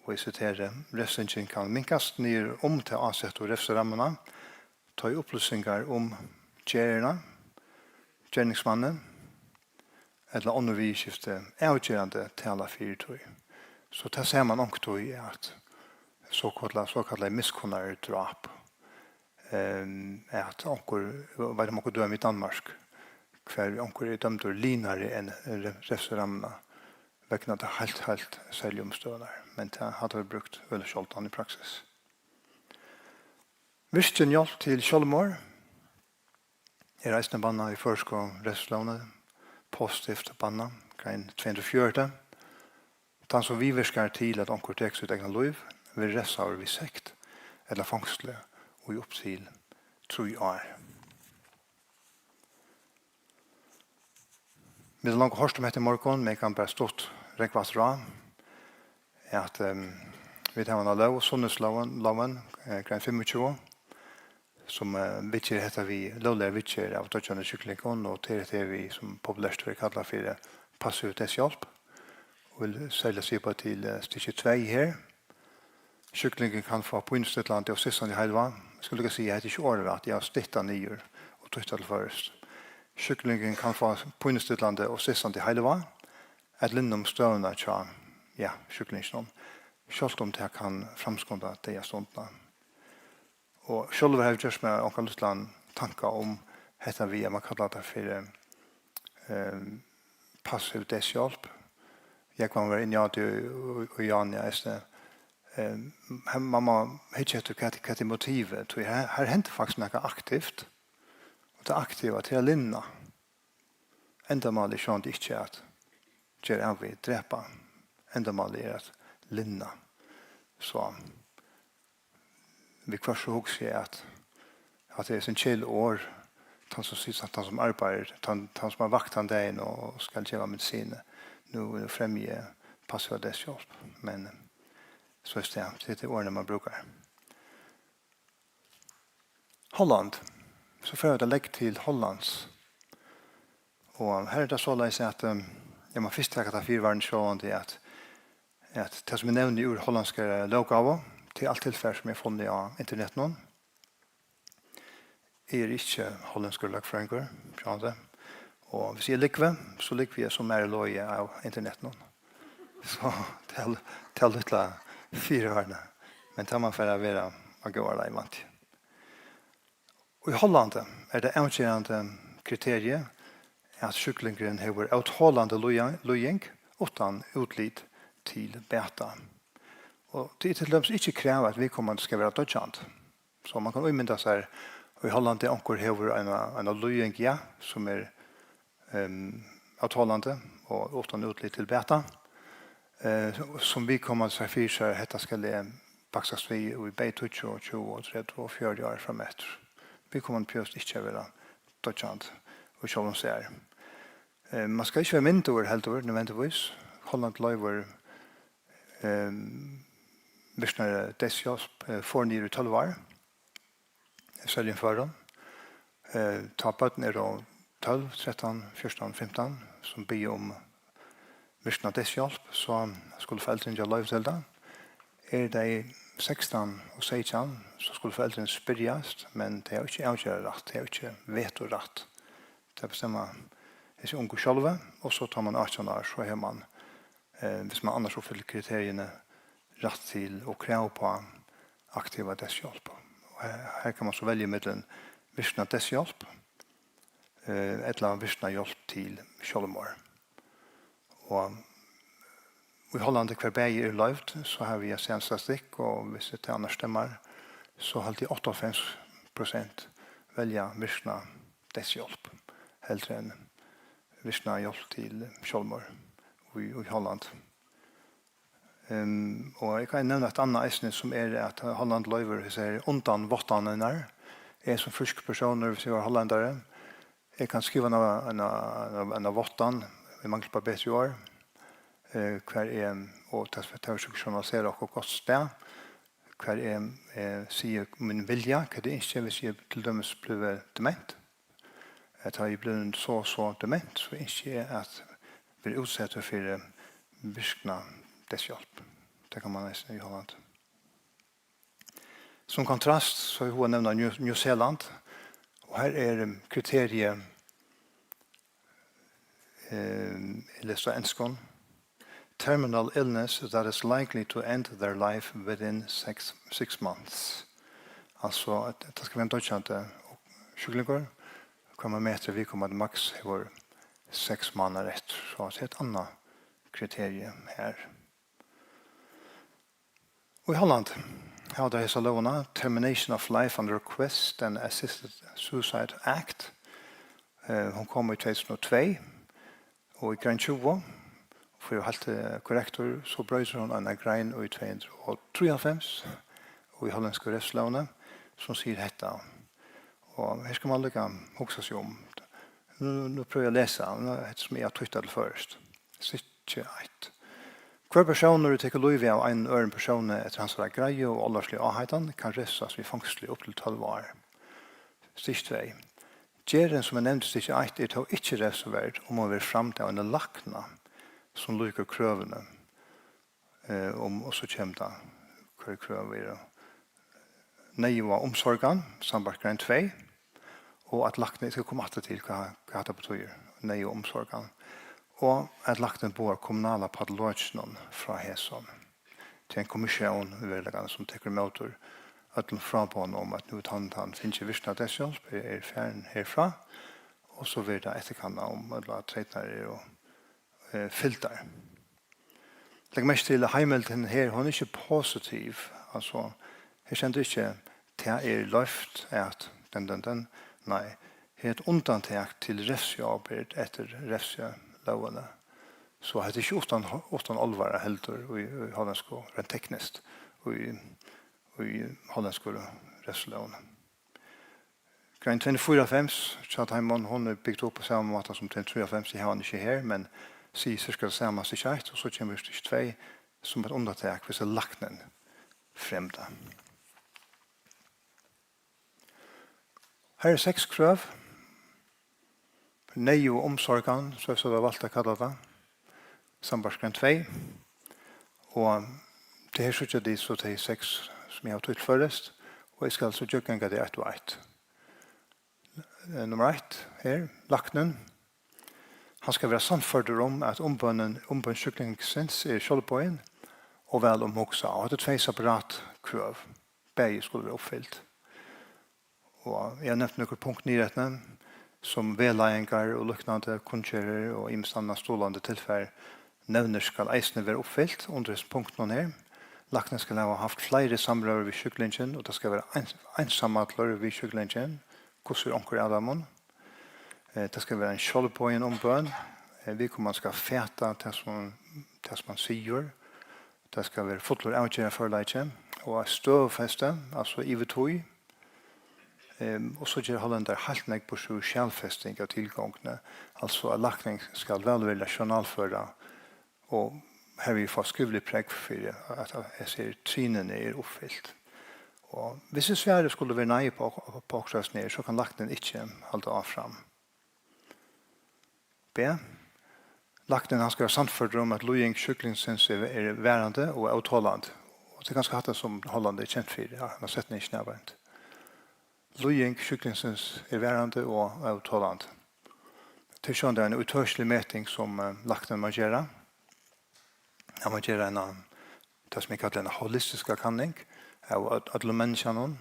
og eg siteri: "Revsingin kann minkast niður um ta ásettu revsirammuna, tá ið upplýsingar um gerðina, gerningsmannin ella onnur viðurskifti avgerandi tala fyri tí." So tað sær mann onkuntíð, at sokallað, sokallað miskunnardráp, ehm, at onkur, veit um onkur dømi í Danmark, hvar onkur er dømdur linari enn re-, revsirammuna vegna tað heilt, heilt serligu umstøðurnar, men tað hava vit brúkt øgiliga sjáldan í praksis. Virkjin hjálp til sjálvmorð er eisini bannað í føroysku revsilógini, positivt bannað, grein tvey hundrað og fjøruti: Tann, sum viðvirkar til, at onkur tekur sítt egna lív, verður revsaður við sekt ella fongsli í upp til trý ár. Vit hava longu hoyrt um hetta í morgun, men eg kann bara stutt rógva aftur á, at, ehm, vit hava eina lóg, sundheitslógin, lógin, eh, grein fimmogtjúgu, sum, eh, viðger hetta við lógligari viðgerð av doyggjandi sjúklingum, og tað er hetta her við, sum populært verður kallað fyri passiv deyðshjálp, og vil serliga siga upp á til, eh, stykki tvey her. Sjúklingurin kann fáa pínustillandi og sissandi heilivág. Eg skal líka siga, hetta er ikki orðarætt, eg havi stytt tað niður og týtt tað til føroyskt. Sjúklingurin kann fáa pínustillandi og sissandi heilivág at linna um støðuna hjá, ja, sjúklinginum, sjálvt um tað kann framskunda deyðastundina. Og sjálvur havi eg gjørt mær onkran lítlan tanka um hetta við, at man kallar tað fyri, ehm, passiv deyðshjálp. Jógvan var inni á tí, og, og Jan, ja, eisini. Ehm, her, man má hyggja eftir, hvat, hvat er motivið? Tí her, her hendir faktiskt nakað aktivt, og tað aktiva, tað er at linna. Endamálið er sjálvandi ikki at gera av við, drepa. Endamálið er at linna. So, viðhvørt so hugsi eg, at, at tað er essentielt orð, tann sum sigur, tann sum arbeiðir, tann, tann sum hevur vakt tann dagin og skal geva medisin, nú, nú fremji eg passiva deyðshjálp. Men, eh, so er tað, tað er orðini, man brúkar. Holland. So fara vit at leggja til Hollands. Og her er tað soleiðis, at, ehm, eg má fyrst taka tað fyrivarni sjálvandi, at, at tað, sum eg nevni úr hollandskari lóggávu, tað er alt tilfar, sum eg havi funnið á internetinum. Eg eri ikki hollendskur løgfrøðingur, sjálvandi. Og hvis eg lúgvi, so lúgvi eg, sum mær er logið av internetinum. So tað, tað er lítla fyrivarni. Men tað má fara at vera á góðar leið, vænti eg. Í Hollandi er tað avgerandi kriteriið, at sjúklingurin hevur ótolandi líðan-, líðing uttan útlit til bata. Og tað er til dømis ikki krav, at viðkomandi skal vera doyggjandi. So man kann ímynda sær, í Hollandi onkur hevur eina, eina líðing, ja, sum er, ehm, ótolandi og uttan útlit til bata, eh, sum viðkomandi sær fyri sær, hetta skal eg baksast við í bæði tíggju og tjúgu og tretivu og fjøruti ár frameftir. Viðkomandi behøvist ikki at vera doyggjandi í sjálvum sær. Eh, man skal ikki vera myndugur heldur, nødvendigvis. Holland loyvir, ehm, virknari deyðshjálp, eh, for niður í tólv ár, í serligum førum. Eh, tá børn eru tólv, trettan, fjúrtan, fimtan, sum biðja um virkna deyðshjálp, so skulu foreldrini geva loyvi til tað. Eru tey sekstan og seytjan, so skulu foreldrini spyrjast, men tey hava ikki avgerðarrætt, tey hava ikki vetorætt. Tað bestemma hesi ungu sjálvi, og so tá man átjan ár, so hevur man, eh, hvis man annars uppfyllir kriteriini, rætt til og krav uppá aktiva deyðshjálp. Og her, her kann man so velja millum virkna deyðshjálp, eh, ella virkna hjálp til sjálvmorð. Og í Hollandi, har bæði eru loyvd, so havi eg sæð ein statistikk, og hvis tað annars stemmar, so haldi eg áttaoghálvfems prosent velja virkna deyðshjálp, heldur enn virkna hjálp til sjálvmorð í, í Hollandi. Ehm, og eg kann nevna eitt annað eisini, sum er at Holland loyvir hesar undanváttanirnar. Eg sum frískur persónur, hvis eg var hollendari, eg kann skriva eina, eina, eina, eina váttan, eg mangli bara betri orð, eh, hvar eg, og tað, tað er sikkurt journalisera okkum gott stað, hvar eg, eh, sigi mín vilja, hvat eg ynski, hvis eg til dømis blívi dement. At tá eg blívi so og so dement, so ynski eg at vera útsettur fyri virkna deyðshjálp. Tað kann man eisini í Holland. Sum kontrast, so er hug at nevna New, New Zealand, og her er, um, kriteriið, um, eg lesi á enskum: terminal illness that is likely to end their life within six, six months. Altso, at tað skal vera ein doyggjandi sjúklingur, hvar man metir, at viðkomandi maks hevur seks mánaðir eftir. So tað er eitt annað kriterium her. Og í Holland hava tey hesa lógina, Termination of Life and Request and Assisted Suicide Act. Eh, hon kom í tvey túsund og tvey, Og í grein tjúgu, fyri at vera heilt, eh, korrektur, so broytir hon eina grein í tvey hundrað og trýoghálvfems í hollensku revsilógini, sum sigur hetta. Og her skal man líka hugsa seg um. Nú, nú prøvi eg at lesa, nú, hetta sum eg havi týtt til føroyskt. Stykki eitt. Hvør persónur, ið tekur lívið av einum øðrum persóni eftir hansara greiðu og álvarsligu áheitan, kann revsast við fongsli upp til tólv ár. Stykki tvey. Gerðin, sum er nevnd í stykki eitt, er tó ikki revsiverd, um hon verður framd av einum lækna, sum lýkur krøvini, eh, um, og so kemur tað, hvørji krøv eru, neyðuga umsorgan, sambært grein tvey, og at læknin, eg skal koma aftur til, hvat, hvat hatta betýðir, neyðuga umsorgan, og at læknin boðar kommunala patologinum frá hesum. Tað er ein kommissión í veruleikanum, sum tekur ímóti øllum fráboðum um, at nú er tann, tann fingið virknadagshjálp, er, er farin herfrá, og so verður tað eftirkannað, um ella treytirnar eru, eh, fylgdar. Legg merki til, at heimildin her, hon er ikki positiv. Altso, her stendur ikki, "Tað er loyvt at den, den, den." Nei, her er eitt undantak til revsiábyrgd eftir revsilógini. So hetta er ikki uttan, uttan álvara heldur í, í hollensku, rent tekniskt, í, í hollensku revsilógini. Grein tvey hundrað og fýraoghálvfems, hjá teimum, hon er bygd upp á sama máta sum tvey hundrað og trýoghálvfems, eg havi hana ikki her, men sigur cirka tað sama, stykki eitt, og so kemur stykki tvey sum eitt undantak, hvis læknin fremur tað. Her eru seks krøv. Neyðug umsorgan, so er so var valt at kalla tað, sambært grein tvey. Og tað her síggja tit so tey seks, sum eg havi týtt til føroyskt, og eg skal so gjøgnumganga tey eitt og eitt. Eh, nummar eitt her, læknin. Hann skal vera sannførdur um, at umbønin, umbøn sjúklingsins er sjálvboðin og væl umhugsað. Og hetta eru tvey separat krøv. Bæði skulu vera uppfylt. Og eg havi nevnt nøkur punkt niðureftir, sum vegleiðingar og líknandi kunngerðir og ymiskt annað stuðlandi tilfar nevnir skal eisini vera uppfylt undir hesum punktunum her. Læknin skal hava havt fleiri samrøður við sjúklingin, og tað skal vera eins-, einsamallur við sjúklingin, hvussu er onkur av teimum. Eh, tað skal vera ein sjálvboðin umbøn. Eh, viðkomandi skal fata tað, sum, tað, sum hann sigur. Tað skal vera fullur avgerðarførleiki og eitt støðufesti, altso yvir tíð. Ehm, og so ger hollendarar heilt nógv burtur úr skjalfesting av tilgongdini, altso at læknin skal væl vera journalføra og hervið fáa skrivlig prógv fyri, at, at hesi trænini eru uppfylt. Og hvis svarið skuldi verið nei på, på okkurt her, so kann læknin ikki halda áfram. B. Læknin, hann skal vera sannførdur um, at líðing sjúklingsins er, er varandi og ótolandi. Og tað er kanska hatta, sum Holland er kent fyri, ja, hann har setningin er beint. Líðing sjúklingsins er varandi og ótolandi. Tað er sjálvandi ein útøkilig meting, sum, eh, læknin má gera. Hann má gera eina, tað, sum eg kalli eina holistiska kanning av ø-, øllum menniskjanum,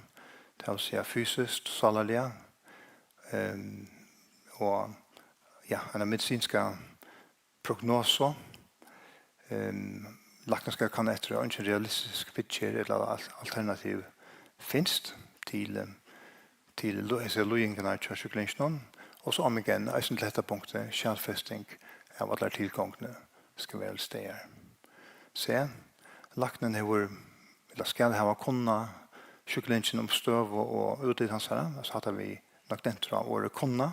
tað vil siga fysiskt, sálarliga, ehm, og, ja, eina medisinska prognosu. Ehm, læknin skal kanna eftir, at eingin realistisk viðgerð ella al-, alternativ finst til, ehm, til lí-, hesar líðingarnar hjá sjúklinginum. Og so oman eisini til hetta punktið, skjalfesting av allar tilgongdini skal vera til staðar. C. Læknin hevur, ella skal hava kunnað sjúklingin um støðu og útlit hansara, altso hatta vit nokk nevndu orðið kunna.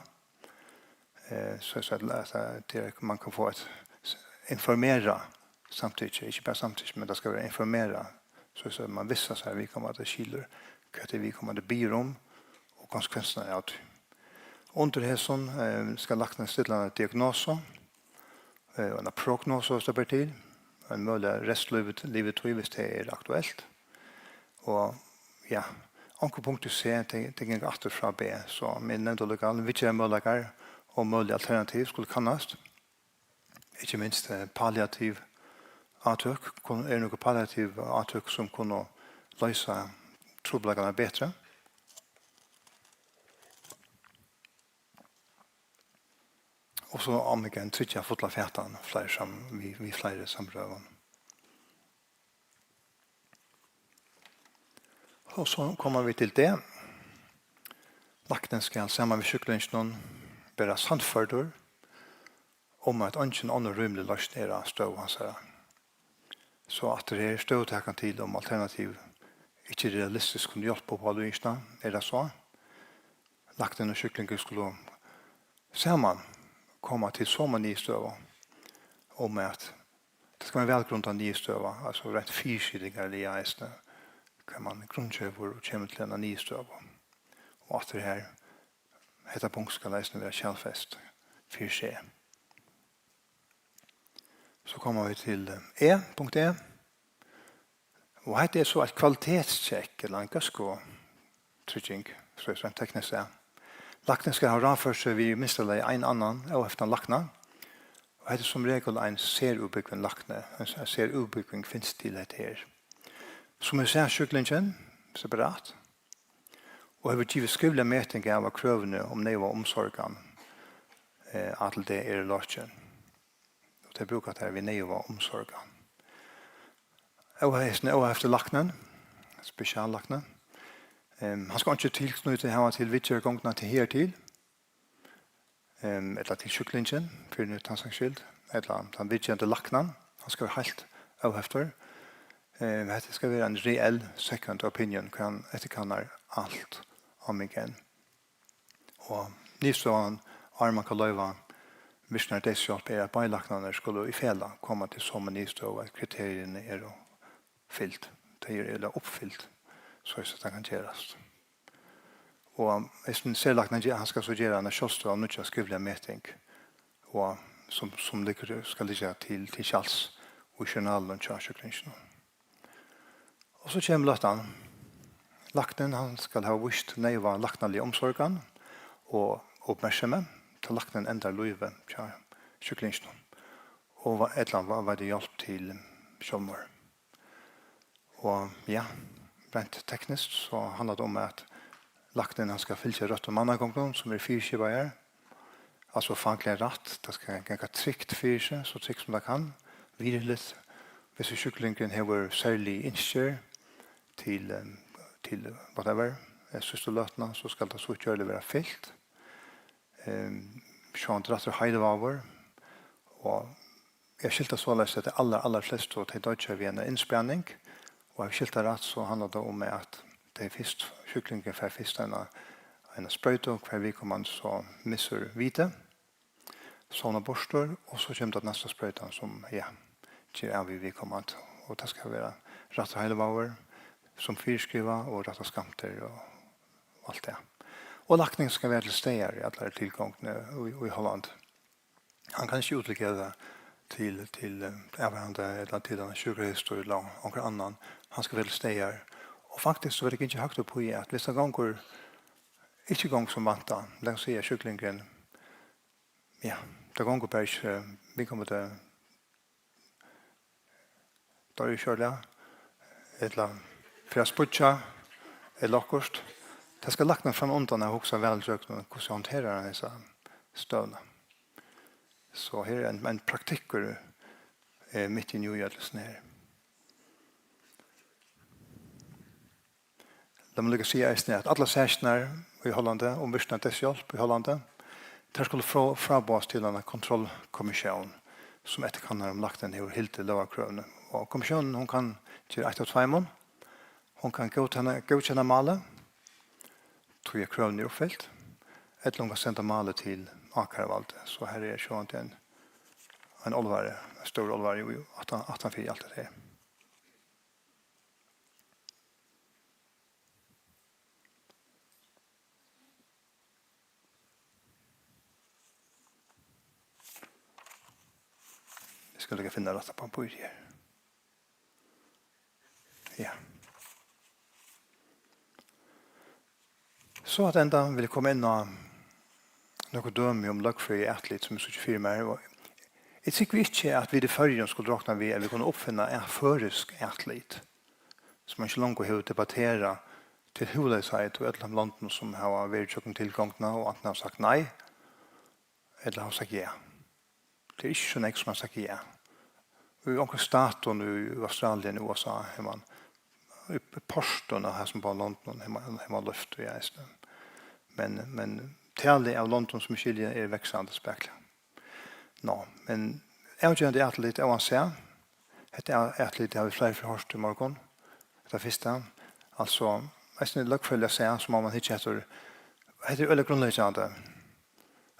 Eh, so, so at, at, at man kann fáa eitt s-, informerað samtykki, ikki bara samtykki, men tað skal vera informerað, so, so at man vissar seg, at viðkomandi skilur, hvat tað er, viðkomandi biður um, og konsekvensirnar av tí. Undir hesum, eh, skal læknin stilla eina diagnosu, eh, og eina prognosu, hvis tað ber til, ein møguliga restlívi-, livitíð, hvis tað er aktuelt. Og, ja, onkur punkt í C, tey, tey ganga aftur frá B, so vit nevndu líka viðgerðarmøguleikar og møgulig alternativ skulu kannast. Ikki minst, eh, palliativ átøk, kun-, eru nøkur palliativ átøk, sum kunnu loysa trupulleikarnar betri. Og so oman eisini tryggja fulla fatan, fleiri sam-, við, við fleiri samrøðum. Og so koma vit til D. Læknin skal saman við sjúklinginum vera sannførdur um, at eingin onnur rímilig loysn er á støðu hansara. So aftur her, støðutakan til, um alternativ ikki realistiskt kunnu hjálpa upp á líðingina, er tað so? Læknin og sjúklingurin skulu saman koma til somu niðurstøðu, um at tað skal vera ein vælgrundað niðurstøða, altso reint fyrisitingarliga eisini, hvat man grundgevur og kemur til eina niðurstøðu. Og aftur her, hetta punkt skal eisini vera skjalfest fyri seg. So koma vit til, eh, E, punkt E. Og hetta er so eitt kvalitetstjekk, ella ein góðskutrygging, so er reint tekniskt, ja. Læknin skal hava ráðført seg við í minsta lagi ein annan óheftan lækna. Og hetta er sum regul ein serútbúgvin lækni. Ein s-, ein serútbúgving finst til hetta her. Sum hevur sæð sjúklingin separat og hevur givið skrivliga meting av, at krøvini um neyðuga umsorgan, eh, A til D eru lokin. Og tey brúka tað við neyðuga umsorgan. Óhesin, óhefti læknin, spesiallæknin, ehm, hann skal einki tilknýti hava til viðgerðargongdina til higartil, ehm, ella til sjúklingin, fyri tann saks skyld, ella tann viðgerandi læknan, hann skal vera heilt óheftur. Ehm, hetta skal vera ein reell second opinion, har hann eftirkannar alt omegn. Og niðurstøðan, áðrenn man kann loyva virknari deyðshjálp, er, at báðir læknarnir skulu í felag koma til somu niðurstøðu, at kriteriini eru fylgd. Tey eru, ella uppfyllt, soleiðis at tað kann gerast. Og hesin serlæknin, hann skal so gera eina sjálvstøðuga nýggja skrivliga meting, og sum, sum liggur, skal liggja til, til skjals í journalinum hjá sjúklinginum. Og so kemur løtan. Læknin, hann skal hava víst neyðuga læknaliga umsorgan og uppmerksemi, tá læknin endar lívið hjá sjúklinginum, og va-, ella va-, veitir hjálp til sjálvmorð. Og ja, reint tekniskt so handlar tað um, at læknin, hann skal fylgja røttum mannagongdum, sum eru fyriskipaðar, altso fakliga rætt, tað skal ganga trygt fyri seg, so trygt sum tað kann, virðiligt. Hvis sjúklingurin hevur serlig ynskir til, em, til whatever, eh, síðstu løtuna, so skal tað so gjørliga vera fylgt. Em, sjálvandi rættur heilivágur, og eg skilti tað soleiðis, at tey allar, allar flestu, tey doyggja við eina innspaning, og havi eg skilt tað rætt, so handlar tað um, at tey fyrst, sjúklingurin fær fyrst eina, eina sproytu, har viðkomandi so missir vitið, sovnar burtur, og so kemur tað næsta sproytan, sum, ja, ger av við viðkomandi. Og tað skal vera rættur heilivágur, sum fyriskrivað, og rættar skammtir, og alt tað. Og læknin skal vera til staðar í allari tilgongdini í, í Holland. Hann kann ikki útdelegera tað til, til, eh, avvarðandi ella til ein sjúkrahússtýra ella onkran annan. Hann skal vera til staðar. Og faktiskt so verður gingið høgt upp í, at viss tað gongur, ikki gongur sum væntað, lat okkum siga, sjúklingurin, ja, tað gongur bara ikki, eh, viðkomandi doyr skjótliga, ella fer at spýggja, ella okkurt. Tað skal læknin frammanundan hava hugsað væl ígjøgnum, hvussu hanterar hann hesa støðuna. So her er ein, ein praktikkur, eh, mitt inni í øllum hesum her. Lat meg líka siga eisini, at allar sakirnar í Hollandi, um virknari deyðshjálp í Hollandi, tær skulu frá-, fráboðast til eina kontrollkommissión, sum eftirkannar, um læknin hevur hildið lógarkrøvini. Og kommissiónin, hon kann gera eitt av tveimum. Hon kann góðkenna, góðkenna málið, tí at krøvini eru uppfylt, ella hon kann senda málið til ákæruvaldið. So her er sjálvandi ein, ein álvara, ein stór álvara, jú, jú, aftan, aftan fyri alt hetta her. Eg skal líka finna rætta pappír her. Ja. So at enda vil eg koma inn á nøkur dømi um løgfrøðiligt atlit, sum eg síggi fyri mær. Og eg trúgvi ikki, at vit í Føroyum skuldu rokna við, at vit kunnu uppfinna at-, føroysk atlit, sum man ikki longu hevur debatterað til húðleysheit í øllum londum, sum hava verið gjøgnum tilgongdina og antin hava sagt nei, ella hava sagt ja. Tað er ikki so nógv, sum hava sagt ja. Í onkrum statum í Australia, í U S A, hevur man, í pørtum av hasum báðum londunum hevur man, hevur man loyvt, ja, eisini. Men, men talið av londum, sum eg skilji, er vaksandi spakuliga. Nå, men avgerandi atlit óansæð. Hetta er atlit, har vit fleiri ferð hoyrt í morgun. Hetta fyrsta. Altso, eisini løgfrøðiliga sæð, so má man hyggja eftir. Hetta er øgiliga grundleggjandi.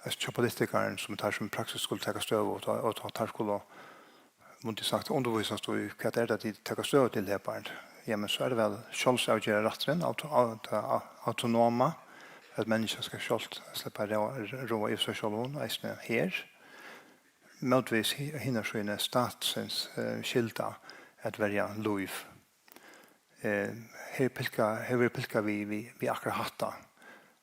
Eisini hjá politikarum, sum teir sum praktiskt skulu taka støðu, og tá, og tá teir skulu, mundi sagt, undirvísast í, hvat er tað, tit taka støðu til her, Bernd? Jamen, so er tað væl sjálvsavgerðarrætturin, auto-, au-, tað au-, autonoma, at menniskjað skal sjálvt sleppa at ráða, ráða yvir sær sjálvum, eisini her. Mótvegis hi-, hinari síðuni statsins, eh, skylda at verja lív. Eh, her pilka, her verður pilkað við, við, við akkurát hatta.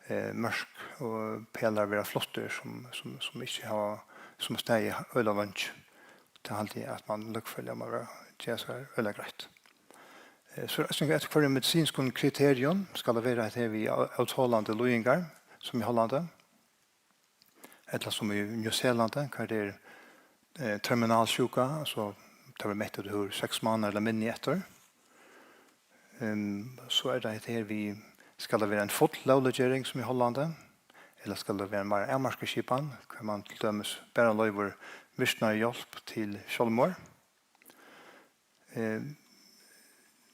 Eh, mørk og pelar verða flottir, sum, sum, sum ikki hava, sum hava staðið øgiliga leingi. Tað haldi eg, at man løgfrøðiliga má vera, gera sær øgiliga greitt. Eh, so er eisini eftir hvørjum medisinskum kriterium skal tað vera, at her við ó-, ótolandi líðingar, sum í Hollandi, ella sum í Nýsælandi, har tað er, eh, terminalsjúka, altso tað verður mett, at tú hevur seks mánaðir ella minni eftir. Ehm, so er tað hetta her við, skal tað vera ein full lógleggering sum í Hollandi, ella skal tað vera ein meira avmarkað skipan, har man til dømis bara loyvir virknari hjálp til sjálvmorð? Ehm,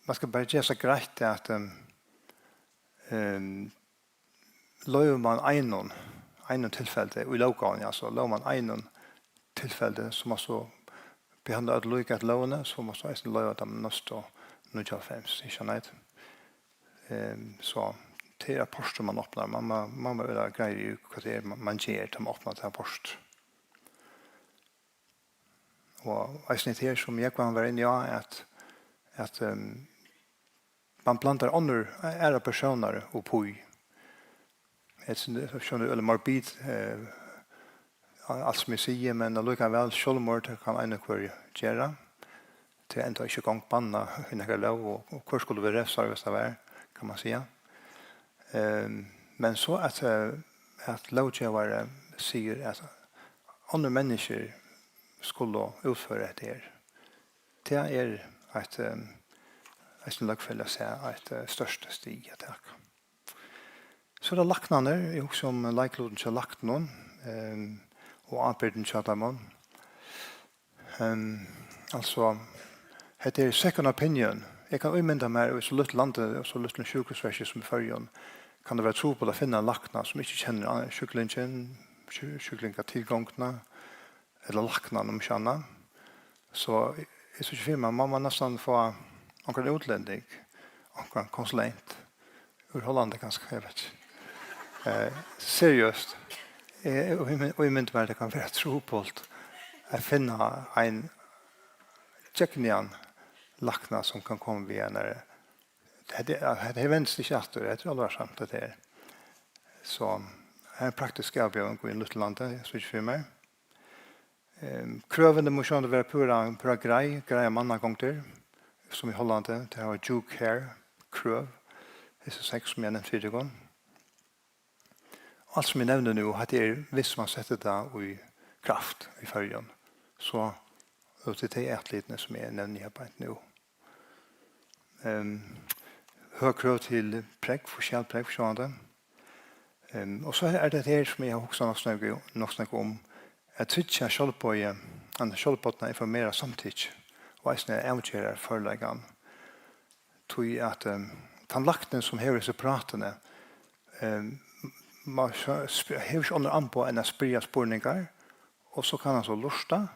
man skal bara gera seg greitt at, ehm, ehm, loyvir man einum, einum tilfelli í lóggávuni, altso loyvir man einum tilfelli, so mást tú behandla øll líka eftir lógini, so mást tú eisini loyva teimum næstu níggjuoghálvfems, ikki sant? Ehm, so tað er eitt portur, man opnar. Man má, man má vera greiður í, hvat tað er, man, man ger, tá man opnar tað portur. Og eisini tað her, sum Jógvan var inni á, at, at, ehm, man blandar onnur, aðrar persónar upp í. Hetta er, skjønner du, øgiliga morbid, eh, alt sum eg sigi, men allíkavæl, sjálvmorð, tað kann ein og hvør gera. Tað er enntá ikki í gongd bannað í nakrari lóg, og, og hvør skuldi verið revsaður, hvis tað var, kann man siga. Ehm, men so at, eh, at lóggevari sigur, at onnur menniskju skulu útføra hetta her, tað er eitt, ehm, eisini løgfrøðiliga sæð, eitt, eh, stórt stig at taka. So er tað læknarnir. Eg hugsi um leiklutin hjá læknunum, ehm, og ábyrgdin hjá teimum. Ehm, altso, hetta er second opinion. Eg kann ímynda mær, í so lítlu landi og so lítlum sjúkrahúsverki sum í Føroyum, kann tað vera trupult at finna lækna sum ikki kennir an-, sjúklingin, sjú-, sjúklingatilgongdina, ella læknan, um ikki annað. So eg, eg síggi fyri mær, man má næstan fáa onkran útlending, onkran konsulent, úr Hollandi kanska, eg veit ikki. Eh, seriøst. Eh, og eg, og eg myndi mær, tað kann vera trupult at finna ein gjøgnligan lækna, sum kann koma við einari, hetta, hetta her vendist ikki aftur, hetta er álvarsamt, hetta her. So, her er praktisk avbjóðing í einum lítlum landi, eg síggi fyri mær. Ehm, krøvini mugu sjálvandi vera púra, púra greið, greiðar mannagongdir, sum í Hollandi, tey hava due care krøv, hesi seks sum eg nevnti fyri tykkum. Alt sum eg nevni nú, hatta er, viss man setti tað í kraft í Føroyum, so, og til tey atlitini sum eg nevni her beint nú. Ehm, høg krøv til prógv, sosialt prógv, sjálvandi. Ehm, og so er tað her, sum eg havi hugsað nokk so nógv, nokk so nógv um, at tryggja sjálvboðið, ein sjálvbodna informerað samtykki, og eisini avgerðarførleikan. Tí at, ehm, tann læknin, sum hevur hesi prátini, ehm, má so sp-, hevur ikki onnur amboð enn at spyrja spurningar, og so kann hann so lurta,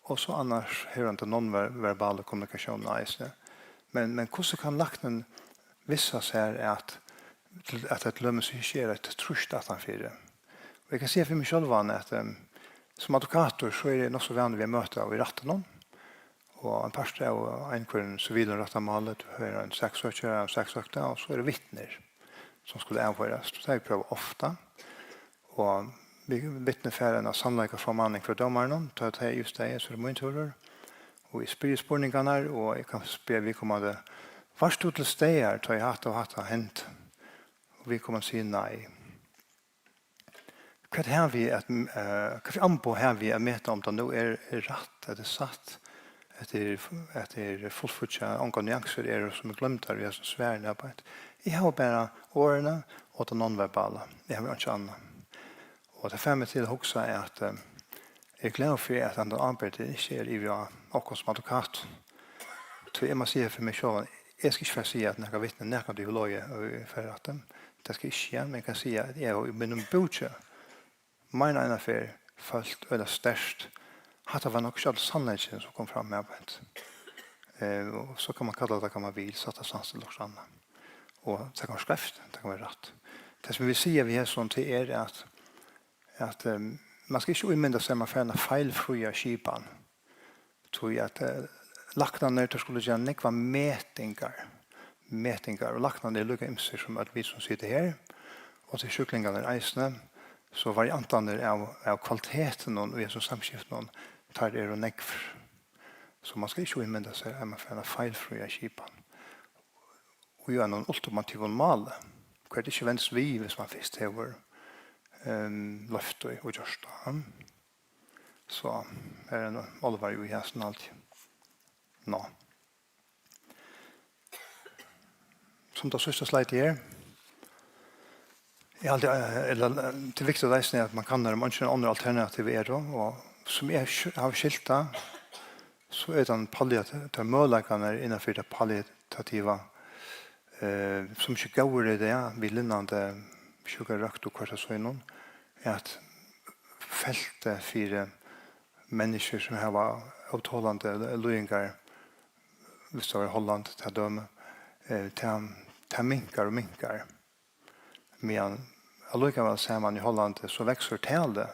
og so annars hevur hann ta nonverbalu kommunikatiónina eisini. Men, men hvussu kann læknin vissa sær, at, at tað til dømis ikki er eitt trýst aftanfyri? Og eg kann siga fyri meg sjálvan, at, ehm, sum advokatur, so eri eg nokk so vanur við at møta í rættinum, og ein partur av einhvørjum sivilum rættarmáli, tú hevur ein saksøkjara, ein saksøkta, og so eru vitnir, sum skulu avhoyrast. Tað hava vit prøvað ofta. Og vi-, vitni fær eina sannleikaformaning frá dómaranum, tá tað er júst tað, so er mín túrur. Og eg spyrji spurningarnar, og eg kann spyrja viðkomandi, "Vart tú til staðar, tá ið hatta og hatta hendi?" Og viðkomandi sigur nei. Hvat havi eg at, eh, hvat fyri amboð havi eg at meta, um tað nú er, er rætt, at tað er satt, at tað er, at tað er fullfíggjað, ongar nuansur eru, sum er gloymdar í hesum svarinum, arbeitt? Eg havi bara orðini og tað nonverbala. Eg havi einki annað. Og tað fær meg til at hugsa, at, eh, Eg eri glaður fyri, at hann ábyrgdin ikki er yvir á okkum sum advokat. Tí eg má siga fyri meg sjálvan, eg skal ikki fara at siga, at nakar vitni nakrantíð hevur logið í, í førarrætti. Tað skal eg ikki siga, men eg kann siga, at eg havi í mínum búki meira enn eina ferð følt øgiliga sterkt, hatta var nokk ikki allur sannleikin, sum kom fram her beint. Eh, og so kann man kalla tað, kann man vil, satt og sans til okkurt annað. Og tað kann vera skeivt, tað kann vera rætt. Tað, sum eg vil siga við hesum, tað er, at at, ehm, man skal ikki ímynda seg, at man fær eina feilfría skipan. Tí at, eh, læknarnir, teir skulu gera nógvar metingar. Metingar. Og læknarnir eru líka ymsir sum øll vit sum sita her. Og til sjúklingarnir eisini. So variantarnir av, av kvalitetinum í hesum samskiftinum, teir eru nógvir. So man skal ikki ímynda seg, at man fær eina feilfría skipan í einum ultimativum máli, hvar tað ikki vendist við, hvis man fyrst hevur, ehm, loyvt og, og gjørt tað, hm? So, her er nú álvara í hesum alt. Nå. Sum tað síðsta slide her. Eg haldi, eh, ella, eh, tað er viktigt eisini, at man kannar, um eingin onnur alternativ eru, og sum eg skj-, havi skilt tað, so er tann palliat-, teir møguleikarnir innanfyri tað palliativa, eh, sum ikki góðir í dag, við lyftingarøkt og hvørt av sínum, er at feltið fyri menniskjur sum hava ótolandi líðingar, viss tað var Holland, tað dømi, eh, tað, tað minkar og minkar. Meðan allíkavæl sær man í Hollandi, so veksur talið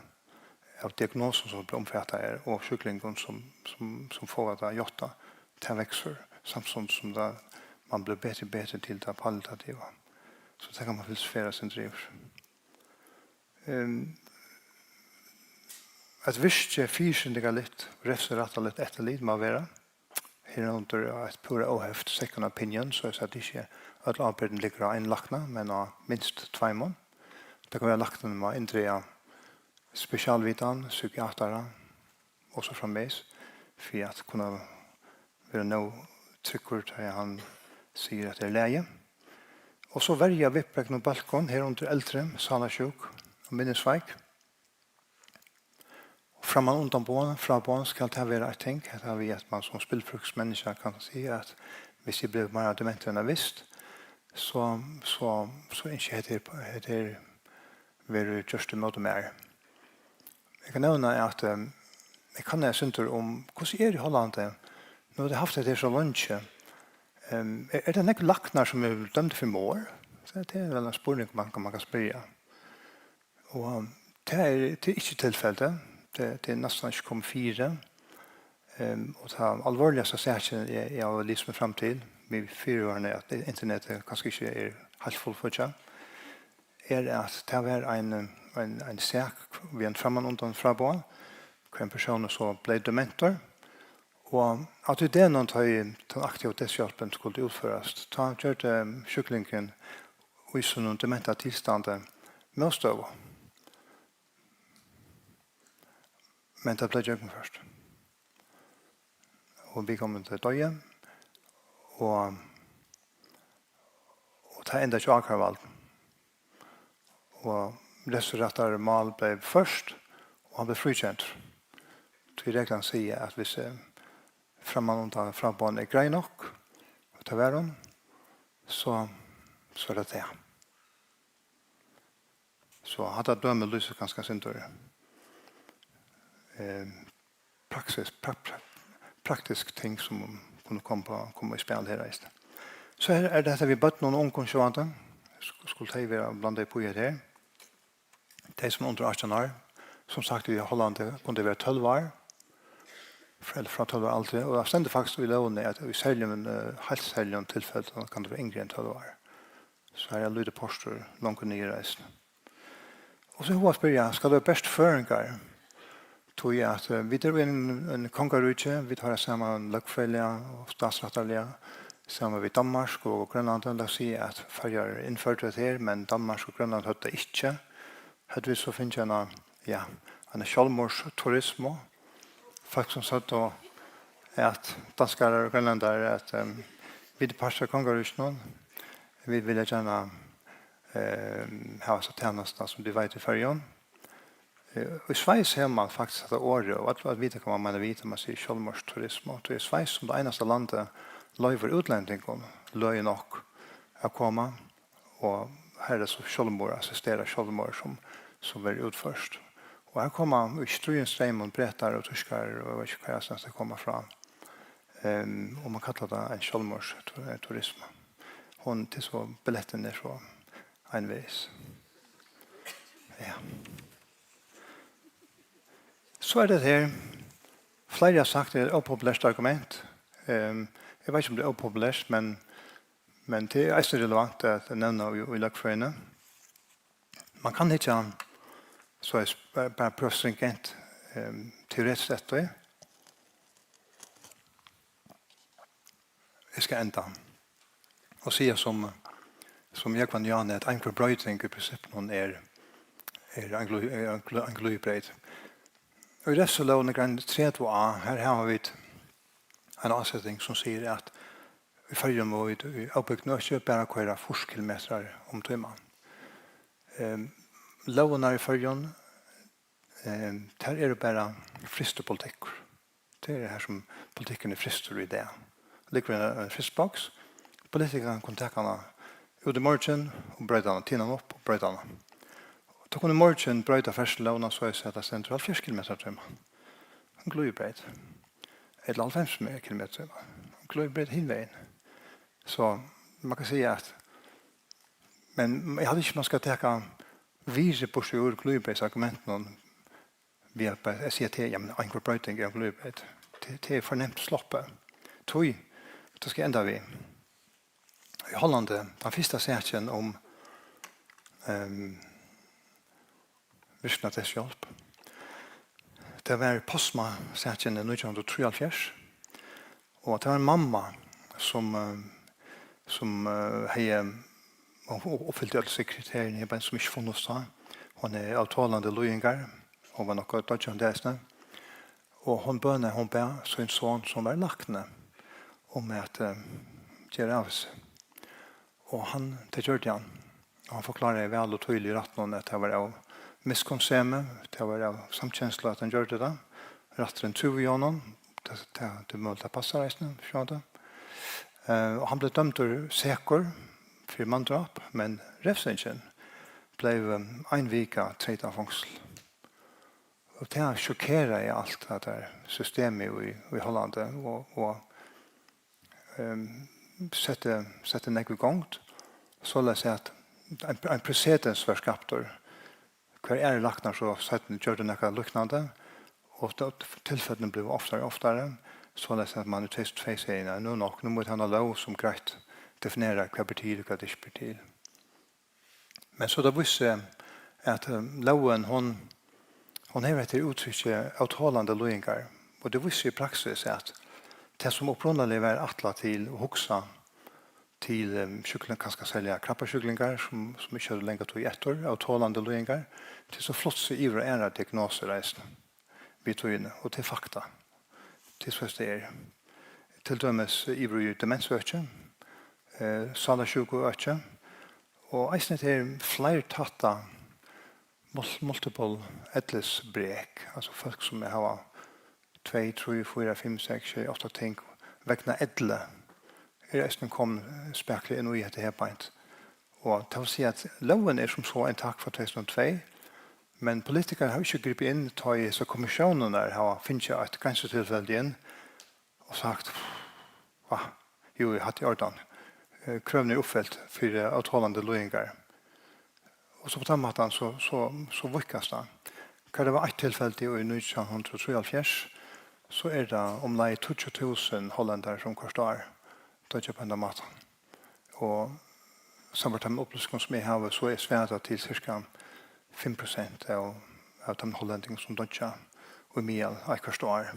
av diagnosum, sum blíva umfataðar, og sjúklingum, sum, sum, sum fáa tað játtað, tað veksur, samstundis sum tað, man blívur betri og betri til tað palliativa. So tað kann man filosofera eitt sindur yvir. Ehm, eitt virkið fyrisitingarligt, refsirættarligt eftirlit má vera. Herundir eitt púra óheft second opinion, soleiðis at ikki øll ábyrgdin liggur á einum lækna, men á minst tveimum. Tað kann vera, læknin má inndraga spesialvitan, psykiatara og so framvegis, fyri at kunna vera nóg tryggur, tá ið hann sigur, at tað er í lagi. Og so verja viðbreknum bólkum, herundir eldri, sálarsjúk og minnisveik. Frammanundan boðan, fráboðan skal tað vera eitt ting, hetta við at man sum spilfrískt menniskja kann siga, at viss eg blívi meira dementur enn eg visti, so, so, so ynski eg, hetta er, hetta er verður gjørt ímóti mær. Eg kann nevna, at, ehm, eg kann eitt sindur um, hvussu er í Hollandi. Nú hava tey havt hetta her so leingi. Ehm, er, er tað nógvir læknar, sum eru dømdir fyri morð? So tað er vel ein spurningur, man, man kann spyrja. Og, um, tað er, tað er ikki tilfelli. Tað, tað er næstan ikki komið fyri. Ehm, og tað alvorligasta sakin, eg, eg havi lisið meg fram til, við fyrivarni, at internetið kanska ikki er heilt fullfíggjað, er, at tað var ein, ein, ein sak við ein frammanundan fráboðan, har ein persónur so bleiv dementur, og av tí degnum, tá ið tann aktiva deyðshjálpin skuldi útførast, tá gjørdi sjúklingurin í sínum dementa tilstandi mótstøðu. Men tað bleiv gjøgnumført. Og viðkomandi doyði, og, og tað endaði hjá ákæruvaldinum. Og refsirættarligt mál bleiv ført, og hann bleiv fríkendur. Tí reglan sigur, at viss, eh, frammanundan fráboðan er greið nokk, og tað var hon, so, so er tað tað. So hatta dømið lýsir kanska eitt sindur, eh, praksis, pra-, pra-, praktisk ting, sum kunnu koma, koma í spæl her eisini. So her er tað hetta við børnum og ungum sjálvandi. Sk-, skulu tey vera blandað upp í hetta her? Tey sum eru undir átjan ár, sum sagt, í Hollandi kunnu tey vera tólv ár, frá, ella frá tólv ára aldri, og tað stendur faktiskt í lógini, at í serligum, eh, heilt serligum tilfellum kann tað vera yngri enn tólv ár. So her er ein lítil partur longur niður eisini. Og so hevur hon spurt, skal tað vera bert føroyingar? Tí at, eh, vit eru ein, ein kongaríki, vit hoyra saman løgfrøðiliga og statsrættarliga, saman við Danmark og Grønlandi. Lat siga, at Føroyar innførdu hetta her, men Danmark og Grønland høvdu tað ikki. Høvdu vit so fingið eina, ja, eina sjálvmorðsturismu. Fólk, sum søgdu, at danskarar og grønlendarar, at, ehm, vit eru partur av kongaríkinum, vit vilja gjarna, ehm, hava hesa tænastuna, sum tit veita í Føroyum. Eh, í Sveis hevur mann faktiskt hetta orðið, og at, at vita hvat mann meinar við, at mann sigur sjálvmorðsturisma. Og tí er Sveis sum tað einasta landið loyvir útlendingum løgið nokk at koma, og her er so sjálvmorð, assisterað sjálvmorð, sum, sum verður útført. Og her koma í stríðum streymum bretar og týskarar, og eg veit ikki, hvar eg skal koma frá. Ehm, og mann kallar tað ein sjálvmorðsturisma. Hon, til so billettin er so einvegis. Ja. So er tað her. Fleiri hava sagt, tað er eitt ópopulært argument. Ehm, eg veit ikki, um tað er ópopulært, men, men tað er eisini relevant at nevna í, í løgfrøðini. Mann kann hyggja, so eg sp-, bara prøva stringent, ehm, teoretiskt eftir. Eg skal enda og siga sum, sum Jógvan Jani, at einhvør broyting í prinsippinum er, er ein glø-, er ein glø-, ein gløðibreyt. Í revsilógini, grein tretivu A, her hava vit ein áseting sum sigur, at í Føroyum og í, í óbygdum øki bara koyra fýrs kilometrar um tíman. Ehm, lógirnar í Føroyum, ehm, tær eru bara frystipolitikkur. Tað er her, sum politikkurin er frystur í dag. Liggur ein, ein frystiboks. Politikarin kann taka hana út í morgin og broyta hana, tina hana upp og broyta hana. Tá kunnu í morgin broyta ferðslulógina, soleiðis at tað stendur hálvfjerðs kilometrar í tíman. Ein gløðibreyt. Ella hálvfems kilometrar í tíman. Ein gløðibreyt hin vegin. So mann kann siga, at, men eg haldi ikki, mann skal taka virðið burtur úr gløðibreytsargumentinum við at bara siga, at tað er, jamen, einhvør broyting er ein gløðibreyt. Tað, tað er for nemt sloppið. Tí, tað skal eg enda við. Í Hollandi, tann fyrsta sakin um, ehm, virknadeyðshjálp, tað var Postma-sakin í nítjan hundrað og trýoghálvfjerðs. Og tað var ein mamma, sum, eh, sum, eh, hevði, hon, hon uppfylti øll hesi kriteriini, men sum ikki funnust tá. Hon hevði ótolandi líðingar, hon var nokk doyggjandi eisini. Og hon bønaði, hon bað sín son, sum var lækni, um at, eh, gera av hesi. Og hann, tað gjørdi hann. Og hann forkláraði væl og týðiliga rættinum, at tað var av miskunnsemi, tað var av samkenslu, at hann gjørdi tað. Rætturin trúði honum, tað, tað, tað er møguligt, tað passar eisini, sjá tað. Eh, og hann bleiv dømdur sekur fyri manndráp, men revsingin bleiv, eh, ein vika treytað fongsul. Og tað sjokkeraði alt tað har systemið í, í Hollandi, og, og, ehm, setti, setti nógv í gongd, soleiðis at ein, ein presedens var skaptur, har aðrir læknar so seinni gjørdu nakað líknandi, og tá tilfellini blivu oftari og oftari, soleiðis at mann í tvey túsund og tvey segði, nei, nú er nokk, nú má vit hava eina lóg, sum greitt definerar, hvat ber til og hvat ikki ber til. Men so tað vísti seg, at, eh, lógin, hon, hon hevur hetta her úttrykkið ótolandi líðingar. Og tað vísti seg í praksis, at tað, sum upprunaliga var ætlað til og hugsað til, eh, sjúkling-, kanska serliga krabbasjúklingar, sum, sum ikki høvdu langa tíð eftir, ótolandi líðingar, tað er so flutt seg yvir á aðrar diagnosur eisini við tíðini, og tað er fakta. Tað er soleiðis, tað er. Til dømis yvir í demensøki, eh, sálarsjúkuøki, og eisini tað her fleirtætta mul-, multiple ellisbrek, altso fólk, sum hava tvey, trý, fýra, fimm, seks, sjey, átta ting vegna elli, eru eisini komin, eh, spakuliga inn í hetta her beint. Og tað vil siga, at lógin er sum so intakt frá tvey túsund og tvey, men politikarar hava ikki gripið inn, tá ið hesar kommissiónirnar hava fingið eitt grensutilfeldi inn og sagt, ah, jú, eg hatt í ordan. Eh, krøvini eru uppfylt fyri ótolandi líðingar. Og so á tann mátan, so, so, so víðkast tað. Har tað var eitt tilfeldi í nítjan hundrað og trýoghálvfjerðs, so er tað umleið tíggju túsund hollendarar, sum hvørt ár doyggja á hendan mátan. Og sambært teimum upplýsingum, sum eg havi, so er, svarar tað til cirka fimm prosent av, av teimum hollendingum, sum doyggja í miðal eitt hvørt ár.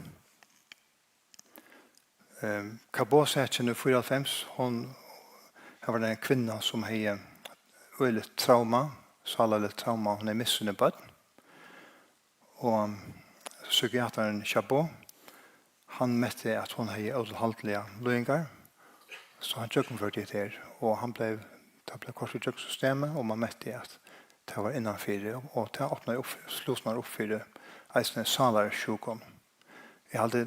Ehm, Cabot-sakin í fýraoghálvfems, hon, har var tað ein kvinna, sum hevði øgiligt trauma, sálarligt trauma, hon hevði mist síni børn. Og psykiatarin Chabot, hann metti, at hon hevði ótilhaldiligar líðingar, so hann gjøgnumførdi hetta her, og hann bleiv, tað bleiv koyrt í gjøgnum systemið, og man metti, at tað var innanfyri, og, og tað opnaði upp, slutnar upp fyri eisini sálarsjúkum. Eg haldi,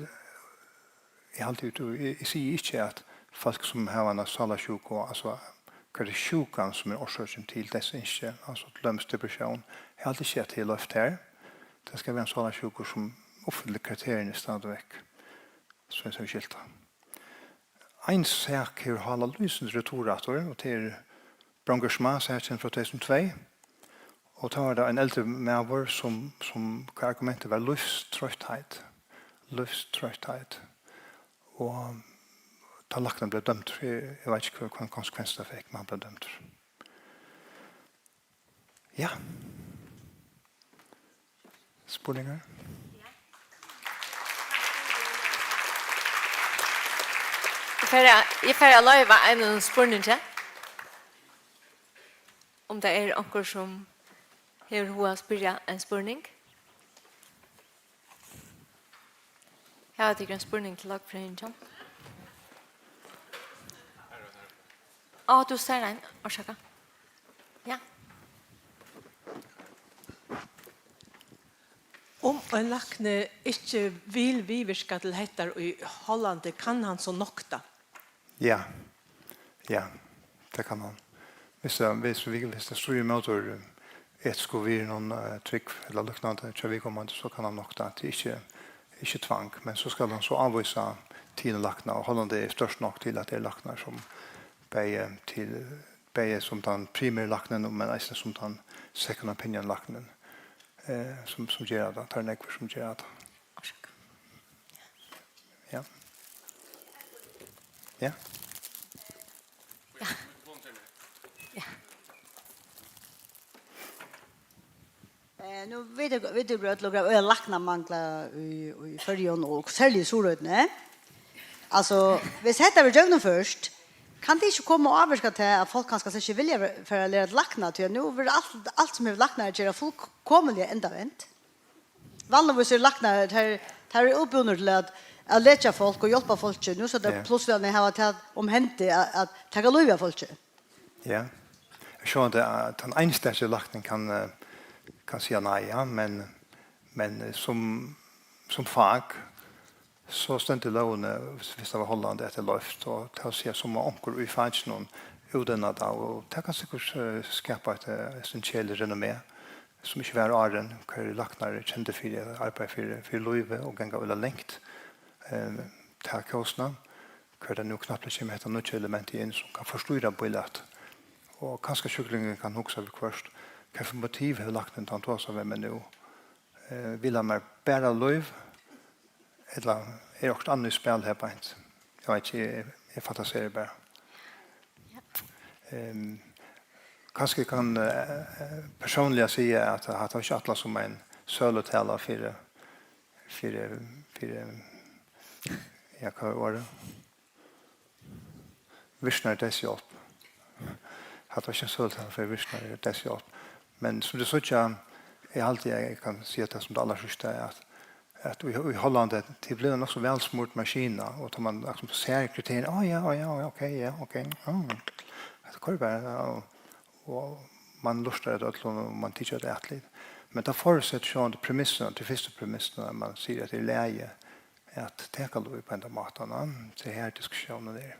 eg haldi út, eg, eg sigi ikki, at fólk, sum hava eina sálarsjúku, altso, hvat er sjúkan, sum er orsøkin til dess ynski, altso, til dømis depressjón, eg haldi ikki, at tað er loyvt her. Tað skal vera ein sálarsjúkur, sum uppfyllir kriterini stadigvæk, so eg havi skilt tað. Ein sak hevur hálað lýsandi retur aftur, og tað er Brongershma-sakin frá tvey túsund og tvey. Og tá var tað ein eldri maður, sum, sum, hvat argumentið var, lívstroyttheit. Lívstroyttheit. Og tá læknin bleiv dømdur, eg, eg veit ikki, hvønn konsekvens tað fekk, men hann bleiv dømdur. Ja. Spurningar? Eg fari at, eg fari at loyva einum spurningi. Um tað er onkur, sum hevur hug at spyrja ein spurning. Hava tit ein spurning til løgfrøðingin? Á, tú sær ein. Orsaka. Ja. Um ein lækni ikki vil viðvirka til hettar í Hollandi, kann hann so nokta? Ja. Ja, tað kann hann. Viss tað, viss vit, viss tað stríðir móti, eh, etisku virðunum, eh, trúgv ella líknandi hjá viðkomandi, so kann hann nokta. Tað er ikki, ikki tvang, men so skal hann so ávísa tíðina lækna, og Holland er stórt nokk til, at tað er læknar, sum bæði til, bæði sum tann primæri læknin, men eisini sum tann second opinion læknin, eh, sum, sum gera tað. Tað eru nógvir, sum gera tað. Orsaka. Ja. Ja. Ja. Ja. Eh, nú vita, vita vit øll, at læknar mangla í, í Føroyum og serliga í Suðuroynni. Altso, viss hetta verður gjøgnumført, kann tað ikki koma og ávirka tað, at fólk kanska slett ikki vilja ver-, fara at læra til lækna, tí at nú verður alt, alt sum hevur læknar at gera, fullkomiliga endavent? Vanligvis eru læknar, teir, teir eru útbúnir til at, at lekja fólk og hjálpa fólki. Nú skal teir Ja. Plutsliga hava tað um hendi at, at taka lívið av fólki. Ja. Sjálvandi, at tann einstaki læknin kann, eh, kann siga nei, ja, men, men, eh, sum, sum fak, so stendur í lógini, viss, viss tað var Holland, at tað er loyvt, og tað vil siga, so má onkur í fakinum útinna tað, og tað kann sikkurt, eh, skapa eitt, eh, essentielt renommé, sum ikki var áðrenn, har læknar eru kendir fyri at arbeiða fyri, fyri lívið og ganga øgiliga langt. Eh, tað kósna, har tað nú knappliga kemur hetta nýggja elementið inn, sum kann forstýra bílæt. Og kanska sjúklingurin kann hugsa viðhvørt, hvat fyri motiv hevur læknin, tá hann tosar við meg nú? Eh, vil hann mær bara lív? Ella er okkurt annað í spæli her beint? Eg veit ikki, eg, eg fantaseri bara. Ja. Ehm, kanska eg kann, eh, persónliga siga, at hatta var ikki ætlað sum ein sølutala fyri, fyri, fyri, ja, hvat er orðið? Virknari deyðshjálp. Hatta var ikki ein sølutala fyri virknari deyðshjálp. Men sum tit síggja, eg haldi, eg kann siga tað sum tað allarsíðsta, at, at í, í Hollandi, tað er blivið nokk so væl smurt maskina, og tá man akkurát sær kriterini, á ja, á ja, á ja, ok, ja, ok, á, hetta koyrir bara, ja, og, og man lurtar eftir øllum, og man tykir at tað er atlit. Men tað forutsetur sjálvandi premissina, tey fyrstu premissina, at man sigur, at tað er í lagi at taka lív á hendan mátan, ja. So her diskussiónin er.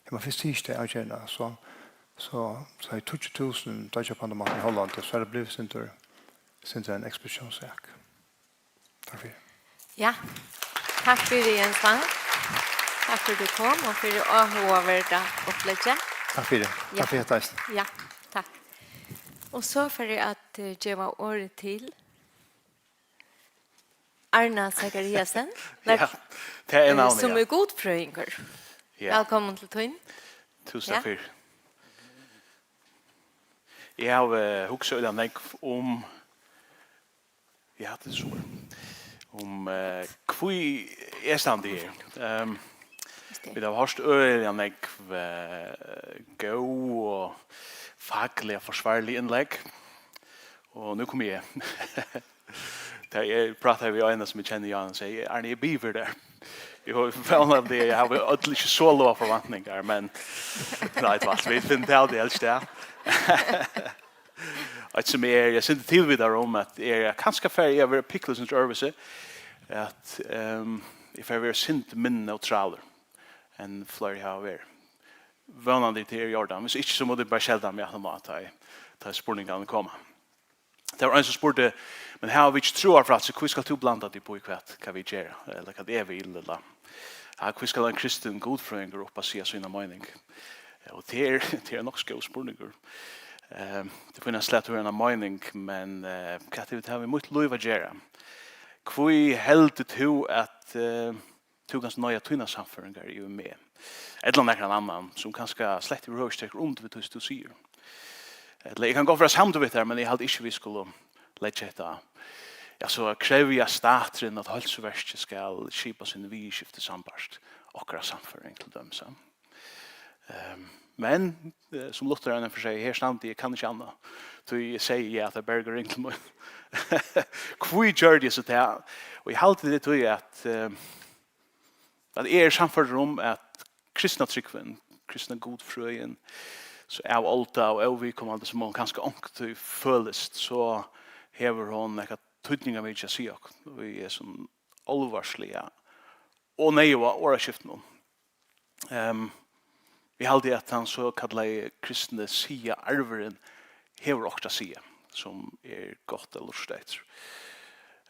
Eg má fyrst siga tað avgerðina, so, so, so er tíggju túsund doyggja á hendan mátan í Hollandi, so er tað blivið sindur, sindur ein eksplosiónssak. Takk fyri. Ja. Takk fyri, Jens Wang. Takk fyri at tú kom og fyri áhugaverda uppleggi. Takk fyri. Ja. Takk fyri hetta eisini. Ja, takk. Og so fari eg at, eh, geva orðið til Arna Zachariasen, Ja, tað er eh, navnið, sum ja. Er gudfrøðingur. Ja. Vælkomin til tín. Túsund Ja. Takk fyri. Eg havi, eh, hugsað øgiliga nógv um, ja, tað er so, um, eh, hví eg standi her. Ehm, Just det. Vit hava hoyrt øgiliga nógv, eh, góð og fakliga forsvarlig innlegg. Og nú komi eg. Tá eg prátaði við eina, sum eg kenni, Jan, og segði, Arne, eg biði fyri tær. Jú, vónandi, eg havi øll ikki so lágar forventningar, men nei, tvært, vit finna tað, tað helst, ja. Eitt sum eg eri, eg eri tilvitaður um, at eg eri kanska fari at vera piklusin til øvursi, at um, eg fari at vera sindur minni neutralur enn fleiri hava verið. Vónandi tað er í ordan. Hvis ikki, so má tú bara skelda meg aftan á, tá ið, tá ið spurningarnir koma. Tað var ein sum spurdi, men her hava vit ikki trúarfrælsi, hví skalt tú blanda teg upp í hvat, hvat vit gera, ella hvat eg vil, ella ja, hví skal ein kristin gudfrøðingur upp at siga sína meining? Og tað er, tað er nokk so góður spurningur. Ehm, tað er fínt at tú hevur eina meining, men eh, hvat hevur tað við mítt lív at gera? Hví heldur tú at eh, tú kanst noyða tínar sannføringar yvir meg, ella nakran annan, sum kanska slett yvirhøvur ikki tekur undir við tí, sum tú sigur. Ella eg kann gott vera samdur við tær, men eg haldi ikki, vit skulu leggja hetta á. Ja, so at krevja staturin, at heilsuverkið skal skipa síni viðurskifti sambært okkara sannføring, til dømis, ja. Ehm, men eh, sum Luther einaferð segði, her standi eg, kann ikki annað, tí eg segði ja, at tað bergur ring til mín. Hví gjørdi eg so tað? Og eg haldi, tað er tí, at eh, at eg eri sannførdur um, at kristna trúgvin, kristna gudfrøðin, so av álda og óviðkomandi sum hon kanska onkuntíð følist, so hevur hon nakað týdningarmikið at siga okkum í hesum álvarsliga og neyðuga orðaskiftinum. Um, eg haldi, at tann sokallaði kristni siðaarvurin hevur okkurt at siga, sum er gott at lurta eftir.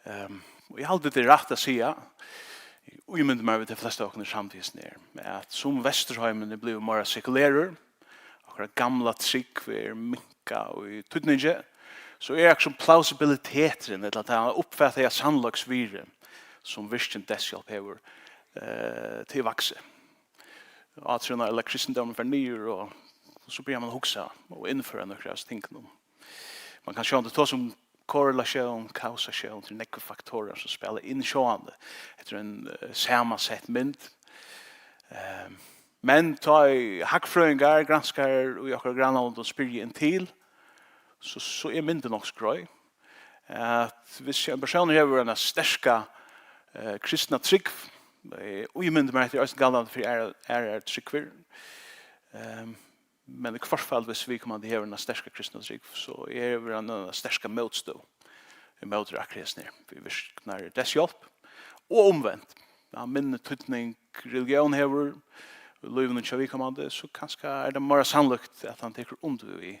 Um, og eg haldi, tað er rætt at siga, eg ímyndi mær, at tey flestu av okkum eru samd í hesum her, at sum Vesturheimurin er blivin meira sekulerur, okkara gamla trúgv er minkað í týdningi, so er akkurát sum plausibiliteturin, ella tað uppfataða sannleiksvirði, sum virkin deyðshjálp hevur, eh, til vaksið. Átrúnaður ella kristindómur fer niður, og so byrjar man at hugsa og innføra nøkur av hesum tingunum. Man kann sjálvandi tosa um korrelatión, kausatión, tað eru nógvir faktorar, sum spæla inn sjálvandi. Hetta er ein eh, samansett mynd. Ehm, men tá ið hagfrøðingar, granskarar í okkara grannalondum spyrja inn til, so, so er myndin nokk so greið, at hvis ein persónur hevur eina sterka eh, kristna trúgv, eh, og eg myndi mær, at tað er eisini galdandi fyri aðrar, aðrar trúgvir, ehm, men í hvørt fall, hvis viðkomandi hevur eina sterka kristna trúgv, so hevur hann eina sterka mótstøðu ímóti akkurát hesum her, við virknari deyðshjálp, og umvent. Ja, minni týdning religión hevur í lívinum hjá viðkomandi, so kanska er tað meira sannlíkt, at hann tekur undir við,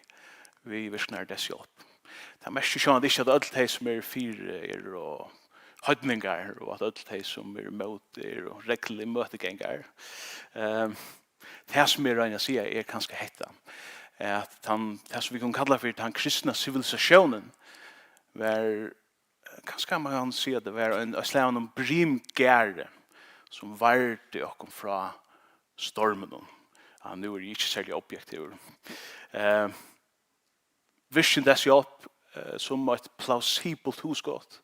við virknari deyðshjálp. Tað merkir sjálvandi ikki, at øll tey, sum eru fyri, eru heidningar, og at øll tey, sum eru ímóti, eru regluligir møtigangarar. Ehm, tað, sum eg royni at siga, er kanska hetta, at tann, tað, sum vit kunnu kalla fyri tann kristna sivilisatiónin, var, kanska man kann siga, at tað var ein, eitt slag av einum brimgarði, sum vardi okkum frá storminum. Ja, nú eri eg ikki serliga objektivur. Eh, virkni deyðshjálp eh, sum eitt plausibelt hugskot,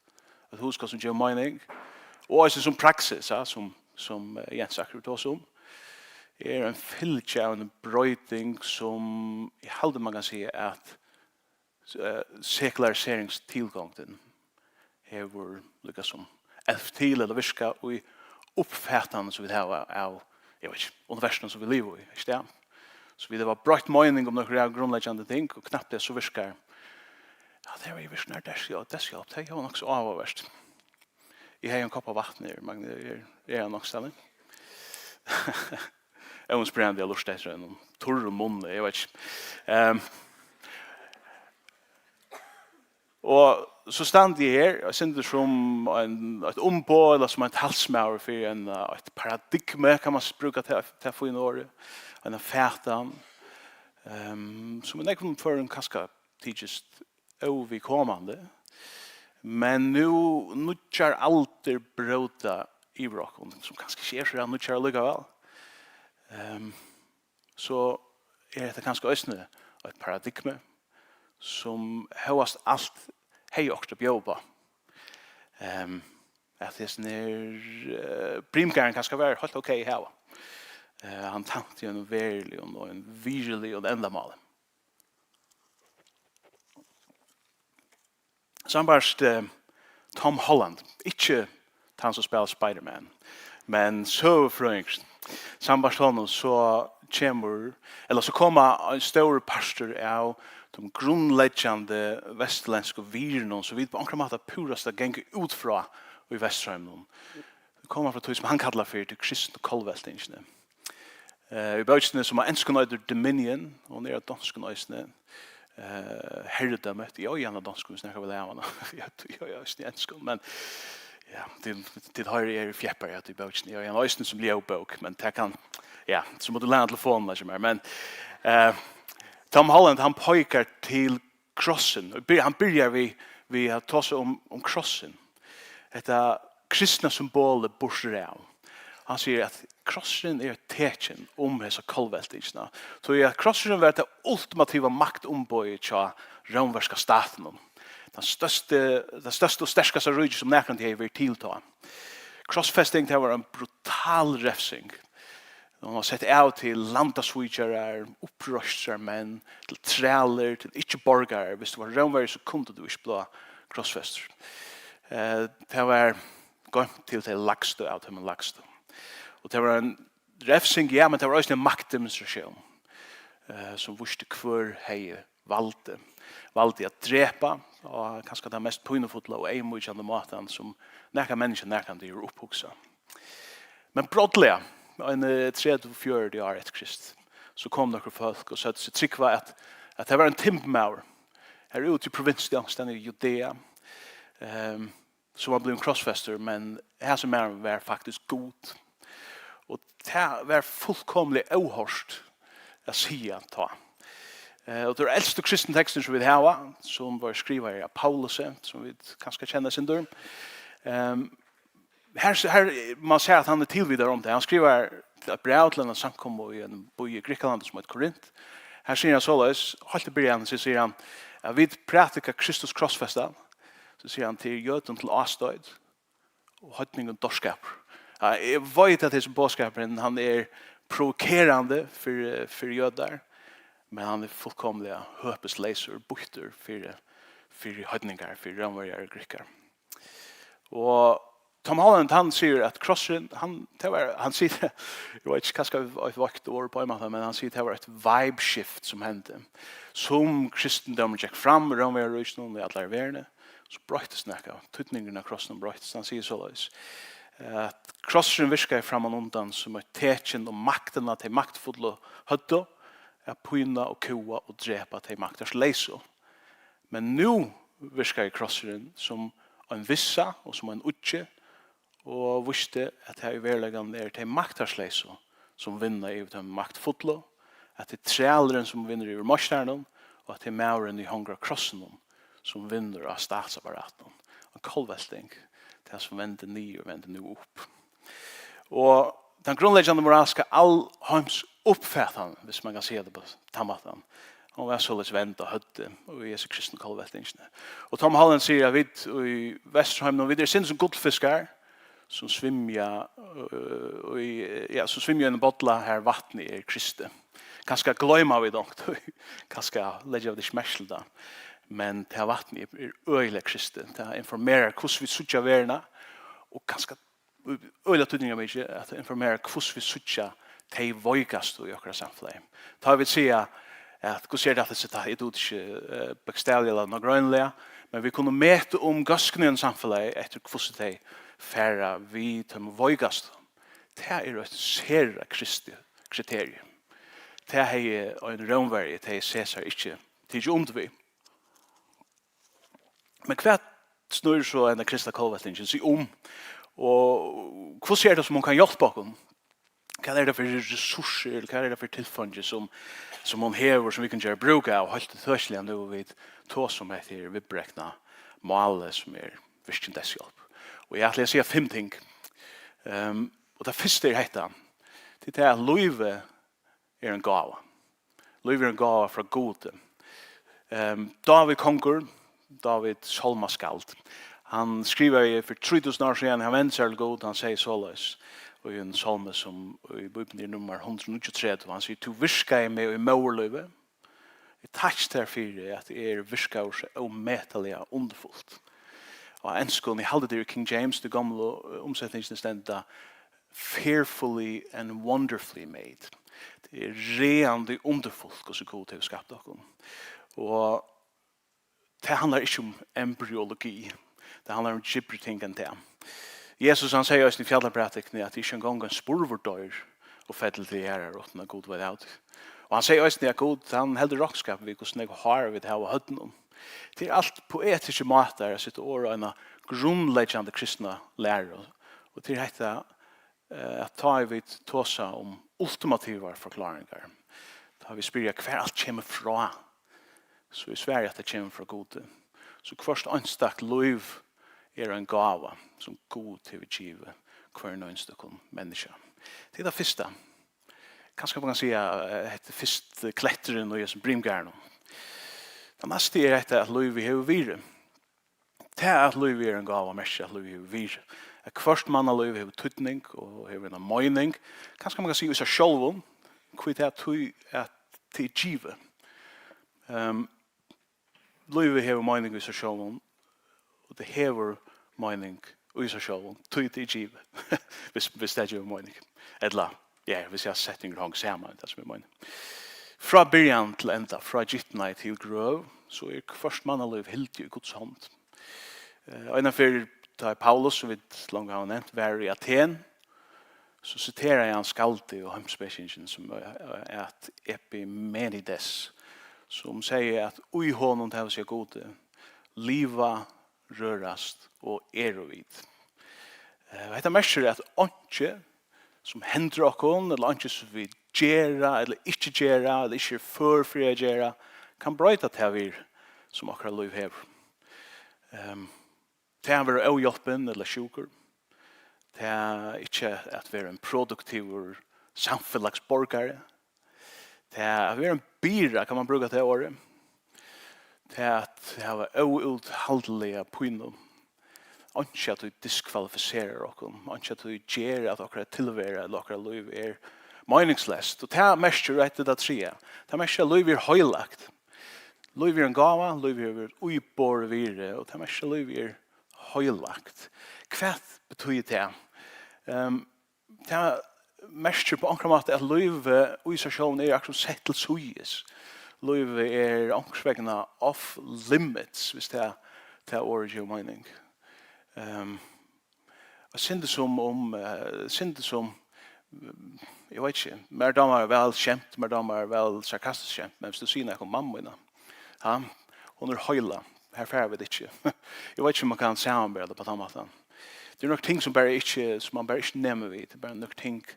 eitt hugskot, sum gevur meining, og eisini sum praksis, ja, sum, sum eh, Jens akkurát tosaði um, er ein fylgja av eini broyting, sum eg haldi, man kann siga, at eh, sekulariseringstilgongdin hevur líkasum elvt til ella virkað í uppfatanini, sum vit hava av, eg veit ikki, universinum, sum vit liva í, ikki tað? So vit hava broytt meining um nøkur av grundleggjandi ting, og knappliga so virkar, ja, tað var jú virknari deyðshjálp, deyðshjálp, tað var nokk so áhugavert. Eg hevði ein kopp av vatni her, men er, er hann nokk staðni? Óinspirerandi at lurta eftir einum turrum munni, eg veit ikki. Ehm, og so standi eg her, eg siti sum ein, eitt umboð, ella sum ein talsmaður fyri ein, eitt paradigma, kann man brúka tað, tað fína orðið, eina fatan, ehm, sum í nógvum førum kanska tykist óviðkomandi. Men nú nýggjar aldir bróta yvir okkum, sum kanska ikki er so nýggjar allíkavæl, ehm, so er hetta kanska eisini eitt paradigma, sum hóast alt hevði okkurt at bjóða upp á. Ehm, at hesin her eh, brimgarðurin kanska var heilt ok at hava. Eh, hann tænti einum veruligum og einum virðiligum endamáli. Sambært eh, Tom Holland, ikki tann, sum spælir Spider-Man, men søgufrøðingurin. Sambært honum so kemur, ella so koma ein stórur partur av teimum grundleggjandi vesturlendsku virðunum, sum vit á onkran máta púrasta ganga út frá í Vesturheiminum. Tey koma frá tí, sum hann kallar fyri tí kristnu kollveltingini. Eh, í bókini, sum á enskum eitur Dominion, og hon er á donskum eisini, eh, herredømið, eg eigi hana á donskum, hvis nakar vil hava hana. Eg eigi eisini á enskum, men ja, tit, tit hoyra, eg eri fjeppari at í bókini, eg eigi hana eisini sum ljóðbók, men tað kann, ja, so mátti tú læna telefonina hjá mær, men eh, Tom Holland, hann peikar til krossin, og byr-, hann byrjar við, við at tosa um, um krossin. Hetta kristna symbolið burtur av. Hann sigur at krossurin er eitt tekin um hesa kollveltingina. Tí at krossurin var tað ultimativa maktumboðið hjá rómverska statinum. Tann størsti, tað størsta og sterkasta ríki, sum nakrantíð hevði verið til tá. Krossfesting, tað var ein brutal refsing. Hon var sett av til landasvíkjarar, uppreistarmenn, til trælir, til ikki-borgarar. Hvis tú var rómveri, so kundi tú ikki blíva krossfestur. Eh, tað var goymt til tey lægstu av teimum lægstu. Og tað var ein refsing, ja, men tað var eisini ein maktdemonstratión, eh, sum vísti, hvør hevði valdið. Valdið at drepa, og kanska tann mest pínufulla og eyðmýkjandi mátan, sum nakað menniskja nakrantíð hevur upphugsað. Men brádliga, eini tretivu, fjøruti ár eftir Krist, so komu nøkur fólk og søgdu seg trúgva, at, at tað var ein timburmaður her úti í provinsi, onkustaðni í Judea, ehm, sum var blivin krossfestur, men hesin maðurin var faktiskt Gud. Og tað var fullkomiliga óhoyrt at siga tá. Eh, og tað eru elstu kristnu tekstir, sum vit hava, sum vóru skrivaðir av Paulusi, sum vit kanska kenna eitt sindur. Ehm, her, her má siga, at hann er tilvitaður um tað. Hann skrivar eitt bræv til eina samkomu í ein bý í Grikkalandi, sum eitur Korint. Her sigur hann soleiðis, heilt í byrjan, so sigur hann, at vit prædika Kristus krossfesta, so sigur hann, til jødum til ástoyt og heidningum dárskapur. Ja, eg veit, at hesin boðskapurin, hann er provokerandi fyri, fyri jødar, men hann er fullkomiliga høpisleysur, býttur fyri, fyri heidningar, fyri rómverjar og grikkar. Og Tom Holland, hann sigur, at krossurin, hann, tað var, hann sigur, eg veit ikki, kanska eitt veikt orð á ein máta, men hann sigur, tað var eitt vibe shift, sum hendi. Sum kristindómurin gekk fram í Rómverjaríkinum og í allari verðini, so broyttist nakað. Týdningurin av krossinum broyttist. Hann sigur soleiðis, at krossurin virkaði frammanundan sum eitt tekin um maktina, tey maktfullu høvdu, at pína og kúga og drepa tey maktarleysu. Men nú virkaði krossurin sum ein vissa og sum ein uggi, og vísti, at tað í veruleikanum eru tey maktarleysu, sum vinna yvir teimum maktfullu, at tað er trælurin, sum vinnur yvir meistaranum, og at tað er maðurin, ið hongur á krossinum, sum vinnur á statsapparatinum. Ein kollvelting, tað sum vendi niður, vendir nú upp. Og tann grundleggjandi moralska alheims uppfatan, hvis man kann siga tað á tann mátan, hon var soleiðis vend á høvdið í hesi kristnu kollveltingini. Og Tom Holland sigur, at vit í Vesturheiminum, vit eru sindur sum gullfiskar, sum svimja, øh, í, ja, sum svimja í einum bolla, har vatnið er kristið. Kanska gloyma vit onkuntíð, kanska leggja vit ikki merki til tað, men tað vatnið er, er øgiliga kristið. Tað informerar, hvussu vit síggja verðina, og kanska øgiliga týdningarmikið at informera, hvussu vit síggja tey veikastu í okkara samfelagi. Tá vit siga, at hvussu er tað, at tað, eg dugi ikki, eh, bókstavliga ella nágreiniliga, men vit kunnu meta um góðskuna í einum samfelagi eftir, hvussu tey fara við teimum veikastu. Tað er eitt sera kristið kriterium. Tað hevði ein rómveri, tað hevði Cæsar ikki tikið undir við. Men hvat snýr so henda kristna kollveltingin seg um? Og hvussu er tað, sum hon kann hjálpa okkum? Hvat er tað fyri resursir, ella hvat er tað fyri tilfeingi, sum, sum hon hevur, sum vit kunnu gera brúk av, heilt ítøkiliga nú, vit tosa um hetta her viðbrekna málið, sum er virkin deyðshjálp? Og eg ætli at siga fimm ting. Ehm, og tað fyrsta er hetta. Tað er tað, at lívið er ein gáva. Lívið er ein gáva frá Gudi. Ehm, Dávid kongur, Dávid sálmaskald, hann skrivaði fyri trý túsund ár síðan, hann vendi sær til Gud, hann segði soleiðis í ein sálmi, sum í Bíbliuni er nummar hundrað og níggjuogtretivu, hann sigur: "Tú virkaði meg í móðurlívi. Eg takki tær fyri, at eg eri virkaður so ómetaliga undurfult." Á enskum, eg haldi, tað er í King James, tí gomlu, eh, umsetingini, stendur tað, "Fearfully and wonderfully made." Tað er ræðandi undurfult, hvussu Gud hevur skapt okkum. Og tað handlar ikki um embryologi. Tað handlar um djúpri ting enn tað. Jesus, hann segði eisini í fjallaprædikuni, at tað er ikki eingong ein spurvur doyr og fellur til jarðar, uttan at Gud veit av tí. Og hann segði eisini, at Gud, hann heldur roknskap við, hvussu nógv hár vit hava á høvdinum. Tað er alt poetiskir mátar at seta orð á eina grundleggjandi kristna læru. Og tað er hetta, eh, at tá ið vit tosa um ultimativar forkláringar, tá vit spyrja, hvar alt kemur frá, so er svarið, at tað kemur frá Gudi. So hvørt einstakt lív er ein gáva, sum Gud hevur givið hvørjum einstakum menniskja. Tað er tað fyrsta. Kanska man kann siga, eh, hetta er fyrsti kletturin í hesum brimgarðinum. Tað næsta er hetta, at lívið hevur virði. Tað, at lívið er ein gáva, merkir, at lívið hevur virði. At hvørt mannalív hevur týdning og hevur eina meining. Kanska man kann siga í sær sjálvum, hví tað er tí, at tað er givið. Ehm, lívið hevur meining í sær sjálvum, og tað hevur meining í sær sjálvum, tí tað er givið, hvis, hvis tað gevur meining. Ella, ja, hvis eg setningur hongur saman, tað sum eg meini. Frá byrjan til enda, frá gitnei til grøv, so er hvørt mannalív hildið í Guds hond. Eh, eina ferð, tá Paulus, sum vit longu hava nevnt, var í Athen, so siteraði hann skaldið og heimspekingin sum, eh, æt Epimenides, sum segði, at í honum, tað vil siga Gudi, liva, rørast og eru vit. Eh, hetta merkir, at einki, sum hendir okkum, ella einki, sum vit gera, ella ikki gera, ella ikki eru før fyri at gera, kann broyta tað virði, sum okkara lív hevur. Ehm, tað at vera óhjálpin ella sjúkur, tað ikki at vera ein produktivur samfelagsborgari, tað at vera ein byrða, kann man brúka tað orðið, tað at hava óúthaldiliga pínu, einki av tí diskvalifiserar okkum, einki av tí ger, at okkara tilvera ella okkara lív er meiningsleyst. Og tað merkir, og hetta er tað triðja, tað merkir, at lívið er heilagt. Lívið er ein gáva, lívið hevur íborið virði, og tað merkir, at lívið er heilagt. Hvat betýðir tað? Ehm, tað merkir á onkran máta, at lívið í sær sjálvum er akkurát sett til síðis. Lívið er onkursvegna off limits, hvis tað, tað orðið gevur meining. Ehm, eitt sindur sum um, eh, sindur sum, mm, eg veit ikki, mær dámar væl skemt, mær dámar væl sarkastiskt skemt, men hvis tú sigur nakað um mammu mína, ha, hon er heila, har fara vit ikki. Eg veit ikki, um man kann samanbera tað á tann mátan. Tað eru nøkur ting, sum bara ikki, sum man bara ikki nemur við, tað eru bara nøkur ting,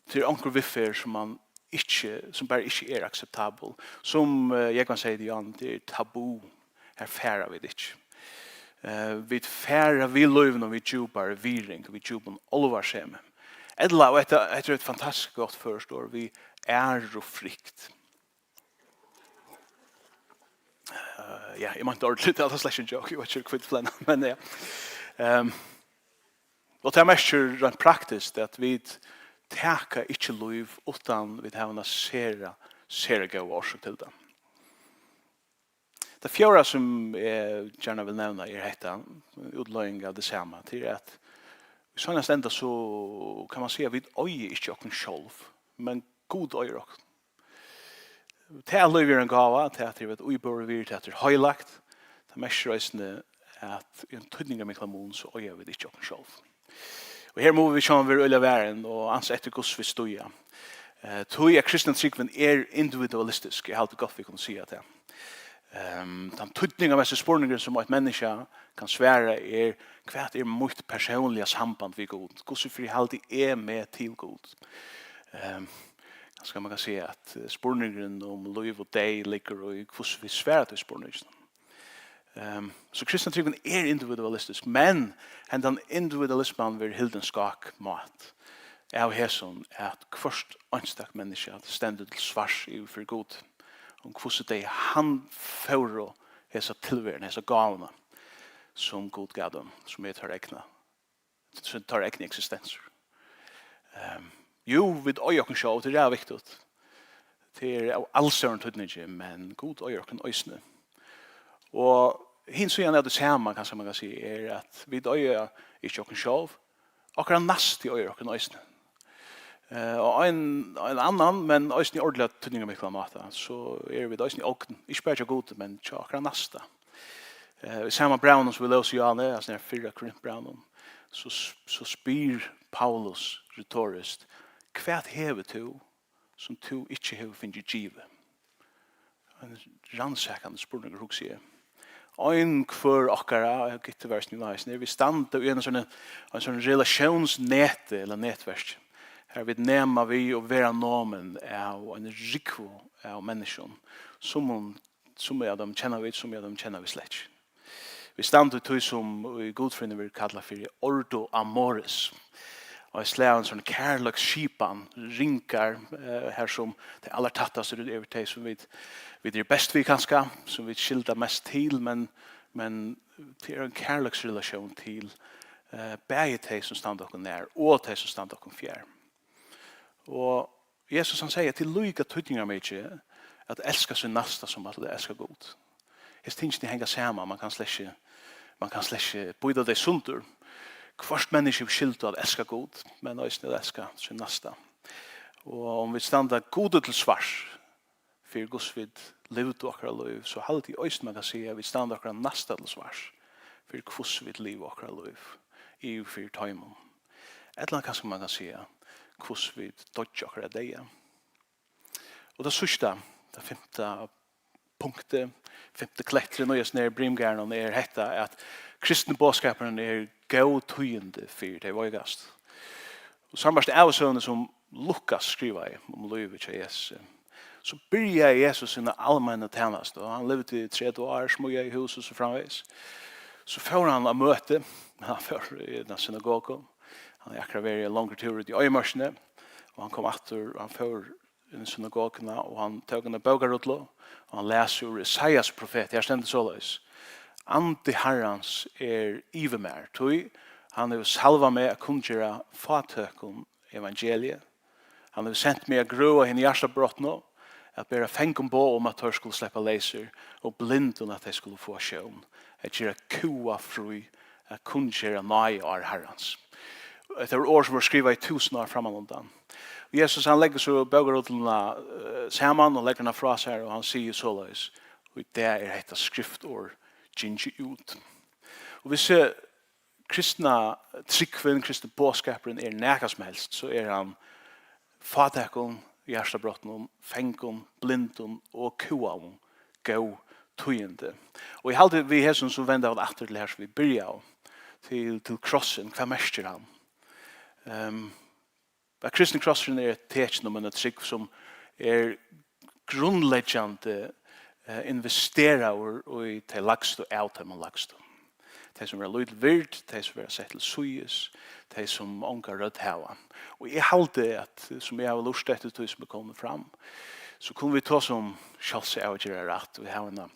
tað er onkur viðferð, sum man ikki, sum bara ikki er akseptabel. Sum, eh, Jógvan segði, Jan, tað er tabu. Har fara vit ikki. Eh, vit fara við lívinum við djúpari virðing, við djúpum álvarsemi. Ella, og hetta, hetta er eitt fantastiskt gott føroyskt orð, við ærufrykt. Eh, ja, eg meinti ordentligt, tað var slett ikki ein joke, eg veit ikki, hví eg flenni, men ja. Ehm, og tað merkir reint praktiskt, at vit taka ikki lív, uttan vit hava eina sera, sera góða orsøk til tað. Tað fjórða, sum eg gjarna vil nevna, er hetta, útlegging av tí sama. Tað er, at í seinasta enda, so kann man siga, at vit eiga ikki okkum sjálv, men Gud eigur okkum. Tað, at lívið er ein gáva, tað, at tað er íborið virði, tað, at tað er heilagt, tað merkir eisini, at í ein týdningarmiklan mun, so eiga vit ikki okkum sjálv. Og her mugu vit sjálvandi vera øgiliga varin og ansa eftir, hvussu vit stíga. Eh, tí at kristin trúgvin er individualistisk, eg haldi gott, vit kunnu siga tað. Ehm, tann týdningarmessi spurningurin, sum eitt menniskja kann svara, er, hvat er mítt persónliga samband við Gud? Hvussu fyrihaldi eg meg til Gud? Ehm, kanska man kann siga, at, eh, spurningurin um lív og deyð liggur í, hvussu vit svara tí spurninginum. Ehm, so kristin trúgvin er individualistisk, men hendan individualisman verður hildin skákmát av hesum, at hvørt einstakt menniskja stendur til svars yvir fyri Gud, um hvussu tey handfóru hesa tilveruna, hesa gávuna, sum Gud gav teimum, sum er teirra egna, sum teirra egni eksistensur. Ehm, jú, vit eiga okkum sjálv, tað er ræðuviktigt. Tað er av alstórum týdningi, men Gud eigur okkum eisini. Og hin síðan av tí sama, kanska man kann siga, er, at vit eiga ikki okkum sjálv, okkara næsti eigur okkum eisini. Eh, og ein, ein annan, men eisini ordiliga týdningarmiklan máta, so eru vit eisini í ogn, ikki bara hjá Gudi, men hjá okkara næsta. Eh, í sama brævinum sum vit lósu í áðni, altso her fyrra Korintbrævinum, so, so spyr Paulus retoriskt: "Hvat hevur tú, sum tú ikki hevur fingið givið?" Ein rannsakandi spurningur, hugsi eg. Ein hvør okkara, og Gitte var eisini inn á, eisini, vit standa í ein sånn, ein sånn relatiónsneti, ella netverki, har vit nema við og verða nomin av ein rúgvu av menniskjum, sum, sum av teimum kenna vit, sum av teimum kenna vit slett ikki. Vit standa í tí, sum í gudfrøðini verður kallað fyri ordo amoris. Og ein slag av ein sånn kærleiksskipan, ringar, eh, har sum tey allartættastu eru tey, sum vit, vit eru best við kanska, sum vit skylda mest til, men, men tað er ein kærleiksrelatión til, eh, bæði tey, sum standa okkum nær, og tey, sum standa okkum fjær. Og Jesus, hann segði, at tað er líka týdningarmikið at elska sín næsta sum at elska Gud. Hesi tingini hanga saman, man kann slett ikki, man kann slett ikki býta tey sundur. Hvørt menniskja hevur skyldu at elska Gud, men eisini at elska sín næsta. Og um vit standa Gudi til svars fyri hvussu vit livdu okkara lív, so haldi eg eisini, man kann siga, at vit standa okkara næsta til svars fyri hvussu vit liva okkara lív yvir fyri teimum. Ella kanska man kann siga, hvussu vit doyggja okkara deyða. Og tað síðsta, tað fimta punktið, fimta klettrið, og í hesum her brimgarðinum er hetta, at kristni boðskapurin er góð tíðindi fyri tey veikastu. Og sambært ævisøguni, sum Lukas skrivaði um lívið hjá Jesusi, so byrjaði Jesus sína almennu tænastu, og hann livdi í tretivu ár, smíðaði hús og so framvegis. So fór hann á møti, hann fór í eina synagogu, hann hevði akkurát verið ein longri túr úti í oyðimørkini, og hann kom aftur, og hann fór inn í synagoguna, og hann tók eina bókarullu, og hann las úr Esaias profeti. Her stendur soleiðis: "Andi Harrans er yvir mær, tí hann hevur salvað meg at kunngera fátøkum evangeliið. Hann hevur sent meg at grøða hini hjartabrotnu, at bera fangum boð um, at teir skulu sleppa leysir, og blindum, at tey skulu fáa sjón, at gera kúgaða frí, at kunngera náðarár Harrans." Hetta eru orð, sum vóru skrivað í túsund ár frammanundan. Og Jesus, hann leggur so bókarulluna, eh, saman og leggur hana frá sær, og hann sigur soleiðis: "Og í dag er hetta skriftorð gingið út." Og visi kristna trúgvin, kristni boðskapurin er nakað sum helst, so er hann fátækum, hjartabrotnum, fangum, blindum og kúgaðum góð tíðindi. Og eg haldi, við hesum so venda vit aftur til har, sum vit byrjaðu, til, til krossin. Hvat merkir hann? Ehm, at kristni krossurin er eitt tekin um eina trúgv, sum er grundleggjandi, eh, investeraður í tey lægstu av teimum lægstu. Tey, sum verða lítil vird, tey, sum verða sett til síðis, tey, sum onga rødd hava. Og eg haldi, at sum eg havi lurtað eftir tí, sum er komið fram, so kunnu vit tosa um sjálvsavgerðarrætt. Vit hava eina,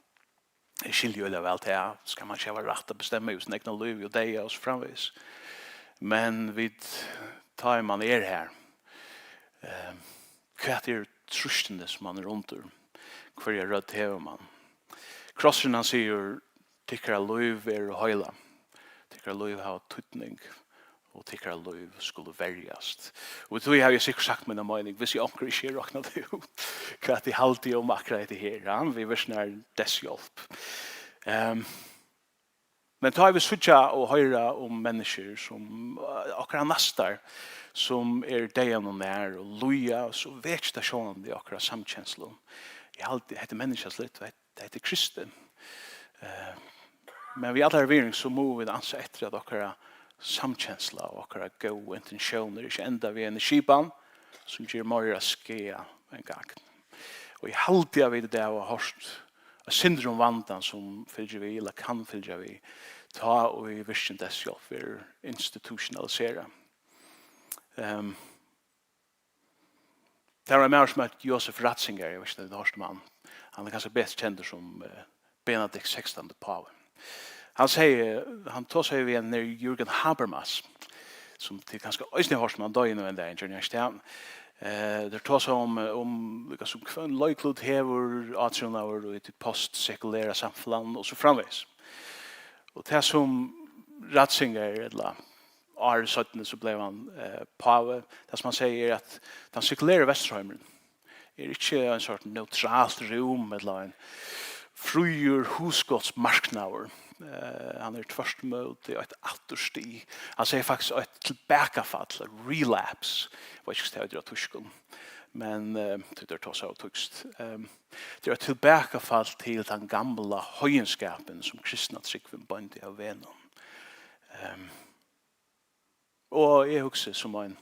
eg skilji øgiliga væl tað, skal man ikki hava rætt at bestemma yvir sín egna lív og deyða og so framvegis. Men vit, tá ið man er har, eh, hvat er trýstini, sum man er undir? Hvørja rødd hevur man? Krossurin, hann sigur: "Tykkara lív eru heilað. Tykkara lív hava týdning, og tykkara lív skulu verjast." Og tí havi eg sikkurt sagt mína meining, hvis eg onkur ikki hevur roknað tað út, hvat eg haldi um akkurát hetta her, ja, við versnar Deyðshjálp. Ehm, men tá vit síggja og hoyra um menniskjur, sum, eh, okkara næstar, sum eru deyðanum nær og líða, so vekir tað sjálvandi okkara samkenslu. Eg haldi, hetta er menniskjaligt, og hetta, hetta er kristin. Eh, men við allari virðing, so mugu vit ansa eftir, at okkara samkensla og okkara góðu intentiónir ikki enda við eini skipan, sum ger meira skaða enn gagn. Og eg haldi, at vit í dag hava hoyrt eitt sindur um vandan, sum fylgir við, ella kann fylgja við, tá ið virkni Deyðshjálp verður institutionaliserað. Ehm, tað var ein maður, sum æt Josef Ratzinger, eg veit ikki, um tit hava hoyrt um hann. Hann er kanska betur kendur sum, eh, Benedikt sekstandi pávi. Hann segði, hann tosaði við ein, Jürgen Habermas, sum tit kanska eisini hava hoyrt um, hann doyði nú ein dagin, gjørdi hann ikki tað? Eh, teir tosaðu um, um, líka sum hvønn leiklut hevur átrúnaður í tí postsekulæra samfelagnum og so framvegis. Og tað, sum Ratzinger, ella ár seinni, so bleiv hann, eh, pávi. Tað, sum hann segði, er, at tann sekulæri Vesturheimurin er ikki ein sort neutralt rúm ella ein fríur hugskotsmarknaður. Eh, hann er tvørturímóti eitt afturstig. Hann segði faktiskt eitt tilbakafall, relapse. Eg veit ikki, hvussu tað eitur á týskum, men, eh, tí teir tosaðu týskt. Ehm, tað er eitt tilbakafall til tann gamla heiðinskapin, sum kristna trúgvin beindi av vegnum. Ehm, Og eg hugsi sum ein,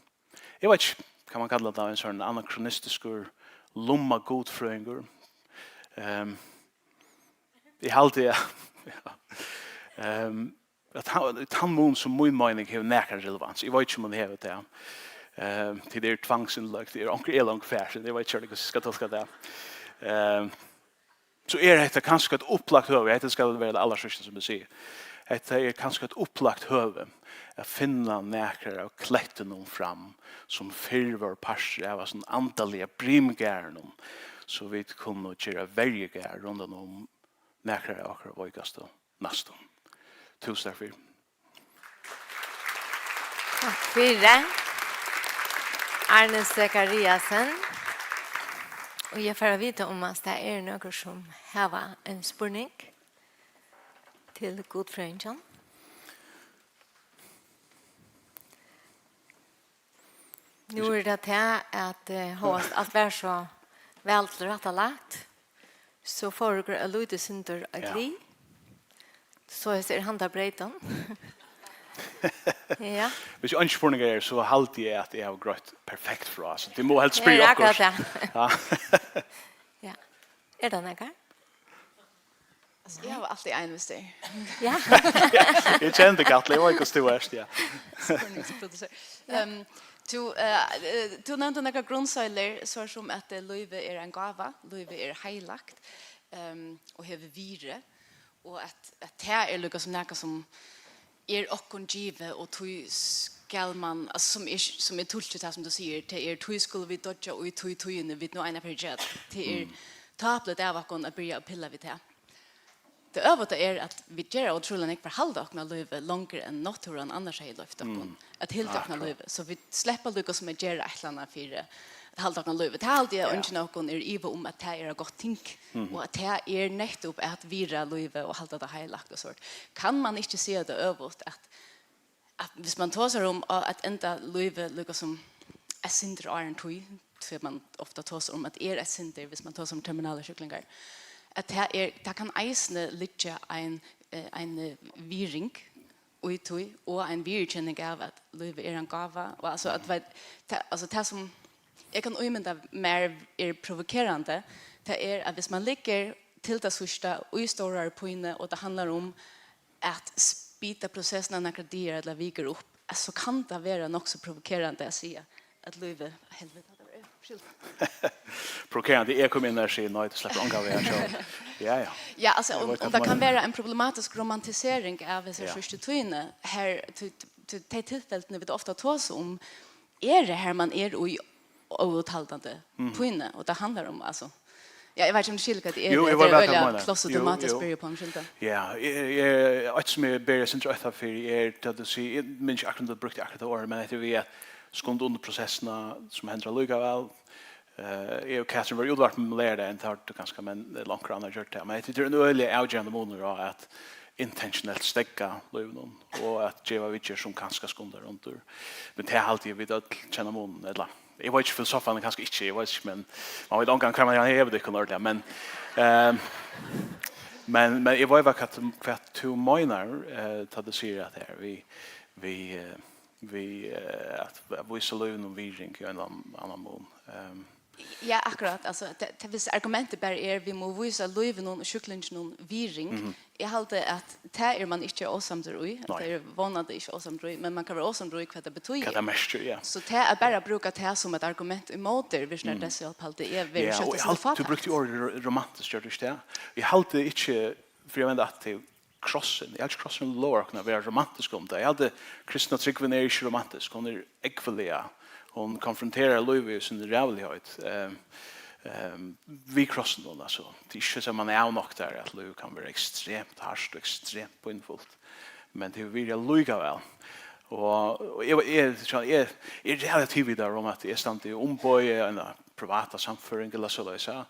eg veit ikki, kann man kalla tað ein sånn anakronistiskur lummagudfrøðingur? Ehm, eg haldi, ja, ehm, at hann, tann mun sum mín meining hevur nakran relevans, eg veit ikki, um hon hevur tað. Ehm, tí tað er tvangsinnløgt, tað er onkur, er langt farin, eg veit ikki, hvussu eg skal tolka tað. Ehm, so er hetta kanska eitt upplagt høvi, hetta skal vera tað allarsíðsta, sum eg sigi. Hetta er kanska eitt upplagt høvi at finna nakrar av klettunum fram, sum fyrr vóru partur av hasum andaliga brimgarðinum, so vit kunnu gera verjugarð rundan um nakrar av okkara veikastu næstu. Túsund takk fyri. Takk fyri. Arne Zachariasen. Og eg fari at vita um at tað eru nøkur sum hava ein spurning til gudfrøðingin. Nú er tað tað at, eh, hóast alt var so væl tilrættalagt, so fóru okur eitt lítið sindur á Ja. glið. Soleiðis er handan breytin. Ja. Hvis einki spurningar er, so haldi eg at eg havi greitt perfekt frá. So tit má helst Ja, spyrja ja, akkurat okkurt. Ja. Ja. Ja. Er tað nakar? Altso, eg havi altíð ein, hvis tað er. Ja. Eg kenni teg, Katla, eg veit hvussu tú ert, ja. Spurning sum produsent. Ehm, tú, eh, eh, tú nevndi nakrar grundsøylur, so sum at, eh, lívið er ein gáva, lívið er heilagt, ehm, og hevur virði, og at, at tað er líka sum nakað sum er okkum givið, og tí skal man, altso, sum er, sum er tulkið tað sum tú sigur, tað er, tí skulu vit doyggja í tí tíðini, vit nú einaferð gera tað. Tað er tápuligt av okkum at byrja at pilla við tað. Tað øvuta er, at vit gera ótrúliga nógv fyri at halda okkum á lívi longur enn náttúran annars hevði loyvt okkum at halda okkum á lívi. So vit sleppa líka sum at gera eitt ella annað fyri at halda okkum á lívi. Tað haldi eg, at eingin av okkum er í iva um, at tað er eitt gott ting, og at tað er nettupp at virða lívið og halda tað heilagt og sovorðið. Kann man ikki siga tað øvugt, at at hvis man tosar um at, at enda lívið líka sum eitt sindur áðrenn tíð, tí at man ofta tosar um at er eitt sindur, hvis man tosar um terminalar sjúklingar, at tað er, tað kann eisini liggja ein, eh, ein, eh, virðing í tí og ein viðurkenning av at lívið er ein gáva, og altso at veit, tað, altso tað sum eg kann ímynda mær er provokerandi, tað er at hvis man liggur til tað síðsta í stórari pínu, og tað handlar um at spita prosessina nakrar dagar ella vikur upp, at so kann tað vera nokk so provokerandi at siga at lívið, helviti, hatta var, skjótt. Provokerandi, eg kom inn har og sigi nei, tú sleppur ongan veg at sjá. Ja, ja. Ja, altso, Eg um, veit, um hvat tað kann meinar. Vera ein problematisk romantisering av hesar Ja. síðstu tíðini, her, til, til tey tilfellini vit ofta tosa um, eru her man er í óuthaldandi pínu, og tað handlar um, altso, ja, eg veit ikki um tú skilur hvat tað er, Jú, eg tað veit er væl, hvat tú øgiliga meinar. kloss og Jú, dramatiskt jú. Byrja uppá, umskylda. Ja, eg, eg, eitt sum eg beri sindur øtta fyri er, at tú sigur, eg minnist ikki akkurát, um tú brúkti akkurát tað orðið, men hetta við at skunda undir prosessina sum hendir allíkavæl. Eh, eg og Katrin vóru í útvarpinum leygardagin, tað var tú kanska, men, eh, lonkur annar gjørt tað. Men hetta er ein øgiliga avgerandi munur á at intentionelt steðga lívinum og at geva viðgerð sum kanska skundar undir. Men tað haldi eg vit øll kenna munin, ella eg veit ikki, filosofan kanska ikki, eg veit ikki, men man veit ongan hvar man hevur tykkum ordiliga, men, eh, men, men eg veit væl hvat, hvat tú meinar, eh, tá tú sigur at her, við, við, eh, við, eh, at, at vísa lívinum virðing í ein ella annan mun. Ehm, Ja, akkurát. Altso, tað, tað, hvis argumentið bara er, vit mugu vísa lívinum og sjúklinginum virðing, eg haldi, at tað er man ikki ósamdur í, at Nei. Tað er vónandi ikki ósamdur í, men man kann vera ósamdur í, hvat tað betýðir. Hvat tað merkir, ja. So tað at bara brúka tað sum eitt argument ímóti, hvis tað er tað, so haldi eg, verður Ja, skjótt og eg eitt haldi, sindur tú brúkti fátækt. Orðið ro- romantiskt, gjørdi tú ikki tað? Eg haldi ikki, fyri at venda aftur til krossin, eg haldi ikki krossin lovar okkum at vera romantisk um tað. Eg haldi, kristna trúgvin er ikki romantisk, hon er ógvuliga, hon konfronterar lívið í síni ræðuligheit. Ehm, ehm, við krossinum, altso. Tað er ikki so, man avnoktar at lívið kann vera ekstremt hart og ekstremt pínufult, men tað hevur verið allíkavæl. Og, og eg, eg, eg, eg er ræðuliga tilvitaður um, at eg standi í umboði av eina privata sannføring ella soleiðis, ja.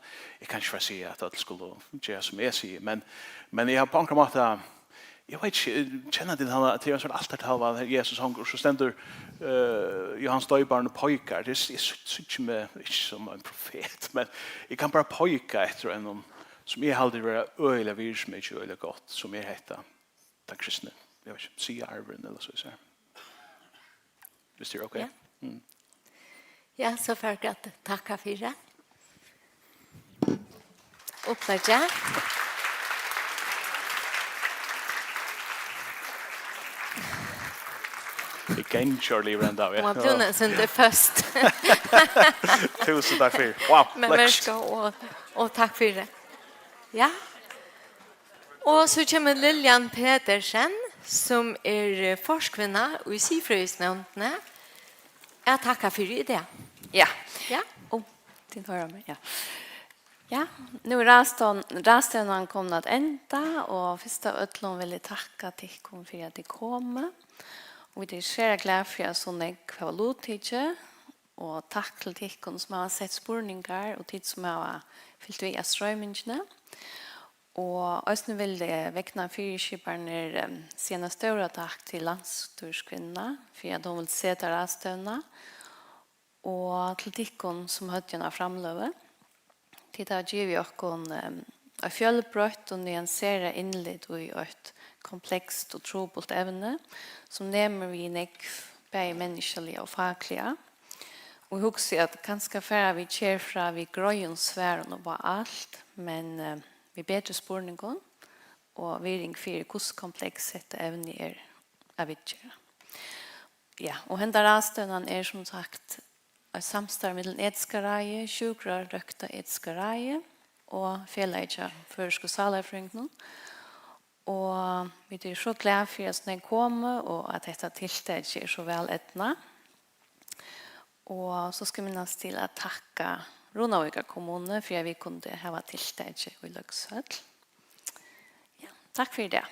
Eg kann ikki fara at siga, at øll skulu gera, sum eg sigi, men, men eg havi á onkran máta, eg veit ikki, eg kenni til hana, at tað er ein sort altartalva, har Jesus hongur, so stendur, eh, Jóhannes Doyparin og peikar. Tað er, eg sí-, síggi meg ikki sum ein profet, men eg kann bara peika eftir einum, sum eg haldi vera øgiliga virðismikið, øgiliga gott, sum er hetta. Tann kristni, eg veit ikki, siðarvurin ella so, so. Viss tað er ok. Ja. Mm. Ja, so fara vit at takka fyri. Uppleggi. Eg gangi livrandi av, ja. Og tú er sindur føst. Túsund takk fyri. Wow, men vær so góð, og, og takk fyri. Ja. Og so kemur Lillian Petersen, sum er, eh, forkvinna í Siðfrøðisnevndini, at takka fyri í dag. Ja. Ja. Ó, tit hoyra meg, ja. Ja, nú er ráðstevn-, ráðstevnan komin at enda, og fyrst av øllum vil eg takka tykkum fyri, at tit komu. Og vit eru sera glað fyri, at so nógv hava luttikið, og takk til tykkum, sum hava sett spurningar, og tit, sum hava fylgt við á stroymingini. Og eisini vil eg vegna fyriskipararnar, em, siga eina stóra takk til landsstýriskvinnuna fyri, at hon vil seta ráðstevnuna, og til tykkum, sum høvdu eina framløgu. Tit hava givið okkum, em, eitt fjølbroytt og nuanserað innlit í eitt komplekst og trupult evni, sum nemur við nógv, bæði menniskjaliga og fakliga. Og eg hugsi, at kanska fara vit herfrá við greiðum svarum upp á alt, men, eh, við betri spurningum og virðing fyri, hvussu komplekst hetta evni er at viðgera. Ja, og henda ráðstevnan er, sum sagt, eitt samstarv millum Etiska ráðið, Sjúkrarøktaretiska ráðið og Felagið hjá Føroysku Sálarfrøðingunum. Og vit eru so glað fyri, at so nógv komu, og at hetta tiltakið er so væl eydnað. Og so skal minnast til at takka Runavíkar kommunu fyri, at vit kundu hava tiltakið í Løgshøll. Ja, takk fyri tað.